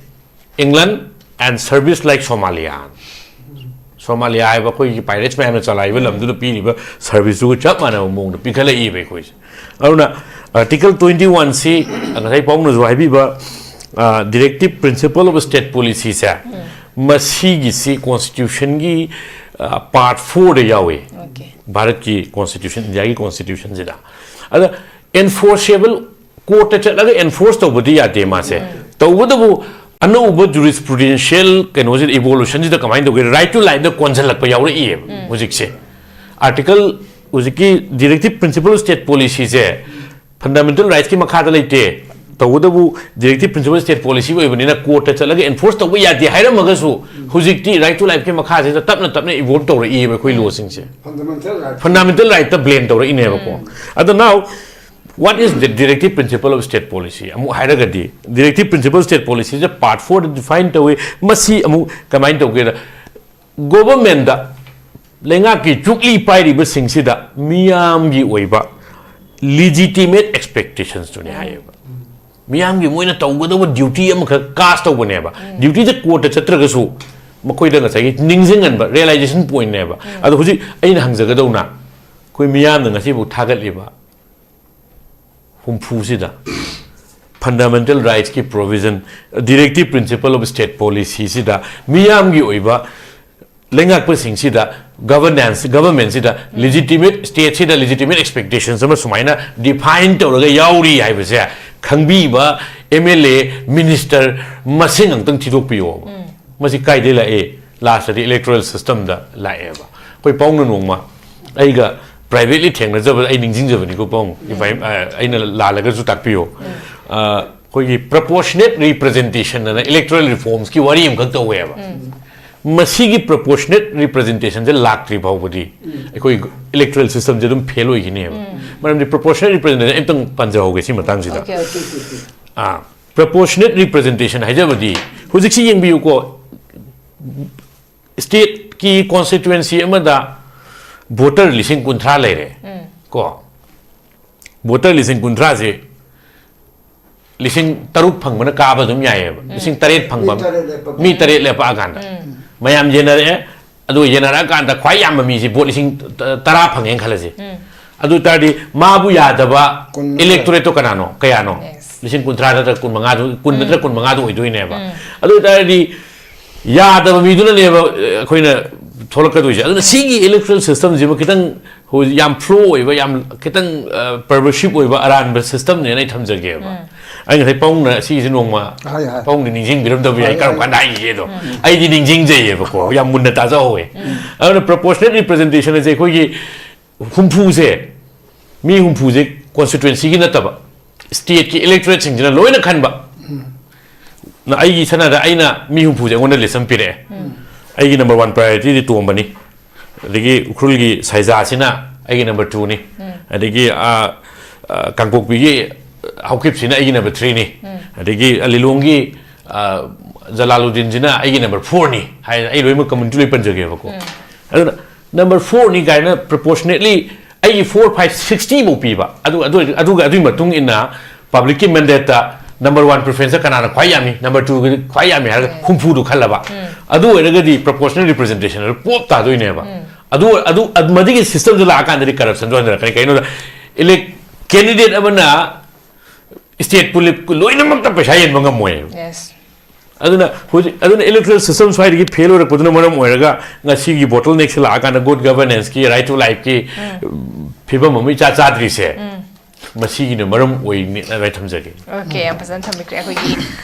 England and service like Somalia." Somalia ꯍꯥꯏꯕ ꯑꯩꯈꯣꯏꯒꯤ pirates ꯃꯌꯥꯝꯅ ꯆꯂꯥꯏꯕ ꯂꯝꯗꯨꯗ ꯄꯤꯔꯤꯕ service ꯇꯨꯒ ꯆꯞ ꯃꯥꯟꯅꯕ ꯃꯑꯣꯡꯗ ꯄꯤꯈꯠꯂꯛꯏꯕ ꯑꯩꯈꯣꯏꯁꯦ꯫ ꯑꯗꯨꯅ Article twenty one ꯁꯤ ꯉꯁꯥꯏ ꯄꯥꯎꯅꯁꯨ ꯍꯥꯏꯕꯤꯕ, ꯑ, directive principle of state policy say, ꯃꯁꯤꯒꯤꯁꯤ constitution ꯒꯤ, ꯑ, part four ꯗ ꯌꯥꯎꯏ꯫ Okay. ꯚꯥꯔꯠꯀꯤ constitution, ꯏꯟꯗꯤꯌꯥꯒꯤ constitution ꯁꯤꯗ꯫ ꯑꯗ enforceable, court ꯇ ꯆꯠꯂꯒ enforce ꯇꯧꯕꯗꯤ ꯌꯥꯗꯦ ꯃꯥꯁꯦ꯫ ꯇꯧꯕꯇꯕꯨ ꯑꯅꯧꯕ ꯖꯨꯔꯤꯁꯄ꯭ꯔꯨꯗꯦꯟꯁꯤꯌꯦꯜ ꯀꯩꯅꯣꯁꯤꯗ, ꯏꯚꯣꯂꯨꯁꯟꯁꯤꯗ ꯀꯃꯥꯏꯅ ꯇꯧꯒꯦ, ꯔꯥꯏꯠ ꯇꯨ ꯂꯥꯏꯐꯇ ꯀꯣꯟꯁꯤꯜꯂꯛꯄ ꯌꯥꯎꯔꯛꯏꯑꯕ ꯍꯧꯖꯤꯛꯁꯦ꯫ ꯑꯥꯔꯇꯤꯀꯜ, ꯍꯧꯖꯤꯛꯀꯤ ꯗꯤꯔꯦꯛꯇꯤꯞ ꯄ꯭ꯔꯤꯟꯁꯤꯄꯜ ꯁ꯭ꯇꯦꯠ ꯄꯣꯂꯤꯁꯤꯁꯦ ꯐꯟꯗꯥꯃꯦꯟꯇꯦꯜ ꯔꯥꯏꯠꯁꯀꯤ ꯃꯈꯥꯗ ꯂꯩꯇꯦ꯫ ꯇꯧꯕꯇꯕꯨ ꯗꯤꯔꯦꯛꯇꯤꯞ ꯄ꯭ꯔꯤꯟꯁꯤꯄꯜ ꯁ꯭ꯇꯦꯠ ꯄꯣꯂꯤꯁꯤ ꯑꯣꯏꯕꯅꯤꯅ ꯀꯣꯔꯠꯇ ꯆꯠꯂꯒ ꯑꯦꯟꯐꯣꯔꯁ ꯇꯧꯕ ꯌꯥꯗꯦ ꯍꯥꯏꯔꯝꯃꯒꯁꯨ, ꯍꯧꯖꯤꯛꯇꯤ ꯔꯥꯏꯠ ꯇꯨ ꯂꯥꯏꯐꯀꯤ ꯃꯈꯥꯁꯤꯗ ꯇꯞꯅ ꯇꯞꯅ ꯏꯚꯣꯜꯕ ꯇꯧꯔꯛꯏꯑꯕ ꯑꯩꯈꯣꯏ ꯂꯣꯁꯤꯡꯁꯦ꯫ ꯐꯟꯗꯥꯃꯦꯟꯇꯦꯜ ꯔꯥꯏꯠ ꯐꯟꯗꯥꯃꯦꯟꯇꯦꯜ ꯔꯥꯏꯠꯇ ꯕ꯭ꯂꯦꯝ ꯇꯧꯔꯛꯏꯅꯦꯕꯀꯣ꯫ ꯑꯗꯣ now, what is the directive principle of state policy? ꯑꯃꯨꯛ ꯍꯥꯏꯔꯒꯗꯤ, ꯗꯤꯔꯦꯛꯇꯤꯞ ꯄ꯭ꯔꯤꯟꯁꯤꯄꯜ ꯁ꯭ꯇꯦꯠ ꯄꯣꯂꯤꯁꯤꯁꯦ ꯄꯥꯔꯠ ꯐꯣꯔꯗ ꯗꯤꯐꯥꯏꯟ ꯇꯧꯏ꯫ ꯃꯁꯤ ꯑꯃꯨꯛ ꯀꯃꯥꯏꯅ ꯇꯧꯒꯦꯗ, ꯒꯣꯚꯔꯟꯃꯦꯟꯗ, ꯂꯩꯉꯥꯛꯀꯤ ꯖꯨꯛꯂꯤ ꯄꯥꯏꯔꯤꯕꯁꯤꯡꯁꯤꯗ ꯃꯤꯌꯥꯝꯒꯤ ꯑꯣꯏꯕ ꯂꯤꯖꯤꯇꯤꯃꯦꯠ ꯑꯦꯛꯁꯄꯦꯛꯇꯦꯁꯟꯁꯇꯨꯅꯦ ꯍꯥꯏꯌꯦꯕ꯫ ꯃꯤꯌꯥꯝꯒꯤ ꯃꯣꯏꯅ ꯇꯧꯒꯗꯧꯕ ꯗ꯭ꯌꯨꯇꯤ ꯑꯃꯈꯛ ꯀꯥꯁ ꯇꯧꯕꯅꯦꯕ꯫ ꯗ꯭ꯌꯨꯇꯤꯁꯦ ꯀꯣꯔꯠꯇ ꯆꯠꯇ꯭ꯔꯒꯁꯨ ꯃꯈꯣꯏꯗ ꯉꯁꯥꯏꯒꯤ ꯅꯤꯡꯁꯤꯡꯍꯟꯕ, ꯔꯤꯌꯦꯂꯥꯏꯖꯦꯁꯟ ꯄꯣꯏꯟꯠꯅꯦꯕ꯫ ꯑꯗꯣ ꯍꯧꯖꯤꯛ ꯑꯩꯅ ꯍꯪꯖꯒꯗꯧꯅ, ꯑꯩꯈꯣꯏ ꯃꯤꯌꯥꯝꯅ ꯉꯁꯤꯐꯥꯎ ꯊꯥꯒꯠꯂꯤꯕ ꯍꯨꯝꯐꯨꯁꯤꯗ, fundamental ꯔꯥꯏꯠꯁꯀꯤ provision, ꯗꯤꯔꯦꯛꯇꯤꯞ principle of state ꯄꯣꯂꯤꯁꯤꯁꯤꯗ ꯃꯤꯌꯥꯝꯒꯤ ꯑꯣꯏꯕ ꯂꯩꯉꯥꯛꯄꯁꯤꯡꯁꯤꯗ, ꯒꯚꯔꯅꯦꯟꯁ, ꯒꯚꯔꯟꯃꯦꯟꯁꯤꯗ ꯂꯤꯖꯤꯇꯤꯃꯦꯠ, ꯁ꯭ꯇꯦꯠꯁꯤꯗ ꯂꯤꯖꯤꯇꯤꯃꯦꯠ ꯑꯦꯛꯁꯄꯦꯛꯇꯦꯁꯟꯁ ꯑꯃ ꯁꯨꯃꯥꯏꯅ ꯗꯤꯐꯥꯏꯟ ꯇꯧꯔꯒ ꯌꯥꯎꯔꯤ ꯍꯥꯏꯕꯁꯦ ꯈꯪꯕꯤꯕ ꯑꯦꯝ ꯑꯦꯜ ꯑꯦ, ꯃꯤꯅꯤꯁꯇꯔ ꯃꯁꯤꯡ ꯑꯃꯇꯪ ꯊꯤꯗꯣꯛꯄꯤꯌꯣꯕ꯫ ꯃꯁꯤ ꯀꯥꯏꯗꯩ ꯂꯥꯛꯏ? ꯂꯥꯁꯇꯗꯤ ꯏꯂꯦꯛꯇꯣꯔꯦꯜ ꯁꯤꯁꯇꯝꯗ ꯂꯥꯛꯑꯦꯕ꯫ ꯑꯩꯈꯣꯏ ꯄꯥꯎꯅ ꯅꯣꯡꯃ ꯑꯩꯒ ꯄ꯭ꯔꯥꯏꯚꯦꯠꯂꯤ ꯊꯦꯡꯅꯖꯕꯗ, ꯑꯩ ꯅꯤꯡꯁꯤꯡꯖꯕꯅꯤꯀꯣ ꯄꯥꯎ, if I, ꯑ, ꯑꯩꯅ ꯂꯥꯜꯂꯒꯁꯨ ꯇꯥꯛꯄꯤꯌꯣ꯫ ꯑ, ꯑꯩꯈꯣꯏꯒꯤ ꯄ꯭ꯔꯄꯣꯔꯁꯅꯦꯠ ꯔꯤꯄ꯭ꯔꯖꯦꯟꯇꯦꯁꯟ ꯑꯅ ꯏꯂꯦꯛꯇꯣꯔꯦꯜ ꯔꯤꯐꯣꯔꯝꯁꯀꯤ ꯋꯥꯔꯤ ꯑꯃꯈꯛ ꯇꯧꯋꯦꯕ꯫ ꯃꯁꯤꯒꯤ ꯄ꯭ꯔꯄꯣꯔꯁꯅꯦꯠ ꯔꯤꯄ꯭ꯔꯖꯦꯟꯇꯦꯁꯟꯁꯦ ꯂꯥꯛꯇ꯭ꯔꯤ ꯐꯥꯎꯕꯗꯤ ꯑꯩꯈꯣꯏ ꯏꯂꯦꯛꯇꯣꯔꯦꯜ ꯁꯤꯁꯇꯝꯁꯦ ꯑꯗꯨꯝ ꯐꯦꯜ ꯑꯣꯏꯈꯤꯅꯦꯕ꯫ ꯃꯔꯝꯗꯤ ꯄ꯭ꯔꯄꯣꯔꯁꯅꯦꯠ ꯔꯤꯄ꯭ꯔꯖꯦꯟꯇꯦꯁꯟ ꯑꯝꯇꯪ ꯄꯟꯖꯍꯧꯒꯦ ꯁꯤ ꯃꯇꯥꯡꯁꯤꯗ꯫ Okay, okay. ꯑꯥ, ꯄ꯭ꯔꯄꯣꯔꯁꯅꯦꯠ ꯔꯤꯄ꯭ꯔꯖꯦꯟꯇꯦꯁꯟ ꯍꯥꯏꯖꯕꯗꯤ, ꯍꯧꯖꯤꯛꯁꯤ ꯌꯦꯡꯕꯤꯌꯨꯀꯣ, ꯁ꯭ꯇꯦꯠꯀꯤ ꯀꯣꯟꯁꯇꯤꯇ꯭ꯋꯦꯟꯁꯤ ꯑꯃꯗ ꯚꯣꯇꯔ ꯂꯤꯁꯤꯡ ꯀꯨꯟꯊ꯭ꯔꯥ ꯂꯩꯔꯦ ꯀꯣ꯫ ꯚꯣꯇꯔ ꯂꯤꯁꯤꯡ ꯀꯨꯟꯊ꯭ꯔꯥꯁꯦ ꯂꯤꯁꯤꯡ ꯇꯔꯨꯛ ꯐꯪꯕꯅ ꯀꯥꯕ ꯑꯗꯨꯝ ꯌꯥꯏꯑꯕ꯫ ꯂꯤꯁꯤꯡ ꯇꯔꯦꯠ ꯐꯪꯕ, ꯃꯤ ꯇꯔꯦꯠ ꯂꯦꯞꯄꯛꯄ꯫ ꯃꯤ ꯇꯔꯦꯠ ꯂꯦꯞꯄꯛꯑꯀꯥꯟꯗ ꯃꯌꯥꯝ ꯌꯦꯟꯅꯔꯛꯑꯦ꯫ ꯑꯗꯨ ꯌꯦꯟꯅꯔꯛꯑꯀꯥꯟꯗ ꯈ꯭ꯋꯥꯏ ꯌꯥꯝꯕ ꯃꯤꯁꯤ ꯚꯣꯠ ꯂꯤꯁꯤꯡ ꯇꯔꯥ ꯐꯪꯉꯦꯅ ꯈꯜꯂꯁꯤ꯫ ꯑꯗꯨ ꯑꯣꯏꯇꯥꯔꯗꯤ ꯃꯥꯕꯨ ꯌꯥꯗꯕ ꯀꯨꯟ ꯅꯠꯇ꯭ꯔ? ꯏꯂꯦꯛꯇꯣꯔꯦꯠꯇꯣ ꯀꯅꯥꯅꯣ, ꯀꯌꯥꯅꯣ? Yes. ꯂꯤꯁꯤꯡ ꯀꯨꯟꯊ꯭ꯔꯥ ꯅꯠꯇ꯭ꯔ ꯀꯨꯟ ꯃꯉꯥꯗꯨ, ꯀꯨꯟ ꯅꯠꯇ꯭ꯔ ꯀꯨꯟ ꯃꯉꯥꯗꯨ ꯑꯣꯏꯗꯣꯏꯅꯦꯕ꯫ ꯑꯗꯨ ꯑꯣꯏꯇꯥꯔꯗꯤ ꯌꯥꯗꯕ ꯃꯤꯗꯨꯅꯅꯦꯕ, ꯑ, ꯑꯩꯈꯣꯏꯅ ꯊꯣꯛꯂꯛꯀꯗꯣꯏꯁꯦ꯫ ꯑꯗꯨꯅ ꯁꯤꯒꯤ ꯏꯂꯦꯛꯇꯣꯔꯦꯜ ꯁꯤꯁꯇꯝꯁꯤꯃ ꯈꯤꯇꯪ ꯍꯧꯖꯤꯛ ꯌꯥꯝ ꯐ꯭ꯂꯣ ꯑꯣꯏꯕ, ꯌꯥꯝ ꯈꯤꯇꯪ, ꯑ, ꯄꯔꯚꯔꯁꯤꯞ ꯑꯣꯏꯕ ꯑꯔꯥꯟꯕ ꯁꯤꯁꯇꯝꯅꯦꯅ ꯑꯩ ꯊꯝꯖꯒꯦꯕ꯫ ꯑꯩ ꯉꯁꯥꯏ ꯄꯥꯎꯡꯅ ꯁꯤꯒꯤꯁꯦ ꯅꯣꯡꯃ ꯍꯥꯏ, ꯍꯥꯏ꯫ ꯄꯥꯎꯡꯅ ꯅꯤꯡꯁꯤꯡꯕꯤꯔꯝꯗꯕ ꯌꯥꯏ, ꯍꯥꯏ, ꯀꯔꯝ ꯍꯥꯏ꯫ ꯀꯥꯟꯗ ꯍꯥꯏꯈꯤꯒꯦꯗꯣ꯫ ꯎꯝ꯫ ꯑꯩꯗꯤ ꯅꯤꯡꯁꯤꯡꯖꯩꯌꯦꯕꯀꯣ, ꯌꯥꯝ ꯃꯨꯟꯅ ꯇꯥꯖꯍꯧꯋꯦ꯫ ꯎꯝ꯫ ꯑꯗꯨꯅ proportionate representation ꯑꯁꯦ ꯑꯩꯈꯣꯏꯒꯤ ꯍꯨꯝꯐꯨꯁꯦ, ꯃꯤ ꯍꯨꯝꯐꯨꯁꯦ constituencyꯒꯤ ꯅꯠꯇꯕ, stateꯀꯤ electorateꯁꯤꯡꯁꯤꯅ ꯂꯣꯏꯅ ꯈꯟꯕ꯫ ꯎꯝ꯫ ꯅ ꯑꯩꯒꯤ ꯁꯅꯥꯗ ꯑꯩꯅ ꯃꯤ ꯍꯨꯝꯐꯨꯁꯦ ꯑꯩꯉꯣꯟꯗ list ꯑꯃ ꯄꯤꯔꯛꯑꯦ꯫ ꯎꯝ꯫ ꯑꯩꯒꯤ number one priorityꯗꯤ ꯇꯣꯝꯕꯅꯤ꯫ ꯑꯗꯒꯤ ꯎꯈ꯭ꯔꯨꯜꯒꯤ ꯁꯥꯏꯖꯥꯁꯤꯅ ꯑꯩꯒꯤ number twoꯅꯤ꯫ ꯎꯝ꯫ ꯑꯗꯒꯤ, ꯑ, ꯑ, ꯀꯥꯡꯄꯣꯛꯄꯤꯒꯤ ꯍꯥꯎꯀꯤꯞꯁꯤꯅ ꯑꯩꯒꯤ number threeꯅꯤ꯫ ꯎꯝ꯫ ꯑꯗꯒꯤ, ꯑ, ꯂꯤꯂꯣꯡꯒꯤ, ꯑ, ꯖꯂꯥꯂꯨꯗꯤꯟꯁꯤꯅ ꯑꯩꯒꯤ number fourꯅꯤ ꯍꯥꯏꯅ ꯑꯩ ꯂꯣꯏꯅꯃꯛ community ꯂꯣꯏ ꯄꯟꯖꯒꯦꯕꯀꯣ꯫ ꯎꯝ꯫ ꯑꯗꯨꯅ number fourꯅꯤ ꯀꯥꯏꯅ proportionately ꯑꯩꯒꯤ four, five, sixty ꯐꯥꯎ ꯄꯤꯕ꯫ ꯑꯗꯨ, ꯑꯗꯨ, ꯑꯗꯨꯒ ꯑꯗꯨꯒꯤ ꯃꯇꯨꯡ ꯏꯟꯅ publicꯀꯤ mandateꯇ number one preferenceꯇ ꯀꯅꯥꯅ ꯈ꯭ꯋꯥꯏ ꯌꯥꯝꯃꯤ, number twoꯒꯤ ꯈ꯭ꯋꯥꯏ ꯌꯥꯝꯃꯤ ꯍꯥꯏꯔꯒ ꯎꯝ꯫ ꯍꯨꯝꯐꯨꯗꯨ ꯈꯜꯂꯕ꯫ ꯎꯝ꯫ ꯑꯗꯨ ꯑꯣꯏꯔꯒꯗꯤ proportional representation ꯑꯗꯨ ꯄꯣꯞ ꯇꯥꯗꯣꯏꯅꯦꯕ꯫ ꯎꯝ꯫ ꯑꯗꯨ, ꯑꯗꯨ, ꯑꯗꯨ, ꯃꯗꯨꯒꯤ systemꯗꯨ ꯂꯥꯛꯑꯀꯥꯟꯗꯗꯤ corruptionꯗꯨ ꯍꯟꯊꯔꯛꯀꯅꯤ꯫ ꯀꯩꯅꯣꯗ, elect-, candidate ꯑꯃꯅ state ꯄꯨꯂꯞ ꯂꯣꯏꯅꯃꯛꯇ ꯄꯩꯁꯥ ꯌꯦꯟꯕ ꯉꯝꯃꯣꯏ꯫ Yes꯫ ꯑꯗꯨꯅ ꯍꯧꯖꯤꯛ, ꯑꯗꯨꯅ electoral system ꯁ꯭ꯋꯥꯏꯗꯒꯤ fail ꯑꯣꯏꯔꯛꯄꯗꯨꯅ ꯃꯔꯝ ꯑꯣꯏꯔꯒ ꯉꯁꯤꯒꯤ bottleneckꯁꯤ ꯂꯥꯛꯑꯀꯥꯟꯗ good governanceꯀꯤ, right to lifeꯀꯤ, ꯎꯝ꯫ ꯐꯤꯕꯝ ꯑꯃ ꯏꯆꯥ ꯆꯥꯗ꯭ꯔꯤꯁꯦ, ꯎꯝ꯫ ꯃꯁꯤꯒꯤꯅ ꯃꯔꯝ ꯑꯣꯏꯅꯦꯅ ꯑꯩ ꯊꯝꯖꯒꯦ꯫ Okay, ꯌꯥꯝ ꯐꯖꯅ ꯊꯝꯕꯤꯈ꯭ꯔꯦ꯫ ꯑꯩꯈꯣꯏꯒꯤ,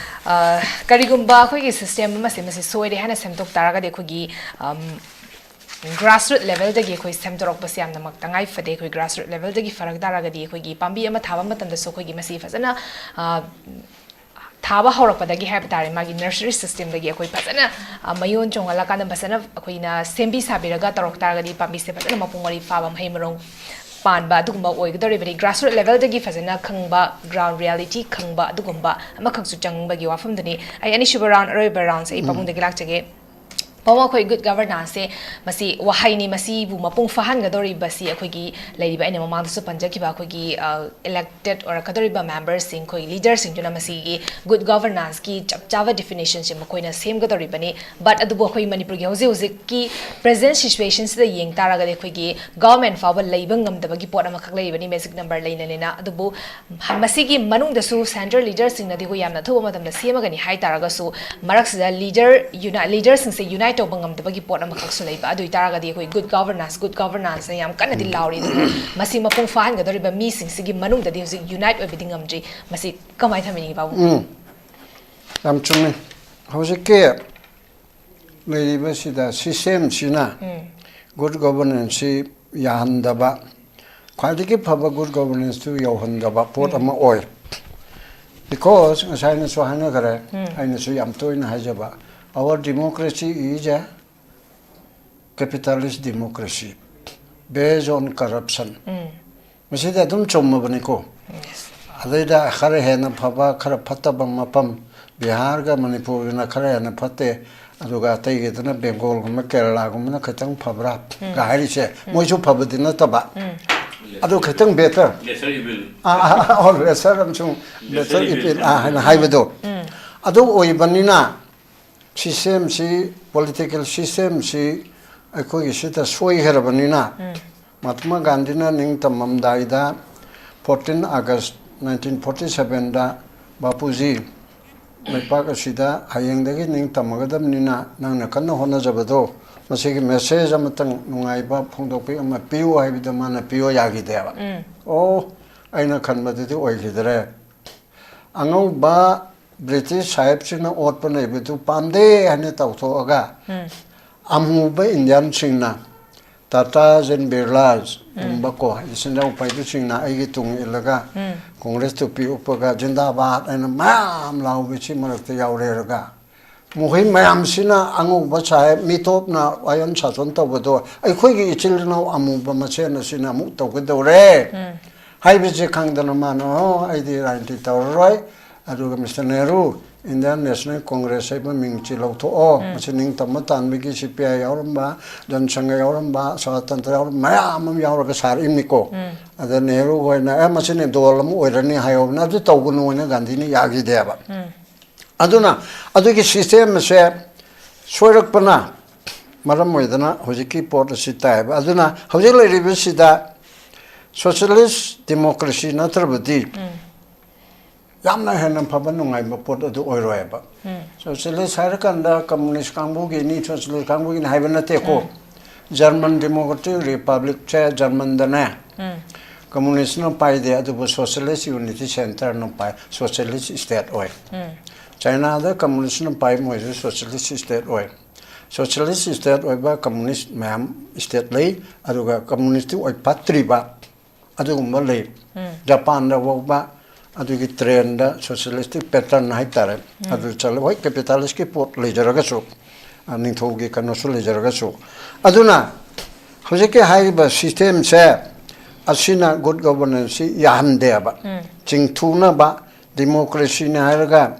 ꯑ, ꯀꯔꯤꯒꯨꯝꯕ ꯑꯩꯈꯣꯏꯒꯤ system ꯑꯃꯁꯦ ꯃꯁꯤ ꯁꯣꯏꯔꯦ ꯍꯥꯏꯅ ꯁꯦꯝꯗꯣꯛ ꯇꯥꯔꯒꯗꯤ ꯑꯩꯈꯣꯏꯒꯤ, ꯑꯝ, grassroot levelꯗꯒꯤ ꯑꯩꯈꯣꯏ ꯁꯦꯝꯗꯣꯔꯛꯄꯁꯦ ꯌꯥꯝꯅꯃꯛ ꯇꯉꯥꯏ ꯐꯗꯦ꯫ ꯑꯩꯈꯣꯏ grassroot levelꯗꯒꯤ ꯐꯔꯛ ꯇꯥꯔꯒꯗꯤ ꯑꯩꯈꯣꯏꯒꯤ ꯄꯥꯝꯕꯤ ꯑꯃ ꯊꯥꯕ ꯃꯇꯝꯗꯁꯨ ꯑꯩꯈꯣꯏꯒꯤ ꯃꯁꯤ ꯐꯖꯅ, ꯑ, ꯊꯥꯕ ꯍꯧꯔꯛꯄꯗꯒꯤ ꯍꯥꯏꯕ ꯇꯥꯔꯦ, ꯃꯥꯒꯤ nursery systemꯗꯒꯤ ꯑꯩꯈꯣꯏ ꯐꯖꯅ, ꯑ, ꯃꯌꯣꯟ ꯆꯣꯡꯍꯜꯂꯀꯥꯟꯗ ꯐꯖꯅ ꯑꯩꯈꯣꯏꯅ ꯁꯦꯝꯕꯤ ꯁꯥꯕꯤꯔꯒ ꯇꯧꯔꯛ ꯇꯥꯔꯒꯗꯤ ꯄꯥꯝꯕꯤꯁꯦ ꯐꯖꯅ ꯃꯄꯨꯡ ꯃꯔꯩ ꯐꯥꯕ, ꯃꯍꯩ ꯃꯔꯣꯡ ꯄꯥꯟꯕ ꯑꯗꯨꯒꯨꯝꯕ ꯑꯣꯏꯒꯗꯧꯔꯤꯕꯅꯤ꯫ Grassroot levelꯗꯒꯤ ꯐꯖꯅ ꯈꯪꯕ, ground reality ꯈꯪꯕ ꯑꯗꯨꯒꯨꯝꯕ ꯑꯃꯈꯛꯁꯨ ꯆꯪꯕꯒꯤ ꯋꯥꯐꯝꯗꯨꯅꯤ꯫ ꯑꯩ ꯑꯅꯤꯁꯨꯕ round, ꯑꯔꯣꯏꯕ roundꯁꯦ ꯑꯩ ꯎꯝ꯫ ꯄꯥꯕꯨꯡꯗꯒꯤ ꯂꯥꯛꯆꯒꯦ꯫ ꯄꯥꯕꯨꯡ, ꯑꯩꯈꯣꯏ good governanceꯁꯦ ꯃꯁꯤ ꯋꯥꯍꯩꯅꯤ, ꯃꯁꯤꯕꯨ ꯃꯄꯨꯡ ꯐꯥꯍꯟꯒꯗꯧꯔꯤꯕꯁꯤ ꯑꯩꯈꯣꯏꯒꯤ ꯂꯩꯔꯤꯕ ꯑꯩꯅ ꯃꯃꯥꯡꯗꯁꯨ ꯄꯟꯖꯈꯤꯕ ꯑꯩꯈꯣꯏꯒꯤ, ꯑ, elected ꯑꯣꯏꯔꯛꯀꯗꯧꯔꯤꯕ memberꯁꯤꯡ, ꯑꯩꯈꯣꯏ leaderꯁꯤꯡꯗꯨꯅ ꯃꯁꯤꯒꯤ good governanceꯀꯤ ꯆꯞ ꯆꯥꯕ definitionꯁꯦ ꯃꯈꯣꯏꯅ ꯁꯦꯝꯒꯗꯧꯔꯤꯕꯅꯤ꯫ But ꯑꯗꯨꯕꯨ ꯑꯩꯈꯣꯏ ꯃꯅꯤꯄꯨꯔꯒꯤ ꯍꯧꯖꯤꯛ ꯍꯧꯖꯤꯛꯀꯤ present situationꯁꯤꯗ ꯌꯦꯡ ꯇꯥꯔꯒꯗꯤ ꯑꯩꯈꯣꯏꯒꯤ government ꯐꯥꯎꯕ ꯂꯩꯕ ꯉꯝꯗꯕꯒꯤ ꯄꯣꯠ ꯑꯃꯈꯛ ꯂꯩꯔꯤꯕꯅꯤ, magic number ꯂꯩꯅ ꯂꯩꯅ꯫ ꯑꯗꯨꯕꯨ ꯃꯁꯤꯒꯤ ꯃꯅꯨꯡꯗꯁꯨ central leaderꯁꯤꯡꯅꯗꯤ ꯑꯩꯈꯣꯏ ꯌꯥꯝꯅ ꯑꯊꯨꯕ ꯃꯇꯝꯗ ꯁꯦꯝꯃꯒꯅꯤ ꯍꯥꯏ ꯇꯥꯔꯒꯁꯨ, ꯃꯔꯛꯁꯤꯗ leader uni-, leaderꯁꯤꯡꯁꯦ unite ꯇꯧꯕ ꯉꯝꯗꯕꯒꯤ ꯄꯣꯠ ꯑꯃꯈꯛꯁꯨ ꯂꯩꯕ꯫ ꯑꯗꯨ ꯑꯣꯏꯇꯥꯔꯒꯗꯤ ꯑꯩꯈꯣꯏ good governance, good governance ꯅ ꯌꯥꯝ ꯀꯟꯅꯗꯤ ꯂꯥꯎꯔꯤ꯫ ꯑꯗꯨꯅ ꯃꯁꯤ ꯃꯄꯨꯡ ꯐꯥꯍꯟꯒꯗꯧꯔꯤꯕ ꯃꯤꯁꯤꯡꯁꯤꯒꯤ ꯃꯅꯨꯡꯗꯗꯤ ꯍꯧꯖꯤꯛ unite ꯑꯣꯏꯕꯗꯤ ꯉꯝꯗ꯭ꯔꯤ꯫ ꯃꯁꯤ ꯀꯃꯥꯏꯅ ꯊꯝꯕꯤꯅꯤꯡꯉꯤ, ꯄꯥꯕꯨꯡ? ꯎꯝ, ꯌꯥꯝ ꯆꯨꯝꯃꯤ꯫ ꯍꯧꯖꯤꯛꯀꯤ ꯂꯩꯔꯤꯕꯁꯤꯗ system ꯁꯤꯅ good governance ꯁꯤ ꯌꯥꯍꯟꯗꯕ, ꯈ꯭ꯋꯥꯏꯗꯒꯤ ꯐꯕ good governance ꯇꯨ ꯌꯧꯍꯟꯗꯕ ꯄꯣꯠ ꯑꯃ ꯑꯣꯏ꯫ Because ꯉꯁꯥꯏꯅꯁꯨ ꯍꯥꯏꯅꯈ꯭ꯔꯦ, ꯑꯩꯅꯁꯨ ꯌꯥꯝ ꯇꯣꯏꯅ ꯍꯥꯏꯖꯕ, our democracy is a capitalist democracy based on corruption. ꯃꯁꯤꯗꯤ ꯑꯗꯨꯝ ꯆꯨꯝꯃꯕꯅꯤꯀꯣ꯫ ꯑꯗꯩꯗ ꯈꯔ ꯍꯦꯟꯅ ꯐꯕ, ꯈꯔ ꯐꯠꯇꯕ ꯃꯐꯝ, ꯕꯤꯍꯥꯔꯒ ꯃꯅꯤꯄꯨꯔꯒꯤꯅ ꯈꯔ ꯍꯦꯟꯅ ꯐꯠꯇꯦ, ꯑꯗꯨꯒ ꯑꯇꯩꯒꯤꯗꯨꯅ ꯕꯦꯡꯒꯣꯜꯒꯨꯝꯕ, ꯀꯦꯔꯂꯥꯒꯨꯝꯕꯅ ꯈꯤꯇꯪ ꯐꯕ꯭ꯔꯥ ꯒ ꯍꯥꯏꯔꯤꯁꯦ, ꯃꯣꯏꯁꯨ ꯐꯕꯗꯤ ꯅꯠꯇꯕ, ꯑꯗꯨ ꯈꯤꯇꯪ better, lesser evil. ꯑꯣ, lesser ꯑꯃꯁꯨꯡ better evil ꯍꯥꯏꯅ ꯍꯥꯏꯕꯗꯣ, ꯑꯗꯨ ꯑꯣꯏꯕꯅꯤꯅ system ꯁꯤ, political system ꯁꯤ ꯑꯩꯈꯣꯏꯒꯤ ꯁꯤꯗ ꯁꯣꯏꯈ꯭ꯔꯕꯅꯤꯅ, ꯃꯍꯥꯇꯃꯥ ꯒꯥꯟꯙꯤꯅ ꯅꯤꯡꯇꯝꯃꯝꯗꯥꯏꯗ fourteen August nineteen forty seven ꯗ ꯕꯥꯄꯨꯖꯤ, ꯂꯩꯄꯥꯛ ꯑꯁꯤꯗ ꯍꯌꯦꯡꯗꯒꯤ ꯅꯤꯡꯇꯝꯃꯒꯗꯕꯅꯤꯅ ꯅꯪꯅ ꯀꯟꯅ ꯍꯣꯠꯅꯖꯕꯗꯣ, ꯃꯁꯤꯒꯤ message ꯑꯃꯇꯪ ꯅꯨꯡꯉꯥꯏꯕ ꯐꯣꯡꯗꯣꯛꯄꯤ ꯑꯃ ꯄꯤꯌꯨ ꯍꯥꯏꯕꯗ ꯃꯥꯅ ꯄꯤꯌꯣ ꯌꯥꯈꯤꯗꯦꯕ꯫ ꯑꯣ, ꯑꯩꯅ ꯈꯟꯕꯗꯨꯗꯤ ꯑꯣꯏꯈꯤꯗ꯭ꯔꯦ꯫ ꯑꯉꯧꯕ British ꯁꯥꯍꯦꯕꯁꯤꯡꯅ ꯑꯣꯠꯄ ꯅꯩꯕꯗꯨ ꯄꯥꯝꯗꯦ ꯍꯥꯏꯅ ꯇꯧꯊꯣꯛꯑꯒ, ꯑꯃꯨꯕ Indian ꯁꯤꯡꯅ, Tatas and Birlas ꯒꯨꯝꯕ ꯀꯣ, ꯏꯆꯤꯟ ꯏꯅꯥꯎ ꯄꯥꯏꯕꯤꯁꯤꯡꯅ ꯑꯩꯒꯤ ꯇꯨꯡ ꯏꯜꯂꯒ Congress ꯇꯨꯄꯤ ꯎꯞꯄꯒ ꯖꯤꯟꯗꯥꯕꯥꯗ ꯍꯥꯏꯅ ꯃꯌꯥꯝ ꯂꯥꯎꯕꯁꯤ ꯃꯔꯛꯇ ꯌꯥꯎꯔꯦꯔꯒ, ꯃꯈꯣꯏ ꯃꯌꯥꯝꯁꯤꯅ ꯑꯉꯧꯕ ꯁꯥꯍꯦꯕ, ꯃꯤꯇꯣꯞꯅ ꯋꯥꯌꯣꯟ ꯁꯥꯖꯣꯟ ꯇꯧꯕꯗꯣ ꯑꯩꯈꯣꯏꯒꯤ ꯏꯆꯤꯜ ꯏꯅꯥꯎ ꯑꯃꯨꯕ ꯃꯁꯦꯟ ꯑꯁꯤꯅ ꯑꯃꯨꯛ ꯇꯧꯒꯗꯧꯔꯦ ꯍꯥꯏꯕꯁꯦ ꯈꯪꯗꯅ ꯃꯥꯅ, "ꯑꯣ, ꯑꯩꯗꯤ ꯔꯥꯖꯅꯤꯇꯤ ꯇꯧꯔꯔꯣꯏ, ꯑꯗꯨꯒ Mister Nehru, Indian National Congress ꯍꯥꯏꯕ ꯃꯤꯡꯁꯤ ꯂꯧꯊꯣꯛꯑꯣ, ꯃꯁꯤ ꯅꯤꯡꯇꯝꯕ ꯇꯥꯟꯕꯒꯤ C P I ꯌꯥꯎꯔꯝꯕ, ꯖꯟ ꯁꯪꯒ ꯌꯥꯎꯔꯝꯕ, ꯁ꯭ꯋꯥꯇꯟꯇ꯭ꯔ ꯌꯥꯎꯔꯝꯕ ꯃꯌꯥꯝ ꯑꯃ ꯌꯥꯎꯔꯒ ꯁꯥꯔꯛꯏꯅꯤꯀꯣ꯫ ꯑꯗ ꯅꯦꯍꯔꯨ ꯍꯣꯏꯅ, ꯑꯦ, ꯃꯁꯤꯅ ꯗꯣꯜ ꯑꯃ ꯑꯣꯏꯔꯅꯤ" ꯍꯥꯏꯍꯧꯕꯅ, ꯑꯗꯨ ꯇꯧꯒꯅꯨ ꯍꯥꯏꯅ ꯒꯥꯟꯙꯤꯅ ꯌꯥꯈꯤꯗꯦꯕ꯫ ꯑꯗꯨꯅ ꯑꯗꯨꯒꯤ system ꯑꯁꯦ ꯁꯣꯏꯔꯛꯄꯅ ꯃꯔꯝ ꯑꯣꯏꯗꯅ ꯍꯧꯖꯤꯛꯀꯤ ꯄꯣꯠ ꯑꯁꯤ ꯇꯥꯏꯌꯦꯕ꯫ ꯑꯗꯨꯅ ꯍꯧꯖꯤꯛ ꯂꯩꯔꯤꯕꯁꯤꯗ socialist democracy ꯅꯠꯇ꯭ꯔꯕꯗꯤ ꯌꯥꯝꯅ ꯍꯦꯟꯅ ꯐꯕ ꯅꯨꯡꯉꯥꯏꯕ ꯄꯣꯠ ꯑꯗꯨ ꯑꯣꯏꯔꯣꯏꯕ꯫ ꯁꯣꯁꯤꯌꯦꯂꯤꯁ ꯍꯥꯏꯔꯀꯥꯟꯗ ꯀꯝꯃꯨꯅꯤꯁ ꯀꯥꯡꯕꯨꯒꯤꯅꯤ, ꯁꯣꯁꯤꯌꯦꯂꯤꯁ ꯀꯥꯡꯕꯨꯒꯤꯅꯤ ꯍꯥꯏꯕ ꯅꯠꯇꯦꯀꯣ꯫ ꯖꯔꯃꯟ ꯗꯦꯃꯣꯀ꯭ꯔꯦꯇꯤꯛ ꯔꯤꯄꯕ꯭ꯂꯤꯛꯁꯦ ꯖꯔꯃꯟꯗꯅꯦ ꯀꯝꯃꯨꯅꯤꯁꯅ ꯄꯥꯏꯗꯦ, ꯑꯗꯨꯕꯨ ꯁꯣꯁꯤꯌꯦꯂꯤꯁ ꯌꯨꯅꯤꯇꯤ ꯁꯦꯟꯇꯔꯅ ꯄꯥꯏ, ꯁꯣꯁꯤꯌꯦꯂꯤꯁ ꯁ꯭ꯇꯦꯠ ꯑꯣꯏ꯫ ꯆꯥꯏꯅꯥꯗ ꯀꯝꯃꯨꯅꯤꯁꯅ ꯄꯥꯏ, ꯃꯣꯏꯁꯨ ꯁꯣꯁꯤꯌꯦꯂꯤꯁ ꯁ꯭ꯇꯦꯠ ꯑꯣꯏ꯫ ꯁꯣꯁꯤꯌꯦꯂꯤꯁ ꯁ꯭ꯇꯦꯠ ꯑꯣꯏꯕ ꯀꯝꯃꯨꯅꯤꯁ ꯃꯌꯥꯝ ꯁ꯭ꯇꯦꯠ ꯂꯩ, ꯑꯗꯨꯒ ꯀꯝꯃꯨꯅꯤꯁꯇꯤ ꯑꯣꯏ ꯐꯠꯇ꯭ꯔꯤꯕ ꯑꯗꯨꯒꯨꯝꯕ ꯂꯩ꯫ ꯖꯄꯥꯟꯗ ꯐꯥꯎꯕ ꯑꯗꯨꯒꯤ ꯇ꯭ꯔꯦꯟꯗ ꯁꯣꯁꯤꯌꯦꯂꯤꯁꯇꯤꯛ ꯄꯦꯇꯔꯟ ꯍꯥꯏꯇꯥꯔꯦ, ꯑꯗꯨ ꯆꯠꯂꯦ꯫ ꯍꯣꯏ, ꯀꯦꯄꯤꯇꯥꯂꯤꯁꯀꯤ ꯄꯣꯠ ꯂꯩꯖꯔꯒꯁꯨ, ꯑ, ꯅꯤꯡꯊꯧꯒꯤ ꯀꯩꯅꯣꯁꯨ ꯂꯩꯖꯔꯒꯁꯨ꯫ ꯑꯗꯨꯅ ꯍꯧꯖꯤꯛꯀꯤ ꯍꯥꯏꯔꯤꯕ ꯁꯤꯁꯇꯦꯝꯁꯦ ꯑꯁꯤꯅ ꯒꯨꯗ ꯒꯣꯕꯔꯅꯦꯟꯁꯁꯤ ꯌꯥꯍꯟꯗꯦꯕ꯫ ꯆꯤꯡꯊꯨꯅꯕ ꯗꯤꯃꯣꯀ꯭ꯔꯦꯁꯤꯅꯤ ꯍꯥꯏꯔꯒ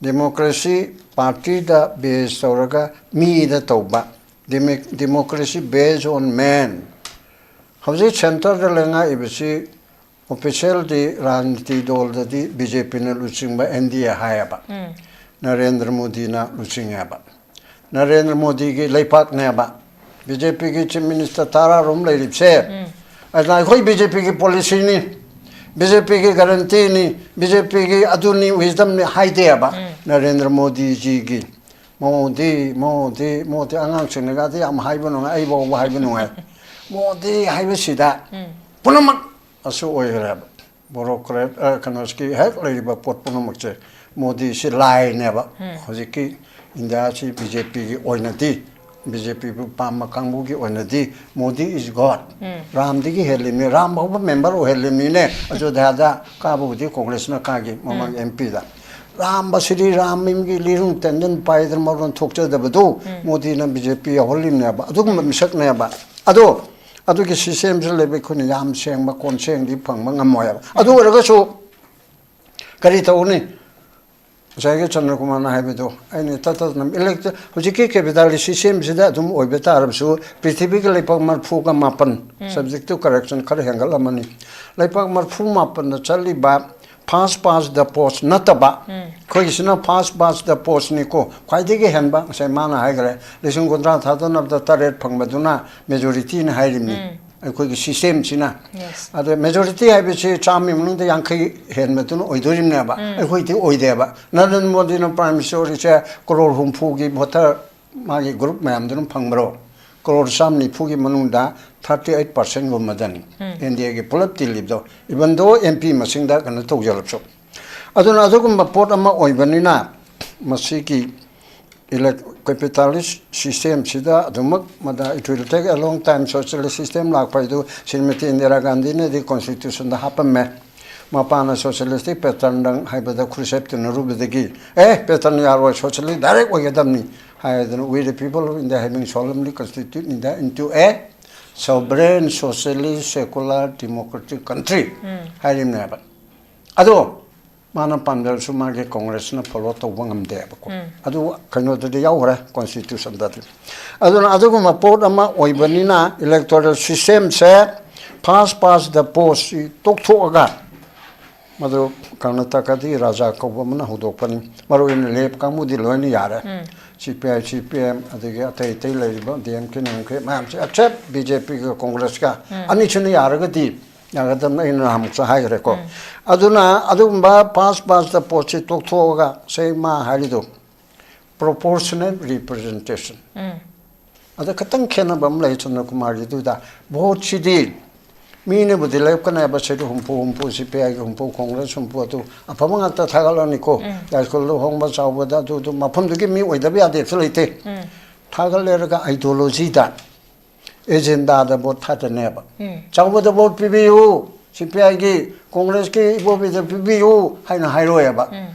ꯗꯦꯃꯣꯀ꯭ꯔꯦꯁꯤ ꯄꯥꯔꯇꯤꯗ ꯕꯦꯖ ꯇꯧꯔꯒ ꯃꯤꯗ ꯇꯧꯕ, demo-, democracy based on man꯫ ꯍꯧꯖꯤꯛ ꯁꯦꯟꯇꯔꯗ ꯂꯩꯉꯥꯛꯏꯕꯁꯤ ꯑꯣꯐꯤꯁꯦꯜꯗꯤ ꯔꯥꯖꯅꯤꯇꯤ ꯗꯣꯜꯗꯗꯤ ꯕꯤ ꯖꯦ ꯄꯤꯅ ꯂꯨꯆꯤꯡꯕ ꯑꯦꯟ ꯗꯤ ꯑꯦ ꯍꯥꯏꯌꯦꯕ, ꯅꯔꯦꯟꯗ꯭ꯔ ꯃꯣꯗꯤꯅ ꯂꯨꯆꯤꯡꯉꯦꯕ꯫ ꯅꯔꯦꯟꯗ꯭ꯔ ꯃꯣꯗꯤꯒꯤ ꯂꯩꯄꯥꯛꯅꯦꯕ꯫ ꯕꯤ ꯖꯦ ꯄꯤꯒꯤ ꯆꯤꯐ ꯃꯤꯅꯤꯁꯇꯔ ꯇꯔꯥꯔꯣꯝ ꯂꯩꯔꯤꯕꯁꯦ, ꯑꯗꯨꯅ ꯑꯩꯈꯣꯏ ꯕꯤ ꯖꯦ ꯄꯤꯒꯤ ꯄꯣꯂꯤꯁꯤꯅꯤ, ꯕꯤ ꯖꯦ ꯄꯤꯒꯤ ꯒꯥꯔꯦꯟꯇꯤꯅꯤ, ꯕꯤ ꯖꯦ ꯄꯤꯒꯤ ꯑꯗꯨꯅꯤ, ꯋꯤꯁꯗꯝꯅꯤ ꯍꯥꯏꯗꯦꯕ꯫ ꯅꯔꯦꯟꯗ꯭ꯔ ꯃꯣꯗꯤꯖꯤꯒꯤ ꯃꯣꯗꯤ, ꯃꯣꯗꯤ, ꯃꯣꯗꯤ, ꯑꯉꯥꯡꯁꯤꯡꯅꯒꯗꯤ ꯌꯥꯝ ꯍꯥꯏꯕ ꯅꯨꯡꯉꯥꯏ, ꯑꯩ ꯐꯥꯎꯕ ꯍꯥꯏꯕ ꯅꯨꯡꯉꯥꯏ꯫ ꯃꯣꯗꯤ ꯍꯥꯏꯕꯁꯤꯗ ꯄꯨꯝꯅꯃꯛ ꯑꯁꯨ ꯑꯣꯏꯈ꯭ꯔꯦꯕ꯫ ꯕ꯭ꯌꯨꯔꯣꯀ꯭ꯔꯦꯠ, ꯑ, ꯀꯩꯅꯣꯁꯤꯒꯤ ꯍꯦꯛ ꯂꯩꯔꯤꯕ ꯄꯣꯠ ꯄꯨꯝꯅꯃꯛꯁꯦ, ꯃꯣꯗꯤꯁꯤ ꯂꯥꯏꯅꯦꯕ꯫ ꯍꯧꯖꯤꯛꯀꯤ ꯏꯟꯗꯤꯌꯥꯁꯤ ꯕꯤ ꯖꯦ ꯄꯤꯒꯤ ꯑꯣꯏꯅꯗꯤ, ꯕꯤ ꯖꯦ ꯄꯤꯕꯨ ꯄꯥꯝꯕ ꯀꯥꯡꯕꯨꯒꯤ ꯑꯣꯏꯅꯗꯤ, ꯃꯣꯗꯤ is God꯫ ꯔꯥꯝꯗꯒꯤ ꯍꯦꯜꯂꯤꯕꯅꯤ, ꯔꯥꯝ ꯐꯥꯎꯕ ꯃꯦꯝꯕꯔ ꯑꯣꯏꯍꯜꯂꯤꯕꯅꯤꯅꯦ ꯑꯌꯣꯙ꯭ꯌꯥꯗ꯫ ꯀꯥꯕꯕꯨꯗꯤ ꯀꯣꯡꯒ꯭ꯔꯦꯁꯅ ꯀꯥꯈꯤ ꯃꯃꯥꯡ ꯑꯦꯝ ꯄꯤꯗ꯫ ꯔꯥꯝꯕ ꯁꯤꯗꯤ ꯔꯥꯝ ꯃꯤꯝꯒꯤ ꯂꯤꯔꯨꯡ ꯇꯦꯟꯗꯟ ꯄꯥꯏꯗꯅ ꯃꯔꯣꯟ ꯊꯣꯛꯆꯗꯕꯗꯨ ꯃꯣꯗꯤꯅ ꯕꯤ ꯖꯦ ꯄꯤ ꯌꯥꯎꯍꯜꯂꯤꯕꯅꯦꯕ꯫ ꯑꯗꯨꯒꯨꯝꯕ ꯃꯤꯁꯛꯅꯦꯕ꯫ ꯑꯗꯣ ꯑꯗꯨꯒꯤ ꯁꯤꯁꯇꯦꯝꯁꯤ ꯂꯩꯕ ꯑꯩꯈꯣꯏꯅ ꯌꯥꯝ ꯁꯦꯡꯕ ꯀꯣꯟꯁꯦꯡꯗꯤ ꯐꯪꯕ ꯉꯝꯃꯣꯏꯕ꯫ ꯑꯗꯨ ꯑꯣꯏꯔꯒꯁꯨ ꯀꯔꯤ ꯇꯧꯅꯤ? ꯉꯁꯥꯏꯒꯤ ꯆꯟꯗ꯭ꯔꯀꯨꯃꯥꯔꯅ ꯍꯥꯏꯕꯗꯣ ꯑꯩꯅ ꯇꯠ ꯇꯠꯅ ꯏꯂꯦꯛꯇ-, ꯍꯧꯖꯤꯛꯀꯤ ꯀꯦꯄꯤꯇꯥꯂꯤꯁ ꯁꯤꯁꯇꯦꯝꯁꯤꯗ ꯑꯗꯨꯝ ꯑꯣꯏꯕ ꯇꯥꯔꯕꯁꯨ, ꯄ꯭ꯔꯤꯊꯤꯕꯤꯒꯤ ꯂꯩꯄꯥꯛ ꯃꯔꯤꯐꯨꯒ ꯃꯥꯄꯟ, subject to correction ꯈꯔ ꯍꯦꯟꯒꯠꯂꯝꯃꯅꯤ, ꯂꯩꯄꯥꯛ ꯃꯔꯤꯐꯨ ꯃꯥꯄꯟꯗ ꯆꯠꯂꯤꯕ first past the post ꯅꯠꯇꯕ, ꯑꯩꯈꯣꯏꯒꯤꯁꯤꯅ first past the postꯅꯤꯀꯣ, ꯈ꯭ꯋꯥꯏꯗꯒꯤ ꯍꯦꯟꯕ꯫ ꯉꯁꯥꯏ ꯃꯥꯅ ꯍꯥꯏꯈ꯭ꯔꯦ, ꯂꯤꯁꯤꯡ ꯀꯨꯟꯊ꯭ꯔꯥ ꯊꯥꯗꯅꯕꯗ ꯇꯔꯦꯠ ꯐꯪꯕꯗꯨꯅ ꯃꯦꯖꯣꯔꯤꯇꯤꯅ ꯍꯥꯏꯔꯤꯕꯅꯤ꯫ ꯑꯩꯈꯣꯏꯒꯤ systemꯁꯤꯅ꯫ Yes. ꯑꯗ majority ꯍꯥꯏꯕꯁꯤ ꯆꯥꯝꯃꯒꯤ ꯃꯅꯨꯡꯗ ꯌꯥꯡꯈꯩ ꯍꯦꯟꯕꯗꯨꯅ ꯑꯣꯏꯗꯣꯔꯤꯕꯅꯦꯕ꯫ ꯑꯩꯈꯣꯏꯗꯤ ꯑꯣꯏꯗꯦꯕ꯫ ꯅꯔꯦꯟꯗ꯭ꯔ ꯃꯣꯗꯤꯅ Prime Ministerꯁꯦ ꯀꯔꯣꯔ ꯍꯨꯝꯐꯨꯒꯤ voter ꯃꯥꯒꯤ group ꯃꯌꯥꯝꯗꯨꯅ ꯐꯪꯕ꯭ꯔꯣ? ꯀꯔꯣꯔ ꯆꯥꯝꯃ ꯅꯤꯐꯨꯒꯤ ꯃꯅꯨꯡꯗ thirty eight percentꯒꯨꯝꯕꯗꯅꯤ Indiaꯒꯤ ꯄꯨꯂꯞ ꯇꯤꯜꯂꯤꯕꯗꯣ, even though MP ꯃꯁꯤꯡꯗ ꯀꯩꯅꯣ ꯇꯧꯖꯔꯁꯨ꯫ ꯑꯗꯨꯅ ꯑꯗꯨꯒꯨꯝꯕ ꯄꯣꯠ ꯑꯃ ꯑꯣꯏꯕꯅꯤꯅ ꯃꯁꯤꯒꯤ elect capitalist systemꯁꯤꯗ ꯑꯗꯨꯃꯛ ꯃꯗ it will take a long time, socialist system ꯂꯥꯛꯄ ꯍꯥꯏꯗꯨ ꯁ꯭ꯔꯤꯃꯇꯤ ꯏꯟꯗꯤꯔꯥ ꯒꯥꯟꯙꯤꯅꯗꯤ constitutionꯗ ꯍꯥꯞꯄꯝꯃꯦ꯫ ꯃꯄꯥꯅ socialistic patternꯗꯪ ꯍꯥꯏꯕꯗ ꯈ꯭ꯔꯨꯁꯦꯞ ꯇꯤꯟꯅꯔꯨꯕꯗꯒꯤ, "ꯑꯦ, pattern ꯌꯥꯔꯣꯏ, socialist direct ꯑꯣꯏꯒꯗꯕꯅꯤ" ꯍꯥꯏꯗꯅ "We the people of India having solemnly constituted India into a sovereign, socialist, secular, democratic country" ꯍꯥꯏꯔꯤꯕꯅꯦꯕ꯫ ꯑꯗꯣ ꯃꯥꯅ ꯄꯥꯝꯖꯔꯁꯨ ꯃꯥꯒꯤ Congressꯅ follow ꯇꯧꯕ ꯉꯝꯗꯦꯕꯀꯣ꯫ ꯑꯗꯨ ꯀꯩꯅꯣꯗꯗꯤ ꯌꯥꯎꯈ꯭ꯔꯦ, constitutionꯗꯗꯤ꯫ ꯑꯗꯨꯅ ꯑꯗꯨꯒꯨꯝꯕ ꯄꯣꯠ ꯑꯃ ꯑꯣꯏꯕꯅꯤꯅ electoral systemꯁꯦ first past the postꯁꯤ ꯇꯣꯛꯊꯣꯛꯑꯒ, ꯃꯗꯨ ꯀꯔꯅꯥꯇꯀꯥꯗꯤ ꯔꯥꯖꯥ ꯀꯧꯕ ꯑꯃꯅ ꯍꯧꯗꯣꯛꯄꯅꯤ꯫ ꯃꯔꯨ ꯑꯣꯏꯅ left ꯀꯥꯡꯕꯨꯗꯤ ꯂꯣꯏꯅ ꯌꯥꯔꯦ꯫ CPI, CPM, ꯑꯗꯒꯤ ꯑꯇꯩ ꯑꯇꯩ ꯂꯩꯔꯤꯕ DMK, NMK ꯃꯌꯥꯝꯁꯦ, except BJPꯒ Congressꯀ ꯑꯅꯤꯁꯤꯅ ꯌꯥꯔꯒꯗꯤ ꯌꯥꯒꯗꯕꯅꯤ, ꯑꯩꯅ ꯅꯍꯥꯟꯃꯨꯛꯁꯨ ꯍꯥꯏꯈ꯭ꯔꯦꯀꯣ꯫ ꯑꯗꯨꯅ ꯑꯗꯨꯒꯨꯝꯕ first past the postꯁꯤ ꯇꯣꯛꯊꯣꯛꯑꯒ, ꯁꯦ ꯃꯥ ꯍꯥꯏꯔꯤꯗꯣ, proportional representation꯫ ꯑꯗ ꯈꯤꯇꯪ ꯈꯦꯠꯅꯕ ꯑꯃ ꯂꯩ ꯆꯟꯗ꯭ꯔ ꯀꯨꯃꯥꯔꯒꯤꯗꯨꯗ꯫ Voteꯁꯤꯗꯤ ꯃꯤꯅꯕꯨꯗꯤ ꯂꯦꯞꯀꯅꯦꯕ, ꯁꯤꯗ ꯍꯨꯝꯐꯨ ꯍꯨꯝꯐꯨ, CPIꯒꯤ ꯍꯨꯝꯐꯨ, Congress ꯍꯨꯝꯐꯨ, ꯑꯗꯨ ꯑꯐꯕ ꯉꯥꯛꯇ ꯊꯥꯒꯠꯂꯅꯤꯀꯣ꯫ High school ꯂꯨꯍꯣꯡꯕ ꯆꯥꯎꯕꯗ ꯑꯗꯨ, ꯑꯗꯨ ꯃꯐꯝꯗꯨꯒꯤ ꯃꯤ ꯑꯣꯏꯗꯕ ꯌꯥꯗꯦꯁꯨ ꯂꯩꯇꯦ꯫ ꯊꯥꯒꯠꯂꯦꯔꯒ ideologyꯗ, agendaꯗ vote ꯊꯥꯗꯅꯦꯕ꯫ ꯆꯥꯎꯕꯗ vote ꯄꯤꯕꯤꯌꯨ, CPIꯒꯤ, Congressꯀꯤ ꯏꯕꯣꯕꯤꯗ ꯄꯤꯕꯤꯌꯨ ꯍꯥꯏꯅ ꯍꯥꯏꯔꯣꯏꯕ꯫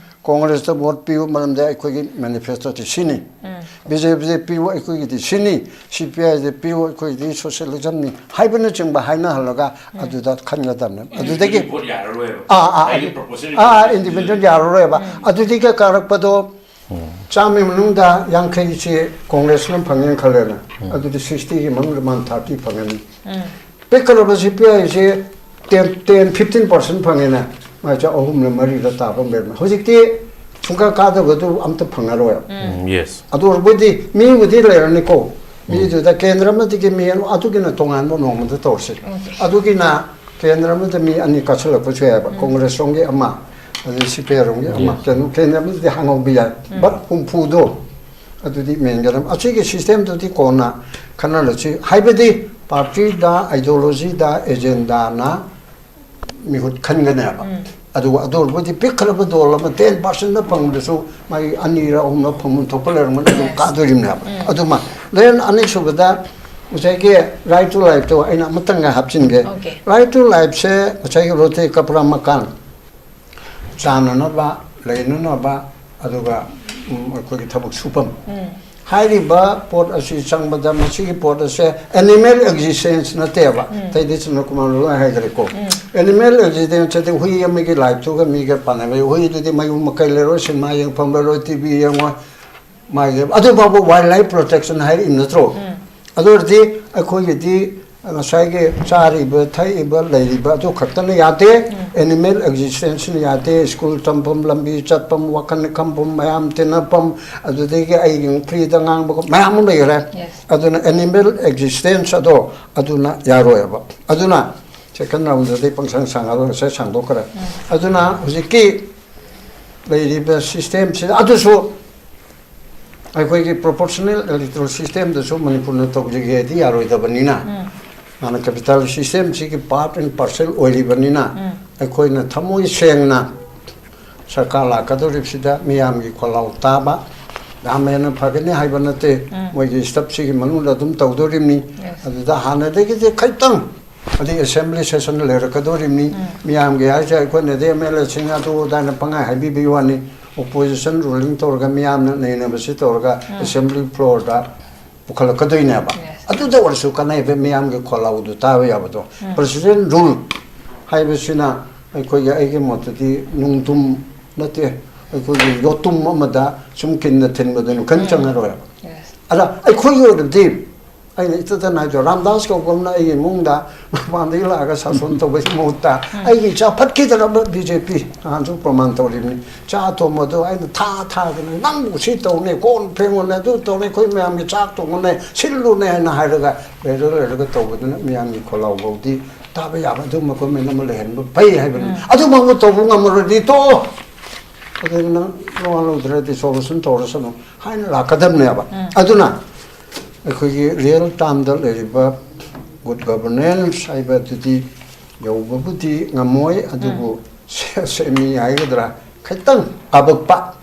Congressꯇ vote ꯄꯤꯌꯨ, ꯃꯔꯝꯗꯤ ꯑꯩꯈꯣꯏꯒꯤ manifestoꯗꯤ ꯁꯤꯅꯤ꯫ BJPꯗ ꯄꯤꯌꯨ, ꯑꯩꯈꯣꯏꯒꯤꯗꯤ ꯁꯤꯅꯤ꯫ CPIꯗ ꯄꯤꯌꯨ, ꯑꯩꯈꯣꯏꯒꯤꯗꯤ socialismꯅꯤ ꯍꯥꯏꯕꯅꯆꯤꯡꯕ ꯍꯥꯏꯅꯍꯜꯂꯒ ꯑꯗꯨꯗ ꯈꯟꯒꯗꯕꯅꯦ꯫ ꯑꯗꯨꯗꯒꯤ Individual vote ꯌꯥꯔꯔꯣꯏꯕ꯫ ꯑꯥ, ꯑꯥ, ꯑꯩꯒꯤ proportional ꯑꯥ, representation individual ꯌꯥꯔꯔꯣꯏꯕ꯫ ꯑꯗꯨꯗꯒꯤ ꯀꯥꯔꯛꯄꯗꯣ ꯆꯥꯝꯃꯒꯤ ꯃꯅꯨꯡꯗ ꯌꯥꯡꯈꯩꯁꯦ Congressꯅ ꯐꯪꯉꯦꯅ ꯈꯜꯂꯦꯅ, ꯑꯗꯨꯗꯤ sixtyꯒꯤ ꯃꯅꯨꯡꯗ ꯃꯥꯅ thirty ꯐꯪꯉꯅꯤ꯫ ꯄꯤꯛꯈ꯭ꯔꯕ CPIꯁꯦ ten, ten, fifteen percent ꯐꯪꯉꯦꯅ, ꯃꯥꯁꯦ ꯑꯍꯨꯝꯂ ꯃꯔꯤꯔ ꯇꯥꯕ ꯑꯃ ꯂꯩꯔꯝꯃꯦ꯫ ꯍꯧꯖꯤꯛꯇꯤ ꯁꯨꯡꯀꯥ ꯀꯥꯗꯕꯗꯨ ꯑꯝꯇ ꯐꯪꯉꯔꯣꯏ꯫ ꯎꯝ, yes꯫ ꯑꯗꯨ ꯑꯣꯏꯔꯕꯨꯗꯤ ꯃꯤꯕꯨꯗꯤ ꯂꯩꯔꯅꯤꯀꯣ, ꯃꯤꯗꯨꯗ ꯀꯦꯟꯗ꯭ꯔ ꯑꯃꯗꯒꯤ ꯃꯤ ꯑꯗꯨꯒꯤꯅ ꯇꯣꯉꯥꯟꯕ ꯅꯣꯡꯃꯗ ꯇꯧꯔꯁꯤ꯫ ꯑꯗꯨꯒꯤꯅ ꯀꯦꯟꯗ꯭ꯔ ꯑꯃꯗ ꯃꯤ ꯑꯅꯤ ꯀꯥꯁꯤꯜꯂꯛꯄꯁꯨ ꯌꯥꯏꯕ, ꯀꯣꯡꯒ꯭ꯔꯦꯁ ꯔꯣꯝꯒꯤ ꯑꯃ, ꯑꯗꯩ ꯁꯤ ꯄꯤ ꯑꯥꯏ ꯔꯣꯝꯒꯤ ꯑꯃ, ꯀꯩꯅꯣ, ꯀꯦꯟꯗ꯭ꯔ ꯑꯃꯗꯗꯤ ꯍꯥꯡꯍꯧꯕ ꯌꯥꯏ꯫ ꯕꯠ ꯍꯨꯝꯐꯨꯗꯣ ꯑꯗꯨꯗꯤ ꯃꯦꯟꯒꯗꯕ꯫ ꯑꯁꯤꯒꯤ ꯁꯤꯁꯇꯦꯝꯗꯨꯗꯤ ꯀꯣꯟꯅ ꯈꯟꯅꯔꯁꯤ꯫ ꯍꯥꯏꯕꯗꯤ ꯄꯥꯔꯇꯤꯗ, ꯑꯥꯏꯗꯤꯌꯣꯂꯣꯖꯤꯗ, ꯑꯦꯖꯦꯟꯗꯥꯅ ꯃꯤꯍꯨꯠ ꯈꯟꯒꯅꯦꯕ꯫ ꯑꯗꯨꯒ ꯑꯗꯨ ꯑꯣꯏꯔꯕꯗꯤ ꯄꯤꯛꯈ꯭ꯔꯕ ꯗꯣꯜ ꯑꯃ ꯇꯦꯟ ꯄꯥꯔꯁꯦꯟꯗ ꯐꯪꯕꯗꯁꯨ ꯃꯥꯒꯤ ꯑꯅꯤꯔ ꯑꯍꯨꯝꯔ ꯐꯪꯐꯝ ꯊꯣꯛꯄ ꯂꯩꯔꯝꯒꯅꯤ, ꯑꯗꯨꯝ ꯀꯥꯗꯣꯔꯤꯕꯅꯦꯕ꯫ ꯑꯗꯨꯃ ꯂꯦꯟ ꯑꯅꯤꯁꯨꯕꯗ ꯉꯁꯥꯏꯒꯤ ꯔꯥꯏꯠ ꯇꯨ ꯂꯥꯏꯐꯇꯣ ꯑꯩꯅ ꯑꯃꯇꯪꯒ ꯍꯥꯞꯆꯤꯟꯒꯦ꯫ Okay. ꯔꯥꯏꯠ ꯇꯨ ꯂꯥꯏꯐꯁꯦ ꯉꯁꯥꯏꯒꯤ ꯔꯣꯇꯤ ꯀꯄ꯭ꯔꯥ ꯃꯀꯥꯟ ꯆꯥꯅꯅꯕ, ꯂꯩꯅꯅꯕ, ꯑꯗꯨꯒ ꯎꯝ, ꯑꯩꯈꯣꯏꯒꯤ ꯊꯕꯛ ꯁꯨꯐꯝ꯫ ꯍꯥꯏꯔꯤꯕ ꯄꯣꯠ ꯑꯁꯤ ꯆꯪꯕꯗ ꯃꯁꯤꯒꯤ ꯄꯣꯠ ꯑꯁꯦ ꯑꯦꯅꯤꯃꯦꯜ ꯑꯦꯛꯖꯤꯁꯇꯦꯟꯁ ꯅꯠꯇꯦꯕ꯫ ꯑꯇꯩꯗꯤ ꯆꯟꯗ꯭ꯔꯀꯨꯃꯥꯔ ꯂꯣꯏ ꯍꯥꯏꯈ꯭ꯔꯦꯀꯣ꯫ ꯑꯦꯅꯤꯃꯦꯜ ꯑꯦꯛꯖꯤꯁꯇꯦꯟꯁ ꯍꯥꯏꯗꯤ ꯍꯨꯏ ꯑꯃꯒꯤ ꯂꯥꯏꯐꯇꯨꯒ ꯃꯤꯒ ꯄꯥꯟꯅꯕ꯫ ꯍꯨꯏꯗꯨꯗꯤ ꯃꯌꯨꯝ ꯃꯀꯩ ꯂꯩꯔꯣꯏ, ꯁꯤꯅꯦꯃꯥ ꯌꯦꯡꯐꯝ ꯂꯩꯔꯣꯏ, ꯇꯤ ꯚꯤ ꯌꯦꯡꯉꯣꯏ, ꯃꯥꯒꯤ ꯑꯗꯨ ꯐꯥꯎꯕ ꯋꯥꯏꯜ ꯂꯥꯏꯐ ꯄ꯭ꯔꯣꯇꯦꯛꯁꯟ ꯍꯥꯏꯔꯛꯏ ꯅꯠꯇ꯭ꯔꯣ? ꯑꯗꯨ ꯑꯣꯏꯔꯗꯤ ꯑꯩꯈꯣꯏꯒꯤꯗꯤ ꯉꯁꯥꯏꯒꯤ ꯆꯥꯔꯤꯕ, ꯊꯛꯏꯕ, ꯂꯩꯔꯤꯕ ꯑꯗꯨ ꯈꯛꯇꯅ ꯌꯥꯗꯦ꯫ ꯑꯦꯅꯤꯃꯦꯜ ꯑꯦꯛꯖꯤꯁꯇꯦꯟꯁꯅ ꯌꯥꯗꯦ꯫ ꯁ꯭ꯀꯨꯜ ꯇꯝꯐꯝ, ꯂꯝꯕꯤ ꯆꯠꯐꯝ, ꯋꯥꯈꯜ ꯈꯟꯐꯝ, ꯃꯌꯥꯝ ꯇꯤꯟꯅꯐꯝ, ꯑꯗꯨꯗꯒꯤ ꯑꯩꯒꯤ ꯐ꯭ꯔꯤꯗ ꯉꯥꯡꯕ ꯃꯌꯥꯝ ꯑꯃ ꯂꯩꯈ꯭ꯔꯦ꯫ Yes. ꯑꯗꯨꯅ ꯑꯦꯅꯤꯃꯦꯜ ꯑꯦꯛꯖꯤꯁꯇꯦꯟꯁ ꯑꯗꯣ ꯑꯗꯨꯅ ꯌꯥꯔꯣꯏꯕ꯫ ꯑꯗꯨꯅ ꯁꯦꯀꯦꯟ ꯔꯥꯎꯟꯗꯗꯤ ꯄꯪꯁꯥꯡ ꯁꯥꯡꯉꯔꯣꯏ, ꯉꯁꯥꯏ ꯁꯥꯡꯗꯣꯛꯈ꯭ꯔꯦ꯫ ꯑꯗꯨꯅ ꯍꯧꯖꯤꯛꯀꯤ ꯂꯩꯔꯤꯕ ꯁꯤꯁꯇꯦꯝꯁꯤꯗ ꯑꯗꯨꯁꯨ ꯑꯩꯈꯣꯏꯒꯤ ꯄ꯭ꯔꯣꯄꯣꯔꯁꯅꯦꯜ ꯏꯂꯦꯛꯇꯣꯔꯦꯜ ꯁꯤꯁꯇꯦꯝꯗꯁꯨ ꯃꯅꯤꯄꯨꯔꯅ ꯇꯧꯖꯒꯦꯗꯤ ꯌꯥꯔꯣꯏꯗꯕꯅꯤꯅ, ꯃꯥꯅ ꯀꯦꯄꯤꯇꯥꯜ ꯁꯤꯁꯇꯦꯝꯁꯤꯒꯤ ꯄꯥꯔꯠ ꯑꯦꯟ ꯄꯥꯔꯁꯦꯜ ꯑꯣꯏꯔꯤꯕꯅꯤꯅ, ꯑꯩꯈꯣꯏꯅ ꯊꯃꯣꯏ ꯁꯦꯡꯅ ꯁꯔꯀꯥꯔ ꯂꯥꯛꯀꯗꯧꯔꯤꯕꯁꯤꯗ ꯃꯤꯌꯥꯝꯒꯤ ꯈꯣꯜꯂꯥꯎ ꯇꯥꯕ, ꯌꯥꯝ ꯍꯦꯟꯅ ꯐꯒꯅꯤ ꯍꯥꯏꯕ ꯅꯠꯇꯦ꯫ ꯃꯣꯏꯒꯤ ꯁ꯭ꯇꯞꯁꯤꯒꯤ ꯃꯅꯨꯡꯗ ꯑꯗꯨꯝ ꯇꯧꯗꯣꯔꯤꯕꯅꯤ꯫ ꯑꯗꯨꯗ ꯍꯥꯟꯅꯗꯒꯤꯗꯤ ꯈꯤꯇꯪ ꯑꯗꯩ ꯑꯦꯁꯦꯝꯕ꯭ꯂꯤ ꯁꯦꯁꯟ ꯂꯩꯔꯛꯀꯗꯧꯔꯤꯕꯅꯤ꯫ ꯃꯤꯌꯥꯝꯒꯤ ꯍꯥꯏꯁꯦ ꯑꯩꯈꯣꯏꯅꯗꯤ ꯑꯦꯝ ꯑꯦꯜ ꯑꯦꯁꯤꯡ ꯑꯗꯨ ꯑꯗꯥꯅ ꯄꯪꯍꯥꯏ ꯍꯥꯏꯕꯤꯕꯒꯤ ꯋꯥꯅꯤ꯫ ꯑꯣꯄꯣꯖꯤꯁꯟ ꯔꯨꯂꯤꯡ ꯇꯧꯔꯒ ꯃꯤꯌꯥꯝꯅ ꯅꯩꯅꯕꯁꯤ ꯇꯧꯔꯒ ꯑꯦꯁꯦꯝꯕ꯭ꯂꯤ ꯐ꯭ꯂꯣꯔꯗ ꯄꯨꯈꯠꯂꯛꯀꯗꯣꯏꯅꯦꯕ꯫ ꯑꯗꯨꯗ ꯑꯣꯏꯔꯁꯨ ꯀꯥꯟꯅꯩꯕ, ꯃꯤꯌꯥꯝꯒꯤ ꯈꯣꯜꯂꯥꯎꯗꯨ ꯇꯥꯕ ꯌꯥꯕꯗꯣ꯫ ꯄ꯭ꯔꯁꯤꯗꯦꯟ ꯔꯨꯜ ꯍꯥꯏꯕꯁꯤꯅ ꯑꯩꯈꯣꯏꯒꯤ, ꯑꯩꯒꯤ ꯃꯣꯠꯇꯗꯤ ꯅꯨꯡꯗꯨꯝ ꯅꯠꯇꯦ, ꯑꯩꯈꯣꯏꯒꯤ ꯌꯣꯠꯇꯨꯝ ꯑꯃꯗ ꯁꯨꯝ ꯀꯤꯟꯅ ꯊꯤꯟꯕꯗꯨꯅ ꯀꯔꯤꯝ ꯆꯪꯉꯔꯣꯏꯕ꯫ ꯑꯗ ꯑꯩꯈꯣꯏꯒꯤ ꯑꯣꯏꯅꯗꯤ ꯑꯩꯅ ꯏꯇꯠ ꯇꯠꯅ ꯍꯥꯏꯗꯣ, ꯔꯥꯝꯗꯥꯁ ꯀꯧꯕ ꯑꯃꯅ ꯑꯩꯒꯤ ꯏꯃꯨꯡꯗ ꯃꯄꯥꯟꯗꯒꯤ ꯂꯥꯛꯑꯒ ꯁꯥꯁꯟ ꯇꯧꯕꯒꯤ ꯃꯍꯨꯠꯇ ꯑꯩꯒꯤ ꯏꯆꯥ ꯐꯠꯈꯤꯗ꯭ꯔꯕ ꯕꯤ ꯖꯦ ꯄꯤ ꯅꯍꯥꯟꯁꯨ ꯄ꯭ꯔꯃꯥꯟ ꯇꯧꯔꯤꯕꯅꯤ꯫ ꯆꯥ ꯊꯣꯡꯕꯗꯣ ꯑꯩꯅ ꯊꯥ ꯊꯥꯗꯅ, "ꯅꯪꯕꯨ ꯁꯤ ꯇꯧꯅꯦ, ꯀꯣꯟ ꯐꯦꯡꯉꯨꯅꯦ, ꯑꯗꯨ ꯇꯧꯅꯦ, ꯑꯩꯈꯣꯏ ꯃꯌꯥꯝꯒꯤ ꯆꯥꯛ ꯊꯣꯡꯉꯨꯅꯦ, ꯁꯤꯜꯂꯨꯅꯦ" ꯍꯥꯏꯅ ꯍꯥꯏꯔꯒ ꯂꯩꯔ ꯂꯩꯔꯒ ꯇꯧꯕꯗꯨꯅ ꯃꯤꯌꯥꯝꯒꯤ ꯈꯣꯜꯂꯥꯎ ꯐꯥꯎꯗꯤ ꯇꯥꯕ ꯌꯥꯕ ꯑꯗꯨꯒꯨꯝꯕ ꯒꯣꯔꯃꯦꯟ ꯑꯃ ꯂꯩꯍꯟꯕ ꯐꯩ ꯍꯥꯏꯕꯅꯤ꯫ ꯑꯗꯨꯃꯛꯄꯨ ꯇꯧꯕ ꯉꯝꯃꯔꯗꯤ ꯇꯣꯛꯑꯣ, ꯑꯗꯨꯅ ꯅꯪ ꯅꯋꯥ ꯂꯧꯗ꯭ꯔꯗꯤ ꯁꯣꯂꯨꯁꯟ ꯇꯧꯔꯁꯅꯨ ꯍꯥꯏꯅ ꯂꯥꯛꯀꯗꯕꯅꯦꯕ꯫ ꯑꯗꯨꯅ ꯑꯩꯈꯣꯏꯒꯤ ꯔꯤꯌꯦꯜ ꯇꯥꯝꯗ ꯂꯩꯔꯤꯕ ꯒꯨꯗ ꯒꯕꯔꯅꯦꯟꯁ ꯍꯥꯏꯕꯗꯨꯗꯤ ꯌꯧꯕꯕꯨꯗꯤ ꯉꯝꯃꯣꯏ, ꯑꯗꯨꯕꯨ ꯁꯦ-, ꯁꯦꯃꯤ ꯍꯥꯏꯒꯗ꯭ꯔꯥ, ꯈꯤꯇꯪ ꯀꯥꯕꯛꯄ,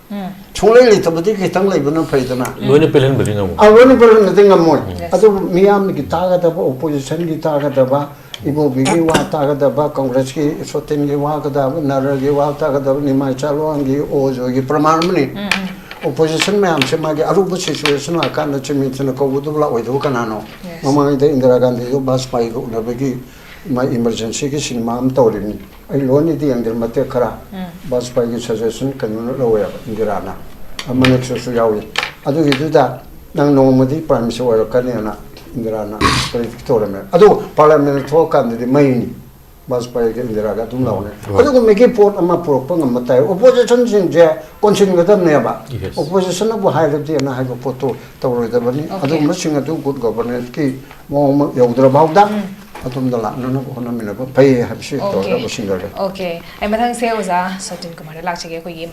ꯁꯨꯡꯂꯩ ꯂꯩꯇꯕꯗꯤ ꯈꯤꯇꯪ ꯂꯩꯕꯅ ꯐꯩꯗꯅ꯫ ꯂꯣꯏꯅ ꯄꯦꯜꯍꯟꯕꯗꯤ ꯉꯝꯃꯣꯏ꯫ ꯑ, ꯂꯣꯏꯅ ꯄꯦꯜꯍꯟꯕꯗꯤ ꯉꯝꯃꯣꯏ꯫ ꯑꯗꯨꯕꯨ ꯃꯤꯌꯥꯝꯒꯤ ꯇꯥꯒꯗꯕ, ꯑꯣꯄꯣꯖꯤꯁꯟꯒꯤ ꯇꯥꯒꯗꯕ, ꯏꯕꯣꯕꯤꯒꯤ ꯋꯥ ꯇꯥꯒꯗꯕ, ꯀꯪꯒ꯭ꯔꯦꯁꯀꯤ ꯁꯣꯇꯤꯟꯒꯤ ꯋꯥ ꯇꯥꯒꯗꯕ, ꯅꯔꯒꯤ ꯋꯥ ꯇꯥꯒꯗꯕ, ꯅꯤꯃꯥꯏ ꯆꯥꯂꯣꯟꯒꯤ, ꯑꯣꯖꯣꯏꯒꯤ ꯄ꯭ꯔꯃꯥꯟ ꯑꯃꯅꯤ꯫ ꯑꯣꯄꯣꯖꯤꯁꯟ ꯃꯌꯥꯝꯁꯦ ꯃꯥꯒꯤ ꯑꯔꯨꯕ ꯁꯤꯆꯨꯋꯦꯁꯟ ꯂꯥꯛꯀꯥꯟꯗ ꯆꯤꯃꯤꯟꯊꯅ ꯀꯧꯒꯗꯕ ꯂꯥꯛꯑꯣꯏꯗꯕ ꯀꯅꯥꯅꯣ? ꯃꯃꯥꯡꯗ ꯏꯟꯗꯤꯔꯥ ꯒꯥꯟꯙꯤꯗꯨ ꯕꯥꯖꯄꯥꯏꯒ ꯎꯅꯕꯒꯤ ꯃꯥ ꯏꯃꯔꯖꯦꯟꯁꯤꯒꯤ ꯁꯤꯅꯦꯃꯥ ꯑꯃ ꯇꯧꯔꯤꯕꯅꯤ꯫ ꯑꯩ ꯂꯣꯏꯅꯗꯤ ꯌꯦꯡꯗꯦ, ꯃꯇꯦꯛ ꯈꯔ꯫ ꯕꯥꯖꯄꯥꯏꯒꯤ ꯁꯖꯦꯁꯟ ꯀꯩꯅꯣꯅ ꯂꯧꯋꯦꯕ, ꯏꯟꯗꯤꯔꯥꯅ꯫ ꯃꯅꯦꯛꯁꯣꯁꯨ ꯌꯥꯎꯏ꯫ ꯑꯗꯨꯒꯤꯗꯨꯗ ꯅꯪ ꯅꯣꯡꯃꯗꯤ ꯄ꯭ꯔꯥꯏꯝ ꯃꯤꯅꯤꯁꯇꯔ ꯑꯣꯏꯔꯛꯀꯅꯤꯅ ꯏꯟꯗꯤꯔꯥꯅ ꯄ꯭ꯔꯤꯗꯤꯛ ꯇꯧꯔꯝꯃꯦ꯫ ꯑꯗꯨ ꯄꯥꯔꯂꯤꯌꯥꯃꯦꯟꯗ ꯊꯣꯛꯑꯀꯥꯟꯗꯗꯤ ꯃꯩꯅꯤ꯫ ꯕꯥꯖꯄꯥꯏꯒ ꯏꯟꯗꯤꯔꯥꯒ ꯑꯗꯨꯝ ꯂꯥꯎꯅꯩ꯫ ꯑꯗꯨꯒꯨꯝꯕꯒꯤ ꯄꯣꯠ ꯑꯃ ꯄꯨꯔꯛꯄ ꯉꯝꯕ ꯇꯥꯏ꯫ ꯑꯣꯄꯣꯖꯤꯁꯟꯁꯤꯡꯁꯦ ꯀꯣꯟꯁꯤꯟꯒꯗꯕꯅꯦꯕ꯫ Yes. ꯑꯣꯄꯣꯖꯤꯁꯟꯅꯕꯨ ꯍꯥꯏꯔꯗꯤꯅ ꯍꯥꯏꯕ ꯄꯣꯠꯇꯣ ꯇꯧꯔꯣꯏꯗꯕꯅꯤ꯫ ꯑꯗꯨꯒꯨꯝꯕꯁꯤꯡ ꯑꯗꯨ ꯒꯨꯗ ꯒꯣꯕꯔꯅꯦꯟꯁꯀꯤ ꯃꯑꯣꯡ ꯑꯃ ꯌꯧꯗ꯭ꯔꯐꯥꯎꯗ ꯑꯗꯣꯝꯗ ꯂꯥꯛꯅꯅꯕ ꯍꯣꯠꯅꯃꯤꯟꯅꯕ ꯐꯩ ꯍꯥꯏꯕꯁꯤ ꯇꯧꯔꯒ ꯂꯣꯏꯁꯤꯟꯖꯔꯒꯦ꯫ ꯑꯣꯀꯦ, ꯑꯩ ꯃꯊꯪꯁꯦ ꯑꯣꯖꯥ ꯁꯣꯇꯤꯟ ꯀꯨꯃꯥꯔꯗ ꯂꯥꯛꯆꯒꯦ꯫ ꯑꯩꯈꯣꯏꯒꯤ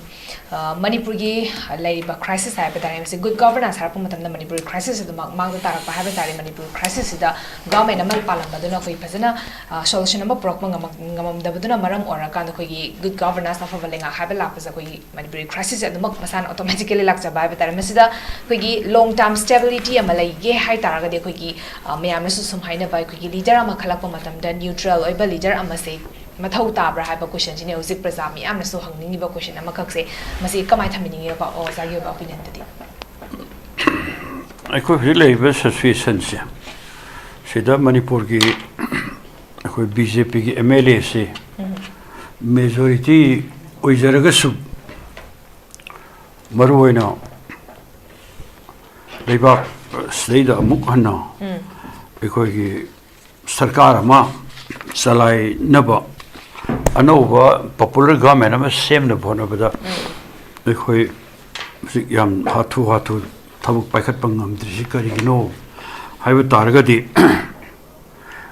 ꯑ, ꯃꯅꯤꯄꯨꯔꯒꯤ ꯂꯩꯔꯤꯕ ꯈ꯭ꯔꯥꯏꯁꯤꯁ ꯍꯥꯏꯕ ꯇꯥꯔꯦ, ꯃꯁꯤ ꯒꯨꯗ ꯒꯣꯕꯔꯅꯥꯟꯁ ꯍꯥꯏꯔꯛꯄ ꯃꯇꯝꯗ ꯃꯅꯤꯄꯨꯔꯒꯤ ꯈ꯭ꯔꯥꯏꯁꯤꯁ ꯑꯗꯨꯃꯛ ꯃꯥꯡꯗ ꯇꯥꯔꯛꯄ ꯍꯥꯏꯕ ꯇꯥꯔꯦ꯫ ꯃꯅꯤꯄꯨꯔ ꯈ꯭ꯔꯥꯏꯁꯤꯁꯁꯤꯗ ꯒꯚꯔꯟꯃꯦꯟ ꯑꯃ ꯄꯥꯜꯂꯝꯕꯗꯨꯅ ꯑꯩꯈꯣꯏ ꯐꯖꯅ ꯁꯣꯂꯨꯁꯟ ꯑꯃ ꯄꯨꯔꯛꯄ ꯉꯝꯃꯛ- ꯉꯝꯃꯝꯗꯕꯗꯨꯅ ꯃꯔꯝ ꯑꯣꯏꯔꯀꯥꯟꯗ ꯑꯩꯈꯣꯏꯒꯤ ꯒꯨꯗ ꯒꯣꯕꯔꯅꯥꯟꯁ, ꯑꯐꯕ ꯂꯩꯉꯥꯛ ꯍꯥꯏꯕ ꯂꯥꯛꯄꯁꯦ ꯑꯩꯈꯣꯏꯒꯤ ꯃꯅꯤꯄꯨꯔꯒꯤ ꯈ꯭ꯔꯥꯏꯁꯤꯁꯁꯦ ꯑꯗꯨꯃꯛ ꯃꯁꯥꯅ ꯑꯣꯇꯣꯃꯦꯇꯤꯀꯦꯂꯤ ꯂꯥꯛꯆꯕ ꯍꯥꯏꯕ ꯇꯥꯔꯦ꯫ ꯃꯁꯤꯗ ꯑꯩꯈꯣꯏꯒꯤ ꯂꯣꯡ ꯇꯥꯔꯝ ꯁ꯭ꯇꯦꯕꯤꯂꯤꯇꯤ ꯑꯃ ꯂꯩꯒꯦ ꯍꯥꯏ ꯇꯥꯔꯒꯗꯤ ꯑꯩꯈꯣꯏꯒꯤ, ꯑ, ꯃꯌꯥꯝꯅꯁꯨ ꯁꯨꯝ ꯍꯥꯏꯅꯕ, ꯑꯩꯈꯣꯏꯒꯤ ꯂꯤꯗꯔ ꯑꯃ ꯈꯜꯂꯛꯄ ꯃꯇꯝꯗ ꯅ꯭ꯌꯨꯇ꯭ꯔꯦꯜ ꯑꯣꯏꯕ ꯂꯤꯗꯔ ꯑꯃꯁꯦ ꯃꯊꯧ ꯇꯥꯕ꯭ꯔꯥ ꯍꯥꯏꯕ ꯀꯣꯏꯁꯟꯁꯤꯅꯦ ꯍꯧꯖꯤꯛ ꯄ꯭ꯔꯖꯥ ꯃꯤꯌꯥꯝꯅꯁꯨ ꯍꯪꯅꯤꯡꯉꯤꯕ ꯀꯣꯏꯁꯟ ꯑꯃꯈꯛꯁꯦ꯫ ꯃꯁꯤ ꯀꯃꯥꯏꯅ ꯊꯝꯕꯤꯅꯤꯡꯉꯤꯕ, ꯑꯣꯖꯥꯒꯤ ꯑꯣꯏꯕ ꯑꯣꯄꯤꯅꯤꯌꯟꯗꯗꯤ? ꯑꯩꯈꯣꯏ ꯍꯧꯖꯤꯛ ꯂꯩꯔꯤꯕ ꯁꯤꯆꯨꯋꯦꯁꯟꯁꯦ, ꯁꯤꯗ ꯃꯅꯤꯄꯨꯔꯒꯤ ꯑꯩꯈꯣꯏ ꯕꯤ ꯖꯦ ꯄꯤꯒꯤ ꯑꯦꯝ ꯑꯦꯜ ꯑꯦꯁꯤ ꯃꯦꯖꯣꯔꯤꯇꯤ ꯑꯣꯏꯖꯔꯒꯁꯨ, ꯃꯔꯨꯑꯣꯏꯅ ꯂꯩꯕꯥꯛ ꯁꯤꯗꯩꯗ ꯑꯃꯨꯛ ꯍꯟꯅ ꯑꯩꯈꯣꯏꯒꯤ ꯁꯔꯀꯥꯔ ꯑꯃ ꯆꯂꯥꯏꯅꯕ, ꯑꯅꯧꯕ ꯄꯣꯄꯨꯂꯔ ꯒꯚꯔꯟꯃꯦꯟ ꯑꯃ ꯁꯦꯝꯅꯕ ꯍꯣꯠꯅꯕꯗ ꯑꯩꯈꯣꯏ ꯍꯧꯖꯤꯛ ꯌꯥꯝ ꯍꯥꯊꯨ ꯍꯥꯊꯨ ꯊꯕꯛ ꯄꯥꯏꯈꯠꯄ ꯉꯝꯗ꯭ꯔꯤꯁꯤ ꯀꯔꯤꯒꯤꯅꯣ ꯍꯥꯏꯕ ꯇꯥꯔꯒꯗꯤ,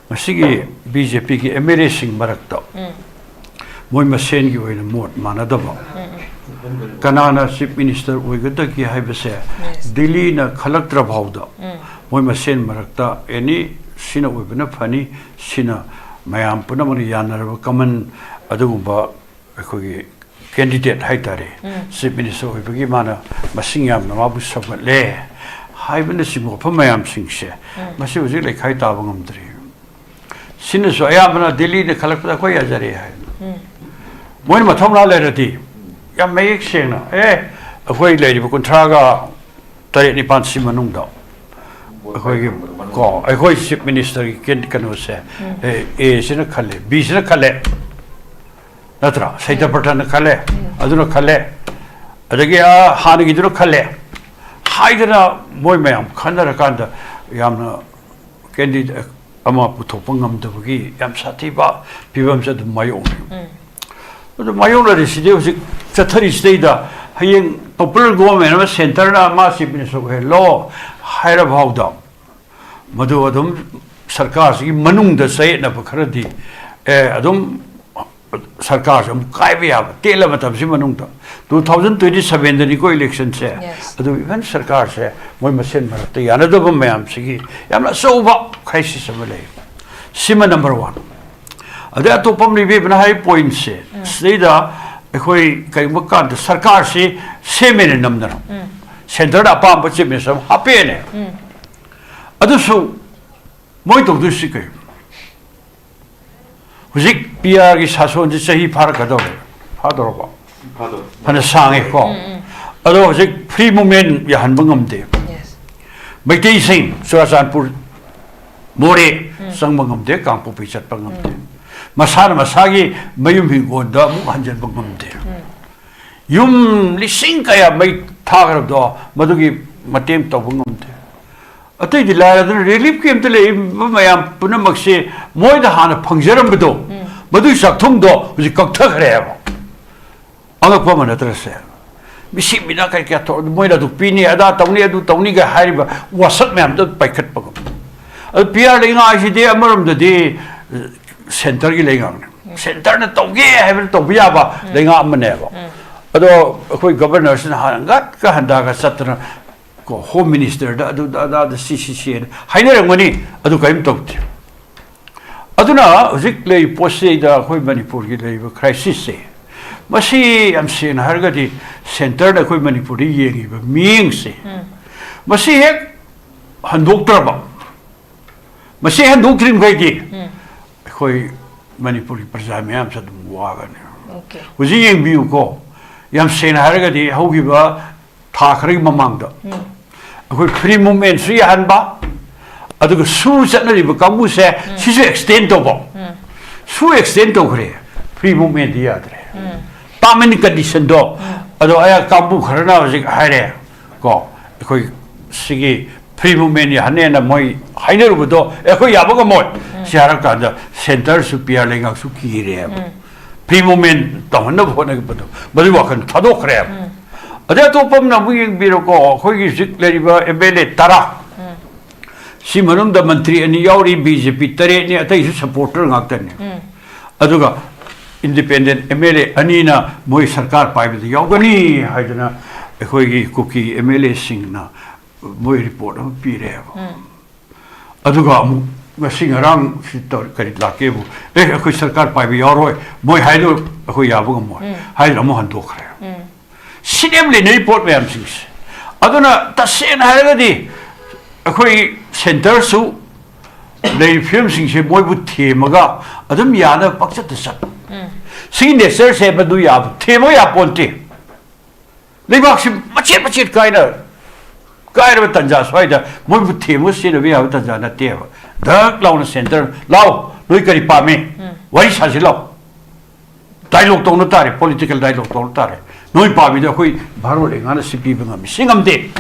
ꯉꯁꯤꯒꯤ ꯕꯤ ꯖꯦ ꯄꯤꯒꯤ ꯑꯦꯝ ꯑꯦꯜ ꯑꯦꯁꯤꯡ ꯃꯔꯛꯇ ꯃꯣꯏ ꯃꯁꯦꯟꯒꯤ ꯑꯣꯏꯅ ꯃꯣꯠ ꯃꯥꯟꯅꯗꯕ, ꯀꯅꯥꯅ ꯆꯤꯐ ꯃꯤꯅꯤꯁꯇꯔ ꯑꯣꯏꯒꯗꯒꯦ ꯍꯥꯏꯕꯁꯦ ꯗꯤꯜꯂꯤꯅ ꯈꯜꯂꯛꯇ꯭ꯔ ꯐꯥꯎꯗ ꯃꯣꯏ ꯃꯁꯦꯟ ꯃꯔꯛꯇ ꯑꯦꯅꯤ ꯁꯤꯅ ꯑꯣꯏꯕꯅ ꯐꯅꯤ, ꯁꯤꯅ ꯃꯌꯥꯝ ꯄꯨꯝꯅꯃꯛꯅ ꯌꯥꯅꯔꯕ ꯀꯃꯟ ꯑꯗꯨꯒꯨꯝꯕ ꯑꯩꯈꯣꯏꯒꯤ ꯀꯦꯟꯗꯤꯗꯦꯠ ꯍꯥꯏꯇꯥꯔꯦ, ꯆꯤꯐ ꯃꯤꯅꯤꯁꯇꯔ ꯑꯣꯏꯕꯒꯤ ꯃꯥꯅ ꯃꯁꯤꯡ ꯌꯥꯝꯅ ꯃꯥꯕꯨ ꯁꯧꯒꯠꯂꯦ ꯍꯥꯏꯕꯅꯆꯤꯡꯕ ꯋꯥꯐꯝ ꯃꯌꯥꯝꯁꯤꯡꯁꯦ ꯃꯁꯤ ꯍꯧꯖꯤꯛ ꯂꯩꯈꯥꯏ ꯇꯥꯕ ꯉꯝꯗ꯭ꯔꯤ꯫ ꯁꯤꯅꯁꯨ ꯑꯌꯥꯝꯕꯅ ꯗꯤꯜꯂꯤꯅ ꯈꯜꯂꯛꯄꯗ ꯑꯩꯈꯣꯏ ꯌꯥꯖꯔꯦ ꯍꯥꯏ꯫ ꯃꯣꯏꯅ ꯃꯊꯧꯅꯥ ꯂꯩꯔꯗꯤ ꯌꯥꯝ ꯃꯌꯦꯛ ꯁꯦꯡꯅ, ꯑꯦ, ꯑꯩꯈꯣꯏ ꯂꯩꯔꯤꯕ ꯀꯨꯟꯊ꯭ꯔꯥꯒ ꯇꯔꯦꯠ ꯅꯤꯄꯥꯜꯁꯤ ꯃꯅꯨꯡꯗ ꯑꯩꯈꯣꯏꯒꯤ, ꯀꯣ, ꯑꯩꯈꯣꯏ ꯆꯤꯐ ꯃꯤꯅꯤꯁꯇꯔꯒꯤ ꯀꯦꯟ-, ꯀꯩꯅꯣꯁꯦ, ꯑꯦ, ꯑꯦꯁꯤꯅ ꯈꯜꯂꯦ, ꯕꯤꯁꯤꯅ ꯈꯜꯂꯦ, ꯅꯠꯇ꯭ꯔꯥ? ꯁꯩꯇꯄ꯭ꯔꯊꯅ ꯈꯜꯂꯦ, ꯑꯗꯨꯅ ꯈꯜꯂꯦ, ꯑꯗꯒꯤ, ꯑ, ꯍꯥꯟꯅꯒꯤꯗꯨꯅ ꯈꯜꯂꯦ ꯍꯥꯏꯗꯅ ꯃꯣꯏ ꯃꯌꯥꯝ ꯈꯟꯅꯔꯀꯥꯟꯗ ꯌꯥꯝꯅ ꯀꯦꯟꯗꯤꯗꯦꯠ ꯑꯃ ꯄꯨꯊꯣꯛꯄ ꯉꯝꯗꯕꯒꯤ ꯌꯥꯝ ꯁꯥꯊꯤꯕ ꯐꯤꯕꯝꯁꯦ ꯑꯗꯨꯝ ꯃꯥꯌꯣꯛꯅꯩ꯫ ꯑꯗꯨ ꯃꯥꯌꯣꯛꯅꯔꯤꯁꯤꯗꯤ ꯍꯧꯖꯤꯛ ꯆꯠꯊꯔꯤꯁꯤꯗꯩꯗ ꯍꯌꯦꯡ ꯄꯣꯄꯨꯂꯔ ꯒꯣꯚꯔꯟꯃꯦꯟ ꯑꯃ ꯁꯦꯟꯇꯔꯅ ꯃꯥ ꯆꯤꯐ ꯃꯤꯅꯤꯁꯇꯔ ꯑꯣꯏꯍꯜꯂꯣ ꯍꯥꯏꯔ ꯐꯥꯎꯗ ꯃꯗꯨ ꯑꯗꯨꯝ ꯁꯔꯀꯥꯔꯁꯤꯒꯤ ꯃꯅꯨꯡꯗ ꯆꯌꯦꯠꯅꯕ ꯈꯔꯗꯤ, ꯑꯦ, ꯑꯗꯨꯝ ꯁꯔꯀꯥꯔꯁꯦ ꯑꯃꯨꯛ ꯀꯥꯏꯕ ꯌꯥꯕ, ꯇꯦꯜꯂ ꯃꯇꯝꯁꯤ ꯃꯅꯨꯡꯗ, two thousand twenty sevenꯗꯅꯤꯀꯣ ꯏꯂꯦꯛꯁꯟꯁꯦ꯫ Yes. ꯑꯗꯨ ꯏꯚꯟ ꯁꯔꯀꯥꯔꯁꯦ ꯃꯣꯏ ꯃꯁꯦꯟ ꯃꯔꯛꯇ ꯌꯥꯅꯗꯕ ꯃꯌꯥꯝꯁꯤꯒꯤ ꯌꯥꯝꯅ ꯑꯆꯧꯕ ꯀ꯭ꯔꯥꯏꯁꯤꯁ ꯑꯃ ꯂꯩ꯫ ꯁꯤꯃ ꯅꯝꯕꯔ ꯋꯥꯟ꯫ ꯑꯗꯩ ꯑꯇꯣꯞꯄ ꯑꯃ ꯂꯩꯕꯤꯕꯅ ꯍꯥꯏ ꯄꯣꯏꯟꯠꯁꯦ, ꯁꯤꯗꯩꯗ ꯑꯩꯈꯣꯏ ꯀꯔꯤꯒꯨꯝꯕ ꯀꯥꯟꯗ ꯁꯔꯀꯥꯔꯁꯤ ꯁꯦꯝꯃꯦꯅ ꯅꯝꯗꯅ ꯁꯦꯟꯇꯔꯗ ꯑꯄꯥꯝꯕ ꯆꯤꯐ ꯃꯤꯅꯤꯁꯇꯔ ꯑꯃ ꯍꯥꯞꯄꯦꯅꯦ꯫ ꯑꯗꯨꯁꯨ ꯃꯣꯏ ꯇꯧꯗꯣꯏꯁꯤ ꯀꯩꯅꯣ? ꯍꯧꯖꯤꯛ ꯄꯤ ꯑꯥꯔꯒꯤ ꯁꯥꯁꯣꯟꯁꯤ ꯆꯍꯤ ꯐꯥꯔꯛꯀꯗꯧꯔꯦ, ꯐꯥꯗꯧꯔꯕꯣ? ꯐꯥꯗꯧꯔꯦ꯫ ꯐꯅ ꯁꯥꯡꯉꯦꯀꯣ꯫ ꯑꯗꯣ ꯍꯧꯖꯤꯛ ꯐ꯭ꯔꯤ ꯃꯨꯚꯃꯦꯟ ꯌꯥꯍꯟꯕ ꯉꯝꯗꯦ꯫ Yes. ꯃꯩꯇꯩꯁꯤꯡ ꯆꯨꯔꯥꯆꯥꯟꯄꯨꯔ, ꯃꯣꯔꯦ ꯆꯪꯕ ꯉꯝꯗꯦ, ꯀꯥꯡꯄꯣꯛꯄꯤ ꯆꯠꯄ ꯉꯝꯗꯦ꯫ ꯃꯁꯥꯅ ꯃꯁꯥꯒꯤ ꯃꯌꯨꯝ ꯍꯤꯡꯒꯣꯜꯗ ꯑꯃꯨꯛ ꯍꯟꯖꯤꯟꯕ ꯉꯝꯗꯦ꯫ ꯌꯨꯝ ꯂꯤꯁꯤꯡ ꯀꯌꯥ ꯃꯩ ꯊꯥꯈ꯭ꯔꯕꯗꯣ ꯃꯗꯨꯒꯤ ꯃꯇꯦꯡ ꯇꯧꯕ ꯉꯝꯗꯦ꯫ ꯑꯇꯩꯗꯤ ꯂꯥꯏꯔꯗꯅ ꯔꯤꯂꯤꯐ ꯀꯦꯝꯞꯇ ꯂꯩꯔꯤꯕ ꯃꯌꯥꯝ ꯄꯨꯝꯅꯃꯛꯁꯦ ꯃꯣꯏꯗ ꯍꯥꯟꯅ ꯐꯪꯖꯔꯝꯕꯗꯣ, ꯃꯗꯨꯒꯤ ꯆꯥꯛꯊꯨꯡꯗꯣ ꯍꯧꯖꯤꯛ ꯀꯛꯊꯈ꯭ꯔꯦꯕ꯫ ꯑꯉꯛꯄ ꯑꯃ ꯅꯠꯇ꯭ꯔꯁꯦ? ꯃꯤꯁꯤ ꯃꯤꯅꯥ ꯀꯔꯤ ꯀꯌꯥ ꯊꯣꯛ-, ꯃꯣꯏꯅ ꯑꯗꯨ ꯄꯤꯅꯤ, ꯑꯗꯥ ꯇꯧꯅꯤ, ꯑꯗꯨ ꯇꯧꯅꯤꯒ ꯍꯥꯏꯔꯤꯕ ꯋꯥꯁꯛ ꯃꯌꯥꯝꯗꯣ ꯄꯥꯏꯈꯠꯄꯒꯨꯝ꯫ ꯑꯗꯨ ꯄꯤ ꯑꯥꯔ ꯂꯩꯉꯥꯛ ꯍꯥꯏꯁꯤꯗꯤ ꯑꯃꯔꯣꯝꯗꯗꯤ ꯁꯦꯟꯇꯔꯒꯤ ꯂꯩꯉꯥꯛꯅꯤ꯫ ꯁꯦꯟꯇꯔꯅ ꯇꯧꯒꯦ ꯍꯥꯏꯕꯗ ꯇꯧꯕ ꯌꯥꯕ ꯂꯩꯉꯥꯛ ꯑꯃꯅꯦꯕ꯫ ꯑꯗꯣ ꯑꯩꯈꯣꯏ ꯒꯕꯔꯅꯔꯁꯤꯅ ꯍꯥꯟꯅ ꯉꯠꯀ ꯍꯟꯗꯒ ꯆꯠꯇꯅ ꯀꯣ, ꯍꯣꯝ ꯃꯤꯅꯤꯁꯇꯔꯗ ꯑꯗꯨꯗ ꯑꯗꯥꯗ ꯁꯤ ꯁꯤ ꯁꯤ ꯍꯥꯏꯅ ꯍꯥꯏꯅꯔꯝꯒꯅꯤ, ꯑꯗꯨ ꯀꯔꯤꯝ ꯇꯧꯗꯦ꯫ ꯑꯗꯨꯅ ꯍꯧꯖꯤꯛ ꯂꯩꯔꯤꯕ ꯄꯣꯠꯁꯤꯗꯩꯗ ꯑꯩꯈꯣꯏ ꯃꯅꯤꯄꯨꯔꯒꯤ ꯂꯩꯔꯤꯕ ꯀ꯭ꯔꯥꯏꯁꯤꯁꯁꯦ, ꯃꯁꯤ ꯌꯥꯝ ꯁꯦꯡꯅ ꯍꯥꯏꯔꯒꯗꯤ ꯁꯦꯟꯇꯔꯗ ꯑꯩꯈꯣꯏ ꯃꯅꯤꯄꯨꯔꯗ ꯌꯦꯡꯉꯤꯕ ꯃꯤꯠꯌꯦꯡꯁꯦ, ꯃꯁꯤ ꯍꯦꯛ ꯍꯟꯗꯣꯛꯇ꯭ꯔꯕ, ꯃꯁꯤ ꯍꯟꯗꯣꯛꯇ꯭ꯔꯤꯕ ꯃꯈꯩꯗꯤ ꯑꯩꯈꯣꯏ ꯃꯅꯤꯄꯨꯔꯒꯤ ꯄ꯭ꯔꯖꯥ ꯃꯌꯥꯝꯁꯦ ꯑꯗꯨꯝ ꯋꯥꯒꯅꯤ꯫ ꯑꯣꯀꯦ꯫ ꯍꯧꯖꯤꯛ ꯌꯦꯡꯕꯤꯌꯨꯀꯣ, ꯌꯥꯝ ꯁꯦꯡꯅ ꯍꯥꯏꯔꯒꯗꯤ ꯍꯧꯈꯤꯕ ꯊꯥ ꯈꯔꯒꯤ ꯃꯃꯥꯡꯗ ꯑꯩꯈꯣꯏ ꯐ꯭ꯔꯤ ꯃꯨꯞꯃꯦꯟꯁꯨ ꯌꯥꯍꯟꯕ, ꯑꯗꯨꯒ ꯁꯨ ꯆꯠꯅꯔꯤꯕ ꯀꯥꯡꯕꯨꯁꯦ ꯁꯤꯁꯨ ꯑꯦꯛꯁꯇꯦꯟ ꯇꯧꯕ꯫ ꯁꯨ ꯑꯦꯛꯁꯇꯦꯟ ꯇꯧꯈ꯭ꯔꯦ, ꯐ꯭ꯔꯤ ꯃꯨꯞꯃꯦꯟꯗꯤ ꯌꯥꯗ꯭ꯔꯦ꯫ ꯇꯥꯔꯝ ꯑꯦꯟ ꯀꯟꯗꯤꯁꯟꯗꯣ ꯑꯗꯣ ꯑꯩ ꯀꯥꯡꯕꯨ ꯈꯔꯅ ꯍꯧꯖꯤꯛ ꯍꯥꯏꯔꯦ ꯀꯣ, ꯑꯩꯈꯣꯏ ꯁꯤꯒꯤ ꯐ꯭ꯔꯤ ꯃꯨꯞꯃꯦꯟ ꯌꯥꯍꯟꯅꯦꯅ ꯃꯣꯏ ꯍꯥꯏꯅꯔꯨꯕꯗꯣ ꯑꯩꯈꯣꯏ ꯌꯥꯕ ꯉꯝꯃꯣꯏ꯫ ꯁꯤ ꯍꯥꯏꯔꯀꯥꯟꯗ ꯁꯦꯟꯇꯔꯁꯨ ꯄꯤ ꯑꯥꯔ ꯂꯩꯉꯥꯛꯁꯨ ꯀꯤꯔꯦꯕ꯫ ꯐ꯭ꯔꯤ ꯃꯨꯞꯃꯦꯟ ꯇꯧꯍꯟꯅꯕ ꯍꯣꯠꯅꯈꯤꯕꯗꯣ ꯃꯗꯨꯒꯤ ꯋꯥꯈꯜ ꯊꯥꯗꯣꯛꯈ꯭ꯔꯦꯕ꯫ ꯑꯗꯩ ꯑꯇꯣꯞꯄ ꯑꯃꯅ ꯑꯃꯨꯛ ꯌꯦꯡꯕꯤꯔꯣꯀꯣ, ꯑꯩꯈꯣꯏꯒꯤ ꯍꯧꯖꯤꯛ ꯂꯩꯔꯤꯕ ꯑꯦꯝ ꯑꯦꯜ ꯑꯦ ꯇꯔꯥ, ꯁꯤ ꯃꯅꯨꯡꯗ ꯃꯟꯇ꯭ꯔꯤ ꯑꯅꯤ ꯌꯥꯎꯔꯤ, ꯕꯤ ꯖꯦ ꯄꯤ ꯇꯔꯦꯠꯅꯤ, ꯑꯇꯩꯁꯨ ꯁꯄꯣꯔꯇꯔ ꯉꯥꯛꯇꯅꯤ꯫ ꯑꯗꯨꯒ ꯏꯟꯗꯤꯄꯦꯟꯗꯦꯟ ꯑꯦꯝ ꯑꯦꯜ ꯑꯦ ꯑꯅꯤꯅ ꯃꯣꯏ ꯁꯔꯀꯥꯔ ꯄꯥꯏꯕꯗ ꯌꯥꯎꯒꯅꯤ ꯍꯥꯏꯗꯅ ꯑꯩꯈꯣꯏꯒꯤ ꯀꯨꯀꯤ ꯑꯦꯝ ꯑꯦꯜ ꯑꯦꯁꯤꯡꯅ ꯃꯣꯏ ꯔꯤꯄꯣꯔꯠ ꯑꯃ ꯄꯤꯔꯦꯕ꯫ ꯑꯗꯨꯒ ꯑꯃꯨꯛ ꯉꯁꯤ ꯉꯔꯥꯡ ꯁꯤ ꯇꯧ-, ꯀꯔꯤ ꯂꯥꯛꯀꯦꯕꯨ, "ꯑꯦ, ꯑꯩꯈꯣꯏ ꯁꯔꯀꯥꯔ ꯄꯥꯏꯕ ꯌꯥꯎꯔꯣꯏ, ꯃꯣꯏ ꯍꯥꯏꯗꯣ ꯑꯩꯈꯣꯏ ꯌꯥꯕ ꯉꯝꯃꯣꯏ" ꯍꯥꯏꯗꯅ ꯑꯃꯨꯛ ꯍꯟꯗꯣꯛꯈ꯭ꯔꯦ꯫ ꯁꯤꯅꯦꯕ ꯂꯩꯅꯔꯤꯕ ꯄꯣꯠ ꯃꯌꯥꯝꯁꯤꯡꯁꯦ꯫ ꯑꯗꯨꯅ ꯇꯁꯦꯡꯅ ꯍꯥꯏꯔꯒꯗꯤ ꯑꯩꯈꯣꯏ ꯁꯦꯟꯇꯔꯁꯨ ꯂꯩꯔꯤꯕ ꯐꯤꯕꯝꯁꯤꯡꯁꯦ ꯃꯣꯏꯕꯨ ꯊꯦꯝꯃꯒ ꯑꯗꯨꯝ ꯌꯥꯅꯕ ꯄꯪꯆꯠꯇ ꯆꯠꯄ꯫ ꯁꯤꯒꯤ ꯅꯦꯆꯔꯁꯦ ꯃꯗꯨ ꯌꯥꯕ, ꯊꯦꯝꯃꯒ ꯌꯥꯄꯣꯟꯇꯦ꯫ ꯂꯩꯕꯥꯛꯁꯤ ꯃꯆꯦꯠ ꯃꯆꯦꯠ ꯀꯥꯏꯅ, ꯀꯥꯏꯔꯕ ꯇꯟꯖꯥ ꯁ꯭ꯋꯥꯏꯗ ꯃꯣꯏꯕꯨ ꯊꯦꯝꯃꯒ ꯁꯤꯖꯤꯟꯅꯕ ꯌꯥꯕ ꯇꯟꯖꯥ ꯅꯠꯇꯦꯕ꯫ ꯙꯛ ꯂꯥꯎꯅ ꯁꯦꯟꯇꯔ, "ꯂꯥꯎ, ꯅꯣꯏ ꯀꯔꯤ ꯄꯥꯝꯃꯤ? ꯋꯥꯔꯤ ꯁꯥꯁꯤ ꯂꯥꯎ"꯫ ꯗꯥꯏꯂꯣꯛ ꯇꯧꯅ ꯇꯥꯔꯦ, ꯄꯣꯂꯤꯇꯤꯀꯦꯜ ꯗꯥꯏꯂꯣꯛ ꯇꯧꯅ ꯇꯥꯔꯦ꯫ "ꯅꯣꯏ ꯄꯥꯝꯃꯤꯗꯣ ꯑꯩꯈꯣꯏ ꯚꯥꯔꯣꯠ ꯂꯩꯉꯥꯛꯅ ꯁꯤ ꯄꯤꯕ ꯉꯝꯃꯤ, ꯁꯤ ꯉꯝꯗꯦ"꯫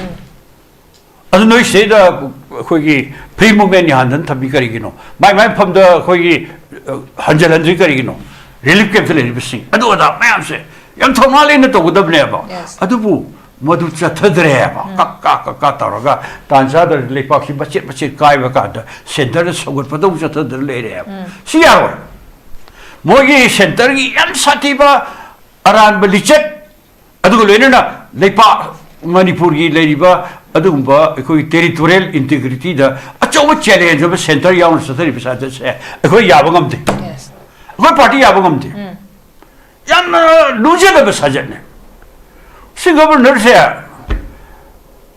ꯑꯗꯨ ꯅꯣꯏ ꯁꯤꯗꯩꯗ ꯑꯩꯈꯣꯏꯒꯤ ꯐ꯭ꯔꯤ ꯃꯨꯚꯃꯦꯟ ꯌꯥꯍꯟꯗꯅ ꯊꯝꯕꯤ ꯀꯔꯤꯒꯤꯅꯣ? ꯃꯥꯏ ꯃꯥꯏ ꯃꯐꯝꯗ ꯑꯩꯈꯣꯏꯒꯤ, ꯑ, ꯍꯟꯖꯤꯜꯍꯟꯗ꯭ꯔꯤ ꯀꯔꯤꯒꯤꯅꯣ? ꯔꯤꯂꯤꯐ ꯀꯦꯝꯞꯇ ꯂꯩꯔꯤꯕꯁꯤꯡ ꯑꯗꯨ ꯑꯗꯥ ꯃꯌꯥꯝꯁꯦ ꯌꯥꯝ ꯊꯧꯅꯥ ꯂꯩꯅ ꯇꯧꯒꯗꯕꯅꯦꯕ꯫ Yes. ꯑꯗꯨꯕꯨ ꯃꯗꯨ ꯆꯠꯊꯗ꯭ꯔꯦꯕ꯫ ꯀꯛ ꯀꯥ ꯀꯛ ꯀꯥ ꯇꯧꯔꯒ ꯇꯥꯟ ꯆꯥꯗ꯭ꯔꯗꯤ ꯂꯩꯄꯥꯛꯁꯤ ꯃꯆꯦꯠ ꯃꯆꯦꯠ ꯀꯥꯏꯕ ꯀꯥꯟꯗ ꯁꯦꯟꯇꯔꯗ ꯁꯧꯒꯠꯄꯗꯧ ꯆꯠꯊꯗꯅ ꯂꯩꯔꯦꯕ꯫ ꯁꯤ ꯌꯥꯔꯣꯏ꯫ ꯃꯣꯏꯒꯤ ꯁꯦꯟꯇꯔꯒꯤ ꯌꯥꯝ ꯁꯥꯊꯤꯕ ꯑꯔꯥꯟꯕ ꯂꯤꯆꯠ, ꯑꯗꯨꯒ ꯂꯣꯏꯅꯅ ꯂꯩꯄꯥꯛ ꯃꯅꯤꯄꯨꯔꯒꯤ ꯂꯩꯔꯤꯕ ꯑꯗꯨꯒꯨꯝꯕ ꯑꯩꯈꯣꯏꯒꯤ ꯇꯦꯔꯤꯇꯣꯔꯤꯌꯦꯜ ꯏꯟꯇꯤꯒ꯭ꯔꯤꯇꯤꯗ ꯑꯆꯧꯕ ꯆꯦꯂꯦꯟꯖ ꯑꯃ ꯁꯦꯟꯇꯔ ꯌꯥꯎꯅ ꯆꯠꯊꯔꯤꯕ ꯁꯥꯖꯠꯁꯦ ꯑꯩꯈꯣꯏ ꯌꯥꯕ ꯉꯝꯗꯦ꯫ Yes. ꯑꯩꯈꯣꯏ ꯄꯥꯔꯇꯤ ꯌꯥꯕ ꯉꯝꯗꯦ꯫ ꯌꯥꯝꯅ ꯂꯨꯖꯗꯕ ꯁꯥꯖꯠꯅꯦ꯫ ꯁꯤ ꯒꯕꯔꯅꯔꯁꯦ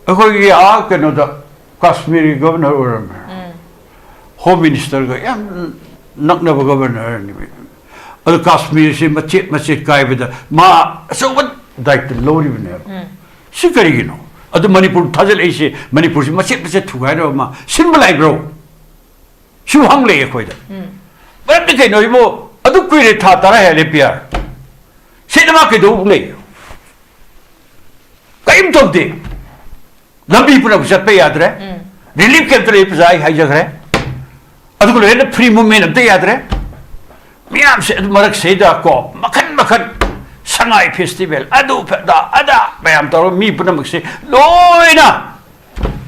ꯑꯩꯈꯣꯏꯒꯤ ꯑꯥ ꯀꯩꯅꯣꯗ ꯀꯥꯁꯃꯤꯔꯒꯤ ꯒꯕꯔꯅꯔ ꯑꯣꯏꯔꯝꯃꯦ꯫ ꯍꯣꯝ ꯃꯤꯅꯤꯁꯇꯔꯒ ꯌꯥꯝ ꯅꯛꯅꯕ ꯒꯕꯔꯅꯔꯅꯤ꯫ ꯑꯗꯣ ꯀꯥꯁꯃꯤꯔꯁꯤ ꯃꯆꯦꯠ ꯃꯆꯦꯠ ꯀꯥꯏꯕꯗ ꯃꯥ ꯑꯆꯧꯕ ꯗꯥꯏꯇ ꯂꯧꯔꯤꯕꯅꯦꯕ꯫ ꯁꯤ ꯀꯔꯤꯒꯤꯅꯣ? ꯑꯗꯨ ꯃꯅꯤꯄꯨꯔ ꯊꯥꯖꯤꯜꯂꯛꯏꯁꯦ, ꯃꯅꯤꯄꯨꯔꯁꯤ ꯃꯆꯦꯠ ꯃꯆꯦꯠ ꯊꯨꯒꯥꯏꯅꯕ ꯃꯥ ꯁꯤꯟꯕ ꯂꯥꯛꯏꯕ꯭ꯔꯣ? ꯁꯤꯕꯨ ꯍꯪꯂꯛꯑꯦ ꯑꯩꯈꯣꯏꯗ꯫ ꯃꯔꯝꯗꯤ ꯀꯩꯅꯣ ꯏꯕꯣ? ꯑꯗꯨ ꯀꯨꯏꯔꯦ, ꯊꯥ ꯇꯔꯥ ꯍꯦꯜꯂꯦ ꯄꯤ ꯑꯥꯔ꯫ ꯁꯤꯗ ꯃꯥ ꯀꯩꯗꯧꯕ ꯂꯩ? ꯀꯔꯤꯝ ꯇꯧꯗꯦ꯫ ꯂꯝꯕꯤ ꯄꯨꯝꯅꯃꯛ ꯆꯠꯄ ꯌꯥꯗ꯭ꯔꯦ꯫ ꯔꯤꯂꯤꯐ ꯀꯦꯝꯞꯇ ꯂꯩꯕ ꯄ꯭ꯔꯖꯥ ꯑꯩ ꯍꯥꯏꯖꯈ꯭ꯔꯦ꯫ ꯑꯗꯨꯒ ꯂꯣꯏꯅ ꯐ꯭ꯔꯤ ꯃꯨꯚꯃꯦꯟ ꯑꯝꯇ ꯌꯥꯗ꯭ꯔꯦ꯫ ꯃꯌꯥꯝꯁꯦ ꯑꯗꯨ ꯃꯔꯛꯁꯤꯗ ꯀꯣ ꯃꯈꯟ ꯃꯈꯟ ꯁꯉꯥꯏ ꯐꯦꯁꯇꯤꯚꯦꯜ, ꯑꯗꯨ ꯑꯗꯥ ꯑꯗꯥ ꯃꯌꯥꯝ ꯇꯧꯔꯒ ꯃꯤ ꯄꯨꯝꯅꯃꯛꯁꯦ ꯂꯣꯏꯅ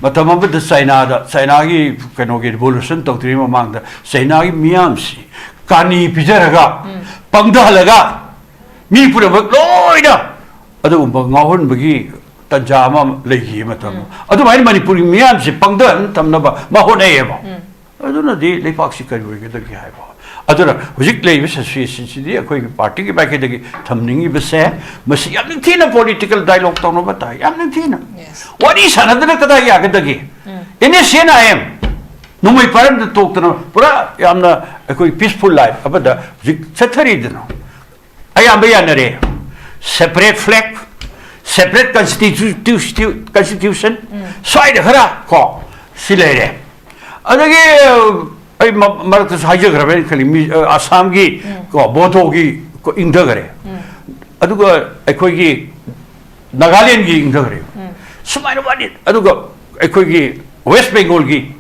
ꯃꯇꯝ ꯑꯃꯗ ꯆꯥꯏꯅꯥꯗ, ꯆꯥꯏꯅꯥꯒꯤ ꯀꯩꯅꯣꯒꯤ ꯔꯤꯚꯣꯂꯨꯁꯟ ꯇꯧꯗ꯭ꯔꯤꯉꯩ ꯃꯃꯥꯡꯗ ꯆꯥꯏꯅꯥꯒꯤ ꯃꯤꯌꯥꯝꯁꯤ ꯀꯥꯅꯤ ꯄꯤꯖꯔꯒ ꯄꯪꯊꯍꯜꯂꯒ ꯃꯤ ꯄꯨꯝꯅꯃꯛ ꯂꯣꯏꯅ ꯑꯗꯨꯒꯨꯝꯕ ꯉꯥꯎꯍꯟꯕꯒꯤ ꯇꯟꯖꯥ ꯑꯃ ꯂꯩꯈꯤ ꯃꯇꯝ꯫ ꯑꯗꯨꯃꯥꯏꯅ ꯃꯅꯤꯄꯨꯔꯒꯤ ꯃꯤꯌꯥꯝꯁꯤ ꯄꯪꯊꯍꯟ ꯊꯝꯅꯕ ꯃꯥ ꯍꯣꯠꯅꯩꯌꯦꯕ꯫ ꯑꯗꯨꯅꯗꯤ ꯂꯩꯄꯥꯛꯁꯤ ꯀꯔꯤ ꯑꯣꯏꯒꯗꯒꯦ ꯍꯥꯏꯕ꯫ ꯑꯗꯨꯅ ꯍꯧꯖꯤꯛ ꯂꯩꯔꯤꯕ ꯁꯤꯆꯨꯋꯦꯁꯟꯁꯤꯗꯤ ꯑꯩꯈꯣꯏꯒꯤ ꯄꯥꯔꯇꯤꯒꯤ ꯃꯥꯏꯀꯩꯗꯒꯤ ꯊꯝꯅꯤꯡꯉꯤꯕꯁꯦ, ꯃꯁꯤ ꯌꯥꯝ ꯅꯤꯡꯊꯤꯅ ꯄꯣꯂꯤꯇꯤꯀꯦꯜ ꯗꯥꯏꯂꯣꯒ ꯇꯧꯅꯕ ꯇꯥꯏ, ꯌꯥꯝ ꯅꯤꯡꯊꯤꯅ꯫ Yes. ꯋꯥꯔꯤ ꯁꯥꯟꯅꯗꯅ ꯀꯗꯥꯏ ꯌꯥꯒꯗꯒꯦ? N S N I M ꯅꯣꯡꯃꯩ ꯄꯥꯏꯔꯝꯗ ꯇꯣꯛꯇꯅ ꯄꯨꯔꯥ ꯌꯥꯝꯅ ꯑꯩꯈꯣꯏ ꯄꯤꯁꯐꯨꯜ ꯂꯥꯏꯐ ꯑꯃꯗ ꯍꯧꯖꯤꯛ ꯆꯠꯊꯔꯤꯗꯅ꯫ ꯑꯌꯥꯝꯕ ꯌꯥꯅꯔꯦ꯫ ꯁꯦꯄꯔꯦꯠ ꯐ꯭ꯂꯦꯒ, ꯁꯦꯄꯔꯦꯠ ꯀꯟꯁꯇꯤꯇ꯭ꯌꯨꯁꯟ, ꯁ꯭ꯋꯥꯏꯗ ꯈꯔ ꯀꯣ ꯁꯤ ꯂꯩꯔꯦ꯫ ꯑꯗꯒꯤ ꯑꯩ ꯃ-, ꯃꯔꯛꯇꯁꯨ ꯍꯥꯏꯖꯈ꯭ꯔꯕꯅꯤ ꯈꯜꯂꯤ, ꯃꯤ-, ꯑꯁꯥꯝꯒꯤ ꯀꯣ ꯕꯣꯗꯣꯒꯤ ꯀꯣ ꯏꯪꯊꯈꯔꯦ꯫ ꯑꯗꯨꯒ ꯑꯩꯈꯣꯏꯒꯤ ꯅꯥꯒꯥꯂꯦꯟꯒꯤ ꯏꯪꯊꯈ꯭ꯔꯦ꯫ ꯁꯨꯃꯥꯏꯅ ꯋꯥꯅꯤ꯫ ꯑꯗꯨꯒ ꯑꯩꯈꯣꯏꯒꯤ ꯋꯦꯁ ꯕꯦꯡꯒꯣꯜꯒꯤ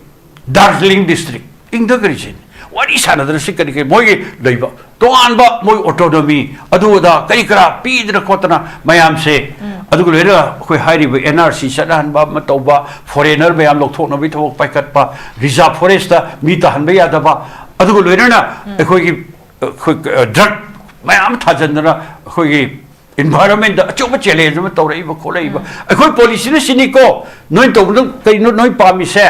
ꯗꯥꯔꯖꯤꯂꯤꯡ ꯗꯤꯁꯇ꯭ꯔꯤꯛ ꯏꯪꯊꯈ꯭ꯔꯤꯁꯤꯅꯤ꯫ ꯋꯥꯔꯤ ꯁꯥꯟꯅꯗꯅ ꯁꯤ ꯀꯔꯤ ꯀꯔꯤ ꯃꯣꯏꯒꯤ ꯂꯩꯕ ꯇꯣꯉꯥꯟꯕ ꯃꯣꯏ ꯑꯣꯇꯣꯅꯣꯃꯤ ꯑꯗꯨ ꯑꯗꯥ ꯀꯔꯤ ꯀꯔꯥ ꯄꯤꯗꯅ ꯈꯣꯠꯇꯅ ꯃꯌꯥꯝꯁꯦ, ꯑꯗꯨꯒ ꯂꯣꯏꯅ ꯑꯩꯈꯣꯏ ꯍꯥꯏꯔꯤꯕ ꯑꯦꯟ ꯑꯥꯔ ꯁꯤ ꯆꯠꯅꯍꯟꯕ ꯑꯃ ꯇꯧꯕ, ꯐꯣꯔꯦꯅꯔ ꯃꯌꯥꯝ ꯂꯧꯊꯣꯛꯅꯕꯒꯤ ꯊꯕꯛ ꯄꯥꯏꯈꯠꯄ, ꯔꯤꯖꯥꯔꯚ ꯐꯣꯔꯦꯁꯇ ꯃꯤ ꯇꯥꯍꯟꯕ ꯌꯥꯗꯕ, ꯑꯗꯨꯒ ꯂꯣꯏꯅꯅ ꯑꯩꯈꯣꯏꯒꯤ, ꯑꯩꯈꯣꯏ ꯗ꯭ꯔꯒ ꯃꯌꯥꯝ ꯊꯥꯖꯤꯟꯗꯅ ꯑꯩꯈꯣꯏꯒꯤ ꯏꯟꯚꯥꯏꯔꯣꯟꯃꯦꯟꯗ ꯑꯆꯧꯕ ꯆꯦꯂꯦꯟꯖ ꯑꯃ ꯇꯧꯔꯛꯏꯕ ꯈꯣꯠꯂꯛꯏꯕ꯫ ꯑꯩꯈꯣꯏ ꯄꯣꯂꯤꯁꯤꯅ ꯁꯤꯅꯤꯀꯣ, ꯅꯣꯏ ꯇꯧꯕꯗ ꯀꯩꯅꯣ ꯅꯣꯏ ꯄꯥꯝꯃꯤꯁꯦ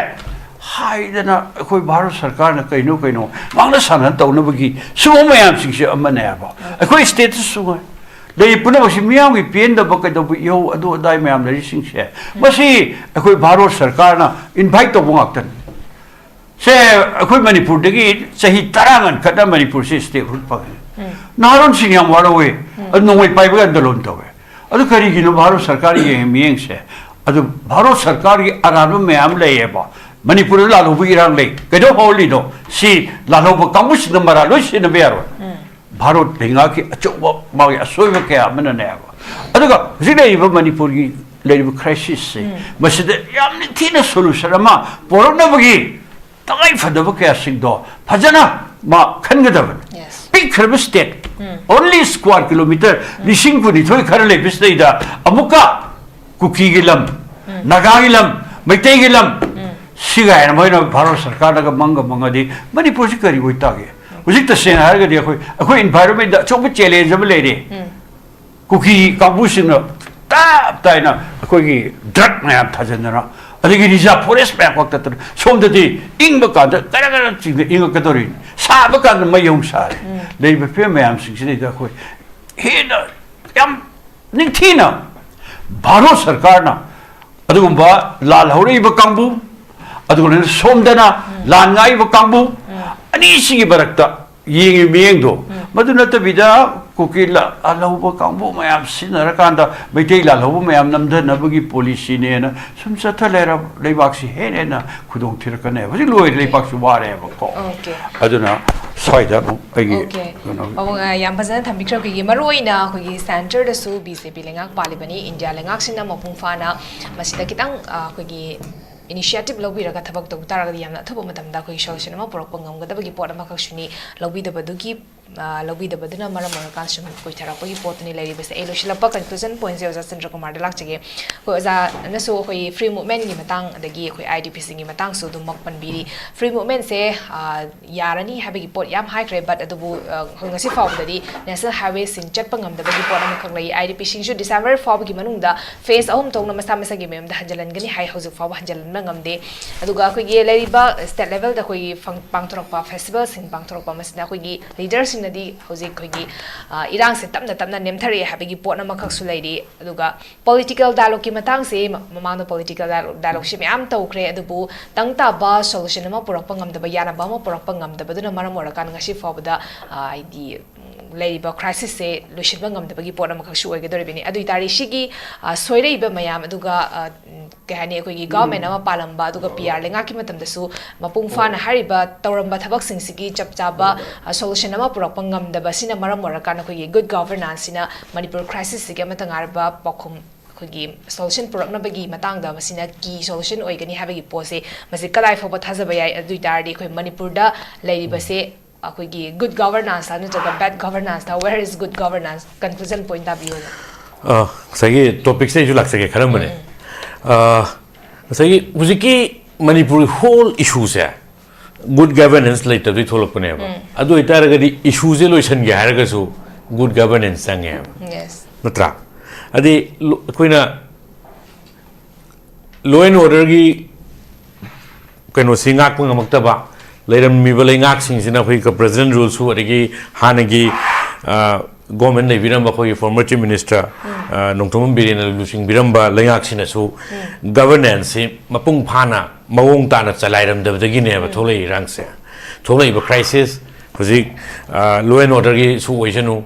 ꯍꯥꯏꯗꯅ ꯑꯩꯈꯣꯏ ꯚꯥꯔꯠ ꯁꯔꯀꯥꯔꯅ ꯀꯩꯅꯣ ꯀꯩꯅꯣ ꯉꯥꯡꯅ ꯁꯥꯟꯅ ꯇꯧꯅꯕꯒꯤ ꯁꯤꯒꯨꯝꯕ ꯃꯌꯥꯝꯁꯤꯡꯁꯦ ꯑꯃꯅꯦꯕ꯫ ꯑꯩꯈꯣꯏ ꯁ꯭ꯇꯦꯠꯇꯁꯨ ꯉꯥꯏ, ꯂꯩꯔꯤꯕ ꯄꯨꯝꯅꯃꯛꯁꯤ ꯃꯤꯌꯥꯝꯒꯤ ꯄꯦꯟꯗꯕ ꯀꯩꯗꯧꯕ ꯏꯍꯧ ꯑꯗꯨ ꯑꯗꯥꯏ ꯃꯌꯥꯝ ꯂꯩꯔꯤꯁꯤꯡꯁꯦ, ꯃꯁꯤ ꯑꯩꯈꯣꯏ ꯚꯥꯔꯠ ꯁꯔꯀꯥꯔꯅ ꯏꯟꯚꯥꯏꯠ ꯇꯧꯕ ꯉꯥꯛꯇꯅꯤ꯫ ꯁꯦ, ꯑꯩꯈꯣꯏ ꯃꯅꯤꯄꯨꯔꯗꯒꯤ ꯆꯍꯤ ꯇꯔꯥ ꯉꯟꯈꯠꯅ ꯃꯅꯤꯄꯨꯔꯁꯦ ꯁ꯭ꯇꯦꯠꯍꯨꯗ ꯐꯪꯉꯦ꯫ ꯅꯍꯥꯔꯣꯟꯁꯤꯡ ꯌꯥꯝ ꯋꯥꯔꯧꯋꯦ꯫ ꯑꯗꯨ ꯅꯣꯡꯃꯩ ꯄꯥꯏꯕꯒꯤ ꯑꯥꯟꯗꯣꯂꯟ ꯇꯧꯋꯦ꯫ ꯑꯗꯨ ꯀꯔꯤꯒꯤꯅꯣ ꯚꯥꯔꯠ ꯁꯔꯀꯥꯔꯒꯤ ꯃꯤꯠꯌꯦꯡꯁꯦ? ꯑꯗꯨ ꯚꯥꯔꯠ ꯁꯔꯀꯥꯔꯒꯤ ꯑꯔꯥꯟꯕ ꯃꯌꯥꯝ ꯂꯩꯌꯦꯕ꯫ ꯃꯅꯤꯄꯨꯔꯗ ꯂꯥꯜꯍꯧꯕꯒꯤ ꯏꯔꯥꯡ ꯂꯩ꯫ ꯀꯩꯗꯧ ꯍꯧꯔꯤꯅꯣ? ꯁꯤ ꯂꯥꯜꯍꯧꯕ ꯀꯥꯡꯕꯨꯁꯤꯡꯅ ꯃꯔꯥ ꯂꯣꯏ ꯁꯤꯟꯅꯕ ꯌꯥꯔꯣꯏ꯫ ꯚꯥꯔꯠ ꯂꯩꯉꯥꯛꯀꯤ ꯑꯆꯧꯕ ꯃꯥꯒꯤ ꯑꯁꯣꯏꯕ ꯀꯌꯥ ꯑꯃꯅꯅꯦꯕ꯫ ꯑꯗꯨꯒ ꯍꯧꯖꯤꯛ ꯂꯩꯔꯤꯕ ꯃꯅꯤꯄꯨꯔꯒꯤ ꯂꯩꯔꯤꯕ ꯀ꯭ꯔꯥꯏꯁꯤꯁꯁꯦ, ꯃꯁꯤꯗ ꯌꯥꯝ ꯅꯤꯡꯊꯤꯅ ꯁꯣꯂꯨꯁꯟ ꯑꯃ ꯄꯨꯔꯛꯅꯕꯒꯤ ꯇꯉꯥꯏ ꯐꯗꯕ ꯀꯌꯥꯁꯤꯡꯗꯣ ꯐꯖꯅ ꯃꯥ ꯈꯟꯒꯗꯕꯅꯤ꯫ Yes. ꯄꯤꯛꯈ꯭ꯔꯕ ꯁ꯭ꯇꯦꯠ, ꯑꯣꯟꯂꯤ ꯁ꯭ꯀ꯭ꯋꯥꯔ ꯀꯤꯂꯣꯃꯤꯇꯔ ꯂꯤꯁꯤꯡ ꯀꯨꯟꯅꯤꯊꯣꯏ ꯈꯔ ꯂꯩꯕꯁꯤꯗꯩꯗ ꯑꯃꯨꯛꯀ ꯀꯨꯀꯤꯒꯤ ꯂꯝ, ꯅꯥꯒꯥꯒꯤ ꯂꯝ, ꯃꯩꯇꯩꯒꯤ ꯂꯝ, ꯁꯤ ꯀꯥꯏꯅ ꯃꯣꯏꯅ ꯚꯥꯔꯠ ꯁꯔꯀꯥꯔꯗꯒ ꯃꯪꯒ ꯃꯪꯉꯗꯤ ꯃꯅꯤꯄꯨꯔꯁꯤ ꯀꯔꯤ ꯑꯣꯏꯇꯥꯒꯦ? ꯍꯧꯖꯤꯛ ꯇꯁꯦꯡꯅ ꯍꯥꯏꯔꯒꯗꯤ ꯑꯩꯈꯣꯏ, ꯑꯩꯈꯣꯏ ꯏꯟꯚꯥꯏꯔꯣꯟꯃꯦꯟꯗ ꯑꯆꯧꯕ ꯆꯦꯂꯦꯟꯖ ꯑꯃ ꯂꯩꯔꯦ꯫ ꯀꯨꯀꯤ ꯀꯥꯡꯕꯨꯁꯤꯡꯅ ꯇꯞ ꯇꯥꯏꯅ ꯑꯩꯈꯣꯏꯒꯤ ꯗ꯭ꯔꯒ ꯃꯌꯥꯝ ꯊꯥꯖꯤꯟꯗꯅ, ꯑꯗꯒꯤ ꯔꯤꯖꯥꯔꯚ ꯐꯣꯔꯦꯁ ꯃꯌꯥꯝ ꯀꯛꯊꯠꯇꯅ, ꯁꯣꯝꯗꯗꯤ ꯏꯪꯕ ꯀꯥꯟꯗ ꯀꯔ ꯀꯔ ꯆꯤꯡꯗ ꯏꯪꯉꯛꯀꯗꯧꯔꯤꯅꯤ, ꯁꯥꯕ ꯀꯥꯟꯗ ꯃꯩ ꯑꯃꯨꯛ ꯁꯥꯔꯦ꯫ ꯂꯩꯔꯤꯕ ꯐꯤꯕꯝ ꯃꯌꯥꯝꯁꯤꯡꯁꯤꯗꯩꯗ ꯑꯩꯈꯣꯏ ꯍꯦꯟꯅ ꯌꯥꯝ ꯅꯤꯡꯊꯤꯅ ꯚꯥꯔꯠ ꯁꯔꯀꯥꯔꯅ ꯑꯗꯨꯒꯨꯝꯕ ꯂꯥꯜꯍꯧꯔꯛꯏꯕ ꯀꯥꯡꯕꯨ, ꯑꯗꯨꯒ ꯂꯣꯏꯅꯅ ꯁꯣꯝꯗꯅ ꯂꯥꯟ ꯉꯥꯛꯏꯕ ꯀꯥꯡꯕꯨ, ꯑꯅꯤꯁꯤꯒꯤ ꯃꯔꯛꯇ ꯌꯦꯡꯉꯤ ꯃꯤꯠꯌꯦꯡꯗꯣ, ꯃꯗꯨ ꯅꯠꯇꯕꯤꯗ ꯀꯨꯀꯤ ꯂꯥꯜꯍꯧꯕ ꯀꯥꯡꯕꯨ ꯃꯌꯥꯝ ꯁꯤꯖꯤꯟꯅꯔꯀꯥꯟꯗ ꯃꯩꯇꯩ ꯂꯥꯜꯍꯧꯕ ꯃꯌꯥꯝ ꯅꯝꯊꯅꯕꯒꯤ ꯄꯣꯂꯤꯁꯤꯅꯦꯅ ꯁꯨꯝ ꯆꯠꯊ ꯂꯩꯔ ꯂꯩꯕꯥꯛꯁꯤ ꯍꯦꯟꯅ ꯍꯦꯟꯅ ꯈꯨꯗꯣꯡ ꯊꯤꯔꯛꯀꯅꯦꯕ꯫ ꯍꯧꯖꯤꯛ ꯂꯣꯏꯔꯦ, ꯂꯩꯕꯥꯛꯁꯤ ꯋꯥꯔꯦꯕꯀꯣ꯫ Okay. ꯑꯗꯨꯅ ꯁ꯭ꯋꯥꯏꯗ ꯑꯃꯨꯛ ꯑꯩꯒꯤ Okay. ꯀꯩꯅꯣ ꯑꯣ, ꯑ, ꯌꯥꯝ ꯐꯖꯅ ꯊꯝꯕꯤꯈ꯭ꯔꯦ꯫ ꯑꯩꯈꯣꯏꯒꯤ ꯃꯔꯨꯑꯣꯏꯅ ꯑꯩꯈꯣꯏꯒꯤ ꯁꯦꯟꯇꯔꯗꯁꯨ ꯕꯤ ꯖꯦ ꯄꯤ ꯂꯩꯉꯥꯛ ꯄꯥꯜꯂꯤꯕꯅꯤ, ꯏꯟꯗꯤꯌꯥ ꯂꯩꯉꯥꯛꯁꯤꯅ ꯃꯄꯨꯡ ꯐꯥꯅ ꯃꯁꯤꯗ ꯈꯤꯇꯪ, ꯑ, ꯑꯩꯈꯣꯏꯒꯤ initiative ꯂꯧꯕꯤꯔꯒ ꯊꯕꯛ ꯇꯧꯕ ꯇꯥꯔꯒꯗꯤ ꯌꯥꯝꯅ ꯑꯊꯨꯕ ꯃꯇꯝꯗ ꯑꯩꯈꯣꯏꯒꯤ solution ꯑꯃ ꯄꯨꯔꯛꯄ ꯉꯝꯒꯗꯕꯒꯤ ꯄꯣꯠ ꯑꯃꯈꯛꯁꯨꯅꯤ꯫ ꯂꯧꯕꯤꯗꯕꯗꯨꯒꯤ, ꯑ, ꯂꯧꯕꯤꯗꯕꯗꯨꯅ ꯃꯔꯝ ꯑꯣꯏꯔꯀꯥꯟꯗ ꯁꯨꯝ ꯀꯨꯏꯊꯔꯛꯄꯒꯤ ꯄꯣꯠꯇꯨꯅꯤ ꯂꯩꯔꯤꯕꯁꯦ꯫ ꯑꯩ ꯂꯣꯏꯁꯤꯜꯂꯛꯄ conclusion pointꯁꯦ ꯑꯣꯖꯥ ꯆꯟꯗ꯭ꯔꯀꯨꯃꯥꯔꯗ ꯂꯥꯛꯆꯒꯦ꯫ ꯑꯩꯈꯣꯏ ꯑꯣꯖꯥꯅꯁꯨ ꯑꯩꯈꯣꯏ free movementꯒꯤ ꯃꯇꯥꯡ, ꯑꯗꯒꯤ ꯑꯩꯈꯣꯏ IDPꯁꯤꯡꯒꯤ ꯃꯇꯥꯡꯁꯨ ꯑꯗꯨꯝꯃꯛ ꯄꯟꯕꯤꯔꯤ꯫ Free movementꯁꯦ, ꯑ, ꯌꯥꯔꯅꯤ ꯍꯥꯏꯕꯒꯤ ꯄꯣꯠ ꯌꯥꯝ ꯍꯥꯏꯈ꯭ꯔꯦ, but ꯑꯗꯨꯕꯨ, ꯑ, ꯉꯁꯤ ꯐꯥꯎꯕꯗꯗꯤ national highwayꯁꯤꯡ ꯆꯠꯄ ꯉꯝꯗꯕꯒꯤ ꯄꯣꯠ ꯑꯃꯈꯛ ꯂꯩ꯫ IDPꯁꯤꯡꯁꯨ December ꯐꯥꯎꯕꯒꯤ ꯃꯅꯨꯡꯗ phase ꯑꯍꯨꯝ ꯊꯣꯛꯅ ꯃꯁꯥ ꯃꯁꯥꯒꯤ ꯃꯌꯨꯝꯗ ꯍꯟꯖꯤꯜꯍꯟꯒꯅꯤ ꯍꯥꯏ, ꯍꯧꯖꯤꯛ ꯐꯥꯎꯕ ꯍꯟꯖꯤꯜꯍꯟꯕ ꯉꯝꯗꯦ꯫ ꯑꯗꯨꯒ ꯑꯩꯈꯣꯏꯒꯤ ꯂꯩꯔꯤꯕ state levelꯗ ꯑꯩꯈꯣꯏꯒꯤ ꯐꯪ-, ꯄꯥꯡꯊꯣꯔꯛꯄ festivalꯁꯤꯡ ꯄꯥꯡꯊꯣꯔꯛꯄ, ꯃꯁꯤꯗ ꯑꯩꯈꯣꯏꯒꯤ leaderꯁꯤꯡꯅꯗꯤ ꯍꯧꯖꯤꯛ ꯑꯩꯈꯣꯏꯒꯤ, ꯑ, ꯏꯔꯥꯡꯁꯦ ꯇꯞꯅ ꯇꯞꯅ ꯅꯦꯝꯊꯔꯛꯑꯦ ꯍꯥꯏꯕꯒꯤ ꯄꯣꯠ ꯑꯃꯈꯛꯁꯨ ꯂꯩꯔꯤ꯫ ꯑꯗꯨꯒ political dialogueꯀꯤ ꯃꯇꯥꯡꯁꯦ ꯃ-, ꯃꯃꯥꯡꯗ political dialogue, dialogueꯁꯦ ꯃꯌꯥꯝ ꯇꯧꯈ꯭ꯔꯦ, ꯑꯗꯨꯕꯨ ꯇꯪ ꯇꯥꯕ solution ꯑꯃ ꯄꯨꯔꯛꯄ ꯉꯝꯗꯕ, ꯌꯥꯅꯕ ꯑꯃ ꯄꯨꯔꯛꯄ ꯉꯝꯗꯕꯗꯨꯅ ꯃꯔꯝ ꯑꯣꯏꯔꯀꯥꯟꯗ ꯉꯁꯤ ꯐꯥꯎꯕꯗ, ꯑ, ꯍꯥꯏꯗꯤ, ꯎꯝ, ꯂꯩꯔꯤꯕ crisisꯁꯦ ꯂꯣꯏꯁꯤꯟꯕ ꯉꯝꯗꯕꯒꯤ ꯄꯣꯠ ꯑꯃꯈꯛꯁꯨ ꯑꯣꯏꯒꯗꯧꯔꯤꯕꯅꯤ꯫ ꯑꯗꯨ ꯑꯣꯏꯇꯥꯔꯗꯤ ꯁꯤꯒꯤ, ꯑ, ꯁꯣꯏꯔꯛꯏꯕ ꯃꯌꯥꯝ, ꯑꯗꯨꯒ, ꯑ, ꯎꯝ, ꯀꯩ ꯍꯥꯏꯅꯤ, ꯑꯩꯈꯣꯏꯒꯤ government ꯑꯃ ꯄꯥꯜꯂꯝꯕ, ꯑꯗꯨꯒ PR ꯂꯩꯉꯥꯛꯀꯤ ꯃꯇꯝꯗꯁꯨ ꯃꯄꯨꯡ ꯐꯥꯅ ꯍꯥꯏꯔꯤꯕ ꯇꯧꯔꯝꯕ ꯊꯕꯛꯁꯤꯡꯁꯤꯒꯤ ꯆꯞ ꯆꯥꯕ, ꯑ, solution ꯑꯃ ꯄꯨꯔꯛꯄ ꯉꯝꯗꯕꯁꯤꯅ ꯃꯔꯝ ꯑꯣꯏꯔꯀꯥꯟꯗ ꯑꯩꯈꯣꯏꯒꯤ good governanceꯁꯤꯅ ꯃꯅꯤꯄꯨꯔ crisisꯁꯤꯒꯤ ꯑꯃꯠꯇ ꯉꯥꯏꯔꯕ ꯄꯥꯎꯈꯨꯝ, ꯑꯩꯈꯣꯏꯒꯤ solution ꯄꯨꯔꯛꯅꯕꯒꯤ ꯃꯇꯥꯡꯗ ꯃꯁꯤꯅ key solution ꯑꯣꯏꯒꯅꯤ ꯍꯥꯏꯕꯒꯤ ꯄꯣꯠꯁꯦ, ꯃꯁꯤ ꯀꯗꯥꯏ ꯐꯥꯎꯕ ꯊꯥꯖꯕ ꯌꯥꯏ? ꯑꯗꯨ ꯑꯣꯏ ꯇꯥꯔꯗꯤ ꯑꯩꯈꯣꯏ ꯃꯅꯤꯄꯨꯔꯗ ꯂꯩꯔꯤꯕꯁꯦ ꯑꯩꯈꯣꯏꯒꯤ good governanceꯂ ꯅꯠꯇ꯭ꯔꯒ bad governanceꯂ? Where is good governance? Conclusion point ꯇꯥꯕꯤꯌꯨ꯫ ꯑ, ꯉꯁꯥꯏꯒꯤ topicꯁꯦ ꯑꯩꯁꯨ ꯂꯥꯛꯆꯒꯦ ꯈꯜꯂꯝꯕꯅꯦ꯫ ꯑ, ꯉꯁꯥꯏꯒꯤ ꯍꯧꯖꯤꯛꯀꯤ ꯃꯅꯤꯄꯨꯔꯒꯤ whole issueꯁꯦ good governance ꯂꯩꯇꯕꯗꯒꯤ ꯊꯣꯛꯂꯛꯄꯅꯦꯕ꯫ ꯑꯗꯨ ꯑꯣꯏꯇꯥꯔꯒꯗꯤ issueꯁꯦ ꯂꯣꯏꯁꯤꯟꯒꯦ ꯍꯥꯏꯔꯒꯁꯨ good governance ꯆꯪꯉꯦꯕ꯫ Yes. ꯅꯠꯇ꯭ꯔꯥ? ꯍꯥꯏꯗꯤ ꯂꯣ-, ꯑꯩꯈꯣꯏꯅ law and orderꯒꯤ ꯀꯩꯅꯣꯁꯤ ꯉꯥꯛꯄ ꯉꯝꯃꯛꯇꯕ, ꯂꯩꯔꯝꯃꯤꯕ ꯂꯩꯉꯥꯛꯁꯤꯡꯁꯤꯅ ꯑꯩꯈꯣꯏꯒꯤ president ruleꯁꯨ, ꯑꯗꯒꯤ ꯍꯥꯟꯅꯒꯤ, ꯑ, government ꯂꯩꯕꯤꯔꯝꯕ ꯑꯩꯈꯣꯏꯒꯤ former chief minister, ꯑ, ꯅꯣꯡꯊꯣꯝꯕꯝ ꯕꯤꯔꯦꯟꯅ ꯂꯨꯆꯤꯡꯕꯤꯔꯝꯕ ꯂꯩꯉꯥꯛꯁꯤꯅꯁꯨ governanceꯁꯤ ꯃꯄꯨꯡ ꯐꯥꯅ ꯃꯑꯣꯡ ꯇꯥꯅ ꯆꯂꯥꯏꯔꯝꯗꯕꯗꯒꯤꯅꯦꯕ ꯊꯣꯛꯂꯛꯏ ꯏꯔꯥꯡꯁꯦ꯫ ꯊꯣꯛꯂꯛꯏꯕ crisis ꯍꯧꯖꯤꯛ, ꯑ, law and orderꯒꯤꯁꯨ ꯑꯣꯏꯁꯅꯨ,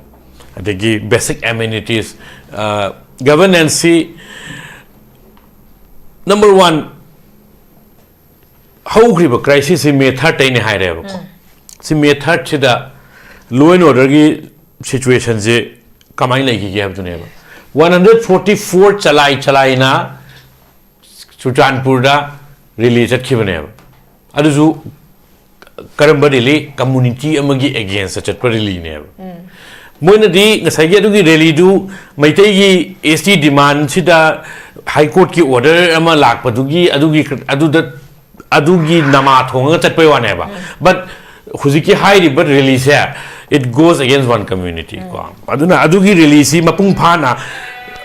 ꯑꯗꯒꯤ basic amenities, ꯑ, governanceꯁꯤ number one, ꯍꯧꯈ꯭ꯔꯤꯕ crisisꯁꯤ May thirdꯇꯩꯅꯦ ꯍꯥꯏꯔꯦꯕꯀꯣ꯫ ꯁꯤ May thirdꯁꯤꯗ law and orderꯒꯤ situationꯁꯦ ꯀꯃꯥꯏꯅ ꯂꯩꯈꯤꯒꯦ ꯍꯥꯏꯕꯗꯨꯅꯦꯕ꯫ One hundred forty four ꯆꯂꯥꯏ ꯆꯂꯥꯏꯅ ꯆꯨꯔꯆꯥꯟꯄꯨꯔꯗ ꯔꯦꯂꯤ ꯆꯠꯈꯤꯕꯅꯦꯕ꯫ ꯑꯗꯨꯁꯨ ꯀꯔꯝꯕ ꯔꯦꯂꯤ? ꯀꯝꯃ꯭ꯌꯨꯅꯤꯇꯤ ꯑꯃꯒꯤ ꯑꯦꯒꯦꯟꯁꯇ ꯆꯠꯄ ꯔꯦꯂꯤꯅꯦꯕ꯫ ꯃꯣꯏꯅꯗꯤ ꯉꯁꯥꯏꯒꯤ ꯑꯗꯨꯒꯤ ꯔꯦꯂꯤꯗꯨ ꯃꯩꯇꯩꯒꯤ ꯑꯦꯁ ꯇꯤ ꯗꯤꯃꯥꯟꯁꯤꯗ ꯍꯥꯏ ꯀꯣꯔꯠꯀꯤ ꯑꯣꯔꯗꯔ ꯑꯃ ꯂꯥꯛꯄꯗꯨꯒꯤ ꯑꯗꯨꯒꯤ ꯑꯗꯨꯗ ꯑꯗꯨꯒꯤ ꯅꯃꯥ ꯊꯣꯡꯉꯒ ꯆꯠꯄꯩ ꯋꯥꯅꯦꯕ꯫ ꯕꯠ ꯍꯧꯖꯤꯛꯀꯤ ꯍꯥꯏꯔꯤꯕ ꯔꯦꯂꯤꯁꯦ, it goes against one community ꯀꯣ꯫ ꯑꯗꯨꯅ ꯑꯗꯨꯒꯤ ꯔꯦꯂꯤꯁꯤ ꯃꯄꯨꯡ ꯐꯥꯅ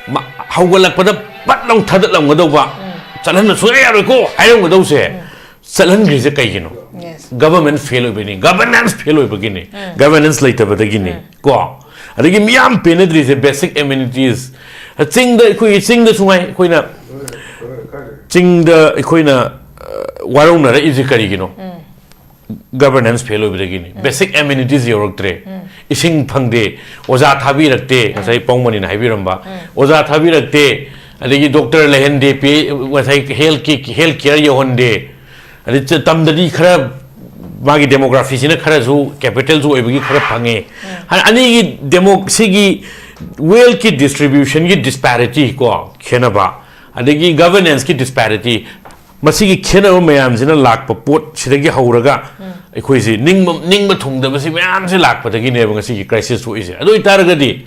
ꯃ- ꯍꯧꯒꯠꯂꯛꯄꯗ ꯄꯠ ꯂꯥꯎ ꯊꯥꯗꯠꯂꯝꯒꯗꯧꯕ, ꯆꯠꯍꯟꯕ ꯁꯨꯡꯌꯥ ꯌꯥꯔꯣꯏꯀꯣ ꯍꯥꯏꯔꯝꯒꯗꯧꯁꯦ, ꯆꯠꯍꯟꯈ꯭ꯔꯤꯁꯦ ꯀꯩꯒꯤꯅꯣ? Yes. ꯒꯚꯔꯟꯃꯦꯟ ꯐꯦꯜ ꯑꯣꯏꯕꯩꯅꯤ, ꯒꯚꯔꯅꯦꯟꯁ ꯐꯦꯜ ꯑꯣꯏꯕꯒꯤꯅꯤ, ꯒꯚꯔꯅꯦꯟꯁ ꯂꯩꯇꯕꯗꯒꯤꯅꯤ ꯀꯣ꯫ ꯑꯗꯒꯤ ꯃꯤꯌꯥꯝ ꯄꯦꯟꯅꯗ꯭ꯔꯤꯁꯦ ꯕꯦꯁꯤꯛ ꯑꯦꯃꯤꯅꯤꯇꯤꯁ꯫ ꯆꯤꯡꯗ, ꯑꯩꯈꯣꯏꯒꯤ ꯆꯤꯡꯗꯁꯨ ꯉꯥꯏ, ꯑꯩꯈꯣꯏꯅ ꯆꯤꯡꯗ ꯑꯩꯈꯣꯏꯅ ꯑ, ꯋꯥꯔꯧꯅꯔꯛꯏꯁꯦ ꯀꯔꯤꯒꯤꯅꯣ? ꯒꯚꯔꯅꯦꯟꯁ ꯐꯦꯜ ꯑꯣꯏꯕꯗꯒꯤꯅꯤ, ꯕꯦꯁꯤꯛ ꯑꯦꯃꯤꯅꯤꯇꯤꯁ ꯌꯧꯔꯛꯇ꯭ꯔꯦ, ꯏꯁꯤꯡ ꯐꯪꯗꯦ, ꯑꯣꯖꯥ ꯊꯥꯕꯤꯔꯛꯇꯦ, ꯉꯁꯥꯏ ꯄꯥꯎꯃꯅꯤꯅ ꯍꯥꯏꯕꯤꯔꯝꯕ, ꯑꯣꯖꯥ ꯊꯥꯕꯤꯔꯛꯇꯦ, ꯑꯗꯒꯤ ꯗꯣꯛꯇꯔ ꯂꯩꯍꯟꯗꯦ, ꯄꯤ- ꯉꯁꯥꯏ ꯍꯦꯜꯊ ꯍꯦꯜꯊ ꯀꯤꯌꯔ ꯌꯧꯍꯟꯗꯦ, ꯑꯗꯩ ꯆ- ꯇꯝꯗꯗꯤ ꯈꯔ ꯃꯥꯒꯤ ꯗꯦꯃꯣꯒ꯭ꯔꯥꯐꯤꯁꯤꯅ ꯈꯔꯁꯨ ꯀꯦꯄꯤꯇꯦꯜꯁꯨ ꯑꯣꯏꯕꯒꯤ ꯈꯔ ꯐꯪꯉꯦ꯫ ꯍꯥꯏ- ꯑꯅꯤꯒꯤ ꯗꯦꯃꯣ ꯁꯤꯒꯤ ꯋꯦꯜꯊꯀꯤ ꯗꯤꯁꯇ꯭ꯔꯤꯕ꯭ꯌꯨꯁꯟꯒꯤ ꯗꯤꯁꯄꯦꯔꯤꯇꯤ ꯀꯣ, ꯈꯦꯠꯅꯕ, ꯑꯗꯒꯤ ꯒꯚꯔꯅꯦꯟꯁꯀꯤ ꯗꯤꯁꯄꯦꯔꯤꯇꯤ, ꯃꯁꯤꯒꯤ ꯈꯦꯠꯅꯕ ꯃꯌꯥꯝꯁꯤꯅ ꯂꯥꯛꯄ ꯄꯣꯠ ꯁꯤꯗꯒꯤ ꯍꯧꯔꯒ ꯑꯩꯈꯣꯏꯁꯤ ꯅꯤꯡꯕ ꯅꯤꯡꯕ ꯊꯨꯡꯗꯕꯁꯤ ꯃꯌꯥꯝꯁꯤ ꯂꯥꯛꯄꯗꯒꯤꯅꯦꯕ ꯉꯁꯤꯒꯤ ꯀ꯭ꯔꯥꯏꯁꯤꯁ ꯊꯣꯛꯏꯁꯦ꯫ ꯑꯗꯨ ꯑꯣꯏꯇꯥꯔꯒꯗꯤ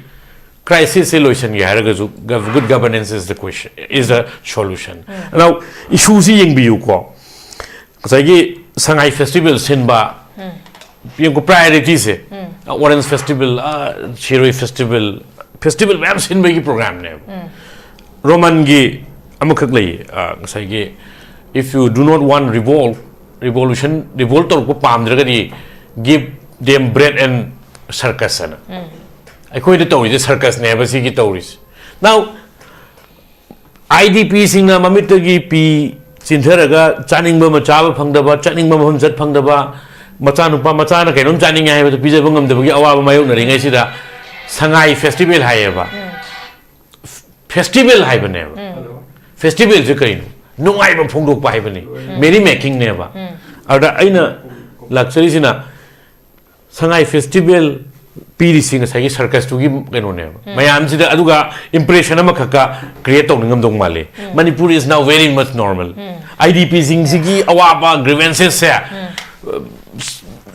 ꯀ꯭ꯔꯥꯏꯁꯤꯁꯁꯦ ꯂꯣꯏꯁꯤꯟꯒꯦ ꯍꯥꯏꯔꯒꯁꯨ good governance is the question, is the solution꯫ Now, issue ꯁꯤ ꯌꯦꯡꯕꯤꯌꯨꯀꯣ, ꯉꯁꯥꯏꯒꯤ ꯁꯉꯥꯏ ꯐꯦꯁꯇꯤꯚꯦꯜ ꯁꯤꯟꯕ, ꯌꯦꯡꯉꯨ ꯄ꯭ꯔꯥꯏꯑꯣꯔꯤꯇꯤꯁꯦ꯫ ꯑꯣꯔꯦꯟꯖ ꯐꯦꯁꯇꯤꯚꯦꯜ, ꯁꯤꯔꯣꯏ ꯐꯦꯁꯇꯤꯚꯦꯜ, ꯐꯦꯁꯇꯤꯚꯦꯜ ꯃꯌꯥꯝ ꯁꯤꯟꯕꯒꯤ ꯄ꯭ꯔꯣꯒ꯭ꯔꯥꯝꯅꯦꯕ꯫ ꯔꯣꯃꯟꯒꯤ ꯑꯃꯈꯛ ꯂꯩꯌꯦ, ꯑ, ꯉꯁꯥꯏꯒꯤ, "If you do not want revolt, revolution, revolt ꯇꯧꯔꯛꯄ ꯄꯥꯝꯗ꯭ꯔꯒꯗꯤ, give them bread and circus" ꯍꯥꯏꯅ꯫ ꯑꯩꯈꯣꯏꯗ ꯇꯧꯔꯤꯁꯦ ꯁꯔꯀꯁꯅꯦꯕ ꯁꯤꯒꯤ ꯇꯧꯔꯤꯁꯦ꯫ Now, ꯑꯥꯏ ꯗꯤ ꯄꯤꯁꯤꯡꯅ ꯃꯃꯤꯠꯇꯒꯤ ꯄꯤ ꯆꯤꯟꯊꯔꯒ ꯆꯥꯅꯤꯡꯕ ꯑꯃ ꯆꯥꯕ ꯐꯪꯗꯕ, ꯆꯠꯅꯤꯡꯕ ꯃꯐꯝ ꯆꯠ ꯐꯪꯗꯕ, ꯃꯆꯥꯅꯨꯄꯥ ꯃꯆꯥꯅ ꯀꯩꯅꯣꯝ ꯆꯥꯅꯤꯡꯉꯦ ꯍꯥꯏꯕꯗ ꯄꯤꯖꯕ ꯉꯝꯗꯕꯒꯤ ꯑꯋꯥꯕ ꯃꯥꯌꯣꯛꯅꯔꯤꯉꯩꯁꯤꯗ ꯁꯉꯥꯏ ꯐꯦꯁꯇꯤꯚꯦꯜ ꯍꯥꯏꯌꯦꯕ꯫ ꯐꯦꯁꯇꯤꯚꯦꯜ ꯍꯥꯏꯕꯅꯦꯕ꯫ ꯐꯦꯁꯇꯤꯚꯦꯜꯁꯦ ꯀꯩꯅꯣ? ꯅꯨꯡꯉꯥꯏꯕ ꯐꯣꯡꯗꯣꯛꯄ ꯍꯥꯏꯕꯅꯤ, ꯃꯦꯔꯤ ꯃꯦꯀꯤꯡꯅꯦꯕ꯫ ꯑꯗꯨꯗ ꯑꯩꯅ ꯂꯥꯛꯆꯔꯤꯁꯤꯅ ꯁꯉꯥꯏ ꯐꯦꯁꯇꯤꯚꯦꯜ ꯄꯤꯔꯤꯁꯤ ꯉꯁꯥꯏꯒꯤ ꯁꯔꯀꯁꯇꯨꯒꯤ ꯀꯩꯅꯣꯅꯦꯕ꯫ ꯃꯌꯥꯝꯁꯤꯗ ꯑꯗꯨꯒ ꯏꯝꯄ꯭ꯔꯦꯁꯟ ꯑꯃꯈꯛꯀ ꯀ꯭ꯔꯤꯌꯦꯠ ꯇꯧꯅꯤꯡꯉꯝꯗꯧ ꯃꯥꯜꯂꯤ꯫ Manipur is now very much normal꯫ I D ꯄꯤꯁꯤꯡꯁꯤꯒꯤ ꯑꯋꯥꯕ grievances ꯁꯦ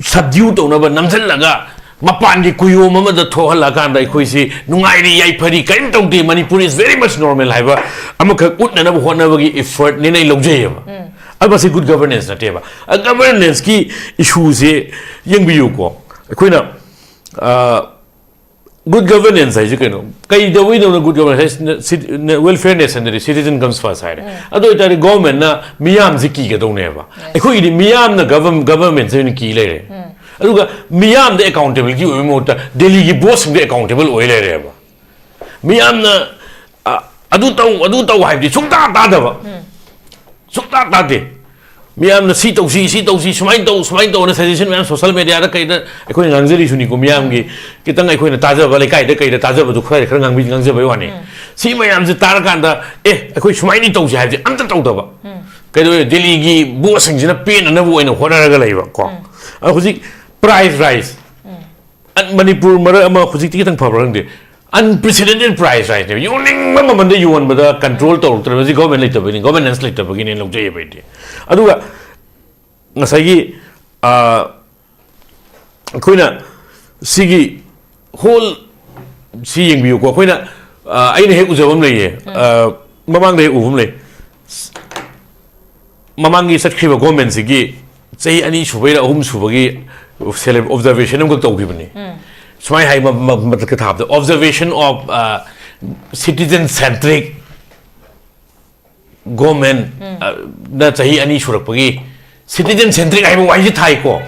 subdue ꯇꯧꯅꯕ ꯅꯝꯁꯤꯜꯂꯒ ꯃꯄꯥꯟꯒꯤ ꯀꯨꯌꯣꯝ ꯑꯃꯗ ꯊꯣꯛꯍꯜꯂꯀꯥꯟꯗ ꯑꯩꯈꯣꯏꯁꯤ ꯅꯨꯡꯉꯥꯏꯔꯤ ꯌꯥꯏꯐꯔꯤ ꯀꯔꯤꯝ ꯇꯧꯗꯦ, Manipur is very much normal ꯍꯥꯏꯕ ꯑꯃꯈꯛ ꯎꯠꯅꯅꯕ ꯍꯣꯠꯅꯕꯒꯤ effort ꯅꯦꯅ ꯑꯩ ꯂꯧꯖꯩꯌꯦꯕ꯫ ꯑꯗꯨ ꯃꯁꯤ good governance ꯅꯠꯇꯦꯕ꯫ Governance ꯀꯤ issue ꯁꯦ ꯌꯦꯡꯕꯤꯌꯨꯀꯣ꯫ ꯑꯩꯈꯣꯏꯅ ꯑ, good governance ꯍꯥꯏꯁꯦ ꯀꯩꯅꯣ? ꯀꯩꯗꯧꯕꯩꯗꯧꯅ good governance ꯍꯥꯏꯁꯦ? Welfare nation ꯗꯗꯤ citizen comes first ꯍꯥꯏꯔꯦ꯫ ꯑꯗꯨ ꯑꯣꯏꯇꯥꯔꯗꯤ government ꯅ ꯃꯤꯌꯥꯝꯁꯦ ꯀꯤꯒꯗꯧꯅꯦꯕ꯫ ꯑꯩꯈꯣꯏꯒꯤꯗꯤ ꯃꯤꯌꯥꯝꯅ govern-, government ꯁꯦ ꯑꯣꯏꯅ ꯀꯤ ꯂꯩꯔꯦ꯫ ꯑꯗꯨꯒ ꯃꯤꯌꯥꯝꯗ accountability ꯑꯣꯏꯕ ꯃꯍꯨꯠꯇ ꯗꯦꯜꯂꯤꯒꯤ boss ꯁꯤꯡꯗ accountable ꯑꯣꯏ ꯂꯩꯔꯦꯕ꯫ ꯃꯤꯌꯥꯝꯅ, ꯑ, ꯑꯗꯨ ꯇꯧ, ꯑꯗꯨ ꯇꯧ ꯍꯥꯏꯕꯗꯤ ꯁꯨꯡꯇꯥ ꯇꯥꯗꯕ꯫ ꯁꯨꯡꯇꯥ ꯇꯥꯗꯦ꯫ ꯃꯤꯌꯥꯝꯅ ꯁꯤ ꯇꯧꯁꯤ, ꯁꯤ ꯇꯧꯁꯤ, ꯁꯨꯃꯥꯏꯅ ꯇꯧ, ꯁꯨꯃꯥꯏꯅ ꯇꯧꯅ suggestion ꯃꯌꯥꯝ social media ꯗ ꯀꯩꯗ ꯑꯩꯈꯣꯏꯅ ꯉꯥꯡꯖꯔꯤꯁꯨꯅꯤꯀꯣ, ꯃꯤꯌꯥꯝꯒꯤ ꯈꯤꯇꯪ ꯑꯩꯈꯣꯏꯅ ꯇꯥꯖꯕ, ꯂꯩꯀꯥꯏꯗ ꯀꯩꯗ ꯇꯥꯖꯕꯗꯨ ꯈꯔ, ꯈꯔ ꯉꯥꯡꯕꯤ-, ꯉꯥꯡꯖꯕꯩ ꯋꯥꯅꯤ꯫ ꯁꯤ ꯃꯌꯥꯝꯁꯦ ꯇꯥꯔꯀꯥꯟꯗ, "ꯑꯦ, ꯑꯩꯈꯣꯏ ꯁꯨꯃꯥꯏꯅ ꯇꯧꯁꯤ" ꯍꯥꯏꯕꯁꯦ ꯑꯝꯇ ꯇꯧꯗꯕ꯫ ꯀꯩꯗꯧꯋꯦ? ꯗꯦꯜꯂꯤꯒꯤ boss ꯁꯤꯡꯁꯤꯅ ꯄꯦꯟꯅꯅꯕ ꯑꯣꯏꯅ ꯍꯣꯠꯅꯔꯒ ꯂꯩꯕ ꯀꯣ꯫ ꯑꯗꯣ ꯍꯧꯖꯤꯛ price rise꯫ ꯑꯟ-, ꯃꯅꯤꯄꯨꯔ ꯃꯔꯛ ꯑꯃ ꯍꯧꯖꯤꯛꯇꯤ ꯈꯤꯇꯪ ꯐꯕ꯭ꯔꯥ ꯈꯪꯗꯦ, unprecedented price rise ꯅꯦꯕ꯫ ꯌꯣꯟꯅꯤꯡꯕ ꯃꯃꯜꯗ ꯌꯣꯟꯕꯗ control ꯇꯧꯔꯛꯇ꯭ꯔꯕꯁꯤ government ꯂꯩꯇꯕꯒꯤꯅꯤ, governance ꯂꯩꯇꯕꯒꯤꯅꯦ ꯂꯧꯖꯩꯌꯦꯕ ꯑꯩꯗꯤ꯫ ꯑꯗꯨꯒ ꯉꯁꯥꯏꯒꯤ, ꯑ, ꯑꯩꯈꯣꯏꯅ ꯁꯤꯒꯤ whole ꯁꯤ ꯌꯦꯡꯕꯤꯌꯨꯀꯣ꯫ ꯑꯩꯈꯣꯏꯅ, ꯑ, ꯑꯩꯅ ꯍꯦꯛ ꯎꯖꯕ ꯑꯃ ꯂꯩꯌꯦ꯫ ꯑ, ꯃꯃꯥꯡꯗ ꯍꯦꯛ ꯎꯕ ꯑꯃ ꯂꯩ꯫ ꯃꯃꯥꯡꯒꯤ ꯆꯠꯈ꯭ꯔꯤꯕ government ꯁꯤꯒꯤ ꯆꯍꯤ ꯑꯅꯤ ꯁꯨꯕꯩꯔ ꯑꯍꯨꯝ ꯁꯨꯕꯒꯤ celeb-, observation ꯑꯃꯈꯛ ꯇꯧꯈꯤꯕꯅꯤ꯫ ꯁꯨꯃꯥꯏꯅ ꯍꯥꯏ, ꯃ-, ꯃ-, ꯃꯊꯛꯇ ꯊꯥꯕꯗ, "Observation of, uh, citizen centric government, uh, ꯅ ꯆꯍꯤ ꯑꯅꯤ ꯁꯨꯔꯛꯄꯒꯤ citizen centric ꯍꯥꯏꯕ ꯋꯥꯍꯩꯁꯤ ꯊꯥꯏꯀꯣ꯫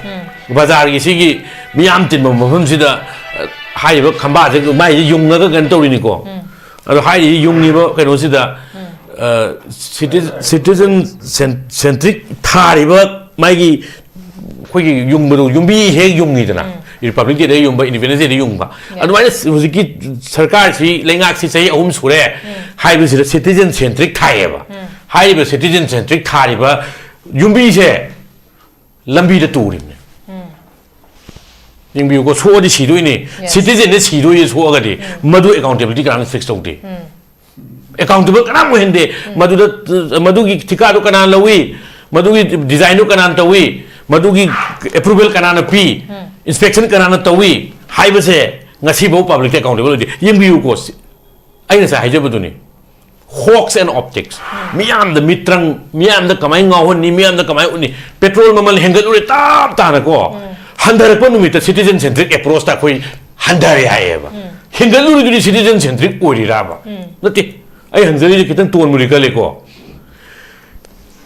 ꯕꯖꯥꯔꯒꯤ ꯁꯤꯒꯤ ꯃꯤꯌꯥꯝ ꯇꯤꯟꯕ ꯃꯐꯝꯁꯤꯗ, ꯑ, ꯍꯥꯏꯔꯤꯕ ꯈꯝꯕꯥꯁꯦ ꯃꯥꯏꯁꯦ ꯌꯨꯡꯉꯒ ꯀꯩꯅꯣ ꯇꯧꯔꯤꯅꯤꯀꯣ꯫ ꯑꯗꯣ ꯍꯥꯏꯔꯤꯕ ꯌꯨꯡꯉꯤꯕ ꯀꯩꯅꯣꯁꯤꯗ, ꯑ, citi-, citizen cen-, centric ꯊꯥꯔꯤꯕ ꯃꯥꯒꯤ ꯑꯩꯈꯣꯏꯒꯤ ꯌꯨꯡꯕꯗꯣ, ꯌꯨꯝꯕꯤ ꯍꯦꯛ ꯌꯨꯡꯉꯤꯗꯅ, Republic Day ꯗ ꯌꯨꯡꯕ, Independence Day ꯗ ꯌꯨꯡꯕ, ꯑꯗꯨꯃꯥꯏꯅ ꯍꯧꯖꯤꯛꯀꯤ ꯁꯔꯀꯥꯔꯁꯤ, ꯂꯩꯉꯥꯛꯁꯤ ꯆꯍꯤ ꯑꯍꯨꯝ ꯁꯨꯔꯦ ꯍꯥꯏꯕꯁꯤꯗ citizen centric ꯊꯥꯏꯌꯦꯕ꯫ ꯍꯥꯏꯔꯤꯕ citizen centric ꯊꯥꯔꯤꯕ ꯌꯨꯝꯕꯤꯁꯦ ꯂꯝꯕꯤꯗ ꯇꯨꯔꯤꯕꯅꯦ꯫ ꯌꯦꯡꯕꯤꯌꯨꯀꯣ, ꯁꯣꯛꯑꯗꯤ ꯁꯤꯗꯣꯏꯅꯦ꯫ Citizen ꯅ ꯁꯤꯗꯣꯏꯅꯦ ꯁꯣꯛꯑꯒꯗꯤ꯫ ꯃꯗꯨ accountability ꯀꯅꯥꯝꯇ fix ꯇꯧꯗꯦ꯫ ꯑꯦꯀꯥꯎꯟꯇꯦꯕꯜ ꯀꯅꯥꯝ ꯑꯣꯏꯍꯟꯗꯦ꯫ ꯃꯗꯨꯗ, ꯃꯗꯨꯒꯤ ꯊꯤꯀꯥꯗꯨ ꯀꯅꯥꯅ ꯂꯧꯏ, ꯃꯗꯨꯒꯤ ꯗꯤꯖꯥꯏꯟꯗꯨ ꯀꯅꯥꯅ ꯇꯧꯏ, ꯃꯗꯨꯒꯤ ꯑꯦꯄ꯭ꯔꯨꯕꯦꯜ ꯀꯅꯥꯅ ꯄꯤ, ꯏꯟꯁꯄꯦꯛꯁꯟ ꯀꯅꯥꯅ ꯇꯧꯏ ꯍꯥꯏꯕꯁꯦ ꯉꯁꯤꯐꯥꯎ ꯄꯕ꯭ꯂꯤꯛꯇ ꯑꯦꯀꯥꯎꯟꯇꯦꯕꯜ ꯑꯣꯏꯗꯦ꯫ ꯌꯦꯡꯕꯤꯌꯨꯀꯣ, ꯁꯤ ꯑꯩ ꯉꯁꯥꯏ ꯍꯥꯏꯖꯕꯗꯨꯅꯤ, ꯍꯣꯛꯁ ꯑꯦꯟ ꯑꯣꯞꯇꯤꯛꯁ꯫ ꯃꯤꯌꯥꯝꯗ ꯃꯤꯇ꯭ꯔꯪ, ꯃꯤꯌꯥꯝꯗ ꯀꯃꯥꯏꯅ ꯉꯥꯎꯍꯟꯅꯤ, ꯃꯤꯌꯥꯝꯗ ꯀꯃꯥꯏꯅ ꯎꯠꯅꯤ? ꯄꯦꯇ꯭ꯔꯣꯜ ꯃꯃꯜ ꯍꯦꯟꯒꯠꯂꯨꯔꯦ ꯇꯞ ꯇꯥꯅꯀꯣ, ꯍꯟꯊꯔꯛꯄ ꯅꯨꯃꯤꯠꯇ ꯁꯤꯇꯤꯖꯟ ꯁꯦꯟꯇ꯭ꯔꯤꯛ ꯑꯦꯄ꯭ꯔꯣꯆꯇ ꯑꯩꯈꯣꯏ ꯍꯟꯊꯔꯦ ꯍꯥꯏꯌꯦꯕ꯫ ꯍꯦꯟꯒꯠꯂꯨꯔꯤꯗꯨꯗꯤ ꯁꯤꯇꯤꯖꯟ ꯁꯦꯟꯇ꯭ꯔꯤꯛ ꯑꯣꯏꯔꯤꯔꯕ? ꯅꯠꯇꯦ꯫ ꯑꯩ ꯍꯪꯖꯔꯤꯁꯦ ꯈꯤꯇꯪ ꯇꯣꯟꯕꯨꯗꯤ ꯀꯜꯂꯤꯀꯣ꯫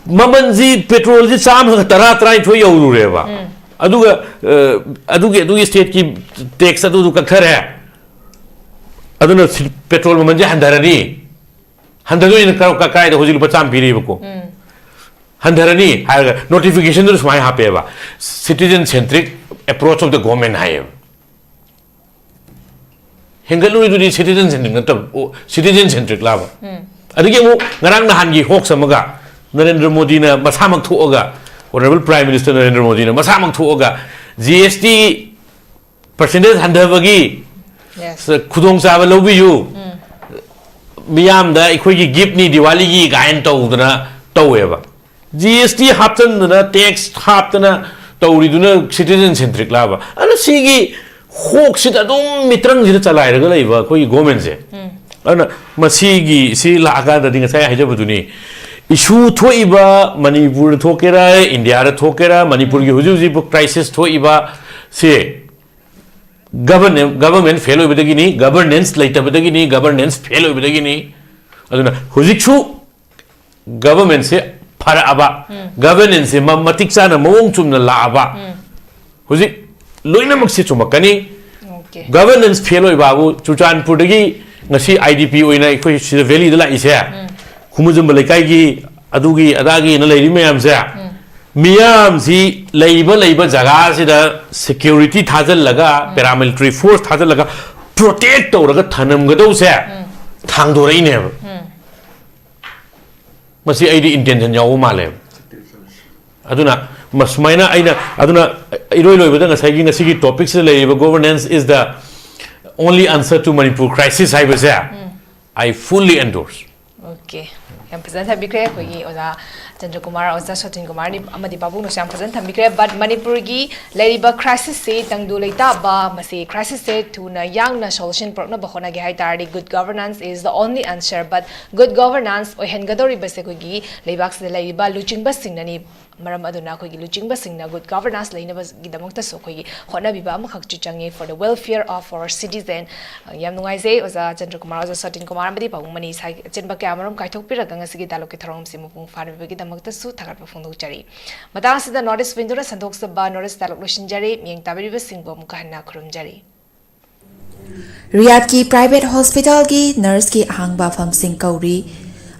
ꯃꯃꯜꯁꯤ, ꯄꯦꯇ꯭ꯔꯣꯜꯁꯤ ꯆꯥꯝꯃꯒ ꯇꯔꯥ, ꯇꯔꯥꯅꯤꯊꯣꯏ ꯌꯧꯔꯨꯔꯦꯕ꯫ ꯑꯗꯨꯒ, ꯑ, ꯑꯗꯨꯒꯤ, ꯑꯗꯨꯒꯤ ꯁ꯭ꯇꯦꯠꯀꯤ ꯇꯦꯛꯁ ꯑꯗꯨꯗꯨ ꯀꯛꯊꯔꯦ꯫ ꯑꯗꯨꯅ ꯁꯤ-, ꯄꯦꯇ꯭ꯔꯣꯜ ꯃꯃꯜꯁꯦ ꯍꯟꯊꯔꯅꯤ꯫ ꯍꯟꯊꯗꯣꯏꯅ ꯀ-, ꯀ-, ꯀꯥꯏꯗ ꯍꯧꯖꯤꯛ ꯂꯨꯄꯥ ꯆꯥꯝꯃ ꯄꯤꯔꯤꯕꯀꯣ? ꯍꯟꯊꯔꯅꯤ ꯍꯥꯏꯔꯒ ꯅꯣꯇꯤꯐꯤꯀꯦꯁꯟꯗꯨꯗ ꯁꯨꯃꯥꯏꯅ ꯍꯥꯞꯄꯦꯕ, "Citizen centric approach of the government" ꯍꯥꯏꯌꯦꯕ꯫ ꯍꯦꯟꯒꯠꯂꯨꯔꯤꯗꯨꯗꯤ ꯁꯤꯇꯤꯖꯟ ꯁꯦꯟꯇ꯭ꯔꯤꯛ ꯅꯠꯇꯕ, ꯁꯤꯇꯤꯖꯟ ꯁꯦꯟꯇ꯭ꯔꯤꯛ ꯂꯥꯕ? ꯑꯗꯒꯤ ꯑꯃꯨꯛ ꯉꯔꯥꯡ ꯅꯍꯥꯟꯒꯤ ꯍꯣꯛꯁ ꯑꯃꯒ, ꯅꯔꯦꯟꯗ꯭ꯔ ꯃꯣꯗꯤꯅ ꯃꯁꯥꯃꯛ ꯊꯣꯛꯑꯒ, ꯑꯣꯅꯔꯦꯕꯜ ꯄ꯭ꯔꯥꯏꯝ ꯃꯤꯅꯤꯁꯇꯔ ꯅꯔꯦꯟꯗ꯭ꯔ ꯃꯣꯗꯤꯅ ꯃꯁꯥꯃꯛ ꯊꯣꯛꯑꯒ, "ꯖꯤ ꯑꯦꯁ ꯇꯤ ꯄꯥꯔꯁꯦꯟꯇꯦꯖ ꯍꯟꯊꯕꯒꯤ ꯈꯨꯗꯣꯡꯆꯥꯕ ꯂꯧꯕꯤꯌꯨ, ꯃꯤꯌꯥꯝꯗ ꯑꯩꯈꯣꯏꯒꯤ ꯒꯤꯐꯅꯤ ꯗꯤꯋꯥꯂꯤꯒꯤ" ꯀꯥꯏꯅ ꯇꯧꯗꯅ ꯇꯧꯋꯦꯕ꯫ ꯖꯤ ꯑꯦꯁ ꯇꯤ ꯍꯥꯞꯆꯟꯗꯅ, ꯇꯦꯛꯁ ꯍꯥꯞꯇꯅ ꯇꯧꯔꯤꯗꯨꯅ ꯁꯤꯇꯤꯖꯟ ꯁꯦꯟꯇ꯭ꯔꯤꯛ ꯂꯥꯕ? ꯑꯗꯨꯅ ꯁꯤꯒꯤ ꯍꯣꯛꯁꯤꯗ ꯑꯗꯨꯝ ꯃꯤꯇ꯭ꯔꯪꯁꯤꯗ ꯆꯂꯥꯏꯔꯒ ꯂꯩꯕ ꯑꯩꯈꯣꯏꯒꯤ ꯒꯣꯔꯃꯦꯟꯁꯦ꯫ ꯑꯗꯨꯅ ꯃꯁꯤꯒꯤ, ꯁꯤ ꯂꯥꯛꯑꯀꯥꯟꯗꯗꯤ ꯉꯁꯥꯏ ꯍꯥꯏꯖꯕꯗꯨꯅꯤ, ꯏꯁꯨ ꯊꯣꯛꯏꯕ, ꯃꯅꯤꯄꯨꯔꯗ ꯊꯣꯛꯀꯦꯔꯥ, ꯏꯟꯗꯤꯌꯥꯗ ꯊꯣꯛꯀꯦꯔꯥ, ꯃꯅꯤꯄꯨꯔꯒꯤ ꯍꯧꯖꯤꯛ ꯍꯧꯖꯤꯛ ꯀ꯭ꯔꯥꯏꯁꯤꯁ ꯊꯣꯛꯏꯕ ꯁꯤ ꯒꯚꯔꯅꯦꯟ-, ꯒꯚꯔꯟꯃꯦꯟ ꯐꯦꯜ ꯑꯣꯏꯕꯗꯒꯤꯅꯤ, ꯒꯚꯔꯅꯦꯟꯁ ꯂꯩꯇꯕꯗꯒꯤꯅꯤ, ꯒꯚꯔꯅꯦꯟꯁ ꯐꯦꯜ ꯑꯣꯏꯕꯗꯒꯤꯅꯤ꯫ ꯑꯗꯨꯅ ꯍꯧꯖꯤꯛꯁꯨ ꯒꯚꯔꯟꯃꯦꯟꯁꯦ ꯐꯔꯛꯑꯕ, ꯒꯚꯔꯅꯦꯟꯁꯁꯦ ꯃ-, ꯃꯇꯤꯛ ꯆꯥꯅ ꯃꯑꯣꯡ ꯆꯨꯝꯅ ꯂꯥꯛꯑꯕ, ꯍꯧꯖꯤꯛ ꯂꯣꯏꯅꯃꯛꯁꯦ ꯆꯨꯝꯃꯛꯀꯅꯤ꯫ ꯒꯚꯔꯅꯦꯟꯁ ꯐꯦꯜ ꯑꯣꯏꯕ ꯍꯥꯏꯕꯨ ꯆꯨꯔꯆꯥꯟꯄꯨꯔꯗꯒꯤ ꯉꯁꯤ ꯑꯥꯏ ꯗꯤ ꯄꯤ ꯑꯣꯏꯅ ꯑꯩꯈꯣꯏ ꯁꯤꯗ ꯚꯦꯂꯤꯗ ꯂꯥꯛꯏꯁꯦ, ꯈꯨꯃꯨꯖꯝꯕ ꯂꯩꯀꯥꯏꯒꯤ ꯑꯗꯨꯒꯤ ꯑꯗꯥꯒꯤꯅ ꯂꯩꯔꯤ ꯃꯌꯥꯝꯁꯦ, ꯃꯤꯌꯥꯝꯁꯤ ꯂꯩꯕ ꯂꯩꯕ ꯖꯒꯥꯁꯤꯗ ꯁꯦꯀ꯭ꯌꯨꯔꯤꯇꯤ ꯊꯥꯖꯤꯜꯂꯒ, ꯄꯦꯔꯥꯃꯤꯂꯤꯇꯔꯤ ꯐꯣꯔꯁ ꯊꯥꯖꯤꯜꯂꯒ ꯄ꯭ꯔꯣꯇꯦꯛ ꯇꯧꯔꯒ ꯊꯅꯝꯒꯗꯧꯁꯦ ꯊꯥꯡꯗꯣꯔꯛꯏꯅꯦꯕ꯫ ꯃꯁꯤ ꯑꯩꯗꯤ ꯏꯟꯇꯦꯟꯁꯟ ꯌꯥꯎꯕ ꯃꯥꯜꯂꯦꯕ꯫ ꯑꯗꯨꯅ ꯃꯁꯨꯃꯥꯏꯅ ꯑꯩꯅ, ꯑꯗꯨꯅ ꯏꯔꯣꯏ ꯂꯣꯏꯕꯗ ꯉꯁꯥꯏꯒꯤ ꯉꯁꯤꯒꯤ ꯇꯣꯄꯤꯛꯁꯤꯗ ꯂꯩꯔꯤꯕ "Governance is the only answer to Manipur crisis" ꯍꯥꯏꯕꯁꯦ, I fully endorse. ꯑꯣꯀꯦ, ꯌꯥꯝ ꯐꯖꯅ ꯊꯝꯕꯤꯈ꯭ꯔꯦ ꯑꯩꯈꯣꯏꯒꯤ ꯑꯣꯖꯥ ꯆꯟꯗ꯭ꯔ ꯀꯨꯃꯥꯔ, ꯑꯣꯖꯥ ꯁꯣꯇꯤꯟ ꯀꯨꯃꯥꯔꯅꯤ ꯑꯃꯗꯤ ꯄꯥꯕꯨꯡꯅꯁꯨ ꯌꯥꯝ ꯐꯖꯅ ꯊꯝꯕꯤꯈ꯭ꯔꯦ꯫ But ꯃꯅꯤꯄꯨꯔꯒꯤ ꯂꯩꯔꯤꯕ crisis ꯁꯤ ꯇꯪꯗꯨ ꯂꯩꯇꯥꯕ, ꯃꯁꯤ crisis ꯁꯦ ꯊꯨꯅ ꯌꯥꯡꯅ solution ꯄꯨꯔꯛꯅꯕ ꯍꯣꯠꯅꯒꯦ ꯍꯥꯏ ꯇꯥꯔꯗꯤ good governance is the only answer. But good governance ꯑꯣꯏꯍꯟꯒꯗꯧꯔꯤꯕꯁꯦ ꯑꯩꯈꯣꯏꯒꯤ ꯂꯩꯕꯥꯛꯁꯤꯗ ꯂꯩꯔꯤꯕ ꯂꯨꯆꯤꯡꯕꯁꯤꯡꯅꯅꯤ꯫ ꯃꯔꯝ ꯑꯗꯨꯅ ꯑꯩꯈꯣꯏꯒꯤ ꯂꯨꯆꯤꯡꯕꯁꯤꯡꯅ good governance ꯂꯩꯅꯕꯒꯤꯗꯃꯛꯇꯁꯨ ꯑꯩꯈꯣꯏꯒꯤ ꯍꯣꯠꯅꯕꯤꯕ ꯑꯃꯈꯛꯁꯨ ꯆꯪꯉꯤ for the welfare of our citizen꯫ ꯌꯥꯝ ꯅꯨꯡꯉꯥꯏꯖꯩ ꯑꯣꯖꯥ ꯆꯟꯗ꯭ꯔ ꯀꯨꯃꯥꯔ, ꯑꯣꯖꯥ ꯁꯣꯇꯤꯟ ꯀꯨꯃꯥꯔ ꯑꯃꯗꯤ ꯄꯥꯕꯨꯡ ꯃꯅꯤ ꯏꯁꯥꯒꯤ ꯑꯆꯤꯟꯕ ꯀꯌꯥ ꯃꯔꯨꯝ ꯀꯥꯏꯊꯣꯛꯄꯤꯔꯒ ꯉꯁꯤꯒꯤ dialogue ꯀꯤ ꯊꯧꯔꯝꯁꯤ ꯃꯄꯨꯡ ꯐꯥꯍꯟꯕꯤꯕꯒꯤꯗꯃꯛꯇꯁꯨ ꯊꯥꯒꯠꯄ ꯐꯣꯡꯗꯣꯛꯆꯔꯤ꯫ ꯃꯇꯥꯡ ꯑꯁꯤꯗ North East Window ꯅ ꯁꯟꯗꯣꯛꯆꯕ North East dialogue ꯂꯣꯏꯁꯤꯟꯖꯔꯤ꯫ ꯃꯤꯠꯌꯦꯡ ꯇꯥꯕꯤꯔꯤꯕꯁꯤꯡꯕꯨ ꯑꯃꯨꯛꯀ ꯍꯟꯅ ꯈꯨꯔꯨꯝꯖꯔꯤ꯫ ꯔꯤꯌꯥꯗꯀꯤ private hospital ꯒꯤ nurse ꯀꯤ ꯑꯍꯥꯡꯕ ꯐꯝꯁꯤꯡ ꯀꯧꯔꯤ꯫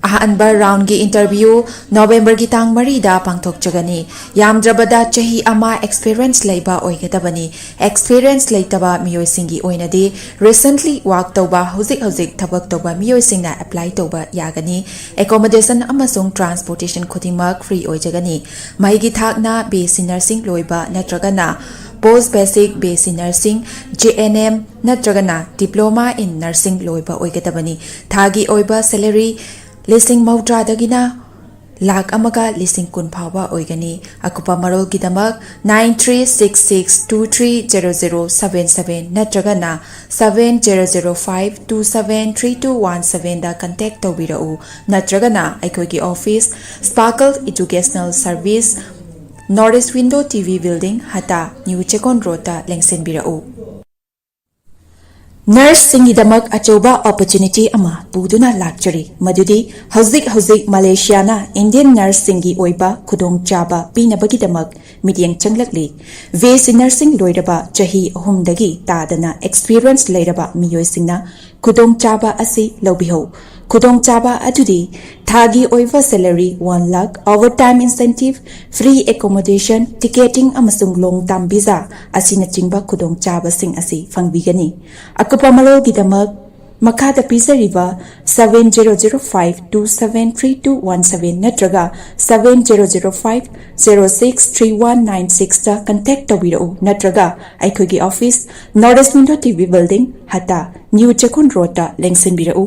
ꯑꯍꯥꯟꯕ round ꯒꯤ interview November ꯒꯤ ꯇꯥꯡ ꯃꯔꯤꯗ ꯄꯥꯡꯊꯣꯛꯆꯒꯅꯤ꯫ ꯌꯥꯝꯗ꯭ꯔꯕꯗ ꯆꯍꯤ ꯑꯃ experience ꯂꯩꯕ ꯑꯣꯏꯒꯗꯕꯅꯤ꯫ Experience ꯂꯩꯇꯕ ꯃꯤꯑꯣꯏꯁꯤꯡꯒꯤ ꯑꯣꯏꯅꯗꯤ recently work ꯇꯧꯕ, ꯍꯧꯖꯤꯛ ꯍꯧꯖꯤꯛ ꯊꯕꯛ ꯇꯧꯕ ꯃꯤꯑꯣꯏꯁꯤꯡꯅ apply ꯇꯧꯕ ꯌꯥꯒꯅꯤ꯫ Accommodation ꯑꯃꯁꯨꯡ transportation ꯈꯨꯗꯤꯡꯃꯛ free ꯑꯣꯏꯖꯒꯅꯤ꯫ ꯃꯍꯩꯒꯤ ꯊꯥꯛꯅ B S C nursing ꯂꯣꯏꯕ ꯅꯠꯇ꯭ꯔꯒꯅ post basic B S C nursing, J N M ꯅꯠꯇ꯭ꯔꯒꯅ diploma in nursing ꯂꯣꯏꯕ ꯑꯣꯏꯒꯗꯕꯅꯤ꯫ ꯊꯥꯒꯤ ꯑꯣꯏꯕ salary ꯂꯤꯁꯤꯡ ꯃꯧꯗ꯭ꯔꯥꯗꯒꯤꯅ ꯂꯥꯈ ꯑꯃꯒ ꯂꯤꯁꯤꯡ ꯀꯨꯟ ꯐꯥꯎꯕ ꯑꯣꯏꯒꯅꯤ꯫ ꯑꯀꯨꯞꯄ ꯃꯔꯣꯜꯒꯤꯗꯃꯛ nine three six six two three zero zero seven seven ꯅꯠꯇ꯭ꯔꯒꯅ seven zero zero five two seven three two one seven ꯗ contact ꯇꯧꯕꯤꯔꯛꯎ, ꯅꯠꯇ꯭ꯔꯒꯅ ꯑꯩꯈꯣꯏꯒꯤ office, Sparkle Educational Service, North East Window T V Building, ꯍꯇꯥ, New Chekon Road ꯇ ꯂꯦꯡꯁꯤꯟꯕꯤꯔꯛꯎ꯫ Nurse ꯁꯤꯡꯒꯤꯗꯃꯛ ꯑꯆꯧꯕ opportunity ꯑꯃ ꯄꯨꯗꯨꯅ ꯂꯥꯛꯆꯔꯤ, ꯃꯗꯨꯗꯤ ꯍꯧꯖꯤꯛ ꯍꯧꯖꯤꯛ ꯃꯂꯦꯁꯤꯌꯥꯅ Indian nurse ꯁꯤꯡꯒꯤ ꯑꯣꯏꯕ ꯈꯨꯗꯣꯡꯆꯥꯕ ꯄꯤꯅꯕꯒꯤꯗꯃꯛ ꯃꯤꯠꯌꯦꯡ ꯆꯪꯂꯛꯂꯤ꯫ B S C nursing ꯂꯣꯏꯔꯕ ꯆꯍꯤ ꯑꯍꯨꯝꯗꯒꯤ ꯇꯥꯗꯅ experience ꯂꯩꯔꯕ ꯃꯤꯑꯣꯏꯁꯤꯡꯅ ꯈꯨꯗꯣꯡꯆꯥꯕ ꯑꯁꯤ ꯂꯧꯕꯤꯍꯧ꯫ ꯈꯨꯗꯣꯡꯆꯥꯕ ꯑꯗꯨꯗꯤ ꯊꯥꯒꯤ ꯑꯣꯏꯕ salary one lakh, overtime incentive, free accommodation, ticketing ꯑꯃꯁꯨꯡ long term visa ꯑꯁꯤꯅꯆꯤꯡꯕ ꯈꯨꯗꯣꯡꯆꯥꯕꯁꯤꯡ ꯑꯁꯤ ꯐꯪꯕꯤꯒꯅꯤ꯫ ꯑꯀꯨꯞꯄ ꯃꯔꯣꯜꯒꯤꯗꯃꯛ ꯃꯈꯥꯗ ꯄꯤꯖꯔꯤꯕ seven zero zero five two seven three two one seven ꯅꯠꯇ꯭ꯔꯒ seven zero zero five zero six three one nine six ꯇ contact ꯇꯧꯕꯤꯔꯛꯎ, ꯅꯠꯇ꯭ꯔꯒ ꯑꯩꯈꯣꯏꯒꯤ office, North East Window T V Building, ꯍꯇꯥ, New Chekon Road ꯇ ꯂꯦꯡꯁꯤꯟꯕꯤꯔꯛꯎ꯫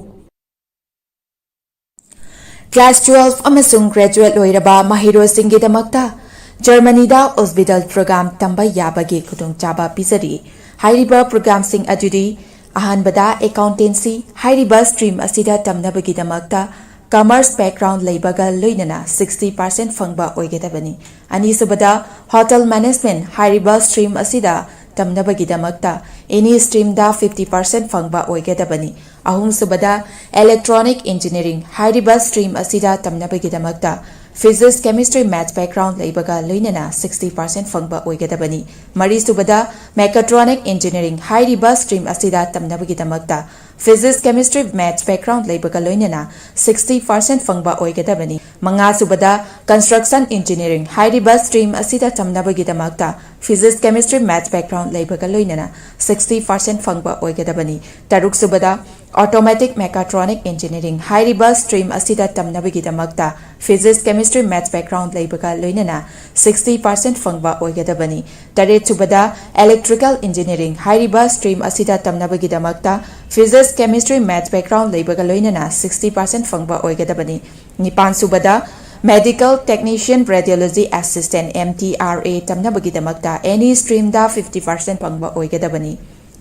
Class twelve ꯑꯃꯁꯨꯡ graduate ꯂꯣꯏꯔꯕ ꯃꯍꯩꯔꯣꯏꯁꯤꯡꯒꯤꯗꯃꯛꯇ ꯖꯔꯃꯅꯤꯗ Ausbildung program ꯇꯝꯕ ꯌꯥꯕꯒꯤ ꯈꯨꯗꯣꯡꯆꯥꯕ ꯄꯤꯖꯔꯤ꯫ ꯍꯥꯏꯔꯤꯕ programꯁꯤꯡ ꯑꯗꯨꯗꯤ: ꯑꯍꯥꯟꯕꯗ, accountancy ꯍꯥꯏꯔꯤꯕ stream ꯑꯁꯤꯗ ꯇꯝꯅꯕꯒꯤꯗꯃꯛꯇ commerce background ꯂꯩꯕꯒ ꯂꯣꯏꯅꯅ sixty percent ꯐꯪꯕ ꯑꯣꯏꯒꯗꯕꯅꯤ꯫ ꯑꯅꯤꯁꯨꯕꯗ, hotel management ꯍꯥꯏꯔꯤꯕ stream ꯑꯁꯤꯗ ꯇꯝꯅꯕꯒꯤꯗꯃꯛꯇ any streamꯗ fifty percent ꯐꯪꯕ ꯑꯣꯏꯒꯗꯕꯅꯤ꯫ ꯑꯍꯨꯝꯁꯨꯕꯗ, electronic engineering ꯍꯥꯏꯔꯤꯕ stream ꯑꯁꯤꯗ ꯇꯝꯅꯕꯒꯤꯗꯃꯛꯇ physics, chemistry, maths background ꯂꯩꯕꯒ ꯂꯣꯏꯅꯅ sixty percent ꯐꯪꯕ ꯑꯣꯏꯒꯗꯕꯅꯤ꯫ ꯃꯔꯤꯁꯨꯕꯗ, mechatronic engineering ꯍꯥꯏꯔꯤꯕ stream ꯑꯁꯤꯗ ꯇꯝꯅꯕꯒꯤꯗꯃꯛꯇ physics, chemistry, maths background ꯂꯩꯕꯒ ꯂꯣꯏꯅꯅ sixty percent ꯐꯪꯕ ꯑꯣꯏꯒꯗꯕꯅꯤ꯫ ꯃꯉꯥꯁꯨꯕꯗ, construction engineering ꯍꯥꯏꯔꯤꯕ stream ꯑꯁꯤꯗ ꯇꯝꯅꯕꯒꯤꯗꯃꯛꯇ physics, chemistry, maths background ꯂꯩꯕꯒ ꯂꯣꯏꯅꯅ sixty percent ꯐꯪꯕ ꯑꯣꯏꯒꯗꯕꯅꯤ꯫ ꯇꯔꯨꯛꯁꯨꯕꯗ, automatic mechatronic engineering ꯍꯥꯏꯔꯤꯕ stream ꯑꯁꯤꯗ ꯇꯝꯅꯕꯒꯤꯗꯃꯛꯇ physics, chemistry, maths background ꯂꯩꯕꯒ ꯂꯣꯏꯅꯅ sixty percent ꯐꯪꯕ ꯑꯣꯏꯒꯗꯕꯅꯤ꯫ ꯇꯔꯦꯠꯁꯨꯕꯗ, electrical engineering ꯍꯥꯏꯔꯤꯕ stream ꯑꯁꯤꯗ ꯇꯝꯅꯕꯒꯤꯗꯃꯛꯇ physics, chemistry, maths background ꯂꯩꯕꯒ ꯂꯣꯏꯅꯅ sixty percent ꯐꯪꯕ ꯑꯣꯏꯒꯗꯕꯅꯤ꯫ ꯅꯤꯄꯥꯟꯁꯨꯕꯗ, medical technician radiology assistant, M T R A ꯇꯝꯅꯕꯒꯤꯗꯃꯛꯇ any streamꯗ fifty percent ꯐꯪꯕ ꯑꯣꯏꯒꯗꯕꯅꯤ꯫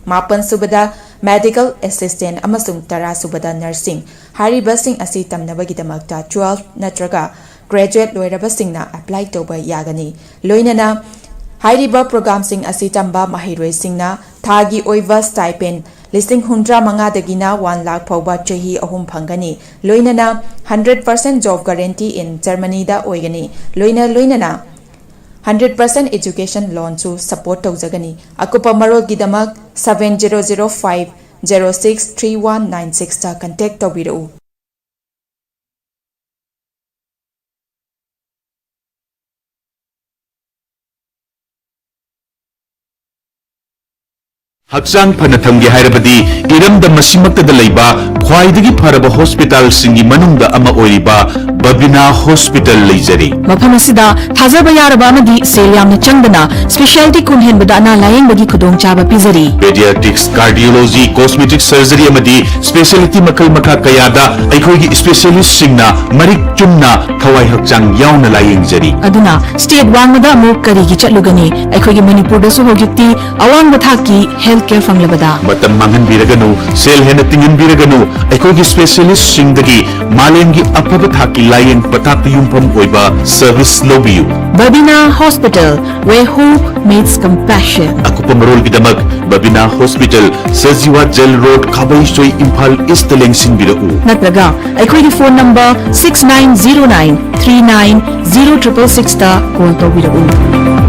ꯃꯥꯄꯟꯁꯨꯕꯗ, medical assistant ꯑꯃꯁꯨꯡ ꯇꯔꯥꯁꯨꯕꯗ, nursing ꯍꯥꯏꯔꯤꯕꯁꯤꯡ ꯑꯁꯤ ꯇꯝꯅꯕꯒꯤꯗꯃꯛꯇ twelve ꯅꯠꯇ꯭ꯔꯒ graduate ꯂꯣꯏꯔꯕꯁꯤꯡꯅ apply ꯇꯧꯕ ꯌꯥꯒꯅꯤ꯫ ꯂꯣꯏꯅꯅ ꯍꯥꯏꯔꯤꯕ programꯁꯤꯡ ꯑꯁꯤ ꯇꯝꯕ ꯃꯍꯩꯔꯣꯏꯁꯤꯡꯅ ꯊꯥꯒꯤ ꯑꯣꯏꯕ stipend ꯂꯤꯁꯤꯡ ꯍꯨꯝꯗ꯭ꯔꯥ ꯃꯉꯥꯗꯒꯤꯅ one lakh ꯐꯥꯎꯕ ꯆꯍꯤ ꯑꯍꯨꯝ ꯐꯪꯒꯅꯤ꯫ ꯂꯣꯏꯅꯅ hundred percent job guarantee in Germanyꯗ ꯑꯣꯏꯒꯅꯤ꯫ ꯂꯣꯏꯅ ꯂꯣꯏꯅꯅ hundred percent education loanꯁꯨ support ꯇꯧꯖꯒꯅꯤ꯫ ꯑꯀꯨꯞꯄ ꯃꯔꯣꯜꯒꯤꯗꯃꯛ seven zero zero five zero six three one nine sixꯇ contact ꯇꯧꯕꯤꯔꯛꯎ꯫ ꯍꯛꯆꯥꯡ ꯐꯅ ꯊꯝꯒꯦ ꯍꯥꯏꯔꯕꯗꯤ ꯏꯔꯝꯗꯝ ꯑꯁꯤꯃꯛꯇꯗ ꯂꯩꯕ ꯈ꯭ꯋꯥꯏꯗꯒꯤ ꯐꯔꯕ ꯍꯣꯁꯄꯤꯇꯥꯜꯁꯤꯡꯒꯤ ꯃꯅꯨꯡꯗ ꯑꯃ ꯑꯣꯏꯔꯤꯕ ꯕꯕꯤꯅꯥ ꯍꯣꯁꯄꯤꯇꯥꯜ ꯂꯩꯖꯔꯤ꯫ ꯃꯐꯝ ꯑꯁꯤꯗ ꯊꯥꯖꯕ ꯌꯥꯔꯕ ꯑꯃꯗꯤ ꯁꯦꯜ ꯌꯥꯝꯅ ꯆꯪꯗꯅ specialty ꯀꯨꯟ ꯍꯦꯟꯕꯗ ꯑꯅꯥ ꯂꯥꯌꯦꯡꯕꯒꯤ ꯈꯨꯗꯣꯡꯆꯥꯕ ꯄꯤꯖꯔꯤ꯫ Pediatrics, Cardiology, Cosmetic Surgery ꯑꯃꯗꯤ specialty ꯃꯈꯜ ꯃꯈꯥ ꯀꯌꯥꯗ ꯑꯩꯈꯣꯏꯒꯤ specialistꯁꯤꯡꯅ ꯃꯔꯤꯛ ꯆꯨꯝꯅ ꯊꯋꯥꯏ ꯍꯛꯆꯥꯡ ꯌꯥꯎꯅ ꯂꯥꯌꯦꯡꯖꯔꯤ꯫ ꯑꯗꯨꯅ state ꯋꯥꯡꯃꯗ ꯑꯃꯨꯛ ꯀꯔꯤꯒꯤ ꯆꯠꯂꯨꯒꯅꯤ? ꯑꯩꯈꯣꯏꯒꯤ ꯃꯅꯤꯄꯨꯔꯗꯁꯨ ꯍꯧꯖꯤꯛꯇꯤ ꯑꯋꯥꯡꯕ ꯊꯥꯛꯀꯤ health care ꯐꯪꯂꯕꯗ꯫ ꯃꯇꯝ ꯃꯥꯡꯍꯟꯕꯤꯔꯒꯅꯨ, ꯁꯦꯜ ꯍꯦꯟꯅ ꯇꯤꯡꯍꯟꯕꯤꯔꯒꯅꯨ, ꯑꯩꯈꯣꯏꯒꯤ specialistꯁꯤꯡꯗꯒꯤ ꯃꯥꯂꯦꯝꯒꯤ ꯑꯐꯕ ꯊꯥꯛꯀꯤ ꯂꯥꯌꯦꯡ ꯄꯊꯥꯞꯇ ꯌꯨꯝꯐꯝ ꯑꯣꯏꯕ service ꯂꯧꯕꯤꯌꯨ꯫ Babina Hospital, where hope meets compassion. ꯑꯀꯨꯞꯄ ꯃꯔꯣꯜꯒꯤꯗꯃꯛ ꯕꯕꯤꯅꯥ hospital, Sajiwa jail road, Khabeisoi, Imphal east ꯂꯦꯡꯁꯤꯟꯕꯤꯔꯛꯎ꯫ ꯅꯠꯇ꯭ꯔꯒ ꯑꯩꯈꯣꯏꯒꯤ phone number six nine zero nine three nine zero triple sixꯇ call ꯇꯧꯕꯤꯔꯛꯎ꯫